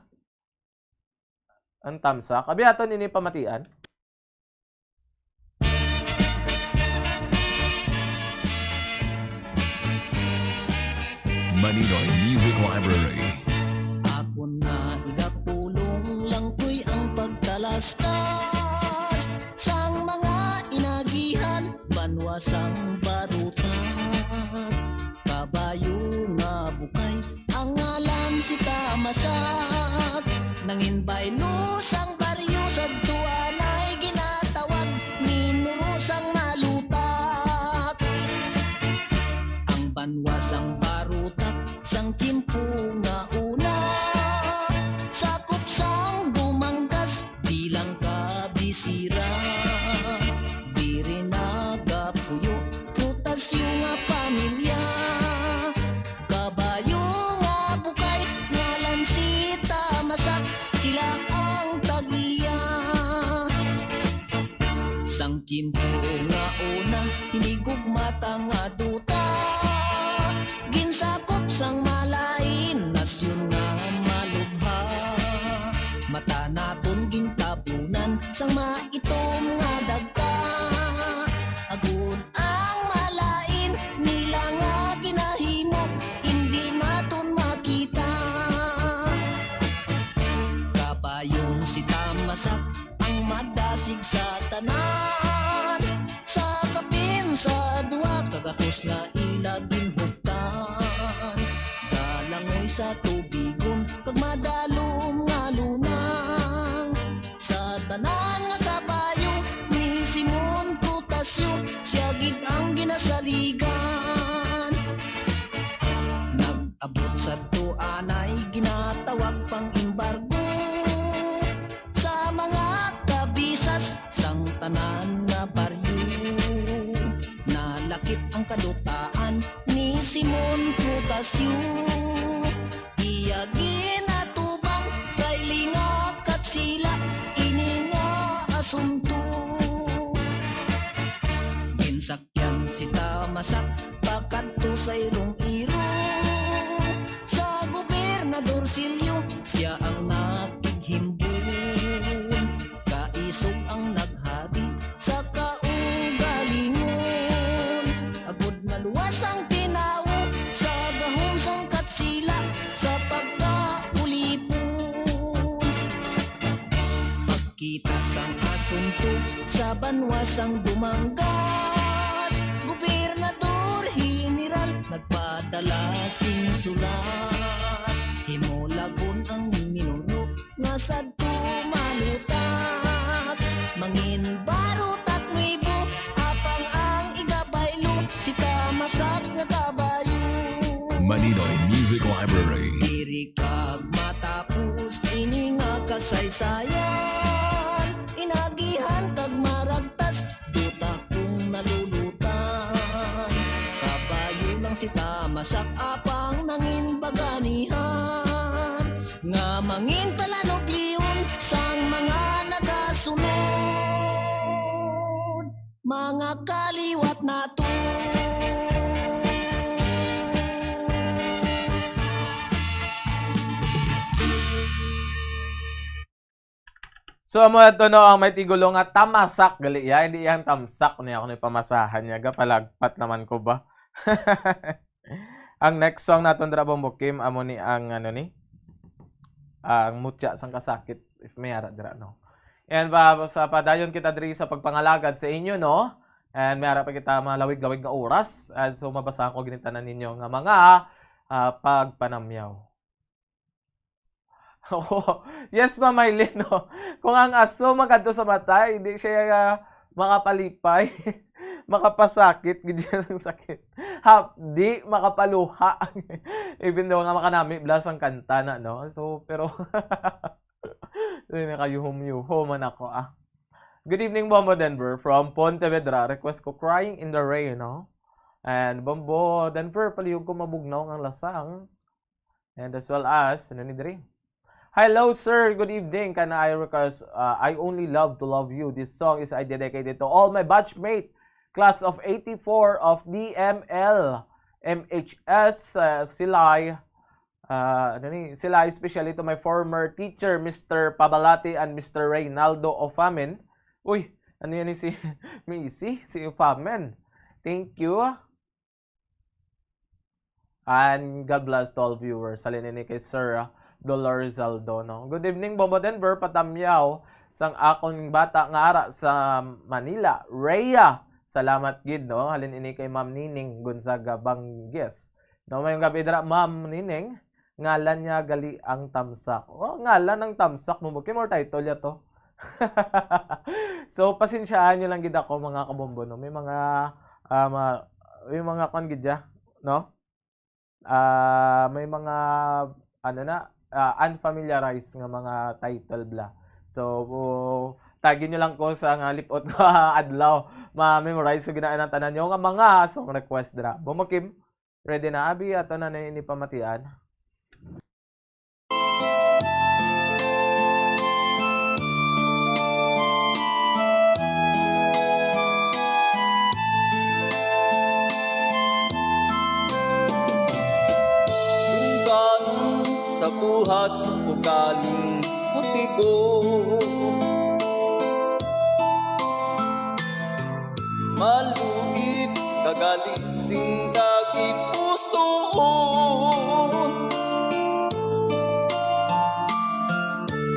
Ang tamsak. Abi ato nini pamatian. Maninoy Music Library. Ako na igapulong lang ko'y ang pagtalastas sang mga inagihan, banwa sang barutan, kabayo nga bukay, ang ngalan si Tamasak. Nangin baylo sang baryo, sadto anay ginatawag, minuro sang malutak. Ang banwa sang barutak, sang tiyempo nga una, sakop sang Dumangas, bilang kabisira, diri nagapuyo, Protasio nga pamilya. Kabayo nga bukay, ngalan si Tamasak, sila ang tag-iya. Sang tiyempo nga una, hinigugma ta nga duta, ginsakop sang malain nasyon nga malubha. Mata naton gintabunan sang maitom nga dagta. Agod ang malain nila nga ginahimo, indi naton makita. Kabayong si Tamasak ang madasig sa tanan, sa kapin sa duha ka gatos nga ila ginhuptan. Galangoy sa tubigon kag madalom nga lunang. Sa tanan nga kabayo ni Simon Protasio, sia gid ang ginasaligan. Nag-abot sadto anay ginatawag pang embargo sa mga kabisas sang tanan nga baryo. Nalakip ang kadutaan ni Simon Protasio. Iya ginatubang kay lingakat sila ini nga asunto. Ginsakyan si Tamasak pakadto sa Iloilo, sa Gobernador Silio, sia ang nakighimbon. Kaisog ang naghari sa kaugalingon. Kita sang asunto sa banwa sang Dumangas, Gobernador General nagpadala sing sulat. Himulagon ang minuno nga sadto malutak. Mangin barutak nuebo, apang ang igabaylo, si Tamasak nga kabayo. Maninoy Music Library. Diri kag matapos ini nga kasaysayan, inagihan kag maragtas, duta kung nalulutan. Kabayo lang si Tamasak, apang nangin baganihan, nga mangin talanop leon sang mga nagasunod, mga kaliwat nato. So, amo na to, no, ang may tigulo nga Tamasak, gali iya, hindi iyang tamsak niya, kung ipamasahan niya, gapalagpat naman ko ba? Ang next song naton dira, Bombo Kim, amo ni ang, ano ni? Ang Mutya sang Kasakit, if may ara dira, no? And pa, sa padayon kita diri sa pagpangalagad sa inyo, no? And may ara pa kita malawig-lawig nga oras. And so, mabasahan ko gini tanan ninyo nga mga, ah, pagpanamyaw. Oo. Yes, Ma'am Mylene, no? Kung ang aso magadto sa matay, di siya, ah, makapalipay. Makapasakit, gid siya ang sakit. Hapdi, makapaluha. Even though nga makanami, blas ang kanta na, no? So, pero, so, nakayuhom-yuhom man ako, ah. Good evening, Bombo Denver, from Pontevedra. Request ko Crying in the Rain, no? And Bombo Denver, palihog ko mabugnaw ang lasang. And as well as, ano ni diri? Hello, sir. Good evening. Can I request, uh, I Only Love to Love You? This song is I dedicated to all my batchmate, class of eighty-four of D M L, M H S, uh, Silay, uh, ano ni? Silay, especially to my former teacher, Mister Pabalati and Mister Reynaldo Ofamen. Uy, ano yan ni si Macy? Si Ofamen. Thank you. And God bless to all viewers. Halin ini kay Sir, ah, Dolores Aldo, no? Good evening, Bombo Denver. Patamyaw sang akon bata nga ara sa Manila, Rhea. Salamat gid, no? Halin ini kay Ma'am Nining Gonzaga Bangges. No, mayong gabi dira, Ma'am Nining. Ngalan niya gali ang Tamsak. Oh, ngalan ang Tamsak mo, Kim, or title niya to? So, pasensyahan niyo lang gid ako, mga kabombo, no? May mga, ah, ma-, may mga kwan gid ya, no? Ah, may mga, ano na, ah, unfamiliarized nga mga title bla. So, tagi niyo lang ko sa nga lipot nga adlaw. Ma-memorize ko ginaan ang tanan niyo nga mga song request dira. Bombo Kim, ready na, abi? Ato na na ini pamatian. Tunggan sa buhat ugaling putigo. Maluib kagali sing tagipusoon.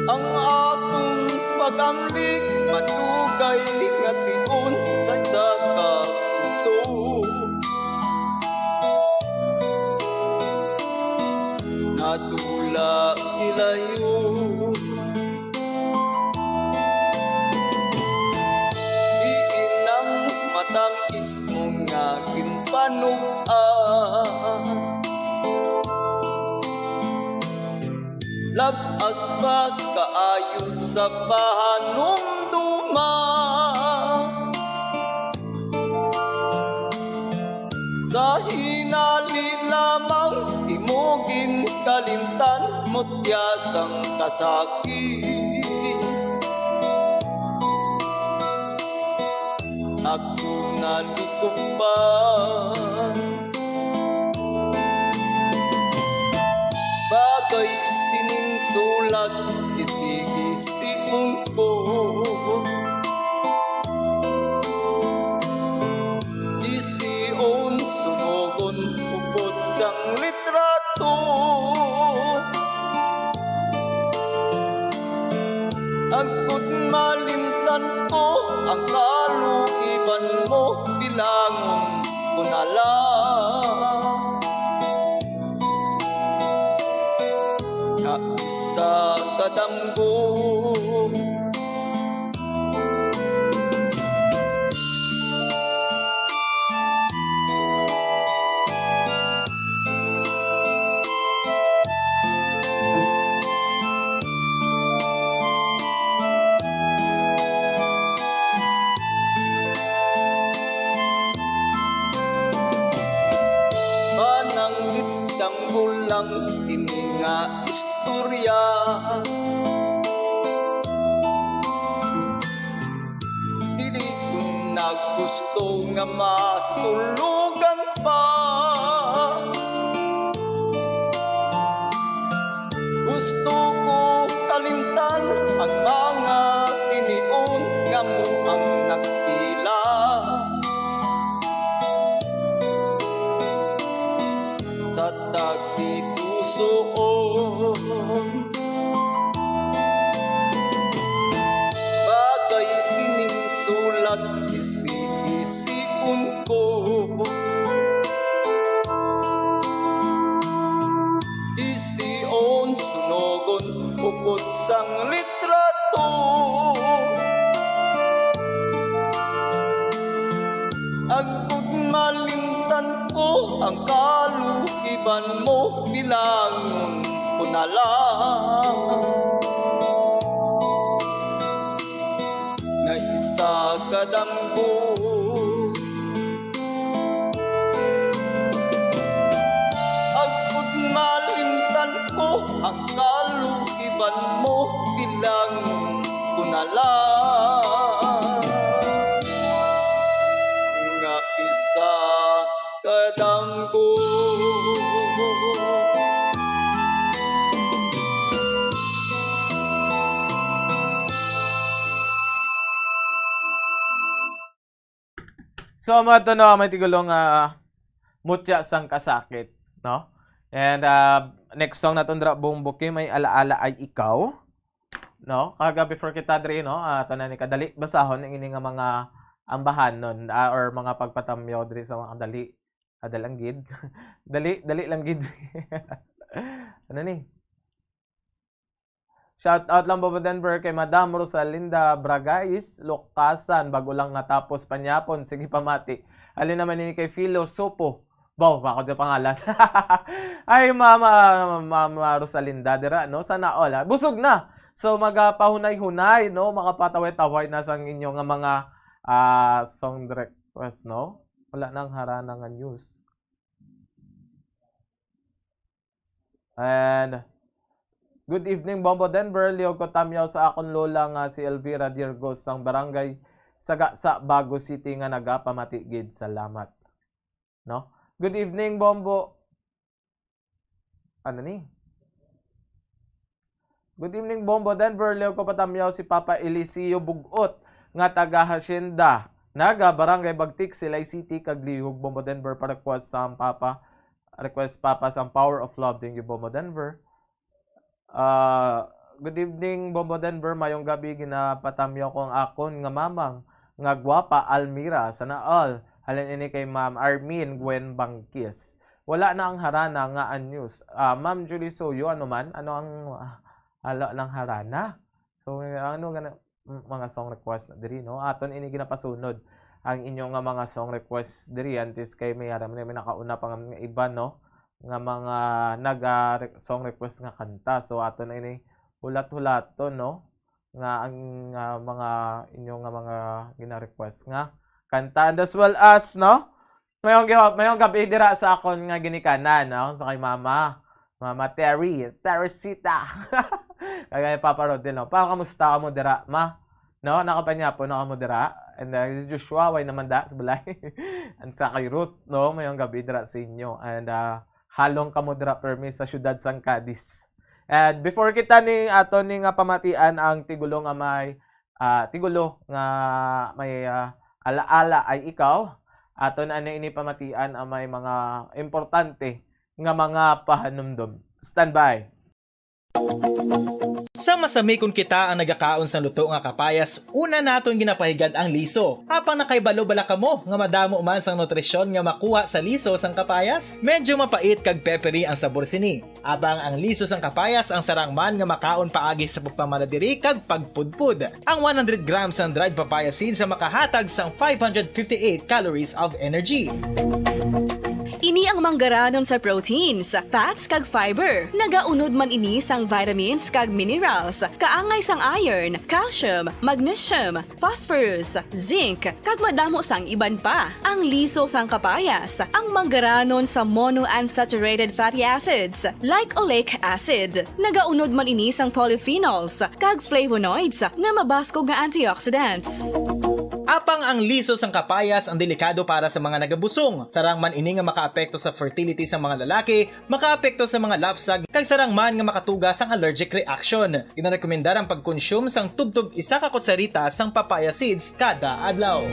Ang akong pagamlik madugay nga tion sa isa ka puso. Natula gilayon. Diin ang matamis mo nga ginpanug-an. Lab-as pa kaayo sa pahanumduma. Sa hinali lamang imo ginkalimtan, mutya sang kasakit. Ako nalikupan. Bagay sining sulat, isigi-sigon ko. Ision sunugon upod sang litrato. Agod malimtan ko ang kalugiban mo, bilangon ko na lang nga isa ka damgo. Pananglitan ko lang ini nga istorya. Dili ko na gusto nga matulogan pa. Gusto ko kalimtan ang mga tinion nga mo ang nagpila sa tagipusoon. Bagay sining sulat, isi-isipon ko. Ision, sunogon, upod sang litrato. Agod malimtan ko ang kalugiban mo, bilangon ko na lang nga isa ka damgo. Agod malimtan ko ang kalugiban mo, bilangon ko na lang nga isa ka damgo. So, amo to, no, may tigulo nga mutya sang kasakit, no? And, ah, next song naton dira, Bombo Kim, may Alaala Ay Ikaw, no? Kag before kita diri, no, ah, ato na ni kadali basahon ang ini nga mga ambahanon, ah, or mga pagpatamyaw diri sa mga kadali. Ah, dali lang gid. Dali, dali lang gid. Ano ni? Shout out lang, Bobo Denver, kay Madam Rosalinda Bragais Lucasan, bago lang natapos panyapon. Sige, pamati. Alin naman ini kay Filosopo? Baw, bako di pangalan. Ay, Mama, Mama Rosalinda, dira, no? Sana all, ha? Busog na. So, magapahunay-hunay, no? Makapataway-taway na sang inyo nga mga, ah, song request, no? Wala nang harana nga news. And good evening, Bombo Denver. Liog ko tamyaw sa akon lola nga si Elvira Dirgos sang barangay Sagasa, Bago City, nga nagapamati gid. Salamat. No? Good evening, Bombo. Ano ni? Good evening, Bombo Denver. Liog ko patamyaw si Papa Eliseo Bugot nga taga Hacienda Naga, Barangay Bagtik, Silay City, kag liog, Bombo Denver, pa request sa Papa, request, Papa, sang Power of Love. Thank you, Bombo Denver. Ah, good evening, Bombo Denver. Mayong gabi, ginapatamyaw ko ang akon nga mamang nga gwapa, Almira. Sana all. Halin ini kay Ma'am Armin Gwen Bangkis. Wala na ang harana nga ang news. Ah, Ma'am Julie Soyo, ano man? Ano ang, ah, wala nang harana? So, ano nga na, m-, mga song request na diri, no? Aton ini ginapasunod ang inyo nga mga song request diri, antes kay may ara man, may nakauna pa nga mga iba, no? Nga mga naga re-, song request nga kanta. So, aton na ini hulat-hulaton, no? Nga ang, ah, mga inyo nga mga gina-request nga kanta. And as well as, no? Mayong gi-, mayong gabi dira sa akon nga ginikanan, no? Sa kay Mama. Mama Terry, Teresita. Kag kay Papa Rodel, no? Pa, kamusta kamo dira, Ma? No, nakapanyapon na kamo dira. And, uh, si Joshua, way naman da sa balay. And sa kay Ruth, no? Mayong gabi dira sa inyo. And, uh, halong kamo dira permi sa siyudad sang Cadiz. And before kita ni ato ni nga pamatian ang tigulo nga may, ah, tigulo nga may, ah, Alaala Ay Ikaw, ato na ni ini pamatian ang may mga importante nga mga pahanumdom. Standby. Sa masami kon kita ang nagakaon sang luto nga kapayas, una naton ginapahigad ang liso. Apang nakahibalo bala kamo nga madamo man sang nutrisyon nga makuha sa liso sang kapayas? Medyo mapait kag peppery ang sabor sini. Apang ang liso sang kapayas ang sarang man nga makaon paagi sa pagpamala diri kag pagpudpod. Ang one hundred grams sang dried papaya seeds ang makahatag sang five hundred fifty-eight calories of energy. Ini ang manggaranon sa proteins, fats, kag fiber. Nagaunod man ini sang vitamins kag minerals, kaangay sang iron, calcium, magnesium, phosphorus, zinc, kag madamo sang iban pa. Ang liso sang kapayas, ang manggaranon sa monounsaturated fatty acids, like oleic acid. Nagaunod man ini sang polyphenols kag flavonoids nga mabaskog nga antioxidants. Apang ang liso sang kapayas ang delikado para sa mga nagabusong. Sarang man ini nga makaapekto sa fertility sa mga lalaki, makaapekto sa mga lapsag, kag sarang man nga makatuga sang allergic reaction. Ginarekomendar ang pagkonsume sang tubtob isa ka kutsarita sang papaya seeds kada adlaw.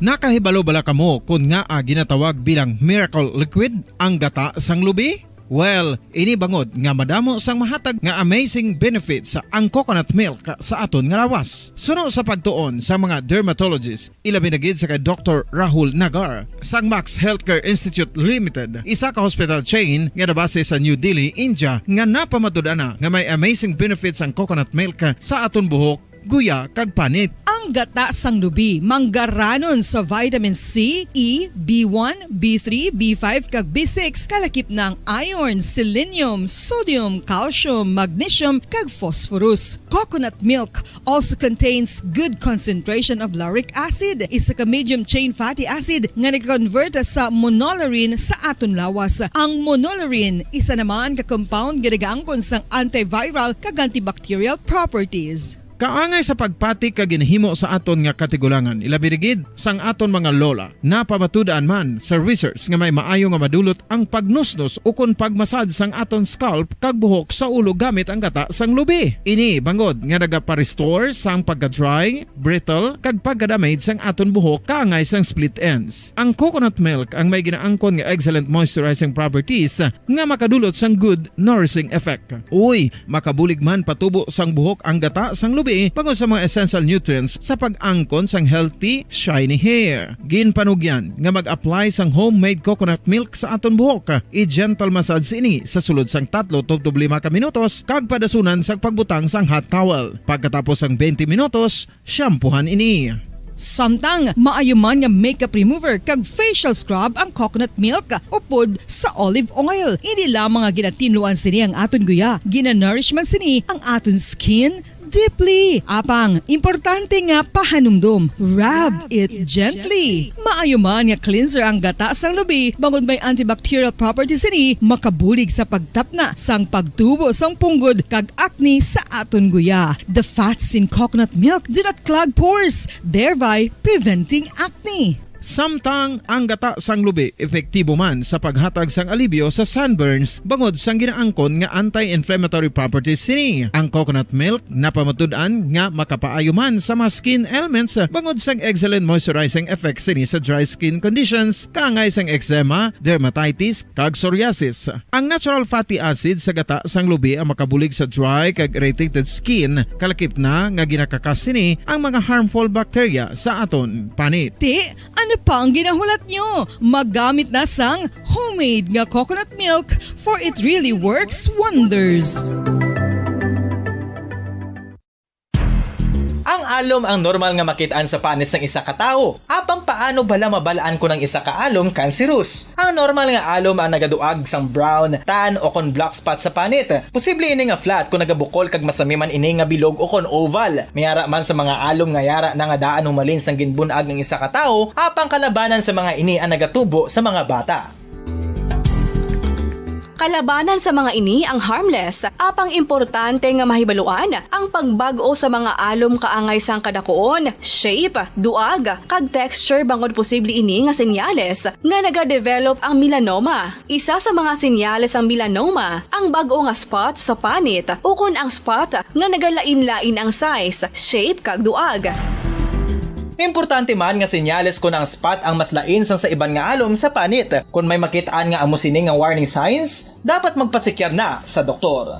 Nakahibalo bala kamo kon ngaa ginatawag bilang miracle liquid ang gata sang lubi? Well, ini bangod nga madamo sang mahatag nga amazing benefits ang coconut milk sa aton nga lawas. Suno sa pagtuon sa mga dermatologist, ilabi na gid sa kay Doktor Rahul Nagar sang Max Healthcare Institute Limited, isa ka hospital chain nga nabase sa New Delhi, India, nga napamatud-an na nga may amazing benefits ang coconut milk sa aton buhok, guya, kag panit. Ang gata sang lubi, manggaranon sa vitamin C, E, B one, B three, B five, kag B six, kalakip na ang iron, selenium, sodium, calcium, magnesium, kag phosphorus. Coconut milk also contains good concentration of lauric acid, isa ka medium chain fatty acid nga nag-convert sa monolaurin sa aton lawas. Ang monolaurin, isa naman ka compound nga nagaangkon sang antiviral kag antibacterial properties. Kaangay sa pagpati kag ginhimo sa aton nga katigulangan, ilabi na gid sang aton mga lola. Napamatud-an man sa research nga may maayo nga madulot ang pagnusnos ukon pagmasad sang aton scalp kag buhok sa ulo gamit ang gata sang lubi. Ini bangod nga nagapa-restore sang pagka-dry, brittle, kag pagka-damage sang aton buhok kaangay sang split ends. Ang coconut milk ang may ginaangkon nga excellent moisturizing properties nga makadulot sang good nourishing effect. Uy, makabulig man patubo sang buhok ang gata sang lubi bangod sa mga essential nutrients sa pag-angkon sang healthy, shiny hair. Ginpanugyan nga mag-apply sang homemade coconut milk sa aton buhok. I-gentle massage ini sa sulod sang tatlo tubtob lima ka minutos kag padasunan sang pagbutang sang hot towel. Pagkatapos sang twenty minutos, shampoohan ini. Samtang maayo man nga makeup remover kag facial scrub ang coconut milk upod sa olive oil. Hindi lamang nga ginatinluan sini ang aton guya, ginanourish man sini ang aton skin deeply. Apang importante nga pahanumdom, rub it gently. Maayo man nga cleanser ang gata sang lubi, bangod may antibacterial properties sini, makabulig sa pagtapna sang pagtubo sang punggod kag acne sa aton guya. The fats in coconut milk do not clog pores, thereby preventing acne. Samtang ang gata sang lubi epektibo man sa paghatag sang alibyo sa sunburns bangod sang ginaangkon nga anti-inflammatory properties sini. Ang coconut milk napamatud-an nga makapaayo man sa mga skin ailments bangod sang excellent moisturizing effect sini sa dry skin conditions, kaangay sang eczema, dermatitis, kag psoriasis. Ang natural fatty acid sa gata sang lubi ang makabulig sa dry kag irritated skin, kalakip na nga ginakakas sini ang mga harmful bacteria sa aton panit. Ti, ano pa ang ginahulat nyo? Magamit na sang homemade nga coconut milk, for it really works wonders. Ang alom ang normal nga makit-an sa panit sang isa ka tawo. Apang paano bala mabal-an kon ang isa ka alom kanseros? Ang normal nga alom ang nagaduag sang brown, tan, o kon black spot sa panit. Posible ini nga flat kon nagabukol kag masami man ini nga bilog o kon oval. May ara man sa mga alom nga yara na nga daan humalin sang ginbun-ag ang isa ka tawo, apang kalabanan sa mga ini ang nagatubo sa mga bata. Kalabanan sa mga ini ang harmless, apang importante nga mahibaluan ang pagbag-o sa mga alom kaangay sang kadakuon, shape, duag, kag texture, bangod posible ini nga senyales nga nagadevelop ang melanoma. Isa sa mga senyales sang melanoma ang bag-o nga spot sa panit ukon ang spot nga nagalain-lain ang size, shape, kag duag. Importante man nga senyales kon ang spot ang mas lain sang sa iban nga alom sa panit. Kon may makit-an nga amo sini nga warning signs, dapat magpasikyar na sa doktor.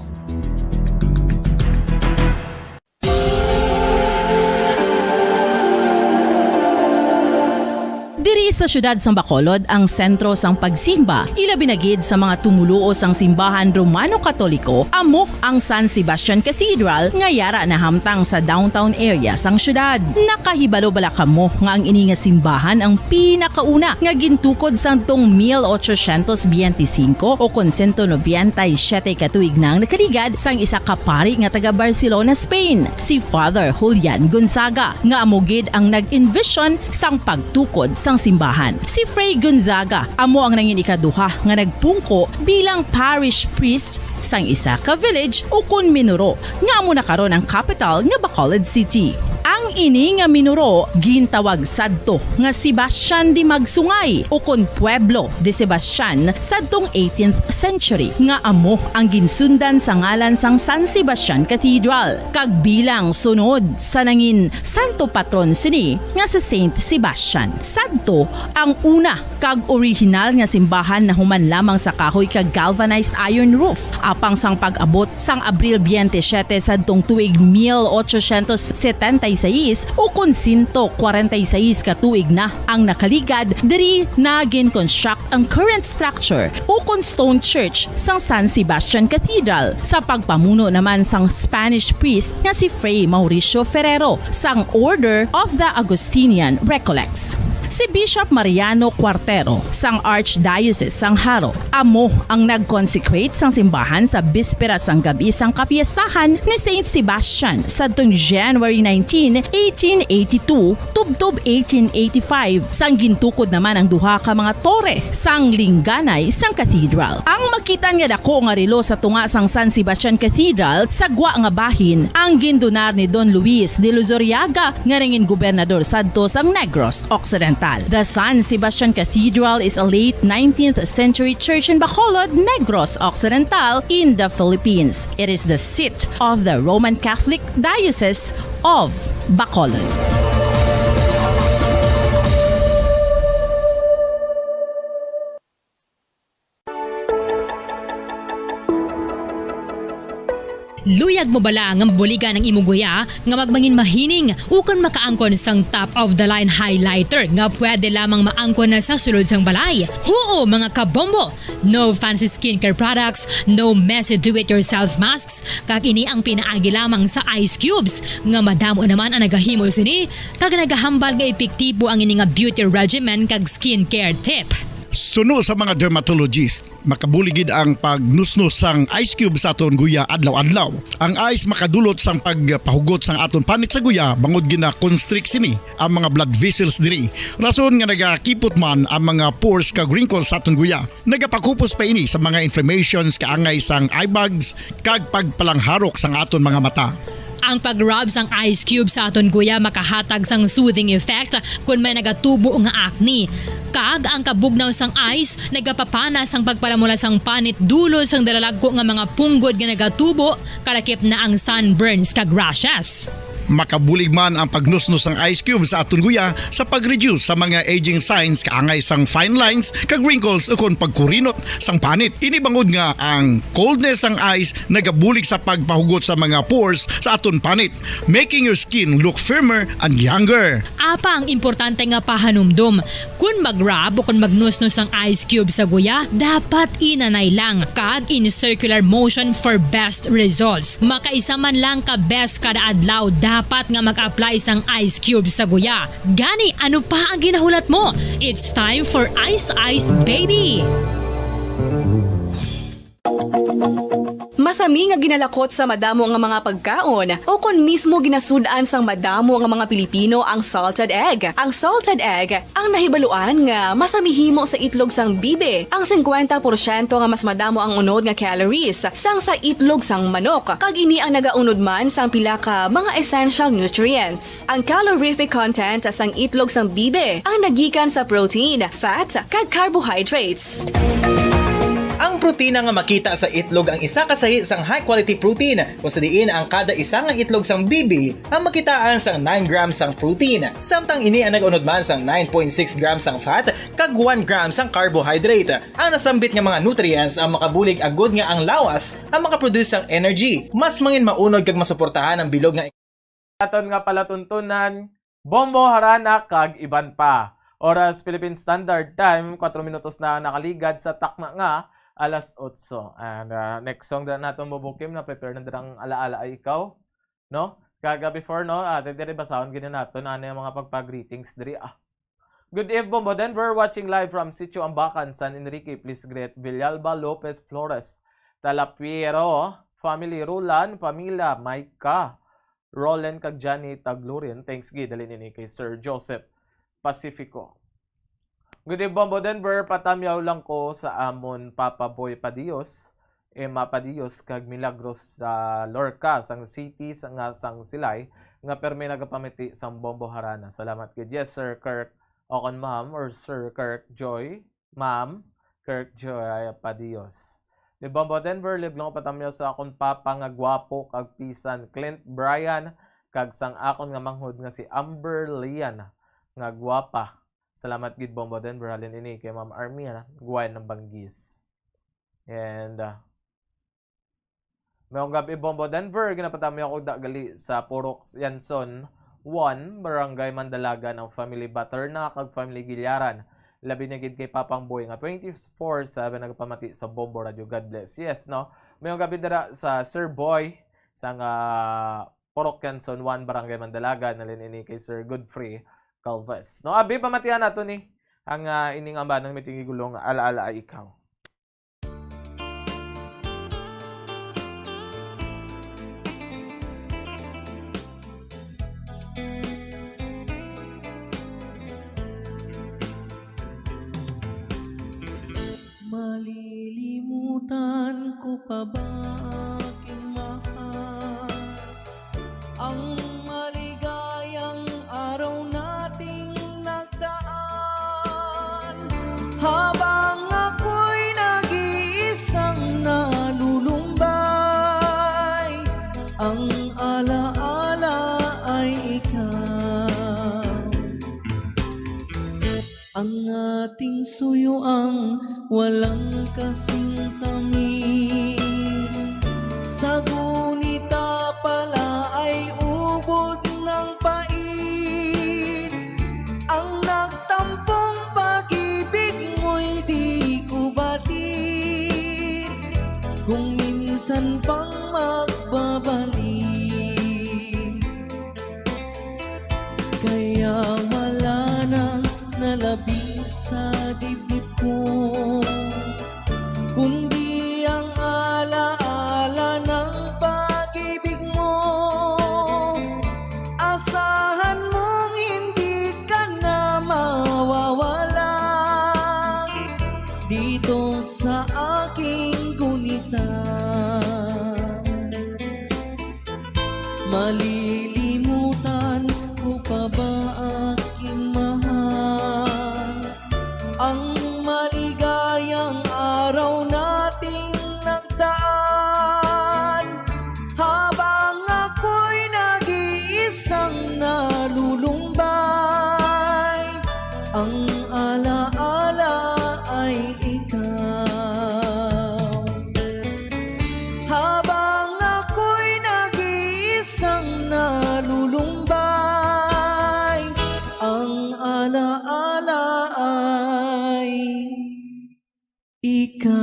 Diri sa siyudad sang Bacolod ang sentro sang pagsimba, ilabi na gid sa mga tumoluo sang simbahan Romano Katoliko, amo ang San Sebastian Cathedral nga yara nahamtang sa downtown area sang siyudad. Nakahibalo bala kamo nga ang ini nga simbahan ang pinakauna nga gintukod sadtong mil ochocientos biyente singko o kon sento nobenta y siyete ka tuig na ang nakaligad sang isa ka pari nga taga Barcelona, Spain, si Father Julian Gonzaga, nga amo gid ang nag-envision sang pagtukod sang simbahan. Si Fray Gonzaga amo ang nangin ikaduha nga nagpungko bilang parish priest sang isa ka village ukon minuro nga amo na karon ang kapital nga Bacolod City. Ang ini nga minuro gintawag sadto nga Sebastian de Magsungay ukon Pueblo de Sebastian sadtong eighteenth century, nga amo ang ginsundan sa ngalan sang San Sebastian Cathedral, kag bilang sunod sa nangin santo patron sini nga si Saint Sebastian. Sadto ang una kag orihinal nga simbahan nahuman lamang sa kahoy kag galvanized iron roof. Apang sang pag-abot sang Abril twenty-seven sadtong tuig mil ochocientos setenta y seis, ukon sento kwarenta y seis ka tuig na ang nakaligad, diri na gin-construct ang current structure ukon stone church sang San Sebastian Cathedral, sa pagpamuno naman sang Spanish priest nga si Fray Mauricio Ferrero sang Order of the Augustinian Recollects. Si Bishop Mariano Cuartero sang Archdiocese sang Jaro amo ang nag-consecrate sang simbahan sa bispera sang gab-i sang kapiestahan ni Saint Sebastian sadtong January nineteen, eighteen eighty-two, tubtob eighteen eighty-five, sang gintukod naman ang duha ka mga tore sang lingganay sang cathedral. Ang makitan nga dako nga relo sa tunga sang San Sebastian Cathedral sa gwa nga bahin ang gindonar ni Don Luis de Luzuriaga, nga nangin gobernador sadto sang Negros Occidental. The San Sebastian Cathedral is a late nineteenth century church in Bacolod, Negros Occidental, in the Philippines. It is the seat of the Roman Catholic Diocese of Bacolod. Luyag mo bala nga mabuligan ang imo guya nga magmangin mahining ukon makaangkon sang top of the line highlighter nga pwede lamang maangkon na sa sulod sang balay? Huo, mga kabombo! No fancy skincare products, no messy do-it-yourself masks, kag ini ang pinaagi lamang sa ice cubes, nga madamo naman ang nagahimo sini kag nagahambal nga epektibo ang ini nga beauty regimen kag skincare tip. Suno sa mga dermatologist, makabulig gid ang pagnusnos sang ice cube sa aton guya adlaw-adlaw. Ang ice makadulot sang pagpahugot sang aton panit sa guya, bangod gina-constrict sini ang mga blood vessels diri, rason nga nagakipot man ang mga pores kag wrinkles sa aton guya. Nagapakupos pa ini sa mga inflammations kaangay sang eye bags kag pagpalangharok sang aton mga mata. Ang pag-rub sang ice cube sa aton guya makahatag sang soothing effect kon may nagatubo nga acne. Kag ang kabugnaw sang ice nagapapana sang pagpalamula sang panit dulot sang dalalagko nga mga punggod nga nagatubo, kalakip na ang sunburns kag rashes. Makabulig man ang pagnusnos sang ice cube sa aton guya sa pag-reduce sa mga aging signs kaangay sang fine lines kag wrinkles ukon pagkurinot sang panit. Ini bangod nga ang coldness sang ice nagabulig sa pagpahugot sa mga pores sa aton panit, making your skin look firmer and younger. Apa ang importante nga pahanumdom? Kon mag-rub o kon magnusnos ang ice cube sa guya, dapat inanay lang kag in circular motion for best results. Makaisa man lang ka beses kada adlaw dapat nga mag-apply sang ice cube sa guya. Gani, ano pa ang ginahulat mo? It's time for Ice Ice Baby! Masami nga ginalakot sa madamo nga mga pagkaon, o kon mismo ginasud-an sang madamo nga mga Pilipino ang salted egg. Ang salted egg ang nahibaluan nga masami himo sa itlog sang bibe, ang singkwenta porsyento nga mas madamo ang unod nga calories sang sa itlog sang manok, kag ini ang nagaunod man sang pila ka mga essential nutrients. Ang calorific content sang itlog sang bibe ang nagikan sa protein, fat, kag carbohydrates. Ang Protina nga makita sa itlog ang isa ka sahi sang high quality protein, kung sa diin ang kada isa nga itlog sang bibi ang makitaan sang nine grams sang protein, samtang ini ang nag-unod man sang nine point six grams sang fat kag one gram sang carbohydrate. Ang nasambit nga mga nutrients ang makabulig agud nga ang lawas ang makaproduce sang energy, mas mangin maunod kag masuportahan ang bilog nga aton nga palatuntunan, Bombo Harana kag iban pa. Oras Philippine Standard Time, kwatro minutos na nakaligad sa takna nga alas otso. And, ah, next song na naton, Bobo Kim, na prepare na dirang Alaala Ay Ikaw, no? Kaga before, no, ah, diri basahon gid naton ano yung mga pagpa-greetings diri, ah. Good eve, Bombo Denver. Watching live from Sitio Ambacan, San Enrique. Please greet Villalba Lopez Flores, Talapiero family, Roland, Pamila, Maika, Roland, kag Johnny Taglurin. Thanks gid, halin ini kay Sir Joseph Pacifico. Good eve, Bombo Denver. Patamyaw lang ko sa amon Papa Boy Padios, Emma Padios, kag Milagros sa Lorca, sang city sa, nga sang Silay, nga permi nagapamati sang Bombo Harana. Salamat gid. Yes, Sir Kirk, o kon Ma'am or Sir Kirk Joy, Ma'am Kirk Joy Padios. Ni Bombo Denver, liblong patamyaw sa akon papa nga gwapo kag pisan, Clint Brian, kag sang akon nga manghod nga si Amber Lian nga gwapa. Salamat gid, Bombo Denver. Halin ini kay Ma'am Armia Guay ng Banggis. And, ah, mayong gabi, Bombo Denver. Ginapatamyaw ko da gali sa Purok Yanson one, Barangay Mandalagan, ang family Baterna kag family Gilyaran. Labi na gid kay Papang Boy nga twenty-four seven nagapamati sa Bombo Radio. God bless. Yes, no? Mayong gabi dira sa Sir Boy, sa nga Purok Yanson one, Barangay Mandalagan, halin ini kay Sir Godfrey Calves. No, abi, pamatian nato ni ang, ah, ining ambanan nga may tigtigulang Alaala Ay Ikaw. Malilimutan ko pa ba, aking mahal, ang maligayang araw nating nagdaan? Habang ako'y nag-iisang nalulumbay, ang alaala ay ikaw. Ang ating suyuang walang kasing tamis, sa gunita pala ay ubod ng pait. Ang nagtampong pag-ibig mo'y di ko batid, kung minsan pang magbabalik. Kaya wala nang nalabi sa dibdib ko, kundi ang alaala ng pag-ibig mo. Asahan mong hindi ka na mawawala dito sa aking gunita. Malilimutan ko pa ba, aking mahal, ang maligayang araw nating nagdaan? Habang ako'y nag-iisang nalulumbay, ang alaala ay ikaw. Habang ako'y nag-iisang nalulumbay, ang alaala ay ikaw.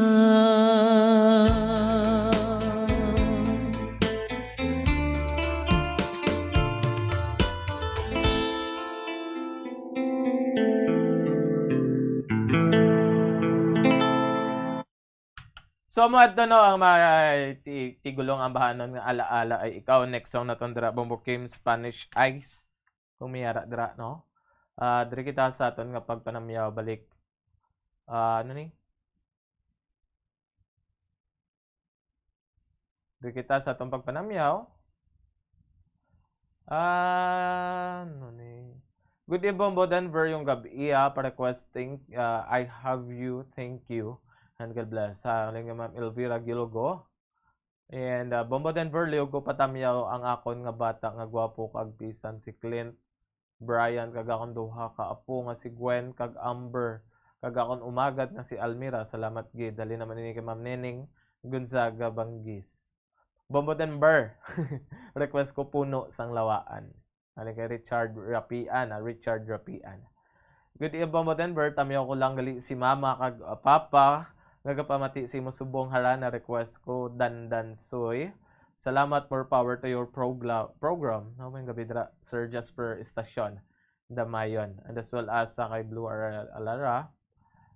So, amo adto, no, ang mga ti-, tigulong ambahanon nga alaala ay ikaw. Next song naton dira, Bombo Kim, Spanish Eyes. Kung may ara dira, no? Ah, diri kita sa aton nga pagpanamyaw balik. Ah, ano ni? Diri kita sa atong pagpanamyaw. Ah, ano ni? Good evening, Bombo Denver, yung gabi, ah, pa-requesting, ah, I Have You, Thank You. And God bless. Halin kay Ma'am Elvira Gilogo. And, ah, Bombo Denver, liog ko patamyaw ang akon nga bata nga gwapo kag bisan si Clint Brian, kag akon duha ka apo nga si Gwen kag Amber, kag akon umagad nga si Almira. Salamat gid. Halin naman ini kay Ma'am Neneng Gonzaga Banggis. Bombo Denver, request ko Puno sang Lawaan. Halin kay Richard Rapian, ah, Richard Rapian. Good evening, Bombo Denver. Tamyaw ko lang gali si Mama kag, ah, Papa nga gapamati sa imo subong harana. Request ko Dandan Soy. Salamat, more power to your progla-, program. No, may gabi dira, Sir Jasper Estacion Damayon. And as well as sa kay Blue Ar-, Alara.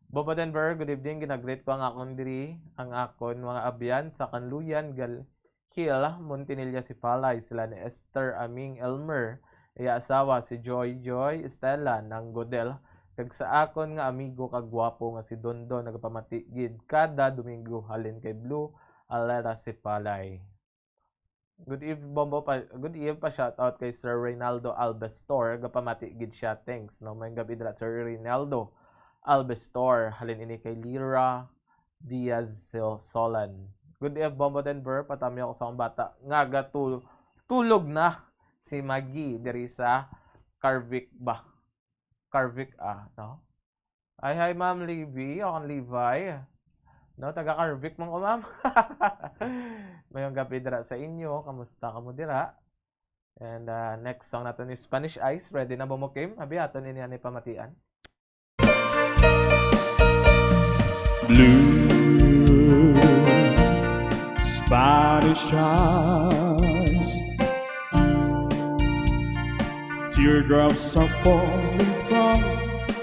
Bombo Denver, good evening. Ginagreet ko ang akon diri, ang akon mga abyan sa Kanluyan, Gal-, Hill, Montinilla, Sipalay, sila ni Esther Aming Elmer, iya asawa si Joy Joy Estela Nanggodel, kag sa akon nga amigo kag gwapo nga si Dondon, nagapamati gid kada Domingo halin kay Blue Alera Sipalay. Good eve, Bombo pa, good eve pa, shout out kay Sir Reynaldo Albestor, gapamati gid siya. Thanks, no? May gabi dira, Sir Reynaldo Albestor, halin ini kay Lira Diaz Sil-, Solan. Good eve, Bombo Denver. Patamyaw ko sa akong bata nga gatu-, tulog na si Magi diri sa Carvic ba? Carvic, ah, no? Ay, hi, Ma'am Levy, o ang Levi. No, taga Carvic man ko, ma'am. Mayong gabi dira sa inyo. Kamusta kamo dira? And, ah, next song naton is Spanish Eyes. Ready na ba mo, Kim? Abi, aton ini ani pamatian. Blue Spanish eyes. Teardrops are falling from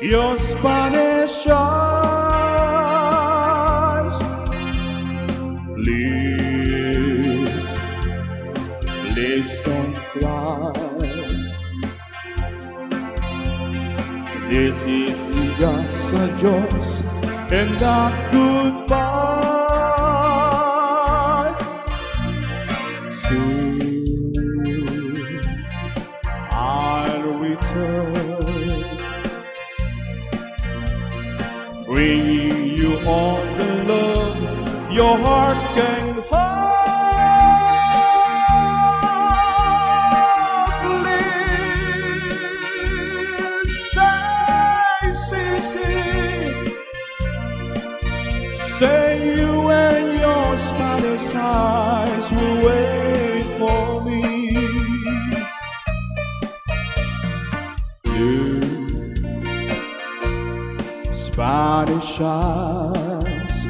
your Spanish eyes. Please, please don't cry. This is just a joke and a goodbye. Soon I'll return, bringing you all the love your heart can hold. Please say, say, say you and your Spanish eyes will wait for me. Blue Spanish eyes,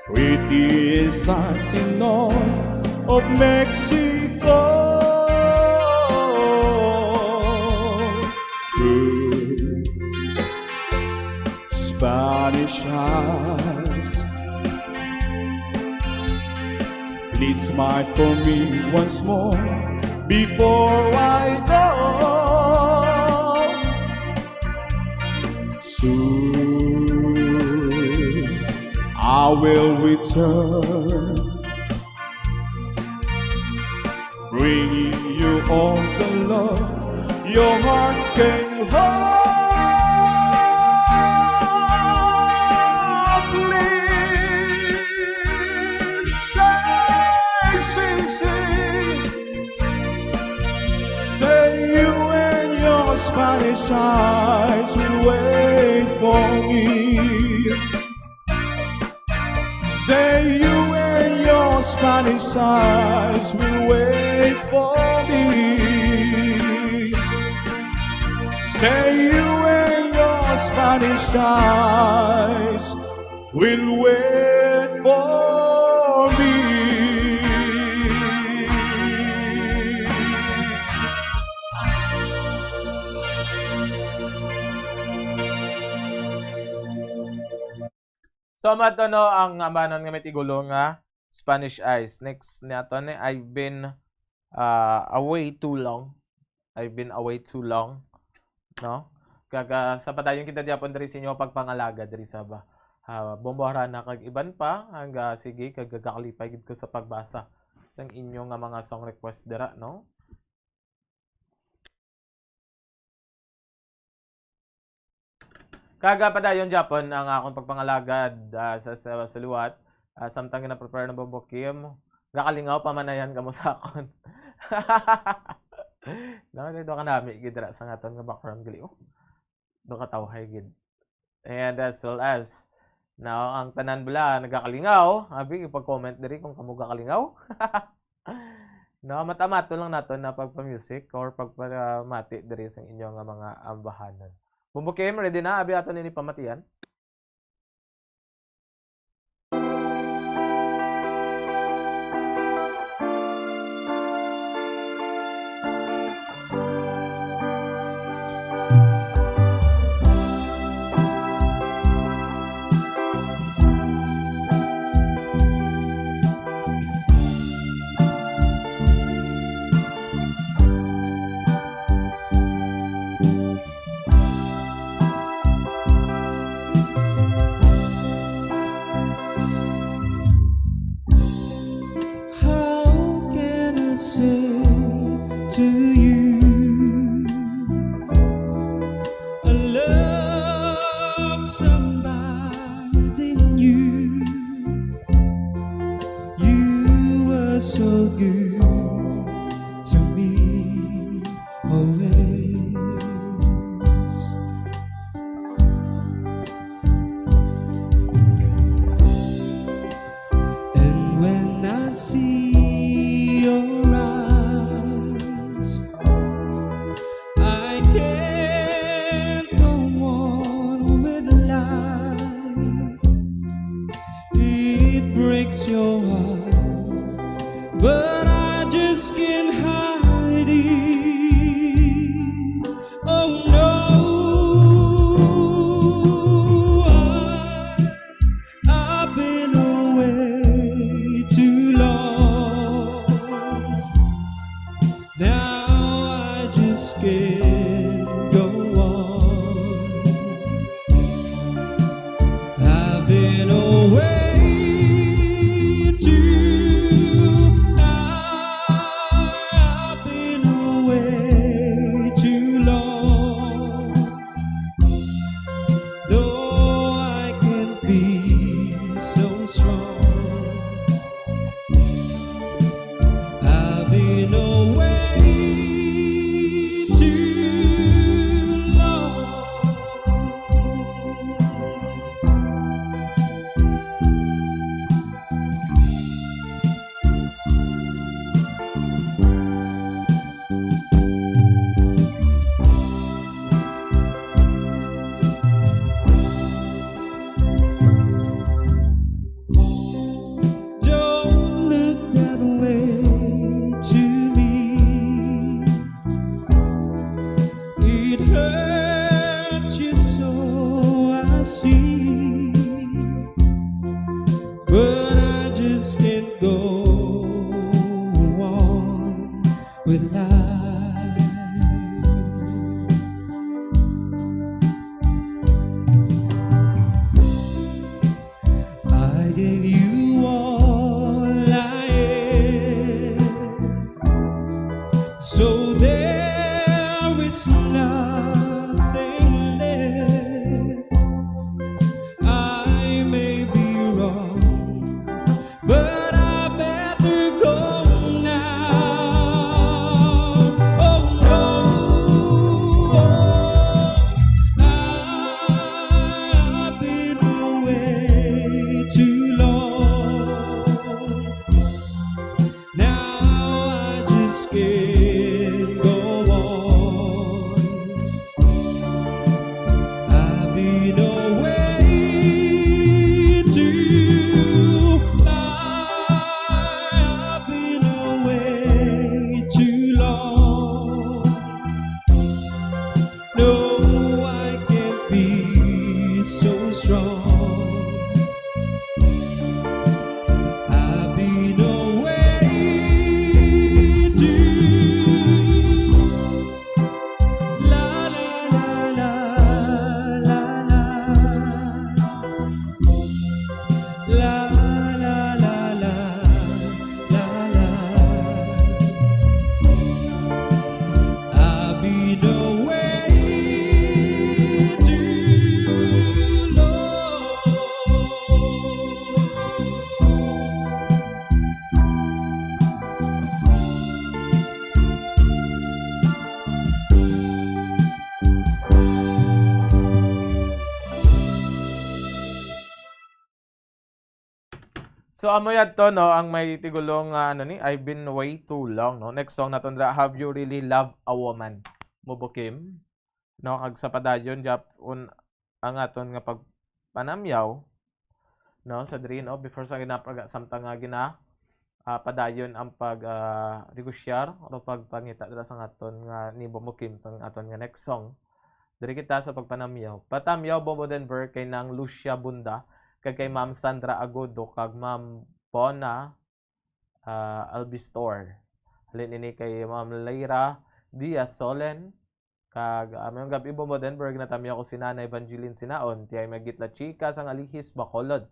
pretty as the snow of Mexico. True Spanish eyes. Please smile for me once more before I go. Soon I will return, bringing you all the love your heart can hold. Please say, say, say, say you and your Spanish eyes will wait for me. Say you and your Spanish eyes will wait for me. Say you and your Spanish eyes will wait for me. So, amo to, no, ang amanon nga may tigulo nga Spanish Eyes. Next nato ni, I've been, ah, away too long. I've been away too long, no? Kag, ah, sa padayon kita gyapon diri sa inyo pagpangalaga diri sa ba-, ah, Bombo Harana kag iban pa, hangga sige, kag gakalipay gid ko sa pagbasa sang inyo nga mga song request dira, no? Kag, ah, padayon gyapon ang akon pagpangalagad, ah, sa, sa, sa liwat. Ah, samtang gina-prepare ang Bombo Kim, gakalingaw pa man na yan kamo sa akon. Naka-, duha ka nami gid dira sa aton nga background gali, oh. Duha ka tawhay gid. And as well as, now, ang tanan bala nagakalingaw, abi, pag-comment diri kung kamo gakalingaw. No, amat-amaton lang naton na pagpa-music or pagpamati diri sa inyo nga mga ambahanan. Bombo Kim, ready na? Abi, ato nini pamatian. How can I say to you, I love somebody new? You were so good to me always. And when I see your eyes, I can't go on with life. It breaks your heart, but I just can't hide it. Oh no, I, I've been away too long. Now I just can't go on. I've been away too, I've been away too long. Though I can be so strong, I've been away too long. Don't look that way to me. It hurts you so, I see. But I just can't go on with life. I gave you all I had, so there is nothing left. I may be wrong, but I better go now. Oh no, I've been away too long. Now I just can't go on. I've been away too long. So, amo yadto, no, ang may tigulong nga, ano ni, "I've been way too long," no? Next song naton dira, "Have You Really Loved a Woman?" Mo bukim, no? Kag sa padayon, gyapon ang aton nga pagpanamyaw, no, sa diri, no, before sa ginapaga-, samtang nga gina-, ah, padayon ang pag, ah, negosyar o pagpangita dira sa aton nga ni Bobo Kim sa aton nga next song. Diri kita sa pagpanamyaw. Patamyaw, Bobo Denver, kay Nang Lucia Bunda, kag kay Ma'am Sandra Agodo, kag Ma'am Bona, ah, Albistor. Halin ini kay Ma'am Lyra Diaz Solen, kag, ah, mayong gab-i, Bobo Denver, natamyaw ko si Nanay Evangeline Sinaon, tiay may gitla chika sang Alihis, Bacolod.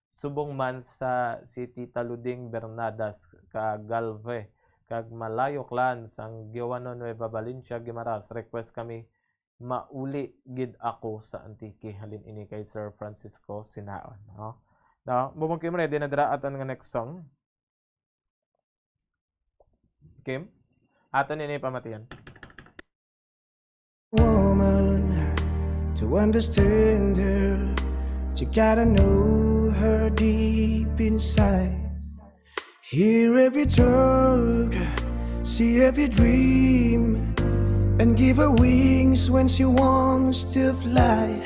Subong man sa si Tita Luding Bernadas, kag Galve, kag Malayo Clan, sang Guiuano, Nueva Valencia, Guimaras. Request kami, "Mauli Gid Ako sa Antique." Halin ini kay Sir Francisco Sinaon, no? Now, Bubong Kim, ready na dira aton nga next song? Kim, aton ini pamatian. Woman, to understand her, you gotta know her deep inside. Hear every talk, see every dream, and give her wings when she wants to fly.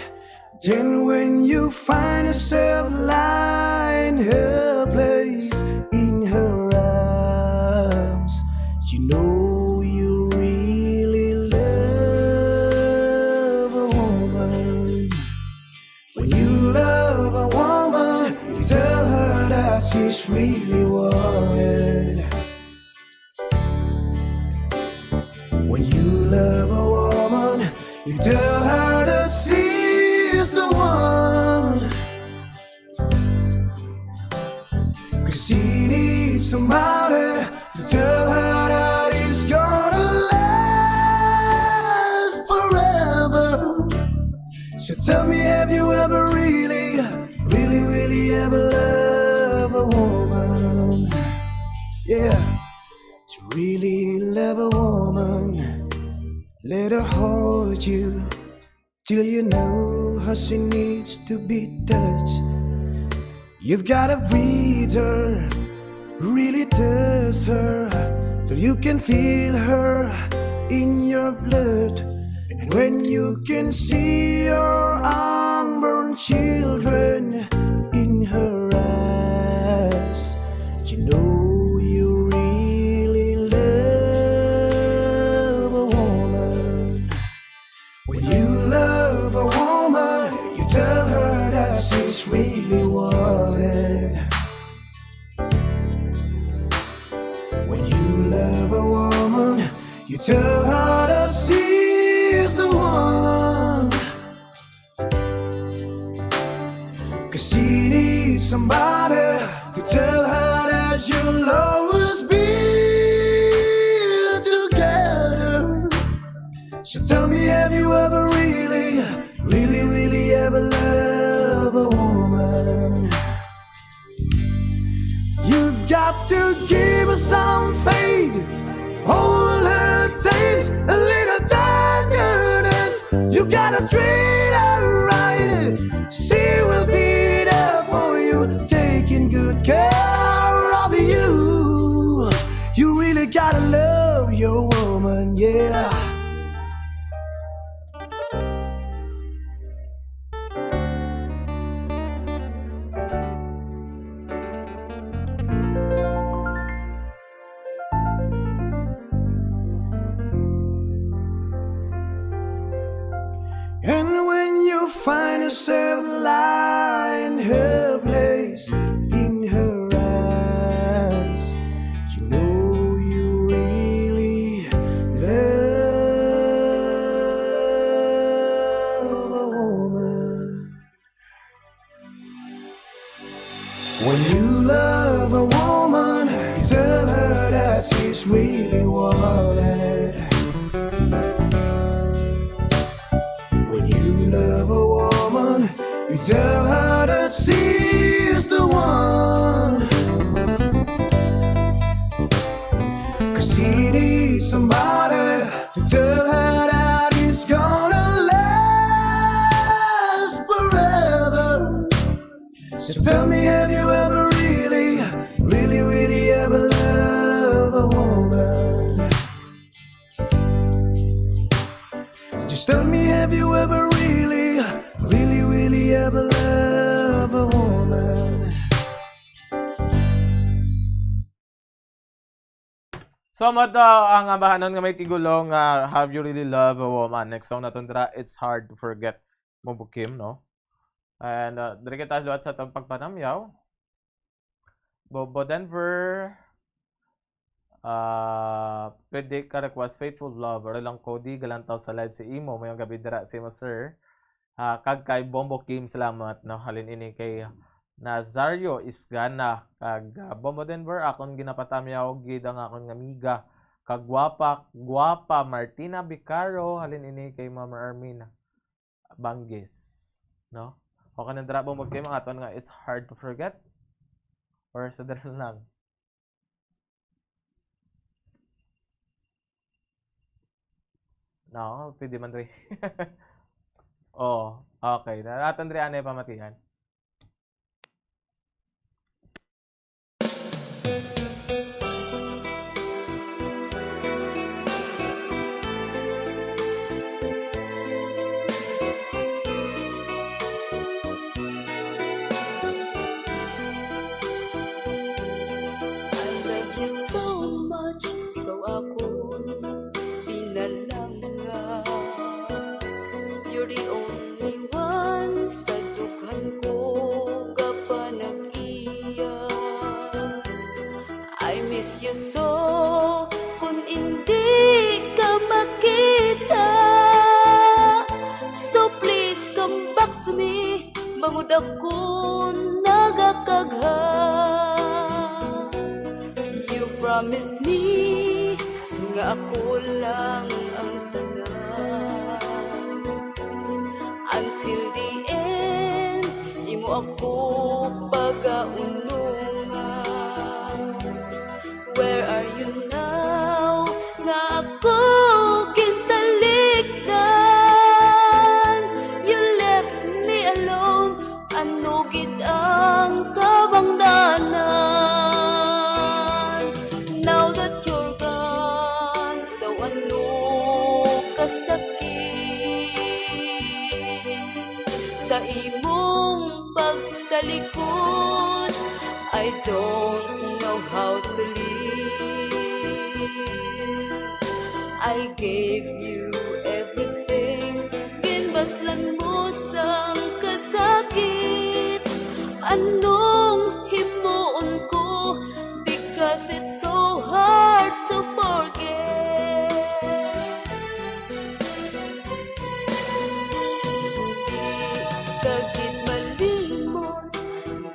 Then when you find yourself lying in her place, in her arms, you know you really love a woman. When you love a woman, you tell her that she's really wanted. When you love a woman, you tell her that she's the one. 'Cause she needs somebody to tell her that it's gonna last forever. So tell me, have you ever really, really, really ever loved a woman? Yeah. To really love a woman, let her hold you till you know how she needs to be touched. You've gotta breathe her, really touch her, till you can feel her in your blood. And when you can see your unborn children in her eyes, you know you really love a woman. When you love a woman, you tell her that she's really wanted. When you love a woman, you tell her that she's the one. 'Cause she needs somebody to tell her that you'll always be together. So tell me, have you ever really, really, really ever loved a woman? You've got to give her some faith, hold her tight, a little tenderness. You gotta treat her right. She will be there for you, taking good care of you. You really gotta love your woman, yeah. And when you find yourself lying helpless in her arms, you know you really love a woman. When you love a woman, you tell her that she's really wanted. When you love a woman, you tell her that she's the one. 'Cause she needs somebody to tell her that it's gonna last forever. So tell me, have you ever really, So, amo to ang ambahanon nga may tigulo nga Have You Really Loved a Woman? Next song naton dira, It's Hard to Forget, Bombo Kim, no? And, uh, diri kita liwat sa atong pagpanamyaw. Bombo Denver, ah, pwede ka request Faithful Love, or lang Cody, galantaw sa live sa imo, mayong gabi dira sa imo, sir. Ah, kag kay Bombo Kim, salamat, no? Halin ini kay Nazario Isgana, kag, ah, Bombo Denver, akon ginapatamyaw gid ang akon nga amiga, kag gwapa, gwapa Martina Vicaro, halin ini kay Mama Armin Banggis, no? Okay na dira, Bombo Kim, ang aton nga It's Hard to Forget? Or sa dira lang? No, pwede man rin. Oh, okay. Na, aton diri anay pamatian. I love you so much, ikaw akon pinalanga. You're the only one sa dughan ko gapanag-iya. I miss you so, kun indi ka makita. So please come back to me, bangod ako nagakagha. You promise me nga ako lang ang tanan. Until the end, imo ako pagaunungan. Where are you now? Nga ako gintalikdan. You left me alone. Ano gid ang kabangdanan? Now that you're gone, daw ano kasakit sa imong pagtalikod. I don't know how to live. I gave you everything. Ginbaslan mo sang kasakit. Anong himuon ko? Because it's so hard to forget. Di ka gid malimot,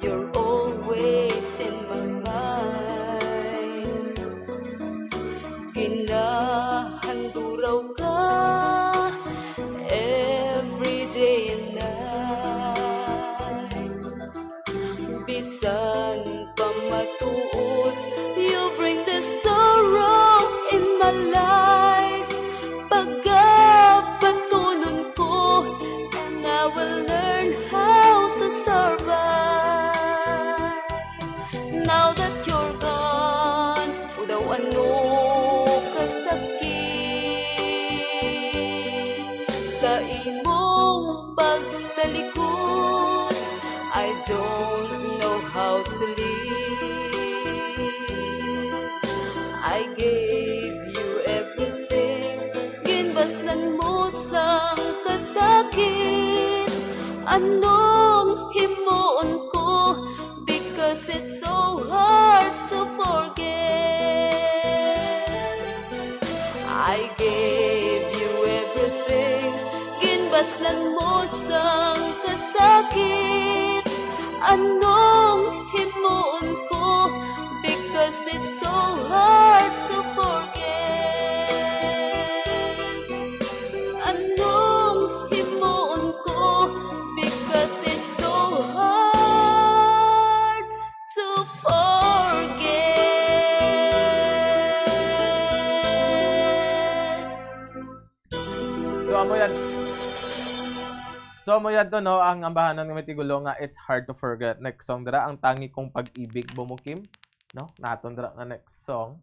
you're always in my mind. Ginahanduraw ka every day and night. Bisan pa matuod, you bring the sorrow in my life. Pagabatunon ko, and I will learn how to survive. Now that you're gone, o daw ano kasakit sa imong pagtalikod. I don't know how to live. I gave you everything. Ginbaslan mo sang kasakit. Anong himuon ko? Because it's so hard to forget. I gave you everything. Ginbaslan mo sang kasakit. Anong himuon ko? Because it's so hard to forget. Anong himuon ko? Because it's so hard to forget. So, amo yan. So, amo yan to, no? Ang ambahanan nga may tigulo nga It's Hard to Forget. Next song dira, Ang Tangi Kong Pag-ibig, Bombo Kim. No? Naton dira nga next song.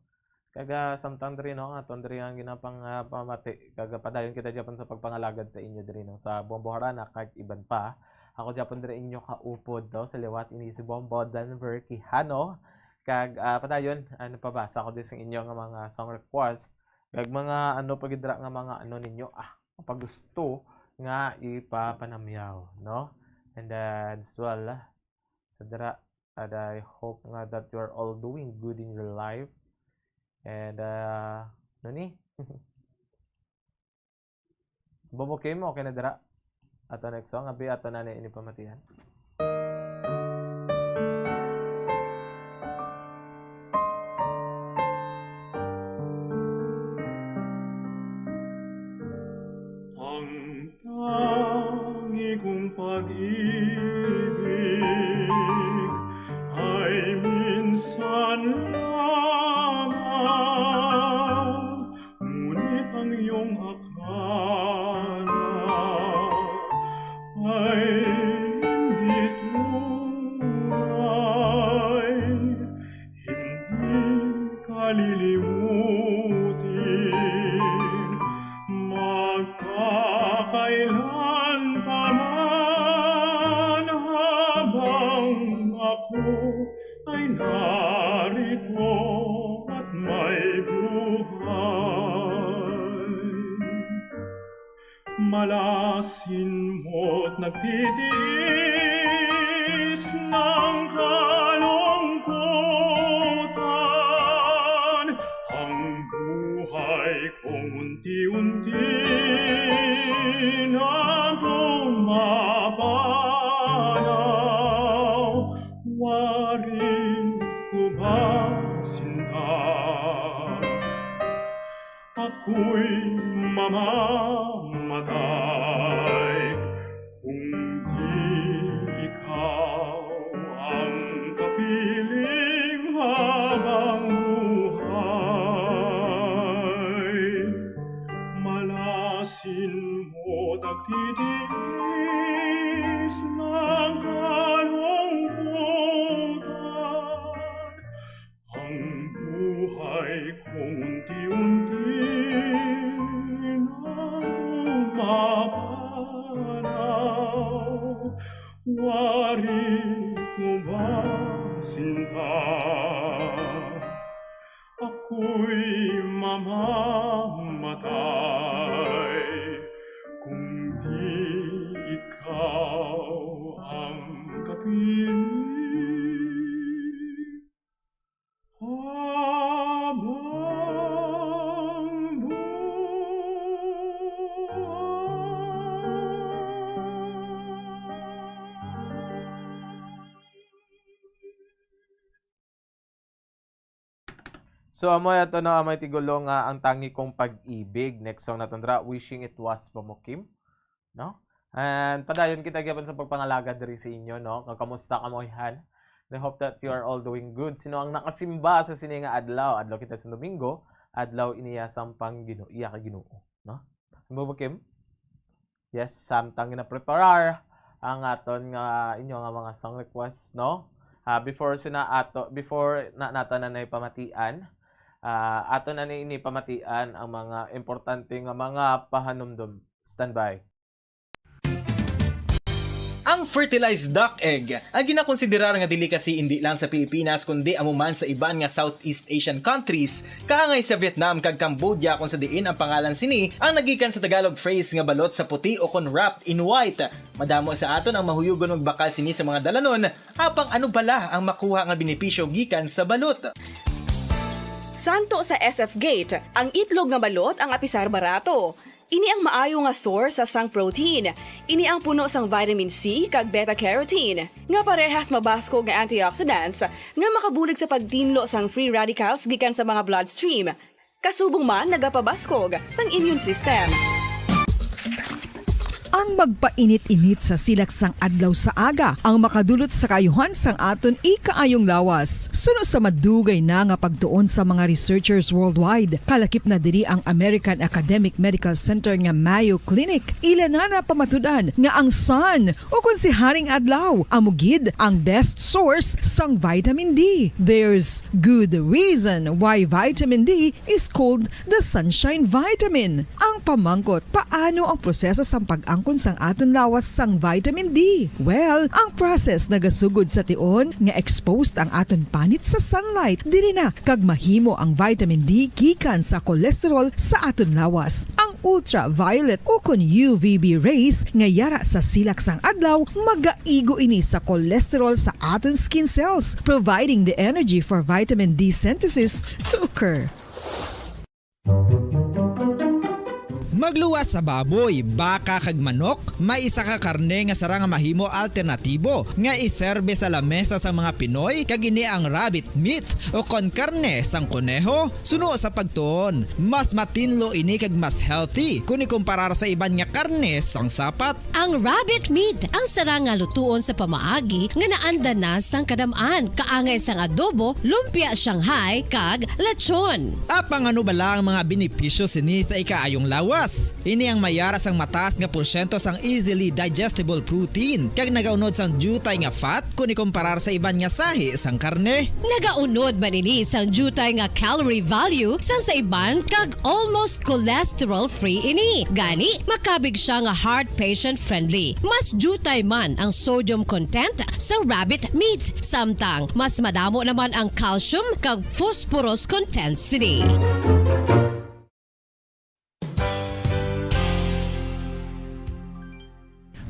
Kaga samtang diri, no, aton diri ang ginapang, ah, pamati. Kaga padayon kita gyapon sa pagpangalagad sa inyo diri, no, sa Bombo Harana kag iban pa. Ako gyapon diri inyo kaupod, no, sa liwat ini si Bombo Denver Quijano. Kag, ah, padayon, ah, nagpabasa ko din sa inyo nga mga song request. Kag mga ano pa gid dira nga mga ano ninyo, ah, pagusto nga ipapanamyaw, no? And then, as well, ah, sa dira, and I hope nga that you are all doing good in your life. And, ah, ano ni? Bobo Kim, okay na dira? Ato next song, abi ato na ni ini pamatian. Ang tangi kong pag-ibig ay minsan lamang, ngunit ang iyong akala ay hindi tunay. Hindi kalilimutin, magpakailan pa man, habang ako ay narito at may buhay. Malasin mo't nagtitiis ng kalungkutan, ang buhay kong unti-unti na pumapanaw. Wari ko ba, sinta? Ako'y mamamatay kung di ikaw ang kapiling habang buhay. Malasin mo nagtitiis ng kalungkutan, ang buhay kong unti-unti nang pumapanaw. Wari ko ba, sinta? Ako'y mamamatay kung di ikaw ang kapiling. Habang buhay. So, amo ato, no, amo tigulo nga Ang Tangi Kong Pag-ibig. Next song naton dira, Wishing It Was Bobo Kim, no? And padayon kita gyapon sa pagpangalaga diri sa inyo, no? Kag kamusta kamo, han? I hope that you are all doing good. Sino ang nakasimba sa sini nga adlaw? Adlaw kita sa Domingo, adlaw iniya sang pang Gino-, iya ka Ginoo, no? Ano ba, Kim? Yes, samtang ginapreparar ang aton nga inyo nga mga song request, no? Ah, before sina ato, before na nato na nay pamatian, ah, ato na ni ini pamatian ang mga importante nga mga pahanumdom. Standby. Ang fertilized duck egg ang ginakonsiderar nga delicacy indi lang sa Pilipinas kundi amo man sa iban nga Southeast Asian countries, kaangay sa Vietnam kag Cambodia, kung sa diin ang pangalan sini ang nagikan sa Tagalog phrase nga balot sa puti o kon wrapped in white. Madamo sa aton ang mahuyugon magbakal sini sa mga dalanon, apang ano bala ang makuha nga benepisyo gikan sa balot? Santo sa S F Gate, ang itlog nga balot ang apisar barato. Ini ang maayo nga source sa sang protein. Ini ang puno sang vitamin C kag beta carotene, nga parehas mabaskog nga antioxidants nga makabulig sa pagtinlo sang free radicals gikan sa mga bloodstream. Kasubong man nagapabaskog sang immune system. Ang magpainit-init sa silak sang adlaw sa aga ang makadulot sa kaayuhan sang aton ikaayong lawas. Suno sa madugay na nga pagtuon sa mga researchers worldwide, kalakip na diri ang American Academic Medical Center nga Mayo Clinic. Ila na napamatud-an nga ang sun, o kon si Haring Adlaw, amo gid ang best source sang vitamin D. There's good reason why vitamin D is called the sunshine vitamin. Ang pamangkot, paano ang proseso sang pag-angkon sang aton lawas sang vitamin D? Well, ang process nagasugod sa tion nga exposed ang aton panit sa sunlight. Diri na kag mahimo ang vitamin D gikan sa cholesterol sa aton lawas. Ang ultraviolet ukon U V B rays nga yara sa silak sang adlaw magaigo ini sa cholesterol sa aton skin cells, providing the energy for vitamin D synthesis to occur. Magluwas sa baboy, baka kag manok, may isa ka karne nga sarang nga mahimo alternatibo nga iserbe sa lamesa sang mga Pinoy, kag ini ang rabbit meat o kon karne sang koneho. Suno sa pagtuon, mas matinlo ini kag mas healthy kon ikumparar sa iban nga karne sang sapat. Ang rabbit meat ang sarang nga lutuon sa pamaagi nga naanda na sang kadam-an, kaangay sang adobo, lumpia Shanghai, kag lechon. Apang ano bala ang mga benepisyo sini sa ikaayong lawas? Ini ang mayara sang mataas nga porsyento sang easily digestible protein, kag nagaunod sang diutay nga fat kon ikumparar sa iban nga sahi sang karne. Nagaunod man ini sang diutay nga calorie value sang sa iban, kag almost cholesterol-free ini. Gani, makabig siya nga heart patient-friendly. Mas diutay man ang sodium content sa rabbit meat, samtang mas madamo naman ang calcium kag phosphorus content sini.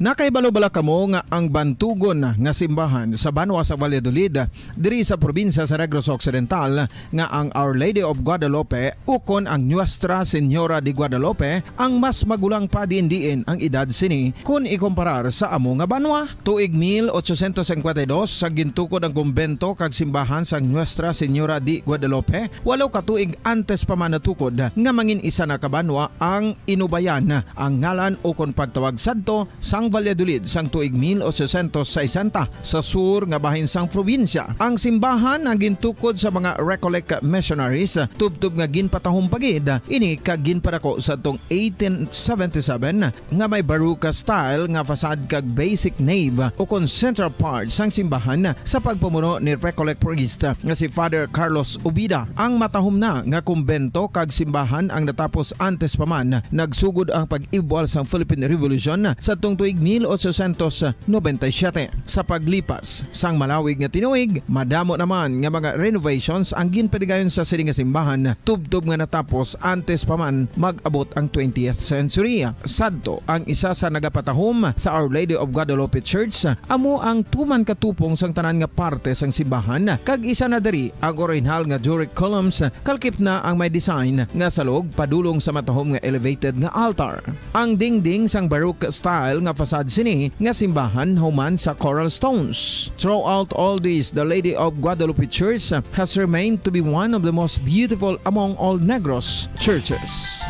Nakahibalo bala kamo nga ang bantugon nga simbahan sa banwa sa Valladolid, diri sa probinsya sa Negros Occidental, nga ang Our Lady of Guadalupe ukon ang Nuestra Señora de Guadalupe ang mas magulang pa diin-diin ang edad sini kon ikumparar sa amo nga banwa? Tuig mil ochocientos cincuenta y dos, sa gintukod ang kumbento kag simbahan sang Nuestra Señora de Guadalupe, walo ka tuig antes pa man natukod nga mangin isa na ka banwa ang Inubayan, ang ngalan ukon pagtawag sadto sang Valladolid sang tuig mil ochocientos sesenta, sa sur nga bahin sang probinsya. Ang simbahan ang gintukod sa mga Recollect missionaries, tubtob nga ginpatahom pa gid ini kag ginpadako sadtong eighteen seventy-seven, nga may Baroque style nga facade kag basic nave ukon central part sang simbahan sa pagpamuno ni Recollect priest nga si Father Carlos Ubida. Ang matahom na nga kumbento kag simbahan ang natapos antes pa man nagsugod ang pag-ibwal sang Philippine Revolution sadtong tuig mil ochocientos noventa y siete. Sa paglipas sang malawig nga tinuig, madamo naman nga mga renovations ang ginpadigayon sa sini nga simbahan, tubtob nga natapos antes pa man mag-abot ang twentieth century. Sadto, ang isa sa nagapatahom sa Our Lady of Guadalupe Church amo ang tuman katupong sang tanan nga parte sang simbahan, kag isa na diri ang orihinal nga Doric columns, kalkip na ang may design nga salog padulong sa matahom nga elevated nga altar. Ang dingding sang Baroque style nga facade sini nga simbahan human sa coral stones. Throughout all this, the Lady of Guadalupe Church has remained to be one of the most beautiful among all Negros churches.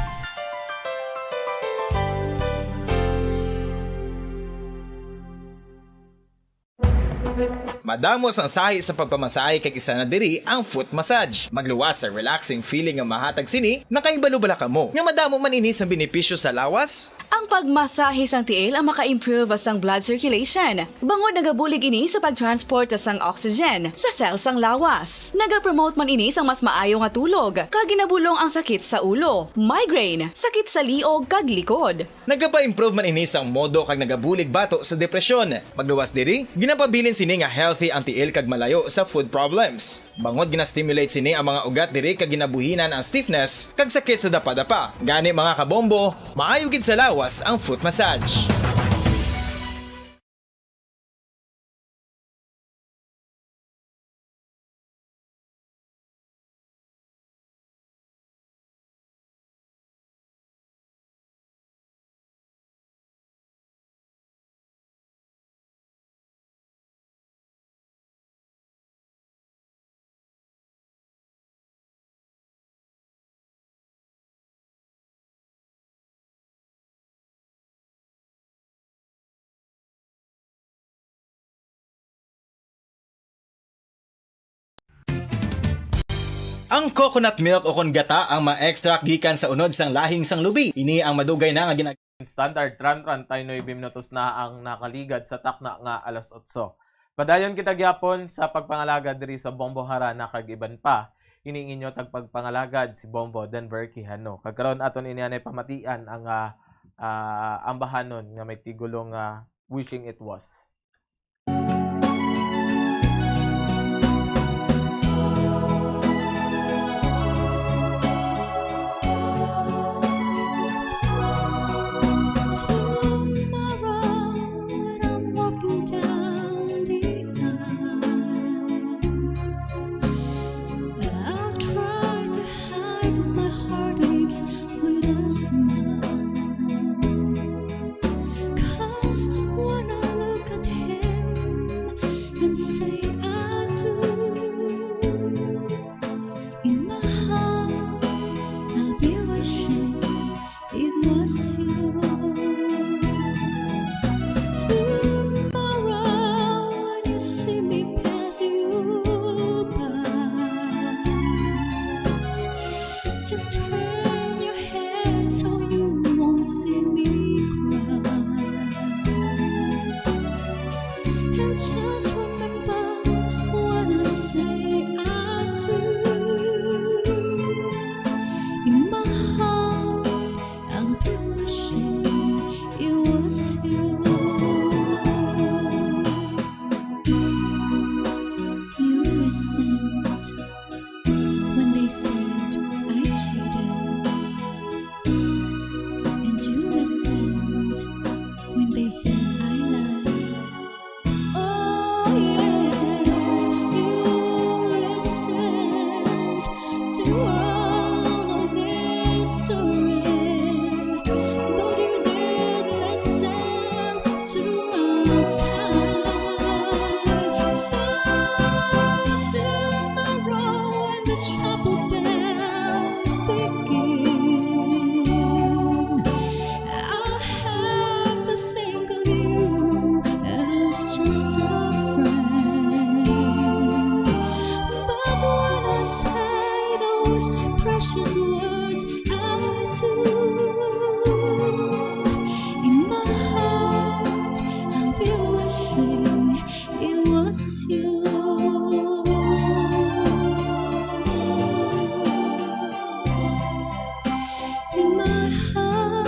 Madamo sang sahi sa pagpamasahe, kag isa na diri ang foot massage. Magluwas sa relaxing feeling nga mahatag sini. Nakahibalo bala kamo nga madamo man ini sang benepisyo sa lawas? Ang pagmasahe sang tiil ang maka-improve sang blood circulation, bangod nagabulig ini sa pag-transport sang oxygen sa cell sang lawas. Nagapromote man ini sang mas maayo nga tulog, kag ginabulong ang sakit sa ulo, migraine, sakit sa liog, kag likod. Nagapa-improve man ini sang modo kag nagabulig bato sa depresyon. Magluwas diri, ginapabilin sini nga healthy ang tiil kag malayo sa foot problems. Bangod gina-stimulate sini ang mga ugat diri kag ginabuhinan ang stiffness kag sakit sa dapadapa. Gani, mga kabombo, maayo gid sa lawas ang foot massage. Ang coconut milk o kon gata ang ma-extract gikan sa unod sang lahing sang lubi. Ini ang madugay na nga gina- Standard, tran-tran tay nuebe minutos na ang nakaligad sa takna nga alas otso. Padayon kita gyapon sa pagpangalagad diri sa Bombo Harana kag iban pa. Ini ang inyo tagpagpangalagad, si Bombo Denver Quijano. Kag karon aton ini anay pamatian ang, ah, ah, ambahanon nga may tigulo nga Wishing It Was. Tomorrow when I'm walking down the aisle, I'll try to hide my heartaches with a smile. 'Cause when I look at him and say I do, in my heart I'll be wishing it was you. Tomorrow when you see me pass you by, just turn your head so you won't see me cry. And just remember when I say I do, in my heart I'll be wishing it was you. You listened when they said I cheated, and you listened when they said I lied. Oh yes, you listened to all of their stories, but you didn't listen to my side. So tomorrow when the troubled bells begin, I'll have to think of you as just a friend. But when I say those precious words, I do, in my heart I'll be wishing it was you. In my heart,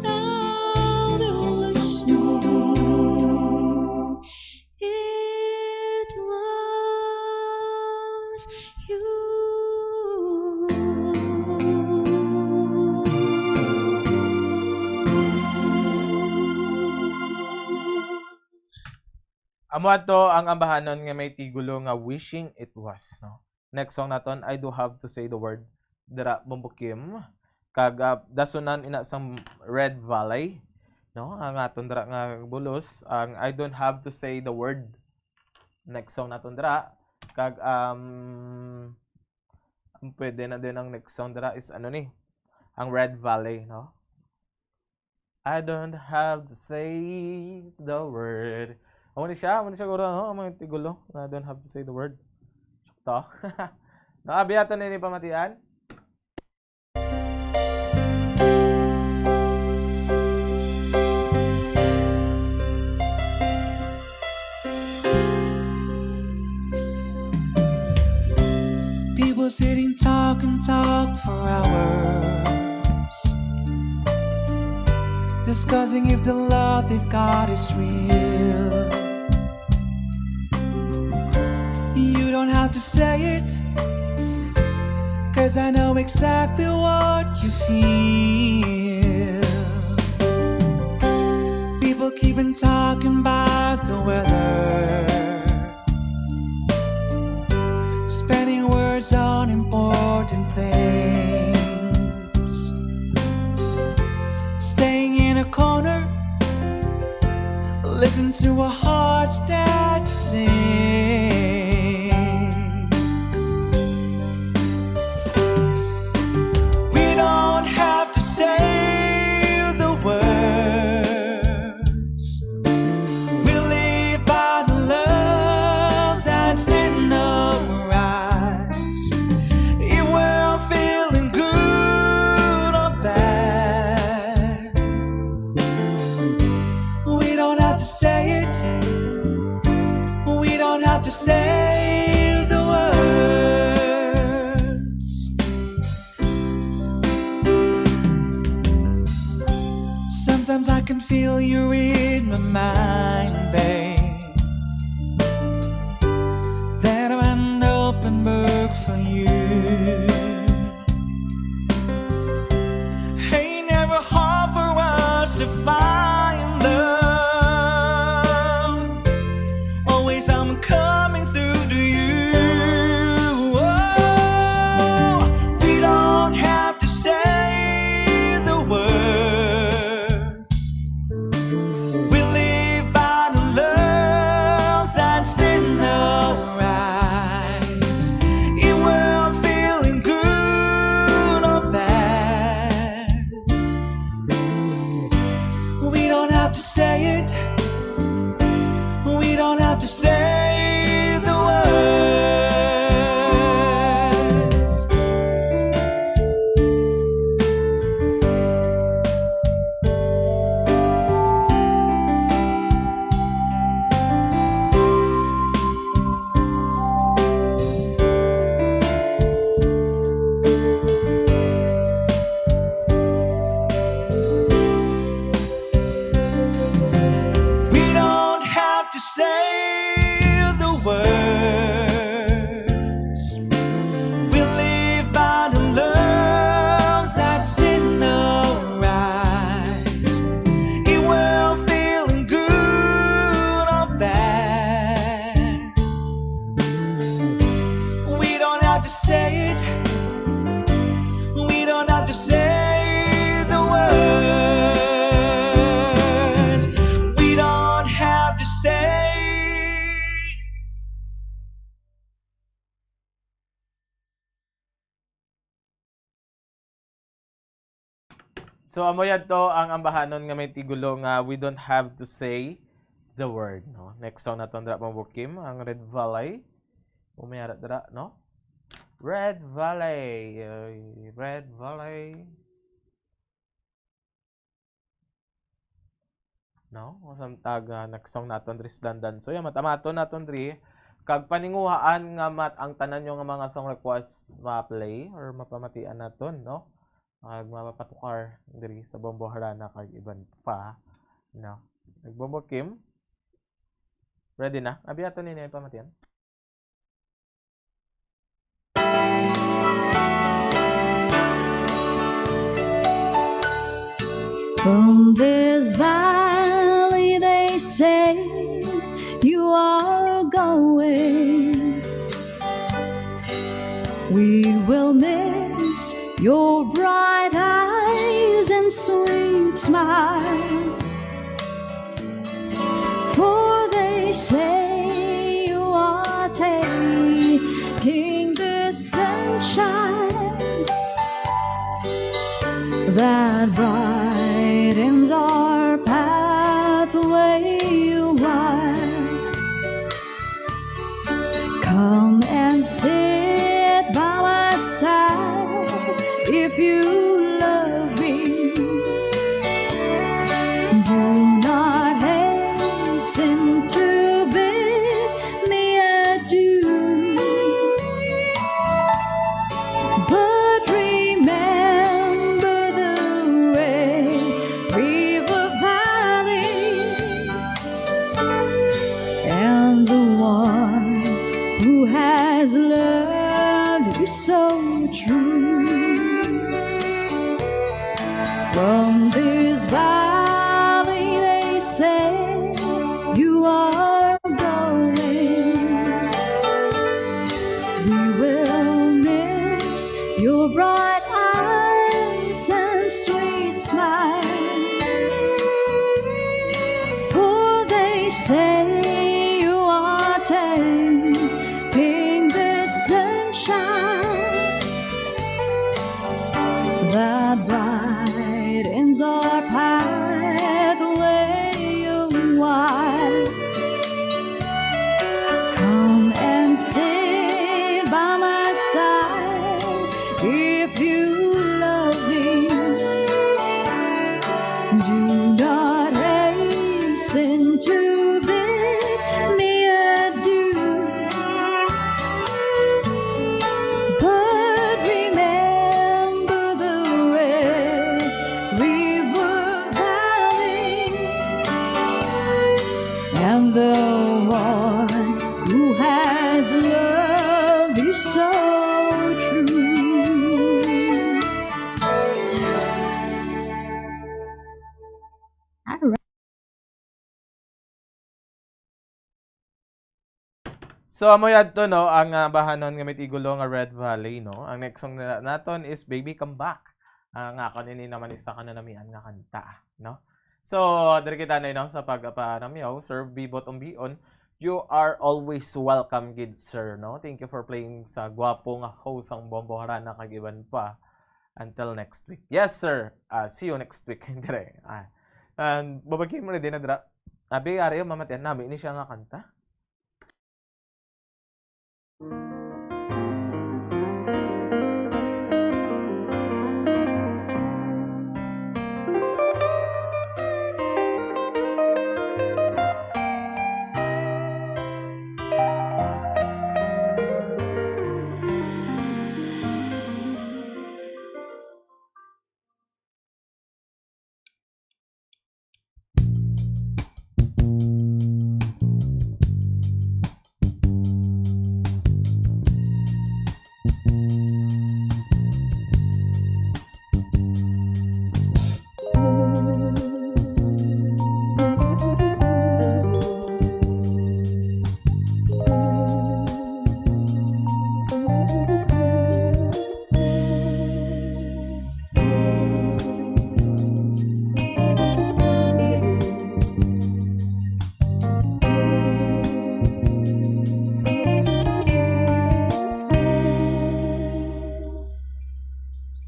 I'll be wishing it was you. Amo ato ang ambahanon nga may tigulo nga Wishing It Was, no? Next song naton, I Do Have to Say the Word. Dira, Bombo Kim. Kag, ah, dasunan ina sang Red Valley, no? Ang aton dira nga bulos, ang I Don't Have to Say the Word. Next song naton dira. Kag, um, ang pwede na din ang next song dira is ano ni? Ang Red Valley, no? I don't have to say the word. Amo ni siya, amo ni siya guro, no? Ang mga tigulo, I don't have to say the word. Sakto. No, abi ato na ini pamatian. People sitting, talk and talk for hours, discussing if the love they've got is real. You don't have to say it, 'cause I know exactly what you feel. People keep on talking about the weather, spending words on important things, staying in a corner, listen to our hearts that sing. We don't have to say the words. We live by the love that's in our eyes. If we're feeling good or bad, we don't have to say it. We don't have to say for you. Hey, never hard for us to find love. Always I'm coming through to you. Oh, we don't have to say the words. We live by the love that's in our eyes. If we're feeling good or bad, we don't have to say it. We don't have to say the words. We don't have to say the words. We live by the love that's in our eyes. If we're feeling good or bad, we don't have to say it. We don't have to say the words. We don't have to say. So, amo yadto ang ambahanon nga may tigulo nga We Don't Have to Say the Word, no? Next song naton dira, Bombo Kim, ang Red Valley. Umayara dira, no? Red Valley, ay, Red Valley. No? Samtang, ah, next song naton diri sa Dandan. So, yan, matamaton naton diri. Kag paninguhaan nga mat ang tanan nyo nga mga song request ma-play or mapamatian naton, no? Kag mapapatukar diri sa Bombo Harana kag iban pa, no? Nag-Bombo Kim. Ready na? Abi ato ni niya pamatian. From this valley they say you are going. We will miss your bright eyes and sweet smile. For they say you are taking the sunshine that brightens our pathway wide. Come and sit by my side if you love me. Do not hasten to bid me adieu, but remember the Red River Valley and the one who has loved you so true. From this valley they say you are going. We will miss your bright eyes and sweet smile. For they say you are taking the sunshine that brightens our pathway wide. Come and sit by my side if you So, amo yadto, no, ang, ah, bahanon nga may titulo nga Red Valley, no? Ang next song na naton is Baby Come Back. Ah, nga ako nini naman isa ka nanamian nga kanta, no? So, diri kita na, no, sa pagpanamyaw, Sir Bibot Umbion, you are always welcome, gid, sir, no? Thank you for playing sa gwapo nga host sang Bombo Harana kag iban pa. Until next week. Yes, sir. Ah, see you next week. Dire. Ah. And babagay mo na din na dra. Abi, ari, mamatian namin ni siya nga kanta.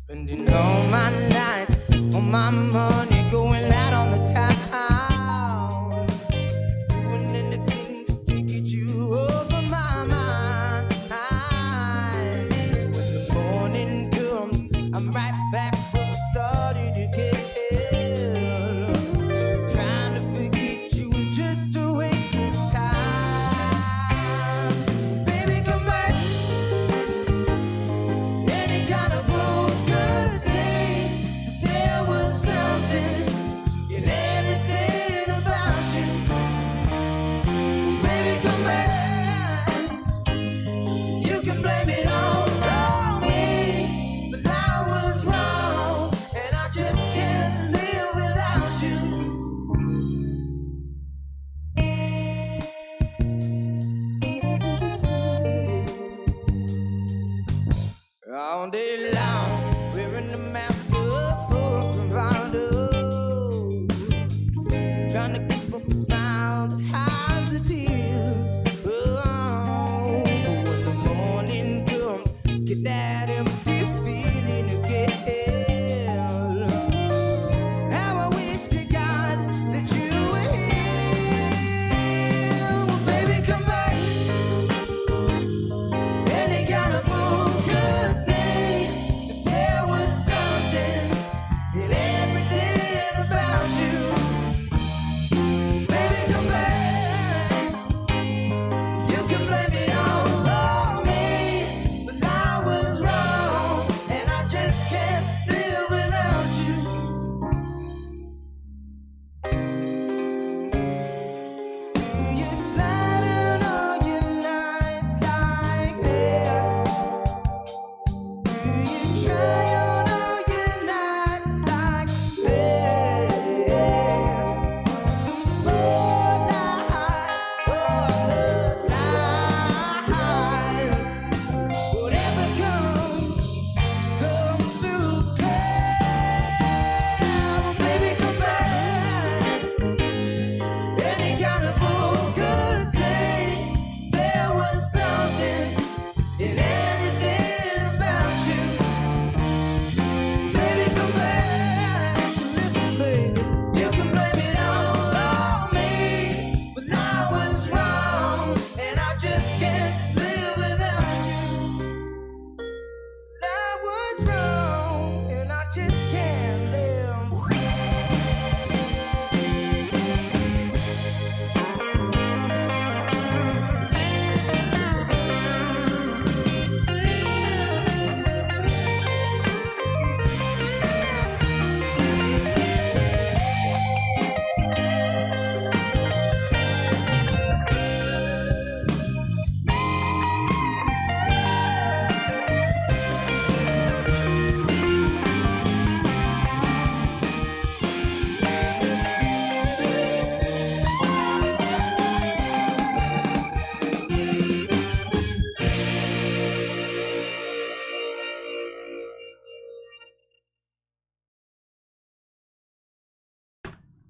Spending all my nights, all my money going out on the town. Doing anything just to get you over my mind. When the morning comes, I'm right back where we started again. Trying to forget you was just a waste of time. Baby, come back. Any kind of fool could say that there was something in everything about you. Baby, come back. You can blame it all on me, but I was wrong, and I just can't live without you. All day long, wearing the mask of false bravado, trying to keep up a smile that hides the tears. Oh, when the morning comes, get that empty feeling again. How I wish to God that you were here. Well, baby, come back. Any kind of fool could say that there was something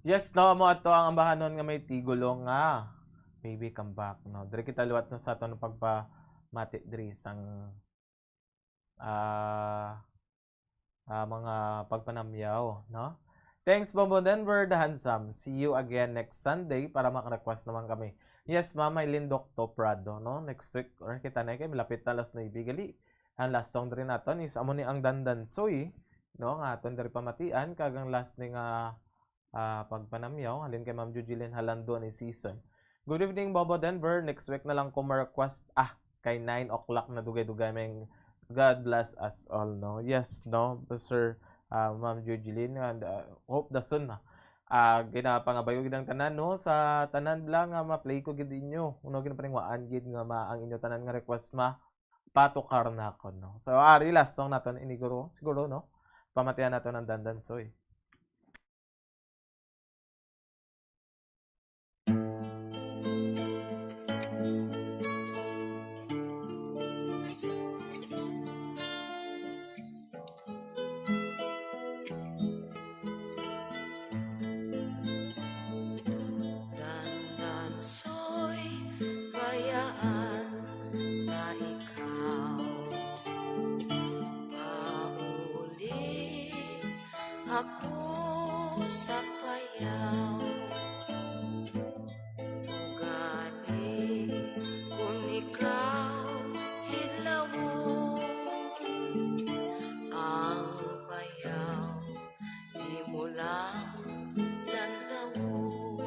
Yes, no, amo ato ang ambahanon nga may tigulo nga Baby Come Back, no. Diri kita liwat, no, sa aton pagpamati diri sang, ah, ah, mga pagpanamyaw, no. Thanks, Bobo Denver, the handsome. See you again next Sunday para maka-request naman kami. Yes, Ma'am Mylene Docto Prado, no. Next week, or kita na kay malapit na alas nuebe. Gali, ang last song diri naton is amo ni ang Dandansoy, no, nga aton diri pamatian, kag ang last ni nga, ah, pagpanamyaw halin kay Ma'am Jujeline Halando ni season. Good evening, Bobo Denver. Next week na lang ko ma-request. Ah, kay nine o'clock na, dugay-dugay may. God bless us all, no? Yes, no, Sir, ah, Ma'am Jujeline, and, ah, hope the soon na. Ah, ginapangabayo gid ang tanan, no? Sa tanan bala nga ma-play ko gid inyo. Uno, ginapaningwaan gid nga ma-, ang inyo tanan nga request ma-, patukar na ako, no? So, ari, last song naton ini, guro, siguro, no? Pamatian naton ang Dandansoy. Dandansoy, bayaan na ikaw. Pauli ako sa payaw. Ugaling kun ikaw hidlawon, ang payaw imo lang lantawon.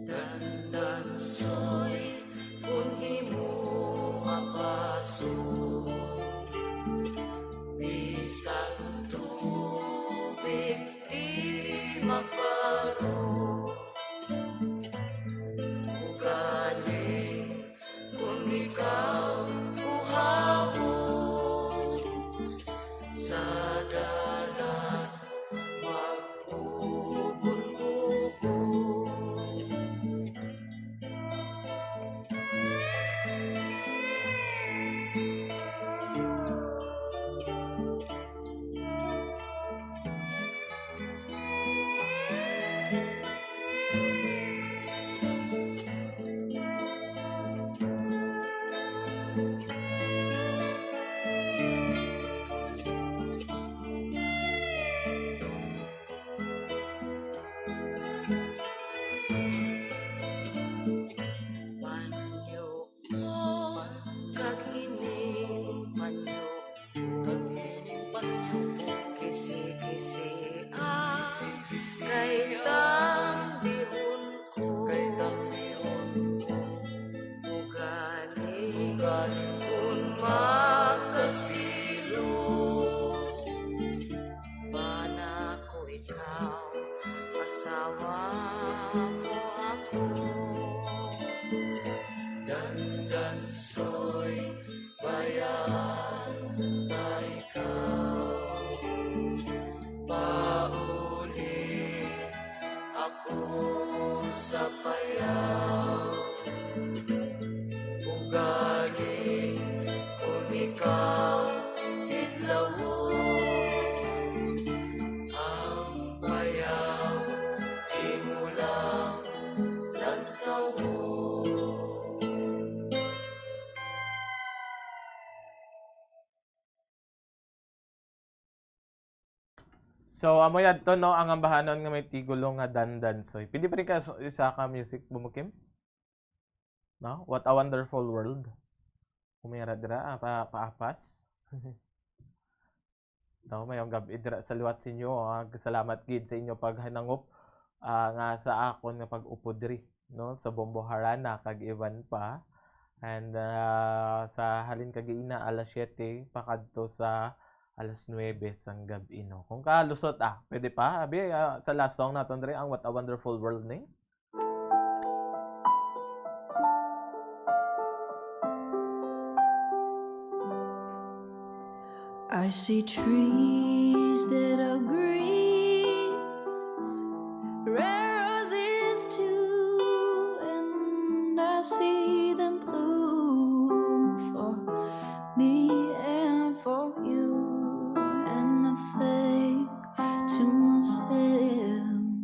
Dandansoy, kun imo apason, bisan tubig di makaron. Ugaling kun ikaw kuhawon, sa dagat magbubon-bubon. Panyo mo, kag ining panyo ko, kag ining panyo ko, kisi-kisi ang kay tambihon ko, kay tambihon ko. Ugaling, ugaling kun makasilo, bana ko ikaw, asawa mo ako. Dandansoy, bayaan na ikaw. Pauli ako sa payaw. Ugaling kun ikaw hidlawon, ang payaw imo lang lantawon. So, amo yadto, no, ang ambahanon nga may tigulo nga Dandansoy. Pwede pa rin ka so-, isa ka music, Bumukim? No? What a Wonderful World. Kumira dira, ah, pa, paapas. No, mayong gab-i dira sa liwat sa inyo, ah. Salamat gid sa inyo paghinangop, ah, nga sa akon nga pag-upod diri, no, sa Bombo Harana kag iban pa. And, ah, sa halin kagaina, alas siyete pa kadto sa alas nuwebe sang gab-i, no. Kung kalusot, ah, pwede pa. Abi, ah, sa last song naton diri, ang What a Wonderful World ni. I see trees that are green, red roses too, and I see them bloom for me and for you. And I think to myself,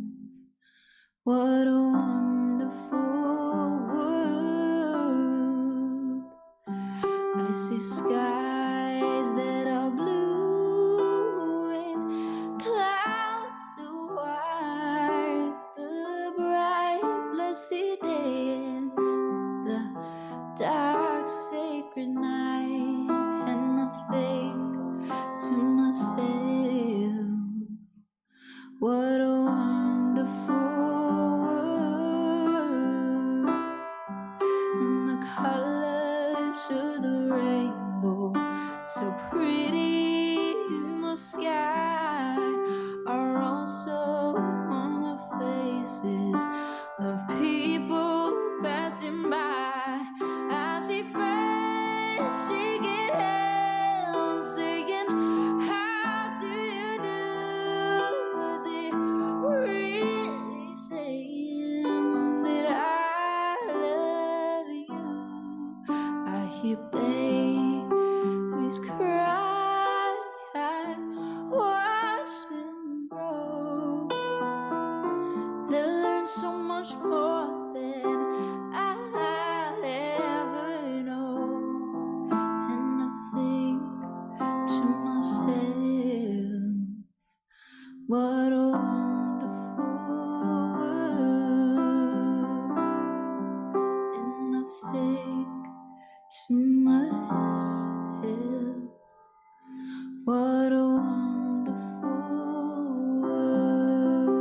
I see skies that are blue and clouds so white. The bright, blessed day and the dark, sacred night. And I think to myself, what a wonderful world. And the colors of the rainbow, so pretty in the sky, are also on the faces of people passing by. I see friends shaking hands, saying, "How do you do?" But they really saying that I love you. I hear babies cry, I watch them grow. They learn so much more than I'll ever know. And I think to myself, what a wonderful world. And I think to myself, what a wonderful world.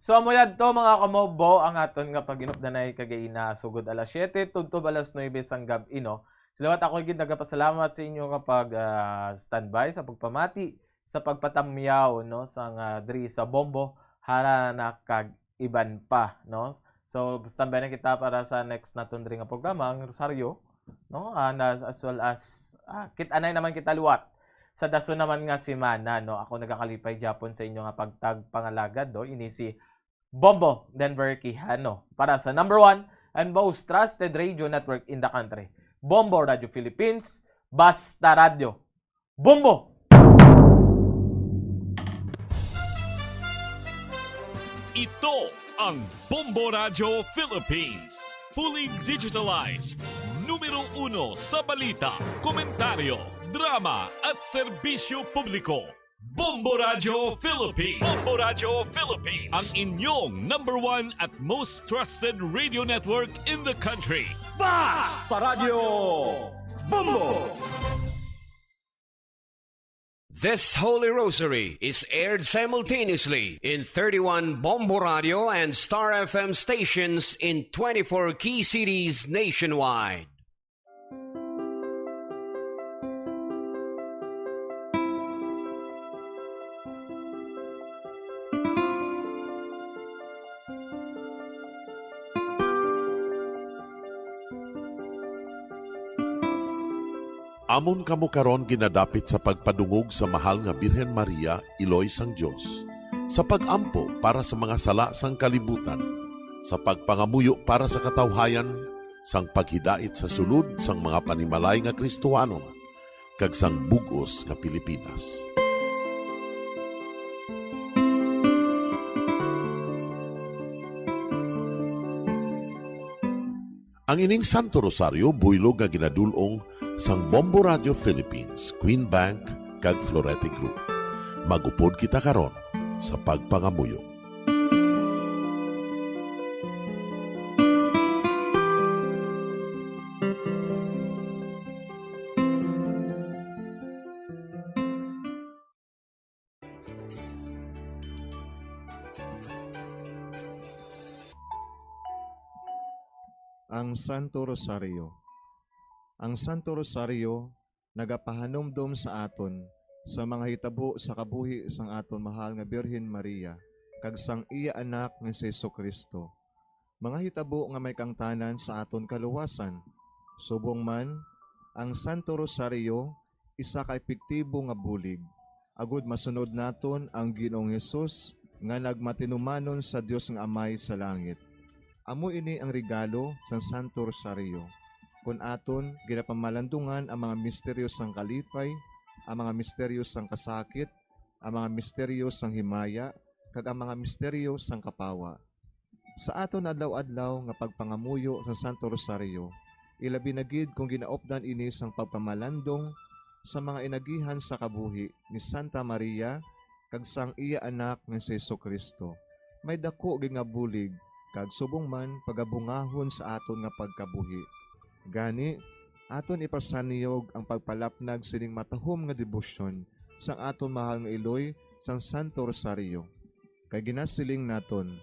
So, amo yadto, mga kamubo, ang aton nga pag-inupdanay kagaina, sugod alas siyete tubtob alas nuebe sang gab-i, no? Sa liwat, ako gid nagapasalamat sa inyo nga pag, ah, standby, sa pagpamati, sa pagpatamyaw, no, sa nga diri sa Bombo, Harana kag iban pa, no? So, standby na kita para sa next naton diri nga programa, ang Rosario, no? Ah, na, as well as, ah, kit-anay naman kita liwat sa dason naman nga semana, no? Ako nagakalipay gyapon sa inyo nga pagtagpangalagad, no? Ini si Bombo Denver Quijano para sa number one and most trusted radio network in the country, Bombo Radio Philippines, Basta Radio. Bombo! Ito ang Bombo Radio Philippines. Fully digitalized. Numero uno sa balita, komentaryo, drama at serbisyo publiko. Bombo Radio Philippines. Bombo Radio Philippines. Ang inyong number one at most trusted radio network in the country. Basta Radio Bombo! This Holy Rosary is aired simultaneously in thirty-one Bombo Radio and Star F M stations in twenty-four key cities nationwide. Amon kamo karon ginadapit sa pagpadungog sa Mahal nga Birhen Maria, Iloy sang Dios, sa pag-ampo para sa mga sala sang kalibutan, sa pagpangamuyo para sa katawhayan, sang paghidait sa sulod sang mga panimalay nga Kristohanon, kag sang bug-os nga Pilipinas. Ang ining Santo Rosario buylog nga ginadul-ong sang Bombo Radio Philippines, Queen Bank, kag Florete Group. Mag-upod kita karon sa pagpangamuyo. Ang Santo Rosario. Ang Santo Rosario nagapahanumdom sa aton sa mga hitabo sa kabuhi sang aton mahal nga Birhen Maria kag sang iya Anak nga si Jesu-Cristo, mga hitabo nga may kaangtanan sa aton kaluwasan. Subong man, ang Santo Rosario isa ka epektibo nga bulig agud masunod naton ang Ginoong Hesus nga nagmatinumanon sa Dios nga Amay sa langit. Amo ini ang regalo sang Santo Rosario, kon aton ginapamalandungan ang mga misteryo sang kalipay, ang mga misteryo sang kasakit, ang mga misteryo sang himaya, kag ang mga misteryo sang kapawa. Sa aton adlaw-adlaw nga pagpangamuyo sa Santo Rosario, ilabi na gid kung ginaupdan ini sang pagpamalandong sa mga inagihan sa kabuhi ni Santa Maria kag sang iya Anak nga si Jesu-Cristo, may daku gid nga bulig kag subong man pagabungahon sa aton nga pagkabuhi. Gani, aton ipasanyog ang pagpalapnag sining matahom nga debosyon sang aton mahal nga iloy sang Santo Rosario. Kay ginasiling naton,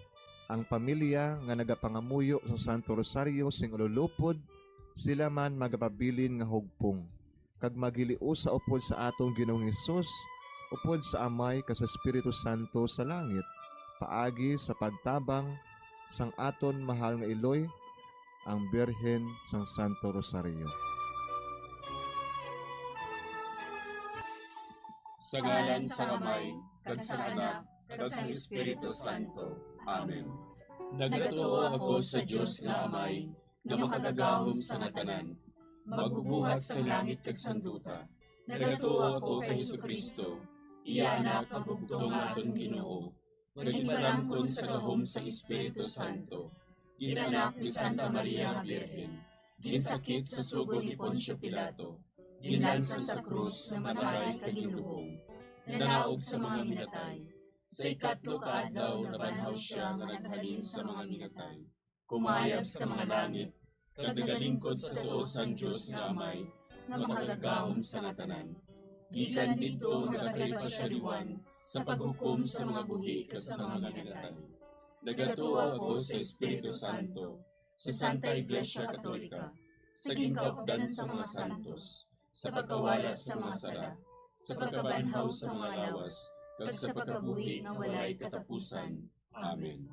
ang pamilya nga nagapangamuyo sa Santo Rosario sing ululupod, sila man magapabilin nga hugpong, kag maghiliusa upod sa aton Ginoong Hesus, upod sa Amay kag sa Espiritu Santo sa langit, paagi sa pagtabang sang aton mahal nga iloy, ang Birhen sang Santo Rosario. Sa ngalan sang Amay, kag sang Anak, kag sang Espiritu Santo. Amen. Nagatuo ako sa Dios nga Amay, nga makagagahom sa nga tanan, magbubuhat sang langit kag sang duta. Nagatuo ako kay Jesu-Cristo, iya Anak nga bugtong nga aton Ginoo, nga ginpalamkon sa gahom sang Espiritu Santo, gin-anak ni Santa Maria nga Birhen, ginsakit sa sugo ni Poncio Pilato, ginlansang sa krus, namatay kag ginlubong, nanaog sa mga minatay. Sa ikatlo ka adlaw nabanhaw sia nga naghalin sa mga minatay, kumayab sa mga langit, kag nagalingkod sa tuo sang Dios nga Amay, nga makagagahom sa nga tanan. Gikan didto nagakari pa sia liwat sa paghukom sa mga buhi kag sa mga minatay. Nagatuo ako sa Espiritu Santo, sa Santa Iglesia Katolika, sa ginkaupdan sa mga santos, sa pagkawala sa mga sala, sa pagkabanhaw sa mga lawas, kag sa pagkabuhi nga walay katapusan. Amen.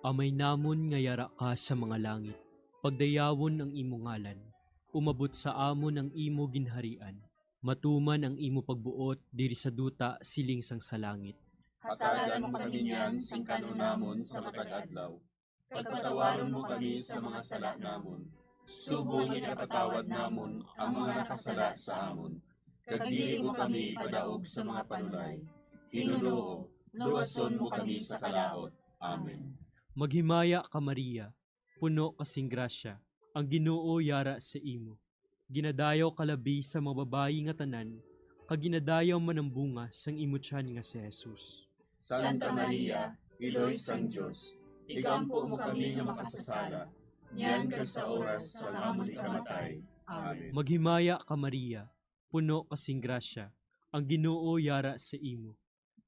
Amay namon nga yara ka sa mga langit, pagdayawon ang imo ngalan, umabot sa amon ang imo ginharian, matuman ang imo pagbuot diri sa duta siling sang sa langit. Hatagan mo kami niyan sing kan-on namon sa matag adlaw, kag patawaron mo kami sa mga sala namon, subong nga ginapatawad namon ang mga nakasala sa amon, kag dili mo kami ipadaog sa mga panulay. Ginoo, luwason mo kami sa kalaut. Amen. Maghimaya ka, Maria, puno ka sing grasya, ang Ginoo yara sa imo. Ginadayaw ka labi sa mga babayi nga tanan, kag ginadayaw man ang bunga sang imo tiyan nga si Jesus. Santa Maria, Iloy sang Dios, igampo mo kami nga makasasala, niyan kag sa oras sang amon ikamatay. Amen. Maghimaya ka, Maria, puno ka sing grasya, ang Ginoo yara sa imo.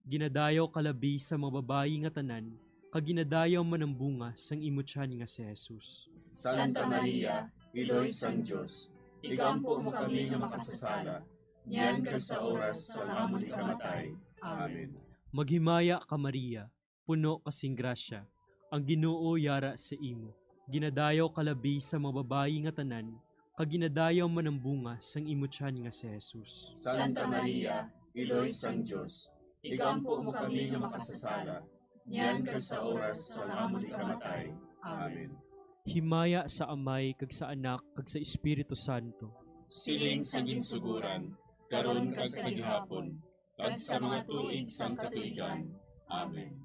Ginadayaw ka labi sa mga babayi nga tanan, kag ginadayaw man ang bunga sang imo tiyan nga si Jesus. Santa Maria, Iloy sang Dios, igampo mo kami nga makasasala, niyan kag sa oras sang amon ikamatay. Amen. Maghimaya ka, Maria, puno ka sing grasya, ang Ginoo yara sa imo. Ginadayaw ka labi sa mga babayi nga tanan, kag ginadayaw man ang bunga sang imo tiyan nga si Jesus. Santa Maria, Iloy sang Dios, igampo mo kami nga makasasala, niyan kag sa oras sang amon ikamatay. Amen. Himaya sa Amay, kag sa Anak, kag sa Espiritu Santo. Siling sa ginsugoran, karon kag sa gihapon, kag sa mga tuig sang katuigan. Amen.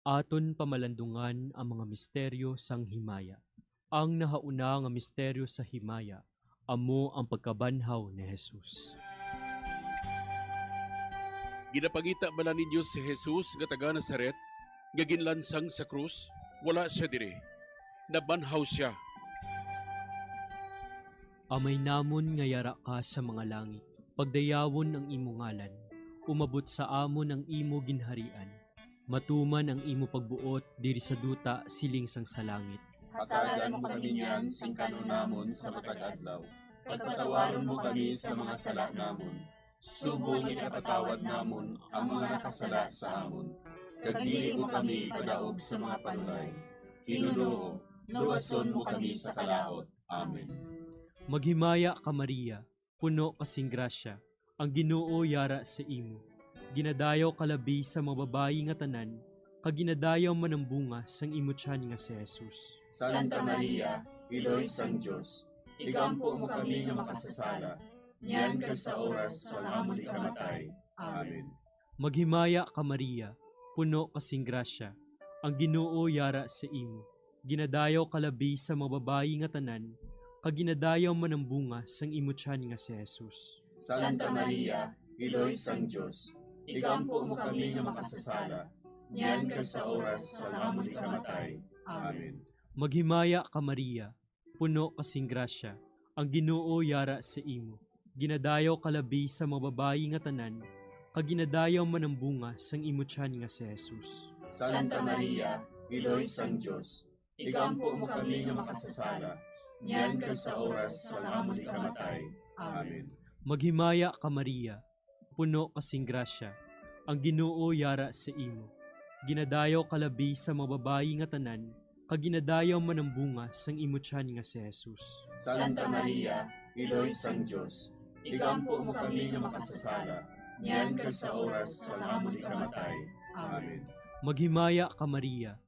Aton pamalandungan ang mga misteryo sang himaya. Ang nahauna nga misteryo sa himaya amo ang pagkabanhaw ni Jesus. Ginapangita bala ninyo si Jesus nga taga Nazaret nga ginlansang sa krus? Wala sia diri. Nabanhaw sia. Amay namon nga yara ka sa mga langit, pagdayawon ang imo ngalan. Umabot sa amon ang imo ginharian. Matuman ang imo pagbuot diri sa duta siling sang sa langit. Hatagan mo kami niyan sing kan-on namon sa matag adlaw. Pagpatawaron mo kami sa mga sala namon, subong nga ginapatawad namon ang mga nakasala sa amon. Kag dili mo kami ipadaog sa mga panulay. Ginoo, luwason mo kami sa kalaut. Amen. Maghimaya ka, Maria, puno ka sing grasya, ang Ginoo yara sa imo. Ginadayaw ka labi sa mga babayi nga tanan, kag ginadayaw man ang bunga sang imo tiyan nga si Jesus. Santa Maria, Iloy sang Dios, igampo mo kami nga makasasala, niyan kag sa oras sang amon ikamatay. Amen. Maghimaya ka, Maria, puno ka sing grasya, ang Ginoo yara sa imo. Ginadayaw ka labi sa mga babayi nga tanan, kag ginadayaw man ang bunga sang imo tiyan nga si Jesus. Santa Maria, Iloy sang Dios, igampo mo kami nga makasasala, niyan kag sa oras sang amon ikamatay. Amen. Maghimaya ka, Maria, puno ka sing grasya, ang Ginoo yara sa imo. Ginadayaw ka labi sa mga babayi nga tanan, kag ginadayaw man ang bunga sang imo tiyan nga si Jesus. Santa Maria, Iloy sang Dios, igampo mo kami nga makasasala, niyan kag sa oras sang amon ikamatay. Amen. Maghimaya ka, Maria, puno ka sing grasya, ang Ginoo yara sa imo. Ginadayaw ka labi sa mga babayi nga tanan, kag ginadayaw man ang bunga sang imo tiyan nga si Jesus. Santa Maria, Iloy sang Dios, igampo mo kami nga makasasala, niyan kag sa oras sang amon ikamatay. Amen. Maghimaya ka, Maria,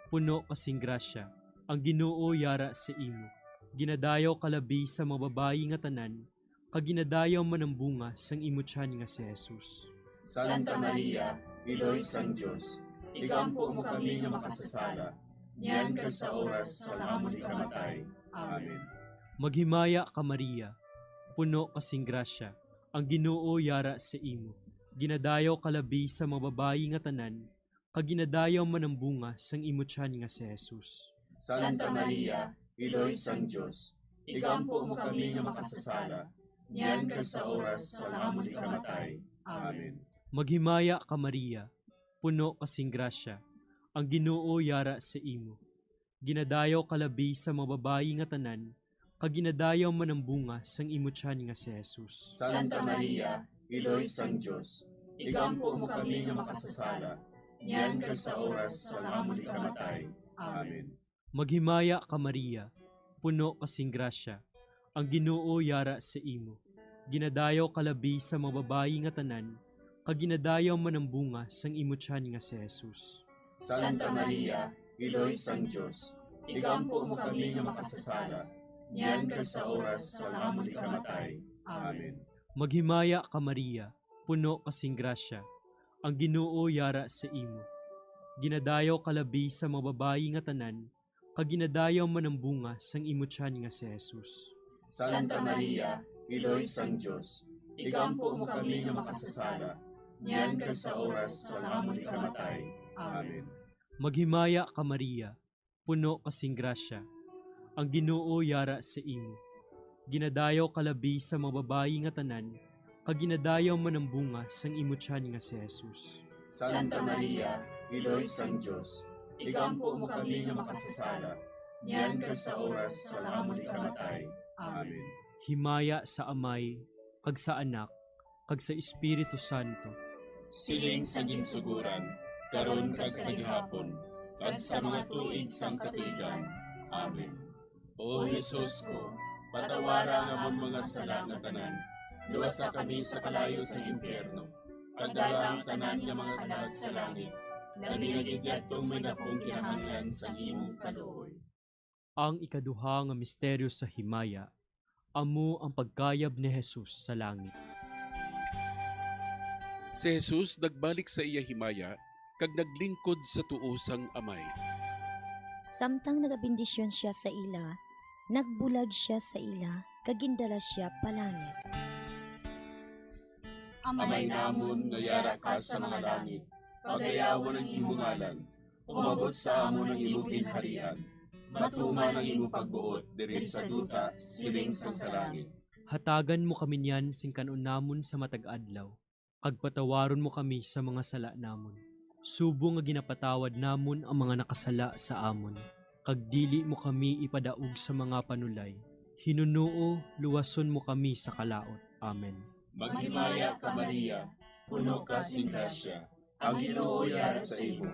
puno ka sing grasya, ang Ginoo yara sa imo. Ginadayaw ka labi sa mga babayi nga tanan, kag ginadayaw man ang bunga sang imo tiyan nga si Jesus. Santa Maria, Iloy sang Dios, igampo mo kami nga makasasala, niyan kag sa oras sang amon ikamatay. Amen. Maghimaya ka, Maria, puno ka sing grasya, ang Ginoo yara sa imo. Ginadayaw ka labi sa mga babayi nga tanan, kag ginadayaw man ang bunga sang imo tiyan nga si Jesus. Santa Maria, Iloy sang Dios, igampo mo kami nga makasasala, niyan kag sa oras sang amon ikamatay. Amen. Maghimaya ka, Maria, puno ka sing grasya, ang Ginoo yara sa imo. Ginadayaw ka labi sa mga babayi nga tanan, kag ginadayaw man ang bunga sang imo tiyan nga si Jesus. Santa Maria, Iloy sang Dios, igampo mo kami nga makasasala, niyan kag sa oras sang amon ikamatay. Amen. Maghimaya ka, Maria, puno ka sing grasya, ang Ginoo yara sa imo. Ginadayaw ka labi sa mga babayi nga tanan, kag ginadayaw man ang bunga sang imo tiyan nga si Jesus. Santa Maria, Iloy sang Dios, igampo mo kami nga makasasala, niyan kag sa oras sang amon ikamatay. Amen. Maghimaya ka, Maria, puno ka sing grasya, ang Ginoo yara sa imo. Ginadayaw ka labi sa mga babayi nga tanan, kag ginadayaw man ang bunga sang imo tiyan nga si Jesus. Santa Maria, Iloy sang Dios, igampo mo kami nga makasasala, niyan kag sa oras sang amon ikamatay. Amen. Maghimaya ka, Maria, puno ka sing grasya, ang Ginoo yara sa imo. Ginadayaw ka labi sa mga babayi nga tanan, kag ginadayaw man ang bunga sang imo tiyan nga si Jesus. Santa Maria, Iloy sang Dios, igampo mo kami nga makasasala, niyan kag sa oras sang amon ikamatay. Amen. Himaya sa Amay, kag sa Anak, kag sa Espiritu Santo. Siling sa ginsuguran, karon kag sa gihapon, kag sa mga tuig sang katuigan. Amen. O Jesus ko, patawara ang amon mga sala nga tanan, luwasa kami sa kalayo sang impyerno, kag dala ang tanan nga mga kalag sa langit, labi na gid yadtong may dakong kinahanglan sang imong kaluoy. Ang ikaduha nga misteryo sa himaya, amo ang pagkayab ni Jesus sa langit. Si Jesus nagbalik sa iya himaya kag naglingkod sa tuo sang Amay. Samtang nagabendisyon sia sa ila, nagbulag sia sa ila, kag gindala sia palangit. Amay namon nga yara ka sa mga langit, pagayawon ang imo ngalan. Umabot sa amon ang imo ginharian. Matuman ang imo pagbuot diri sa duta, siling sang sa langit. Hatagan mo kami niyan sing kan-on namon sa matag adlaw, kag patawaron mo kami sa mga sala namon, subong nga ginapatawad namon ang mga nakasala sa amon. Kag dili mo kami ipadaog sa mga panulay. Hinunoo, luwason mo kami sa kalaut. Amen. Maghimaya ka, Maria, puno ka sing grasya, ang Ginoo yara sa imo.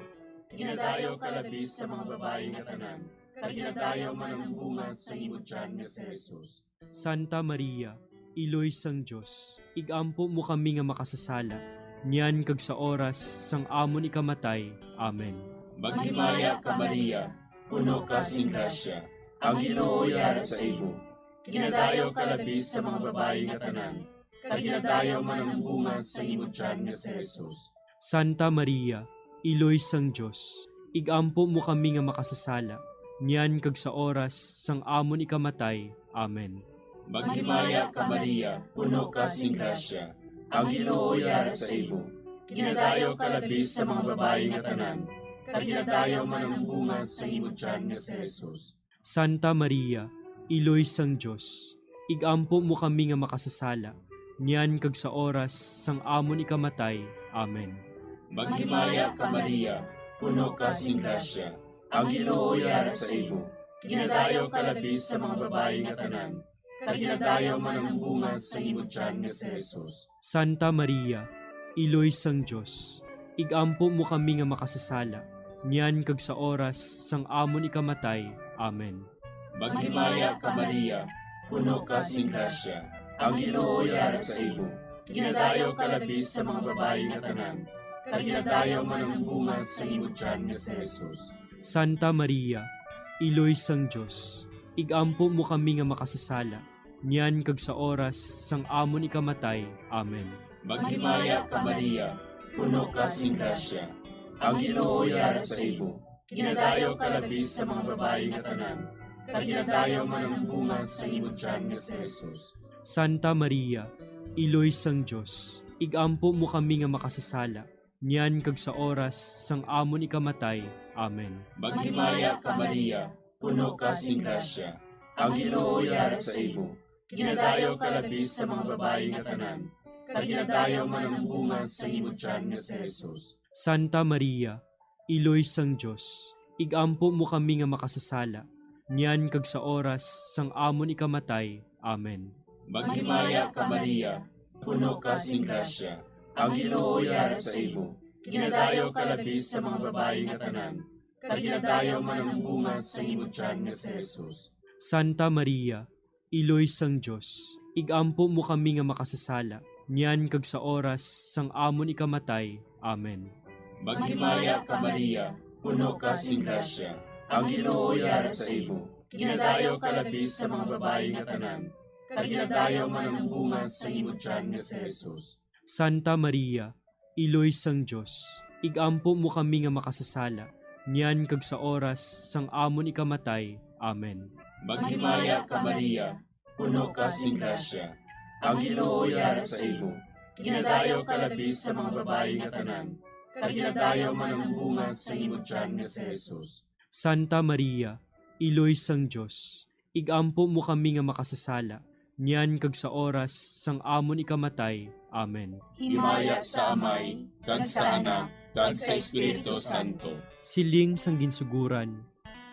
Ginadayaw ka labi sa mga babayi nga tanan, kag ginadayaw man ang bunga sa imo tiyan nga si Jesus. Santa Maria, Iloy sang Dios, ig-ampo mo kami nga makasasala, niyan kag sa oras sang amon ikamatay. Amen. Maghimaya ka, Maria, puno ka sing grasya, ang Ginoo yara sa imo. Ginadayaw ka labi sa mga babayi nga tanan, kag ginadayaw man ang bunga sa imo tiyan nga si Jesus. Santa Maria, Iloy sang Dios, ig-ampo mo kami nga makasasala, niyan kag sa oras sang amon ikamatay. Amen. Maghimaya ka, Maria, puno ka sing grasya. Ang Ginoo yara sa imo. Ginadayaw ka labi sa mga babayi nga tanan, kag ginadayaw man ang bunga sa imo tiyan nga si Jesus. Santa Maria, Iloy sang Dios, igampo mo kami nga makasasala, niyan kag sa oras sang amon ikamatay. Amen. Maghimaya ka, Maria, puno ka sing grasya. Ang Ginoo yara sa imo. Ginadayaw ka labi sa mga babayi nga tanan, kag ginadayaw man ang bunga sa imo tiyan nga si Jesus. Santa Maria, Iloy sang Dios, igampo mo kami nga makasasala, niyan kag sa oras sang amon ikamatay. Amen. Maghimaya ka, Maria, puno ka sing grasya. Ang Ginoo yara sa imo. Ginadayaw ka labi sa mga babayi nga tanan, kag ginadayaw man ang bunga sa imo tiyan nga si Jesus. Santa Maria, Iloy sang Dios, igampo mo kami nga makasasala, niyan kag sa oras sang amon ikamatay. Amen. Maghimaya ka, Maria, puno ka sing grasya. Ang Ginoo yara sa imo. Ginadayaw ka labi sa mga babayi nga tanan, kag ginadayaw man ang bunga sa imo tiyan nga si Jesus. Santa Maria, Iloy sang Dios, igampo mo kami nga makasasala, niyan kag sa oras sang amon ikamatay. Amen. Maghimaya ka, Maria, puno ka sing grasya. Ang Ginoo yara sa imo. Ginadayaw ka labi sa mga babayi nga tanan, kag ginadayaw man ang bunga sa imo tiyan nga si Jesus. Santa Maria, Iloy sang Dios, igampo mo kami nga makasasala, niyan kag sa oras sang amon ikamatay. Amen. Maghimaya ka, Maria, puno ka sing grasya. Ang Ginoo yara sa imo. Ginadayaw ka labi sa mga babayi nga tanan, kag ginadayaw man ang bunga sa imo tiyan nga si Jesus. Santa Maria, Iloy sang Dios, igampo mo kami nga makasasala, niyan kag sa oras sang amon ikamatay. Amen. Maghimaya ka, Maria, puno ka sing grasya. Ang Ginoo yara sa imo. Ginadayaw ka labi sa mga babayi nga tanan, kag ginadayaw man ang bunga sa imo tiyan nga si Jesus. Santa Maria, Iloy sang Dios, igampo mo kami nga makasasala, niyan kag sa oras sang amon ikamatay. Amen. Maghimaya ka, Maria, puno ka sing grasya. Ang Ginoo yara sa imo. Ginadayaw ka labi sa mga babayi nga tanan, kag ginadayaw man ang bunga sa imo tiyan nga si Jesus. Santa Maria, Iloy sang Dios, igampo mo kami nga makasasala, niyan kag sa oras sang amon ikamatay. Amen. Himaya sa Amay, kag sa Anak, kag sa Espiritu Santo. Siling sang ginsuguran,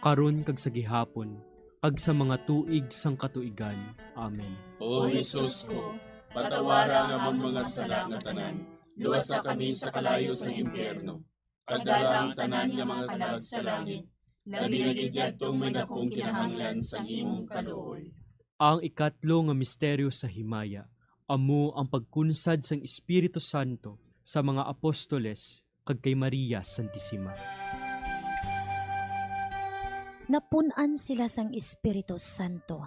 karon kag sa gihapon, kag sa mga tuig sang katuigan. Amen. O Jesus ko, patawara ang amon mga sala nga tanan, luwasa kami sa kalayo sa impyerno, pagdala ang tanan nga mga kalag sa langit, labi na gid yadtong may dakong kinahanglan sang imong kaluoy. Ang ikatlo nga misteryo sa himaya amo ang pagkunsad sang Espiritu Santo sa mga apostoles kag kay Maria Santisima. Napun-an sila sang Espiritu Santo,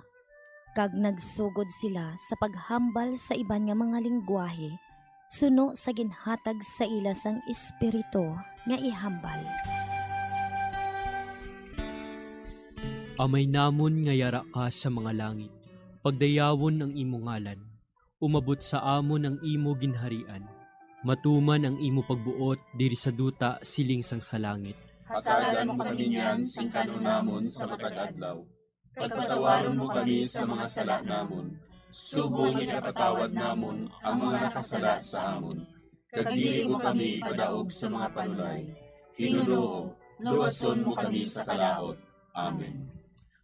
kag nagsugod sila sa paghambal sa iban nga mga linggwahe suno sa ginhatag sa ila sang Espiritu nga ihambal. Amay namon nga yara ka sa mga langit, pagdayawon ang imo ngalan. Umabot sa amon ang imo ginharian. Matuman ang imo pagbuot diri sa duta siling sang sa langit. Hatagan mo kami niyan sing kan-on namon sa matag adlaw. Kag patawaron mo kami sa mga sala namon, subong nga ginapatawad namon ang mga nakasala sa amon. Kag dili mo kami ipadaog sa mga panulay. Hinunoo, luwason mo kami sa kalaut. Amen.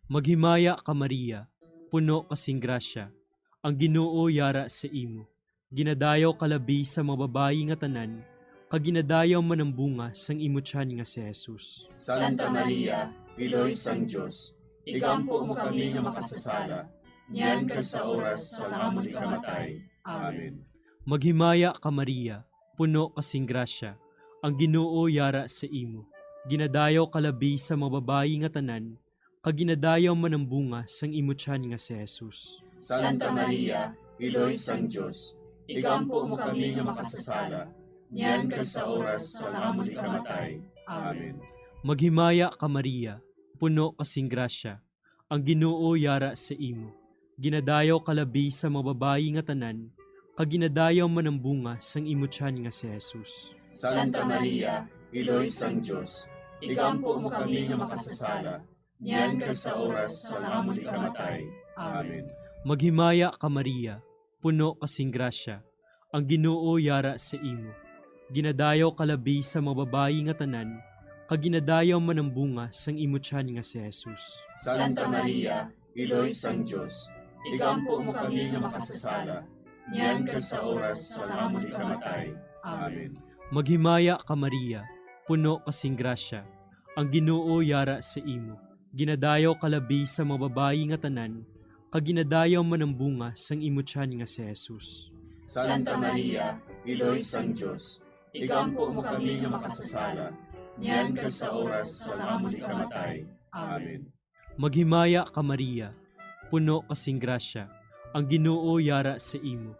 Maghimaya ka, Maria, puno ka sing grasya, ang Ginoo yara sa imo. Ginadayaw ka labi sa mga babayi nga tanan, kag ginadayaw man ang bunga sang imo tiyan nga si Jesus. Santa Maria, Iloy sang Dios, igampo mo kami nga makasasala, niyan kag sa oras sang amon ikamatay. Amen. Maghimaya ka, Maria, puno ka sing grasya, ang Ginoo yara sa imo. Ginadayaw ka labi sa mga babayi nga tanan, kag ginadayaw man ang bunga sang imo tiyan nga si Jesus. Santa Maria, Iloy sang Dios, igampo mo kami nga makasasala, niyan kag sa oras sang amon ikamatay. Amen. Maghimaya ka, Maria, puno ka sing grasya, ang Ginoo yara sa imo. Ginadayaw ka labi sa mga babayi nga tanan, kag ginadayaw man ang bunga sang imo tiyan nga si Jesus. Santa Maria, Iloy sang Dios, igampo mo kami nga makasasala, niyan kag sa oras sang amon ikamatay. Amen. Maghimaya ka, Maria, puno ka sing grasya, ang Ginoo yara sa imo. Ginadayaw ka labi sa mga babayi nga tanan, kag ginadayaw man ang bunga sang imo tiyan nga si Jesus. Santa Maria, Iloy sang Dios, igampo mo kami nga makasasala, niyan kag sa oras sang amon ikamatay. Amen. Maghimaya ka, Maria, puno ka sing grasya, ang Ginoo yara sa imo. Ginadayaw ka labi sa mga babayi nga tanan, kag ginadayaw man ang bunga sang imo tiyan nga si Jesus. Santa Maria, Iloy sang Dios, igampo mo kami nga makasasala, niyan kag sa oras sang amon ikamatay. Amen. Maghimaya ka, Maria, puno ka sing grasya, ang Ginoo yara sa imo.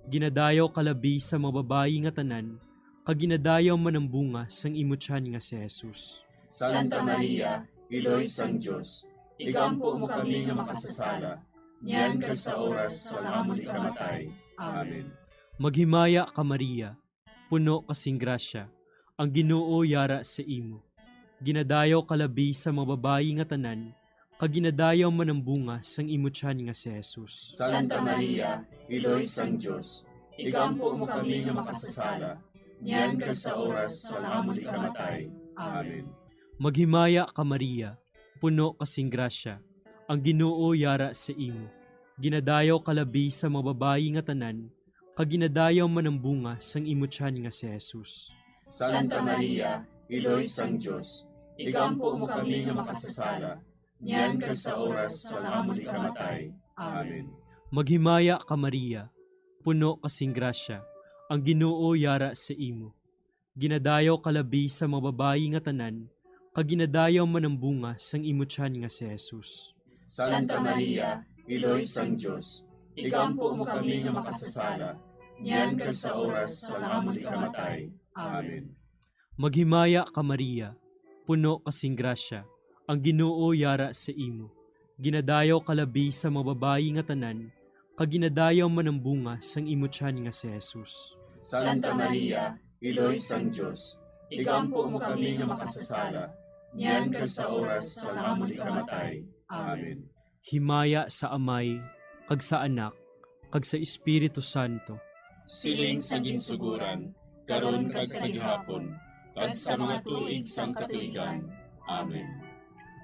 Ginadayaw ka labi sa mga babayi nga tanan, kag ginadayaw man ang bunga sang imo tiyan nga si Jesus. Santa Maria, Iloy sang Dios, igampo mo kami nga makasasala, niyan kag sa oras sang amon ikamatay. Amen. Maghimaya ka, Maria, puno ka sing grasya, ang Ginoo yara sa imo. Ginadayaw ka labi sa mga babayi nga tanan, kag ginadayaw man ang bunga sang imo tiyan nga si Jesus. Santa Maria, Iloy sang Dios, igampo mo kami nga makasasala, niyan kag sa oras sang amon ikamatay. Amen. Maghimaya ka, Maria, puno ka sing grasya, ang Ginoo yara sa imo. Ginadayaw ka labi sa mga babayi nga tanan, kag ginadayaw man ang bunga sang imo tiyan nga si Jesus. Santa Maria, Iloy sang Dios, igampo mo kami nga makasasala, niyan kag sa oras sang amon ikamatay. Amen. Maghimaya ka, Maria, puno ka sing grasya, ang Ginoo yara sa imo. Ginadayaw ka labi sa mga babayi nga tanan, kag ginadayaw man ang bunga sang imo tiyan nga si Jesus. Santa Maria, Iloy sang Dios, igampo mo kami nga makasasala, niyan kag sa oras sang amon ikamatay. Amen. Maghimaya ka, Maria, puno ka sing grasya, ang Ginoo yara sa imo. Ginadayaw ka labi sa mga babayi nga tanan, kag ginadayaw man ang bunga sang imo tiyan nga si Jesus. Santa Maria, Iloy sang Dios, igampo mo kami nga makasasala, niyan kag sa oras sang amon ikamatay. Amen. Himaya sa Amay, kag sa Anak, kag sa Espiritu Santo. Siling sa ginsuguran, karon kag sa gihapon, kag sa mga tuig sang katuigan. Amen.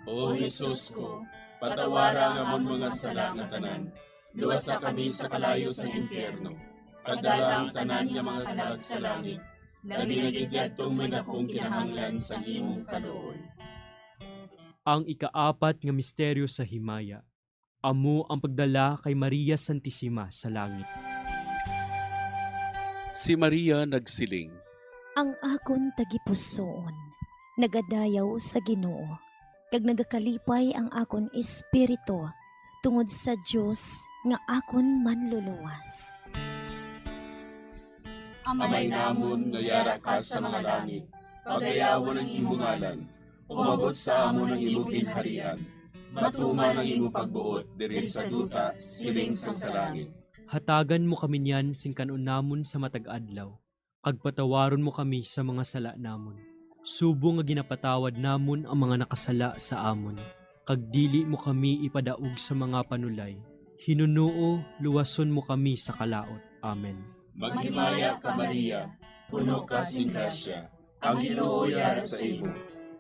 O Jesus ko, patawara ang amon mga sala nga tanan, luwasa kami sa kalayo sang impyerno, kag dala ang tanan nga mga kalag sa langit, labi na gid yadtong may dakong kinahanglan sang imong kaluoy. Ang ikaapat nga misteryo sa himaya, amo ang pagdala kay Maria Santisima sa langit. Si Maria nagsiling, "Ang akon tagipusoon nagadayaw sa Ginoo, kag nagakalipay ang akon espiritu tungod sa Dios nga akon Manluluwas." Amay namon nga yara ka sa mga langit, pagayawon ang imo ngalan. Umabot sa amon ang imo ginharian. Matuman ang imo pagbuot diri sa duta, siling sang sa langit. Hatagan mo kami niyan sing kan-on namon sa matag adlaw, kag patawaron mo kami sa mga sala namon, subong nga ginapatawad namon ang mga nakasala sa amon, kag dili mo kami ipadaog sa mga panulay. Hinunoo, luwason mo kami sa kalaut. Amen. Maghimaya ka, Maria, puno ka sing grasya, ang Ginoo yara sa imo.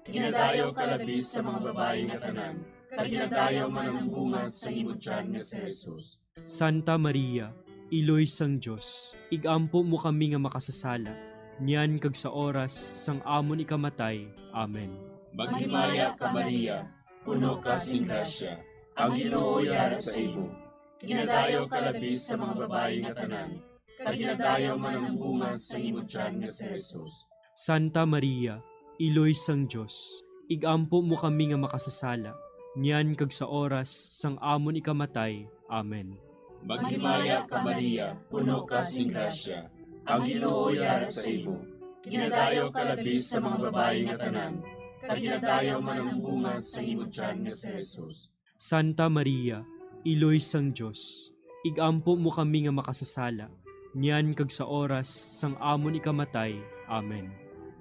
Ginadayaw ka labi sa mga babayi nga tanan, kag ginadayaw man ang bunga sa imo tiyan nga si Jesus. Santa Maria, Iloy sang Dios, igampo mo kami nga makasasala, niyan kag sa oras sang amon ikamatay. Amen. Maghimaya ka, Maria, puno ka sing grasya, ang Ginoo yara sa imo. Ginadayaw ka labi sa mga babayi nga tanan, kag ginadayaw man ang bunga sa imo tiyan nga si Jesus. Santa Maria, Iloy sang Dios, igampo mo kami nga makasasala, niyan kag sa oras sang amon ikamatay. Amen. Maghimaya ka, Maria, puno ka sing grasya, ang Ginoo yara sa imo. Ginadayaw ka labi sa mga babayi nga tanan, kag ginadayaw man ang bunga sang imo tiyan nga si Jesus. Santa Maria, Iloy sang Dios, igampo mo kami nga makasasala, niyan kag sa oras sang amon ikamatay. Amen.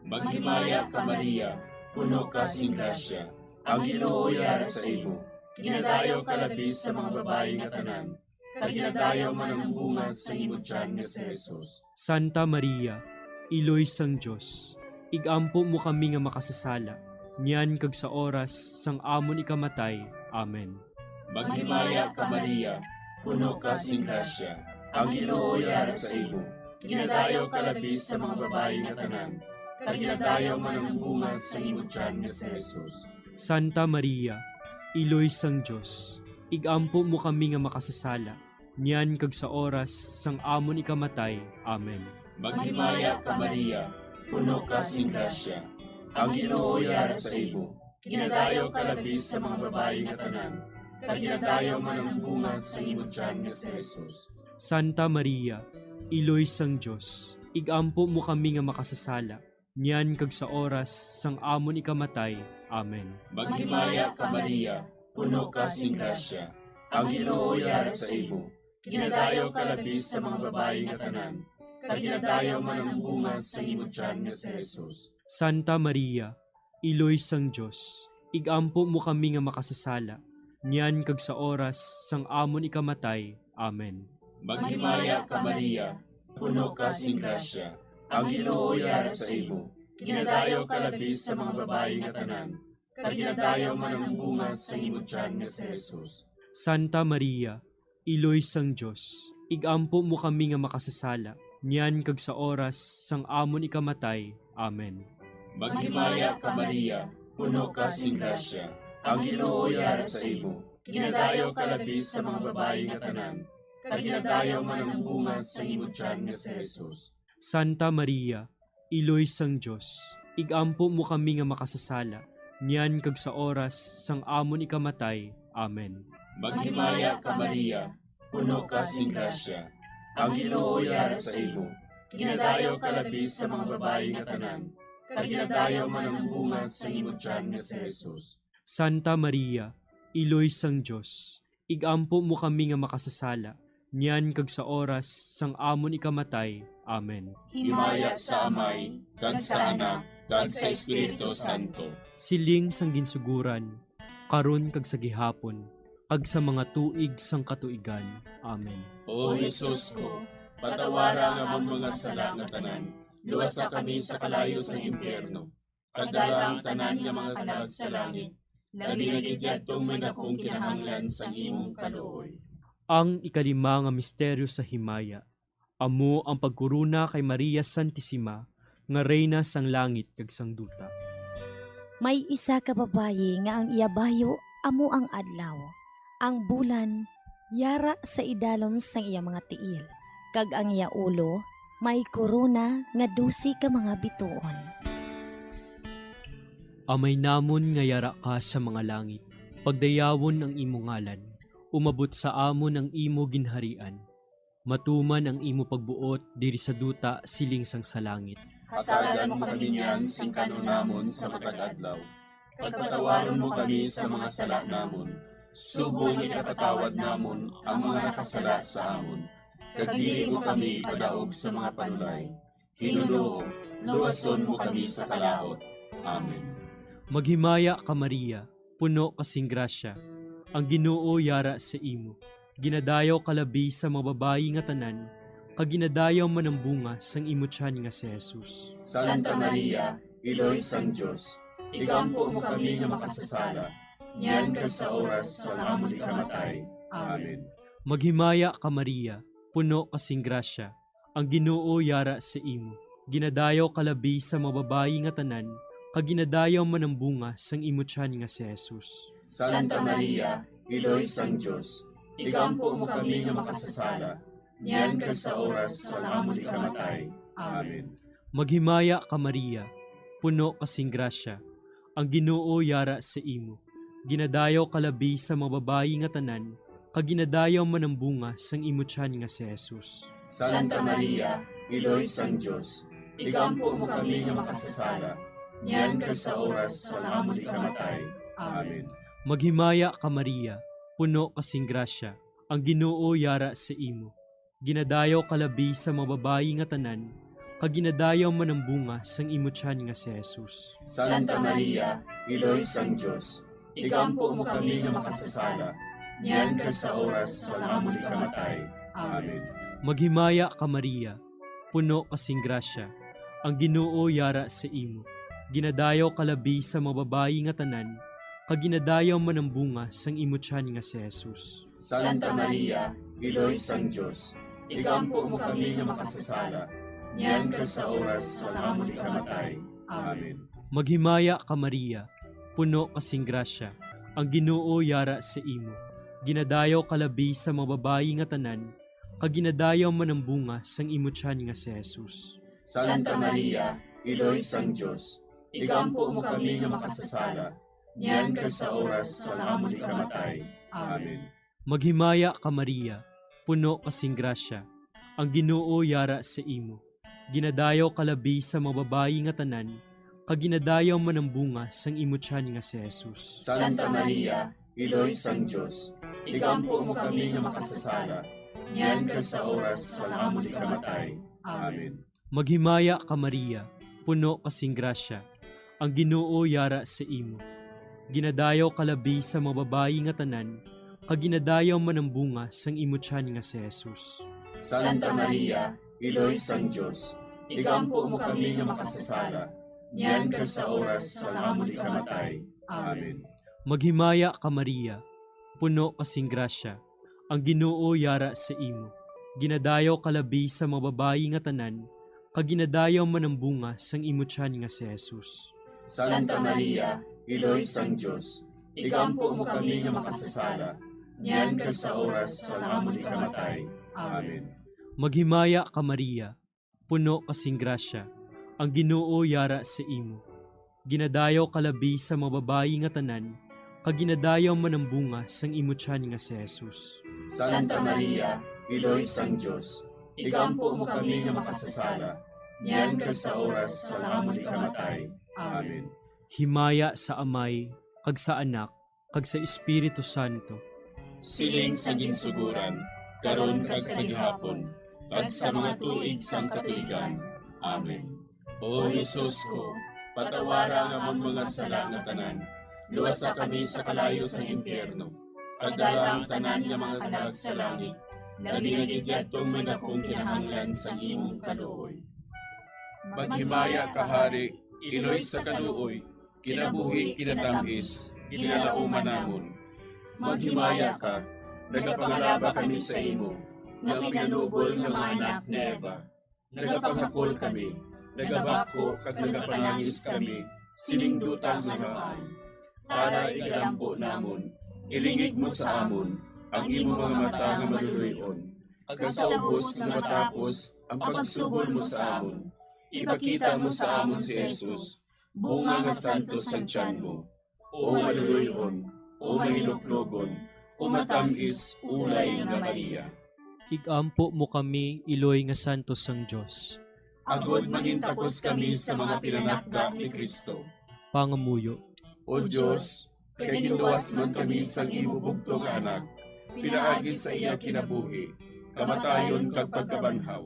Maghimaya ka, Maria, puno ka sing grasya, ang Ginoo yara sa imo. Ginadayaw ka labi sa mga babayi nga tanan, kag ginadayaw man ang bunga sang imo tiyan nga si Jesus. Santa Maria, Iloy sang Dios, igampo mo kami nga makasasala, niyan kag sa oras sang amon ikamatay. Amen. Maghimaya ka, Maria, puno ka sing grasya, ang Ginoo yara sa imo. Ginadayaw ka labi sa mga babayi nga tanan, kag ginadayaw man ang bunga sang imo tiyan nga si Jesus. Santa Maria, Iloy sang Dios, igampo mo kami nga makasasala, niyan kag sa oras sang amon ikamatay. Amen. Maghimaya ka, Maria, puno ka sing grasya, ang Ginoo yara sa imo. Ginadayaw ka labi sa mga babayi nga tanan, kag ginadayaw man ang bunga sang imo tiyan nga si Jesus. Santa Maria, Iloy sang Dios, igampo mo kami nga makasasala, niyan kag sa oras sang amon ikamatay. Amen. Maghimaya ka, Maria, puno ka sing grasya, ang Ginoo yara sa imo. Ginadayaw ka labi sa mga babayi nga tanan, kag ginadayaw man ang bunga sang imo tiyan nga si Jesus. Santa Maria, Iloy sang Dios, igampo mo kami nga makasasala, niyan kag sa oras sang amon ikamatay. Amen. Maghimaya ka, Maria, puno ka sing grasya, ang Ginoo yara sa imo. Ginadayaw ka labi sa mga babayi nga tanan, kag ginadayaw man ang bunga sang imo tiyan nga si Jesus. Santa Maria, Iloy sang Dios, igampo mo kami nga makasasala, niyan kag sa oras sang amon ikamatay. Amen. Maghimaya ka, Maria, puno ka sing grasya, ang Ginoo yara sa imo. Ginadayaw ka labi sa mga babayi nga tanan, kag ginadayaw man ang bunga sang imo tiyan nga si Jesus. Santa Maria, Iloy sang Dios, igampo mo kami nga makasasala, niyan kag sa oras sang amon ikamatay. Amen. Maghimaya ka, Maria, puno ka sing grasya, ang Ginoo yara sa imo. Ginadayaw ka labi sa mga babayi nga tanan, kag ginadayaw man ang bunga sang imo tiyan nga si Jesus. Santa Maria, Iloy sang Dios, igampo mo kami nga makasasala, niyan kag sa oras sang amon ikamatay. Amen. Himaya sa Amay, kag sa Anak, kag sa Espiritu Santo. Siling sang ginsuguran, karon kag sa gihapon, kag sa mga tuig sang katuigan. Amen. O Jesus ko, patawara ang amon mga sala nga tanan, luwasa kami sa kalayo sang impyerno, kag dala ang tanan nga mga kalag sa langit, labi na gid yadtong may dakong kinahanglan sang imong kaluoy. Ang ikalima nga misteryo sa himaya, amo ang pagkorona kay Maria Santisima nga Reyna sang langit kag sang duta. May isa ka babayi nga ang iya bayo amo ang adlaw, ang bulan yara sa idalom sang iya mga tiil, kag ang iya ulo may korona nga dose ka mga bituon. Amay namon nga yara ka sa mga langit, pagdayawon ang imo ngalan, umabot sa amon ang imo ginharian, matuman ang imo pagbuot diri sa duta siling sang sa langit. Hatagan mo kami niyan sing kan-on namon sa matag adlaw, kag patawaron mo kami sa mga sala namon, subong nga ginapatawad namon ang mga nakasala sa amon, kag dili mo kami ipadaog sa mga panulay. Ginoo, luwason mo kami sa kalaut. Amen. Maghimaya ka, Maria, puno ka sing grasya, ang Ginoo yara sa imo. Ginadayaw ka labi sa mga babayi nga tanan, kag ginadayaw man ang bunga sang imo tiyan nga si Jesus. Santa Maria, Iloy sang Dios, igampo mo kami nga makasasala, niyan kag sa oras sang amon ikamatay. Amen. Maghimaya ka, Maria, puno ka sing grasya, ang Ginoo yara sa imo. Ginadayaw ka labi sa mga babayi nga tanan, kag ginadayaw man ang bunga sang imo tiyan nga si Jesus. Santa Maria, Iloy sang Dios, igampo mo kami nga makasasala, niyan kag sa oras sang amon ikamatay. Amen. Maghimaya ka, Maria, puno ka sing grasya, ang Ginoo yara sa imo. Ginadayaw ka labi sa mga babayi nga tanan, kag ginadayaw man ang bunga sang imo tiyan nga si Jesus. Santa Maria, Iloy sang Dios, igampo mo kami nga makasasala, niyan kag sa oras sang amon ikamatay. Amen. Maghimaya ka, Maria, puno ka sing grasya, ang Ginoo yara sa imo. Ginadayaw ka labi sa mga babayi nga tanan, kag ginadayaw man ang bunga sang imo tiyan nga si Jesus. Santa Maria, Iloy sang Dios, igampo mo kami nga makasasala, niyan kag sa oras sang amon ikamatay. Amen. Maghimaya ka, Maria, puno ka sing grasya, ang Ginoo yara sa imo. Ginadayaw ka labi sa mga babayi nga tanan, kag ginadayaw man ang bunga sang imo tiyan nga si Jesus. Santa Maria, Iloy sang Dios, igampo mo kami nga makasasala, niyan kag sa oras sang amon ikamatay. Amen. Maghimaya ka, Maria, puno ka sing grasya, ang Ginoo yara sa imo. Ginadayaw ka labi sa mga babayi nga tanan, kag ginadayaw man ang bunga sang imo tiyan nga si Jesus. Santa Maria, Iloy sang Dios, igampo mo kami nga makasasala, niyan kag sa oras sang amon ikamatay. Amen. Maghimaya ka, Maria, puno ka sing grasya, ang Ginoo yara sa imo. Ginadayaw ka labi sa mga babayi nga tanan, kag ginadayaw man ang bunga sang imo tiyan nga si Jesus. Santa Maria, Iloy sang Dios, igampo mo kami nga makasasala, niyan kag sa oras sang amon ikamatay. Amen. Maghimaya ka, Maria, puno ka sing grasya, ang Ginoo yara sa imo. Ginadayaw ka labi sa mga babayi nga tanan, kag ginadayaw man ang bunga sang imo tiyan nga si Jesus. Santa Maria, Iloy sang Dios, igampo mo kami nga makasasala, niyan kag sa oras sang amon ikamatay. Amen. Maghimaya ka, Maria, puno ka sing grasya, ang Ginoo yara sa imo. Ginadayaw ka labi sa mga babayi nga tanan, kag ginadayaw man ang bunga sang imo tiyan nga si Jesus. Santa Maria, Iloy sang Dios, igampo mo kami nga makasasala, niyan kag sa oras sang amon ikamatay. Amen. Maghimaya ka, Maria, puno ka sing grasya, ang Ginoo yara sa imo. Ginadayaw ka labi sa mga babayi nga tanan, kag ginadayaw man ang bunga sang imo tiyan nga si Jesus. Santa Maria, Iloy sang Dios, igampo mo kami nga makasasala, niyan kag sa oras sang amon ikamatay. Amen. Himaya sa Amay, kag sa Anak, kag sa Espiritu Santo. Siling sa ginsugoran, karon kag sa gihapon, kag sa mga tuig sang katuigan. Amen. O Jesus ko, patawara ang amon mga sala nga tanan, luwasa kami sa kalayo sang impyerno, kag dala ang tanan nga mga kalag sa langit, labi na gid yadtong may dakong kinahanglan sang imong kaluoy. Maghimaya ka, Hari, Iloy sa kaluoy, kinabuhi, kinatam-is, ginalauman namon. Maghimaya ka, nagapangalaba kami sa imo, nga pinanubol nga mga anak ni Eva. Nagapangakol kami, nagabako kag nagapanangis kami, sining duta nga namaan. Tara, igalampo namon, ilingig mo sa amon ang imo mga mata nga maluloy-on, kag sa ubos nga matapos ang pagsugod mo sa amon, ipakita mo sa amon si Jesus, bunga nga santos sang tiyan mo, o maluloy-on, o mahinuklogon, o matam-is ulay nga Maria. Igampo mo kami, Iloy nga santos sang Dios. Agod mangintakos kami sa mga pinanakda ni Cristo. Pangamuyo. O Dios, kay ginluwas man kami sang imo bugtong nga Anak, pinaagi sa iya kinabuhi, kamatayon, kag pagkabanhaw,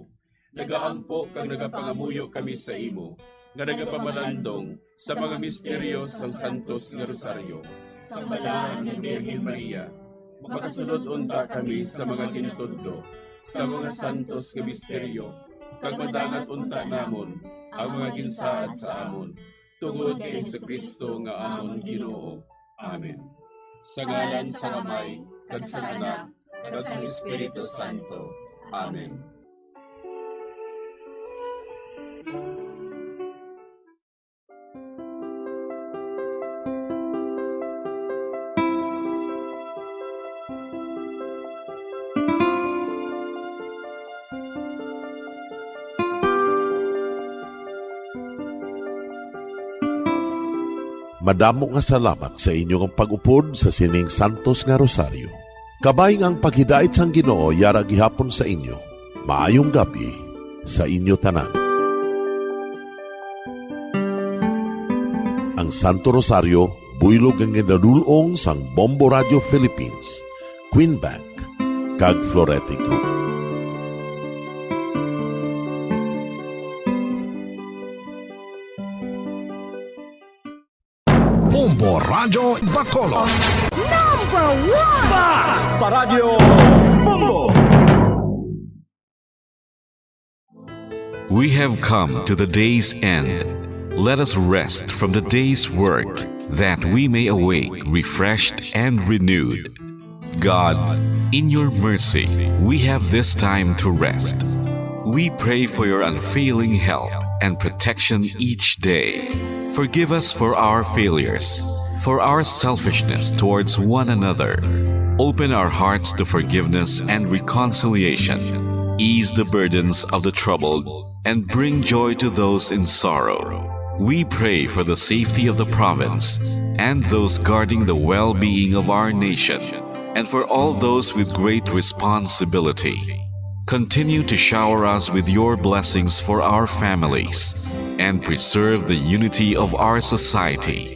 nagaampo kag nagapangamuyo kami sa imo, nga nagapamalandong sa mga misteryo sang santos nga rosaryo, sang Balaan nga Birhen Maria. Makasulod unta kami sa mga ginatudlo sa mga santos nga misteryo, kag madangat unta namon ang mga ginsaad sa amon, tungod kay Jesu-Cristo nga amon Ginoo. Amen. Sa ngalan sang Amay, kag sang Anak, kag sang Espiritu Santo. Amen. Madamo nga salamat sa inyo nga pag-upod sa sining santos nga rosaryo. Kabay nga ang paghidait sang Ginoo yara gihapon sa inyo. Maayong gab-i sa inyo tanan. Ang Santo Rosario buylog nga ginadul-ong sang Bombo Radio Philippines, Queen Bank, kag Florete Group. Bombo Radyo Bacolod. Number one! Basta Radyo Bombo! We have come to the day's end. Let us rest from the day's work, that we may awake refreshed and renewed. God, in your mercy, we have this time to rest. We pray for your unfailing help and protection each day. Forgive us for our failures, for our selfishness towards one another. Open our hearts to forgiveness and reconciliation. Ease the burdens of the troubled and bring joy to those in sorrow. We pray for the safety of the province and those guarding the well-being of our nation, and for all those with great responsibility. Continue to shower us with your blessings for our families and preserve the unity of our society.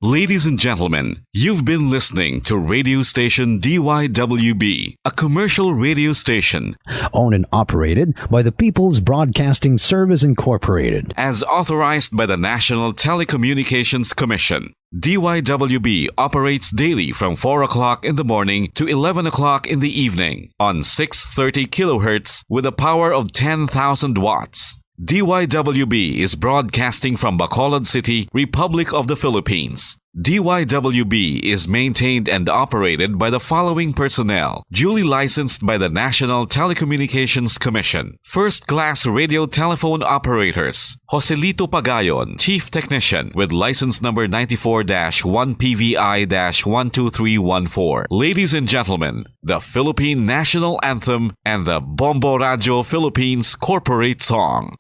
Ladies and gentlemen, you've been listening to radio station D Y W B, a commercial radio station owned and operated by the People's Broadcasting Service Incorporated. As authorized by the National Telecommunications Commission. D Y W B operates daily from four o'clock in the morning to eleven o'clock in the evening on six thirty kilohertz with a power of ten thousand watts. D Y W B is broadcasting from Bacolod City, Republic of the Philippines. D Y W B is maintained and operated by the following personnel, duly licensed by the National Telecommunications Commission. First-class radio telephone operators, Joselito Pagayon, Chief Technician, with license number ninety-four dash one P V I dash one two three one four. Ladies and gentlemen, the Philippine National Anthem and the Bombo Radio Philippines Corporate Song.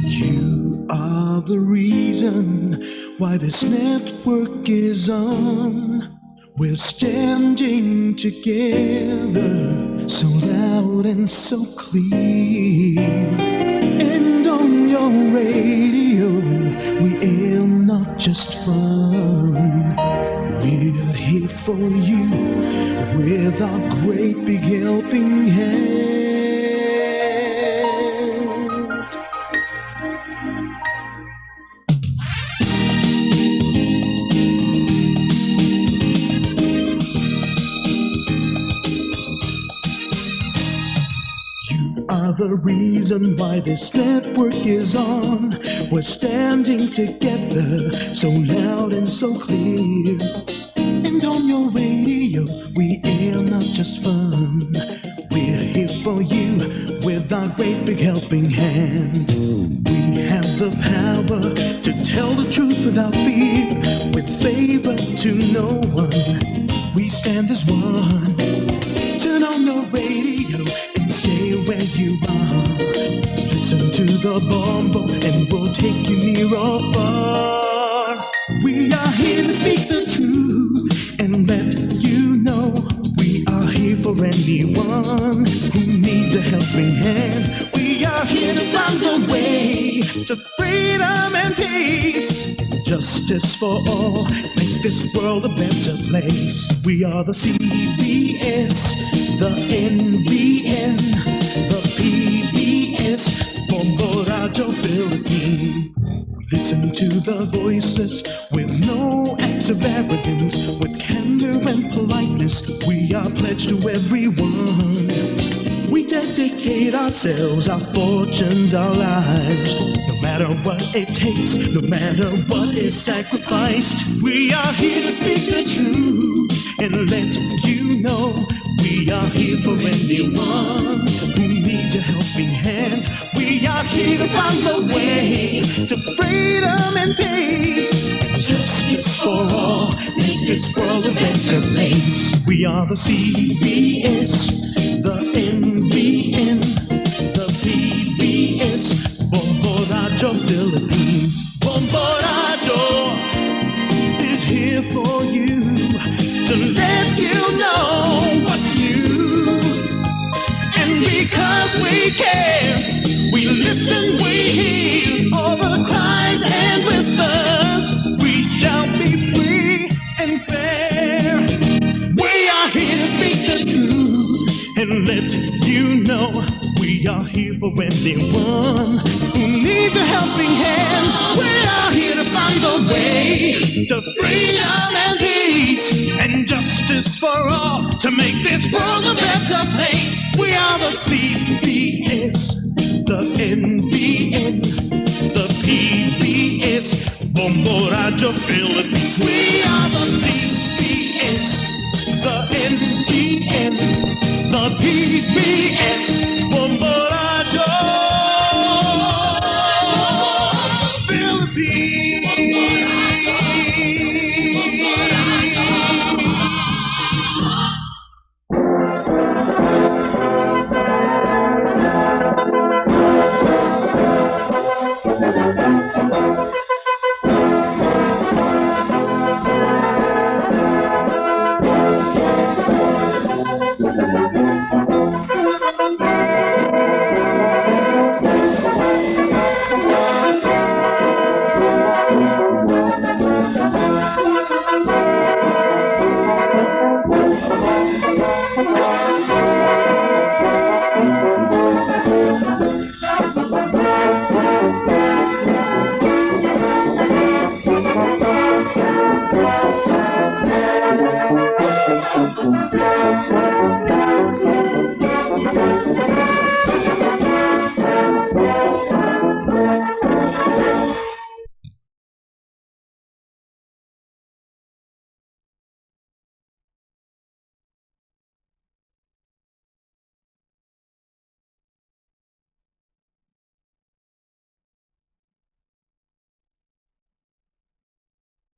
You are the reason why this network is on. We're standing together, so loud and so clear. And on your radio, we aim not just fun. We're here for you with our great big helping hand. You are the reason why this network is on. We're standing together, so loud and so clear. And on your radio, we air not just fun. We're here for you with our great big helping hand. We have the power to tell the truth without fear, with favor to no one. We stand as one. Turn on the radio and stay where you are. Listen to the Bombo and we'll take you near or far. We are here to speak the truth and let you know we are here for anyone who needs a helping hand. We are here to find a way to freedom and peace. Justice for all, make this world a better place. We are the C B S, the N B N, the P B S, Bombo Radio Philippines. Listen to the voices with no acts of arrogance, with candor and politeness. We are pledged to everyone. We dedicate ourselves, our fortunes, our lives. No matter what it takes, no matter what is sacrificed, we are here to speak the truth and let you know we are here for anyone who needs a helping hand. We are here to find a way to freedom and peace and justice for all. Make this world a better place. We are the C B S, the N B N, the P B S, Bombo Radio Philippines. Bombo Radio is here for Because we care, we listen, we hear all the cries and whispers. We shall be free and fair. We are here to speak the truth and let you know we are here for anyone who needs a helping hand. We are here to find the way to freedom and peace and justice for all to make this world a better place. We are the C B S, the N B N, the P B S, Bombo Radio Philippines. We are the C B S, the N B N, the P B S.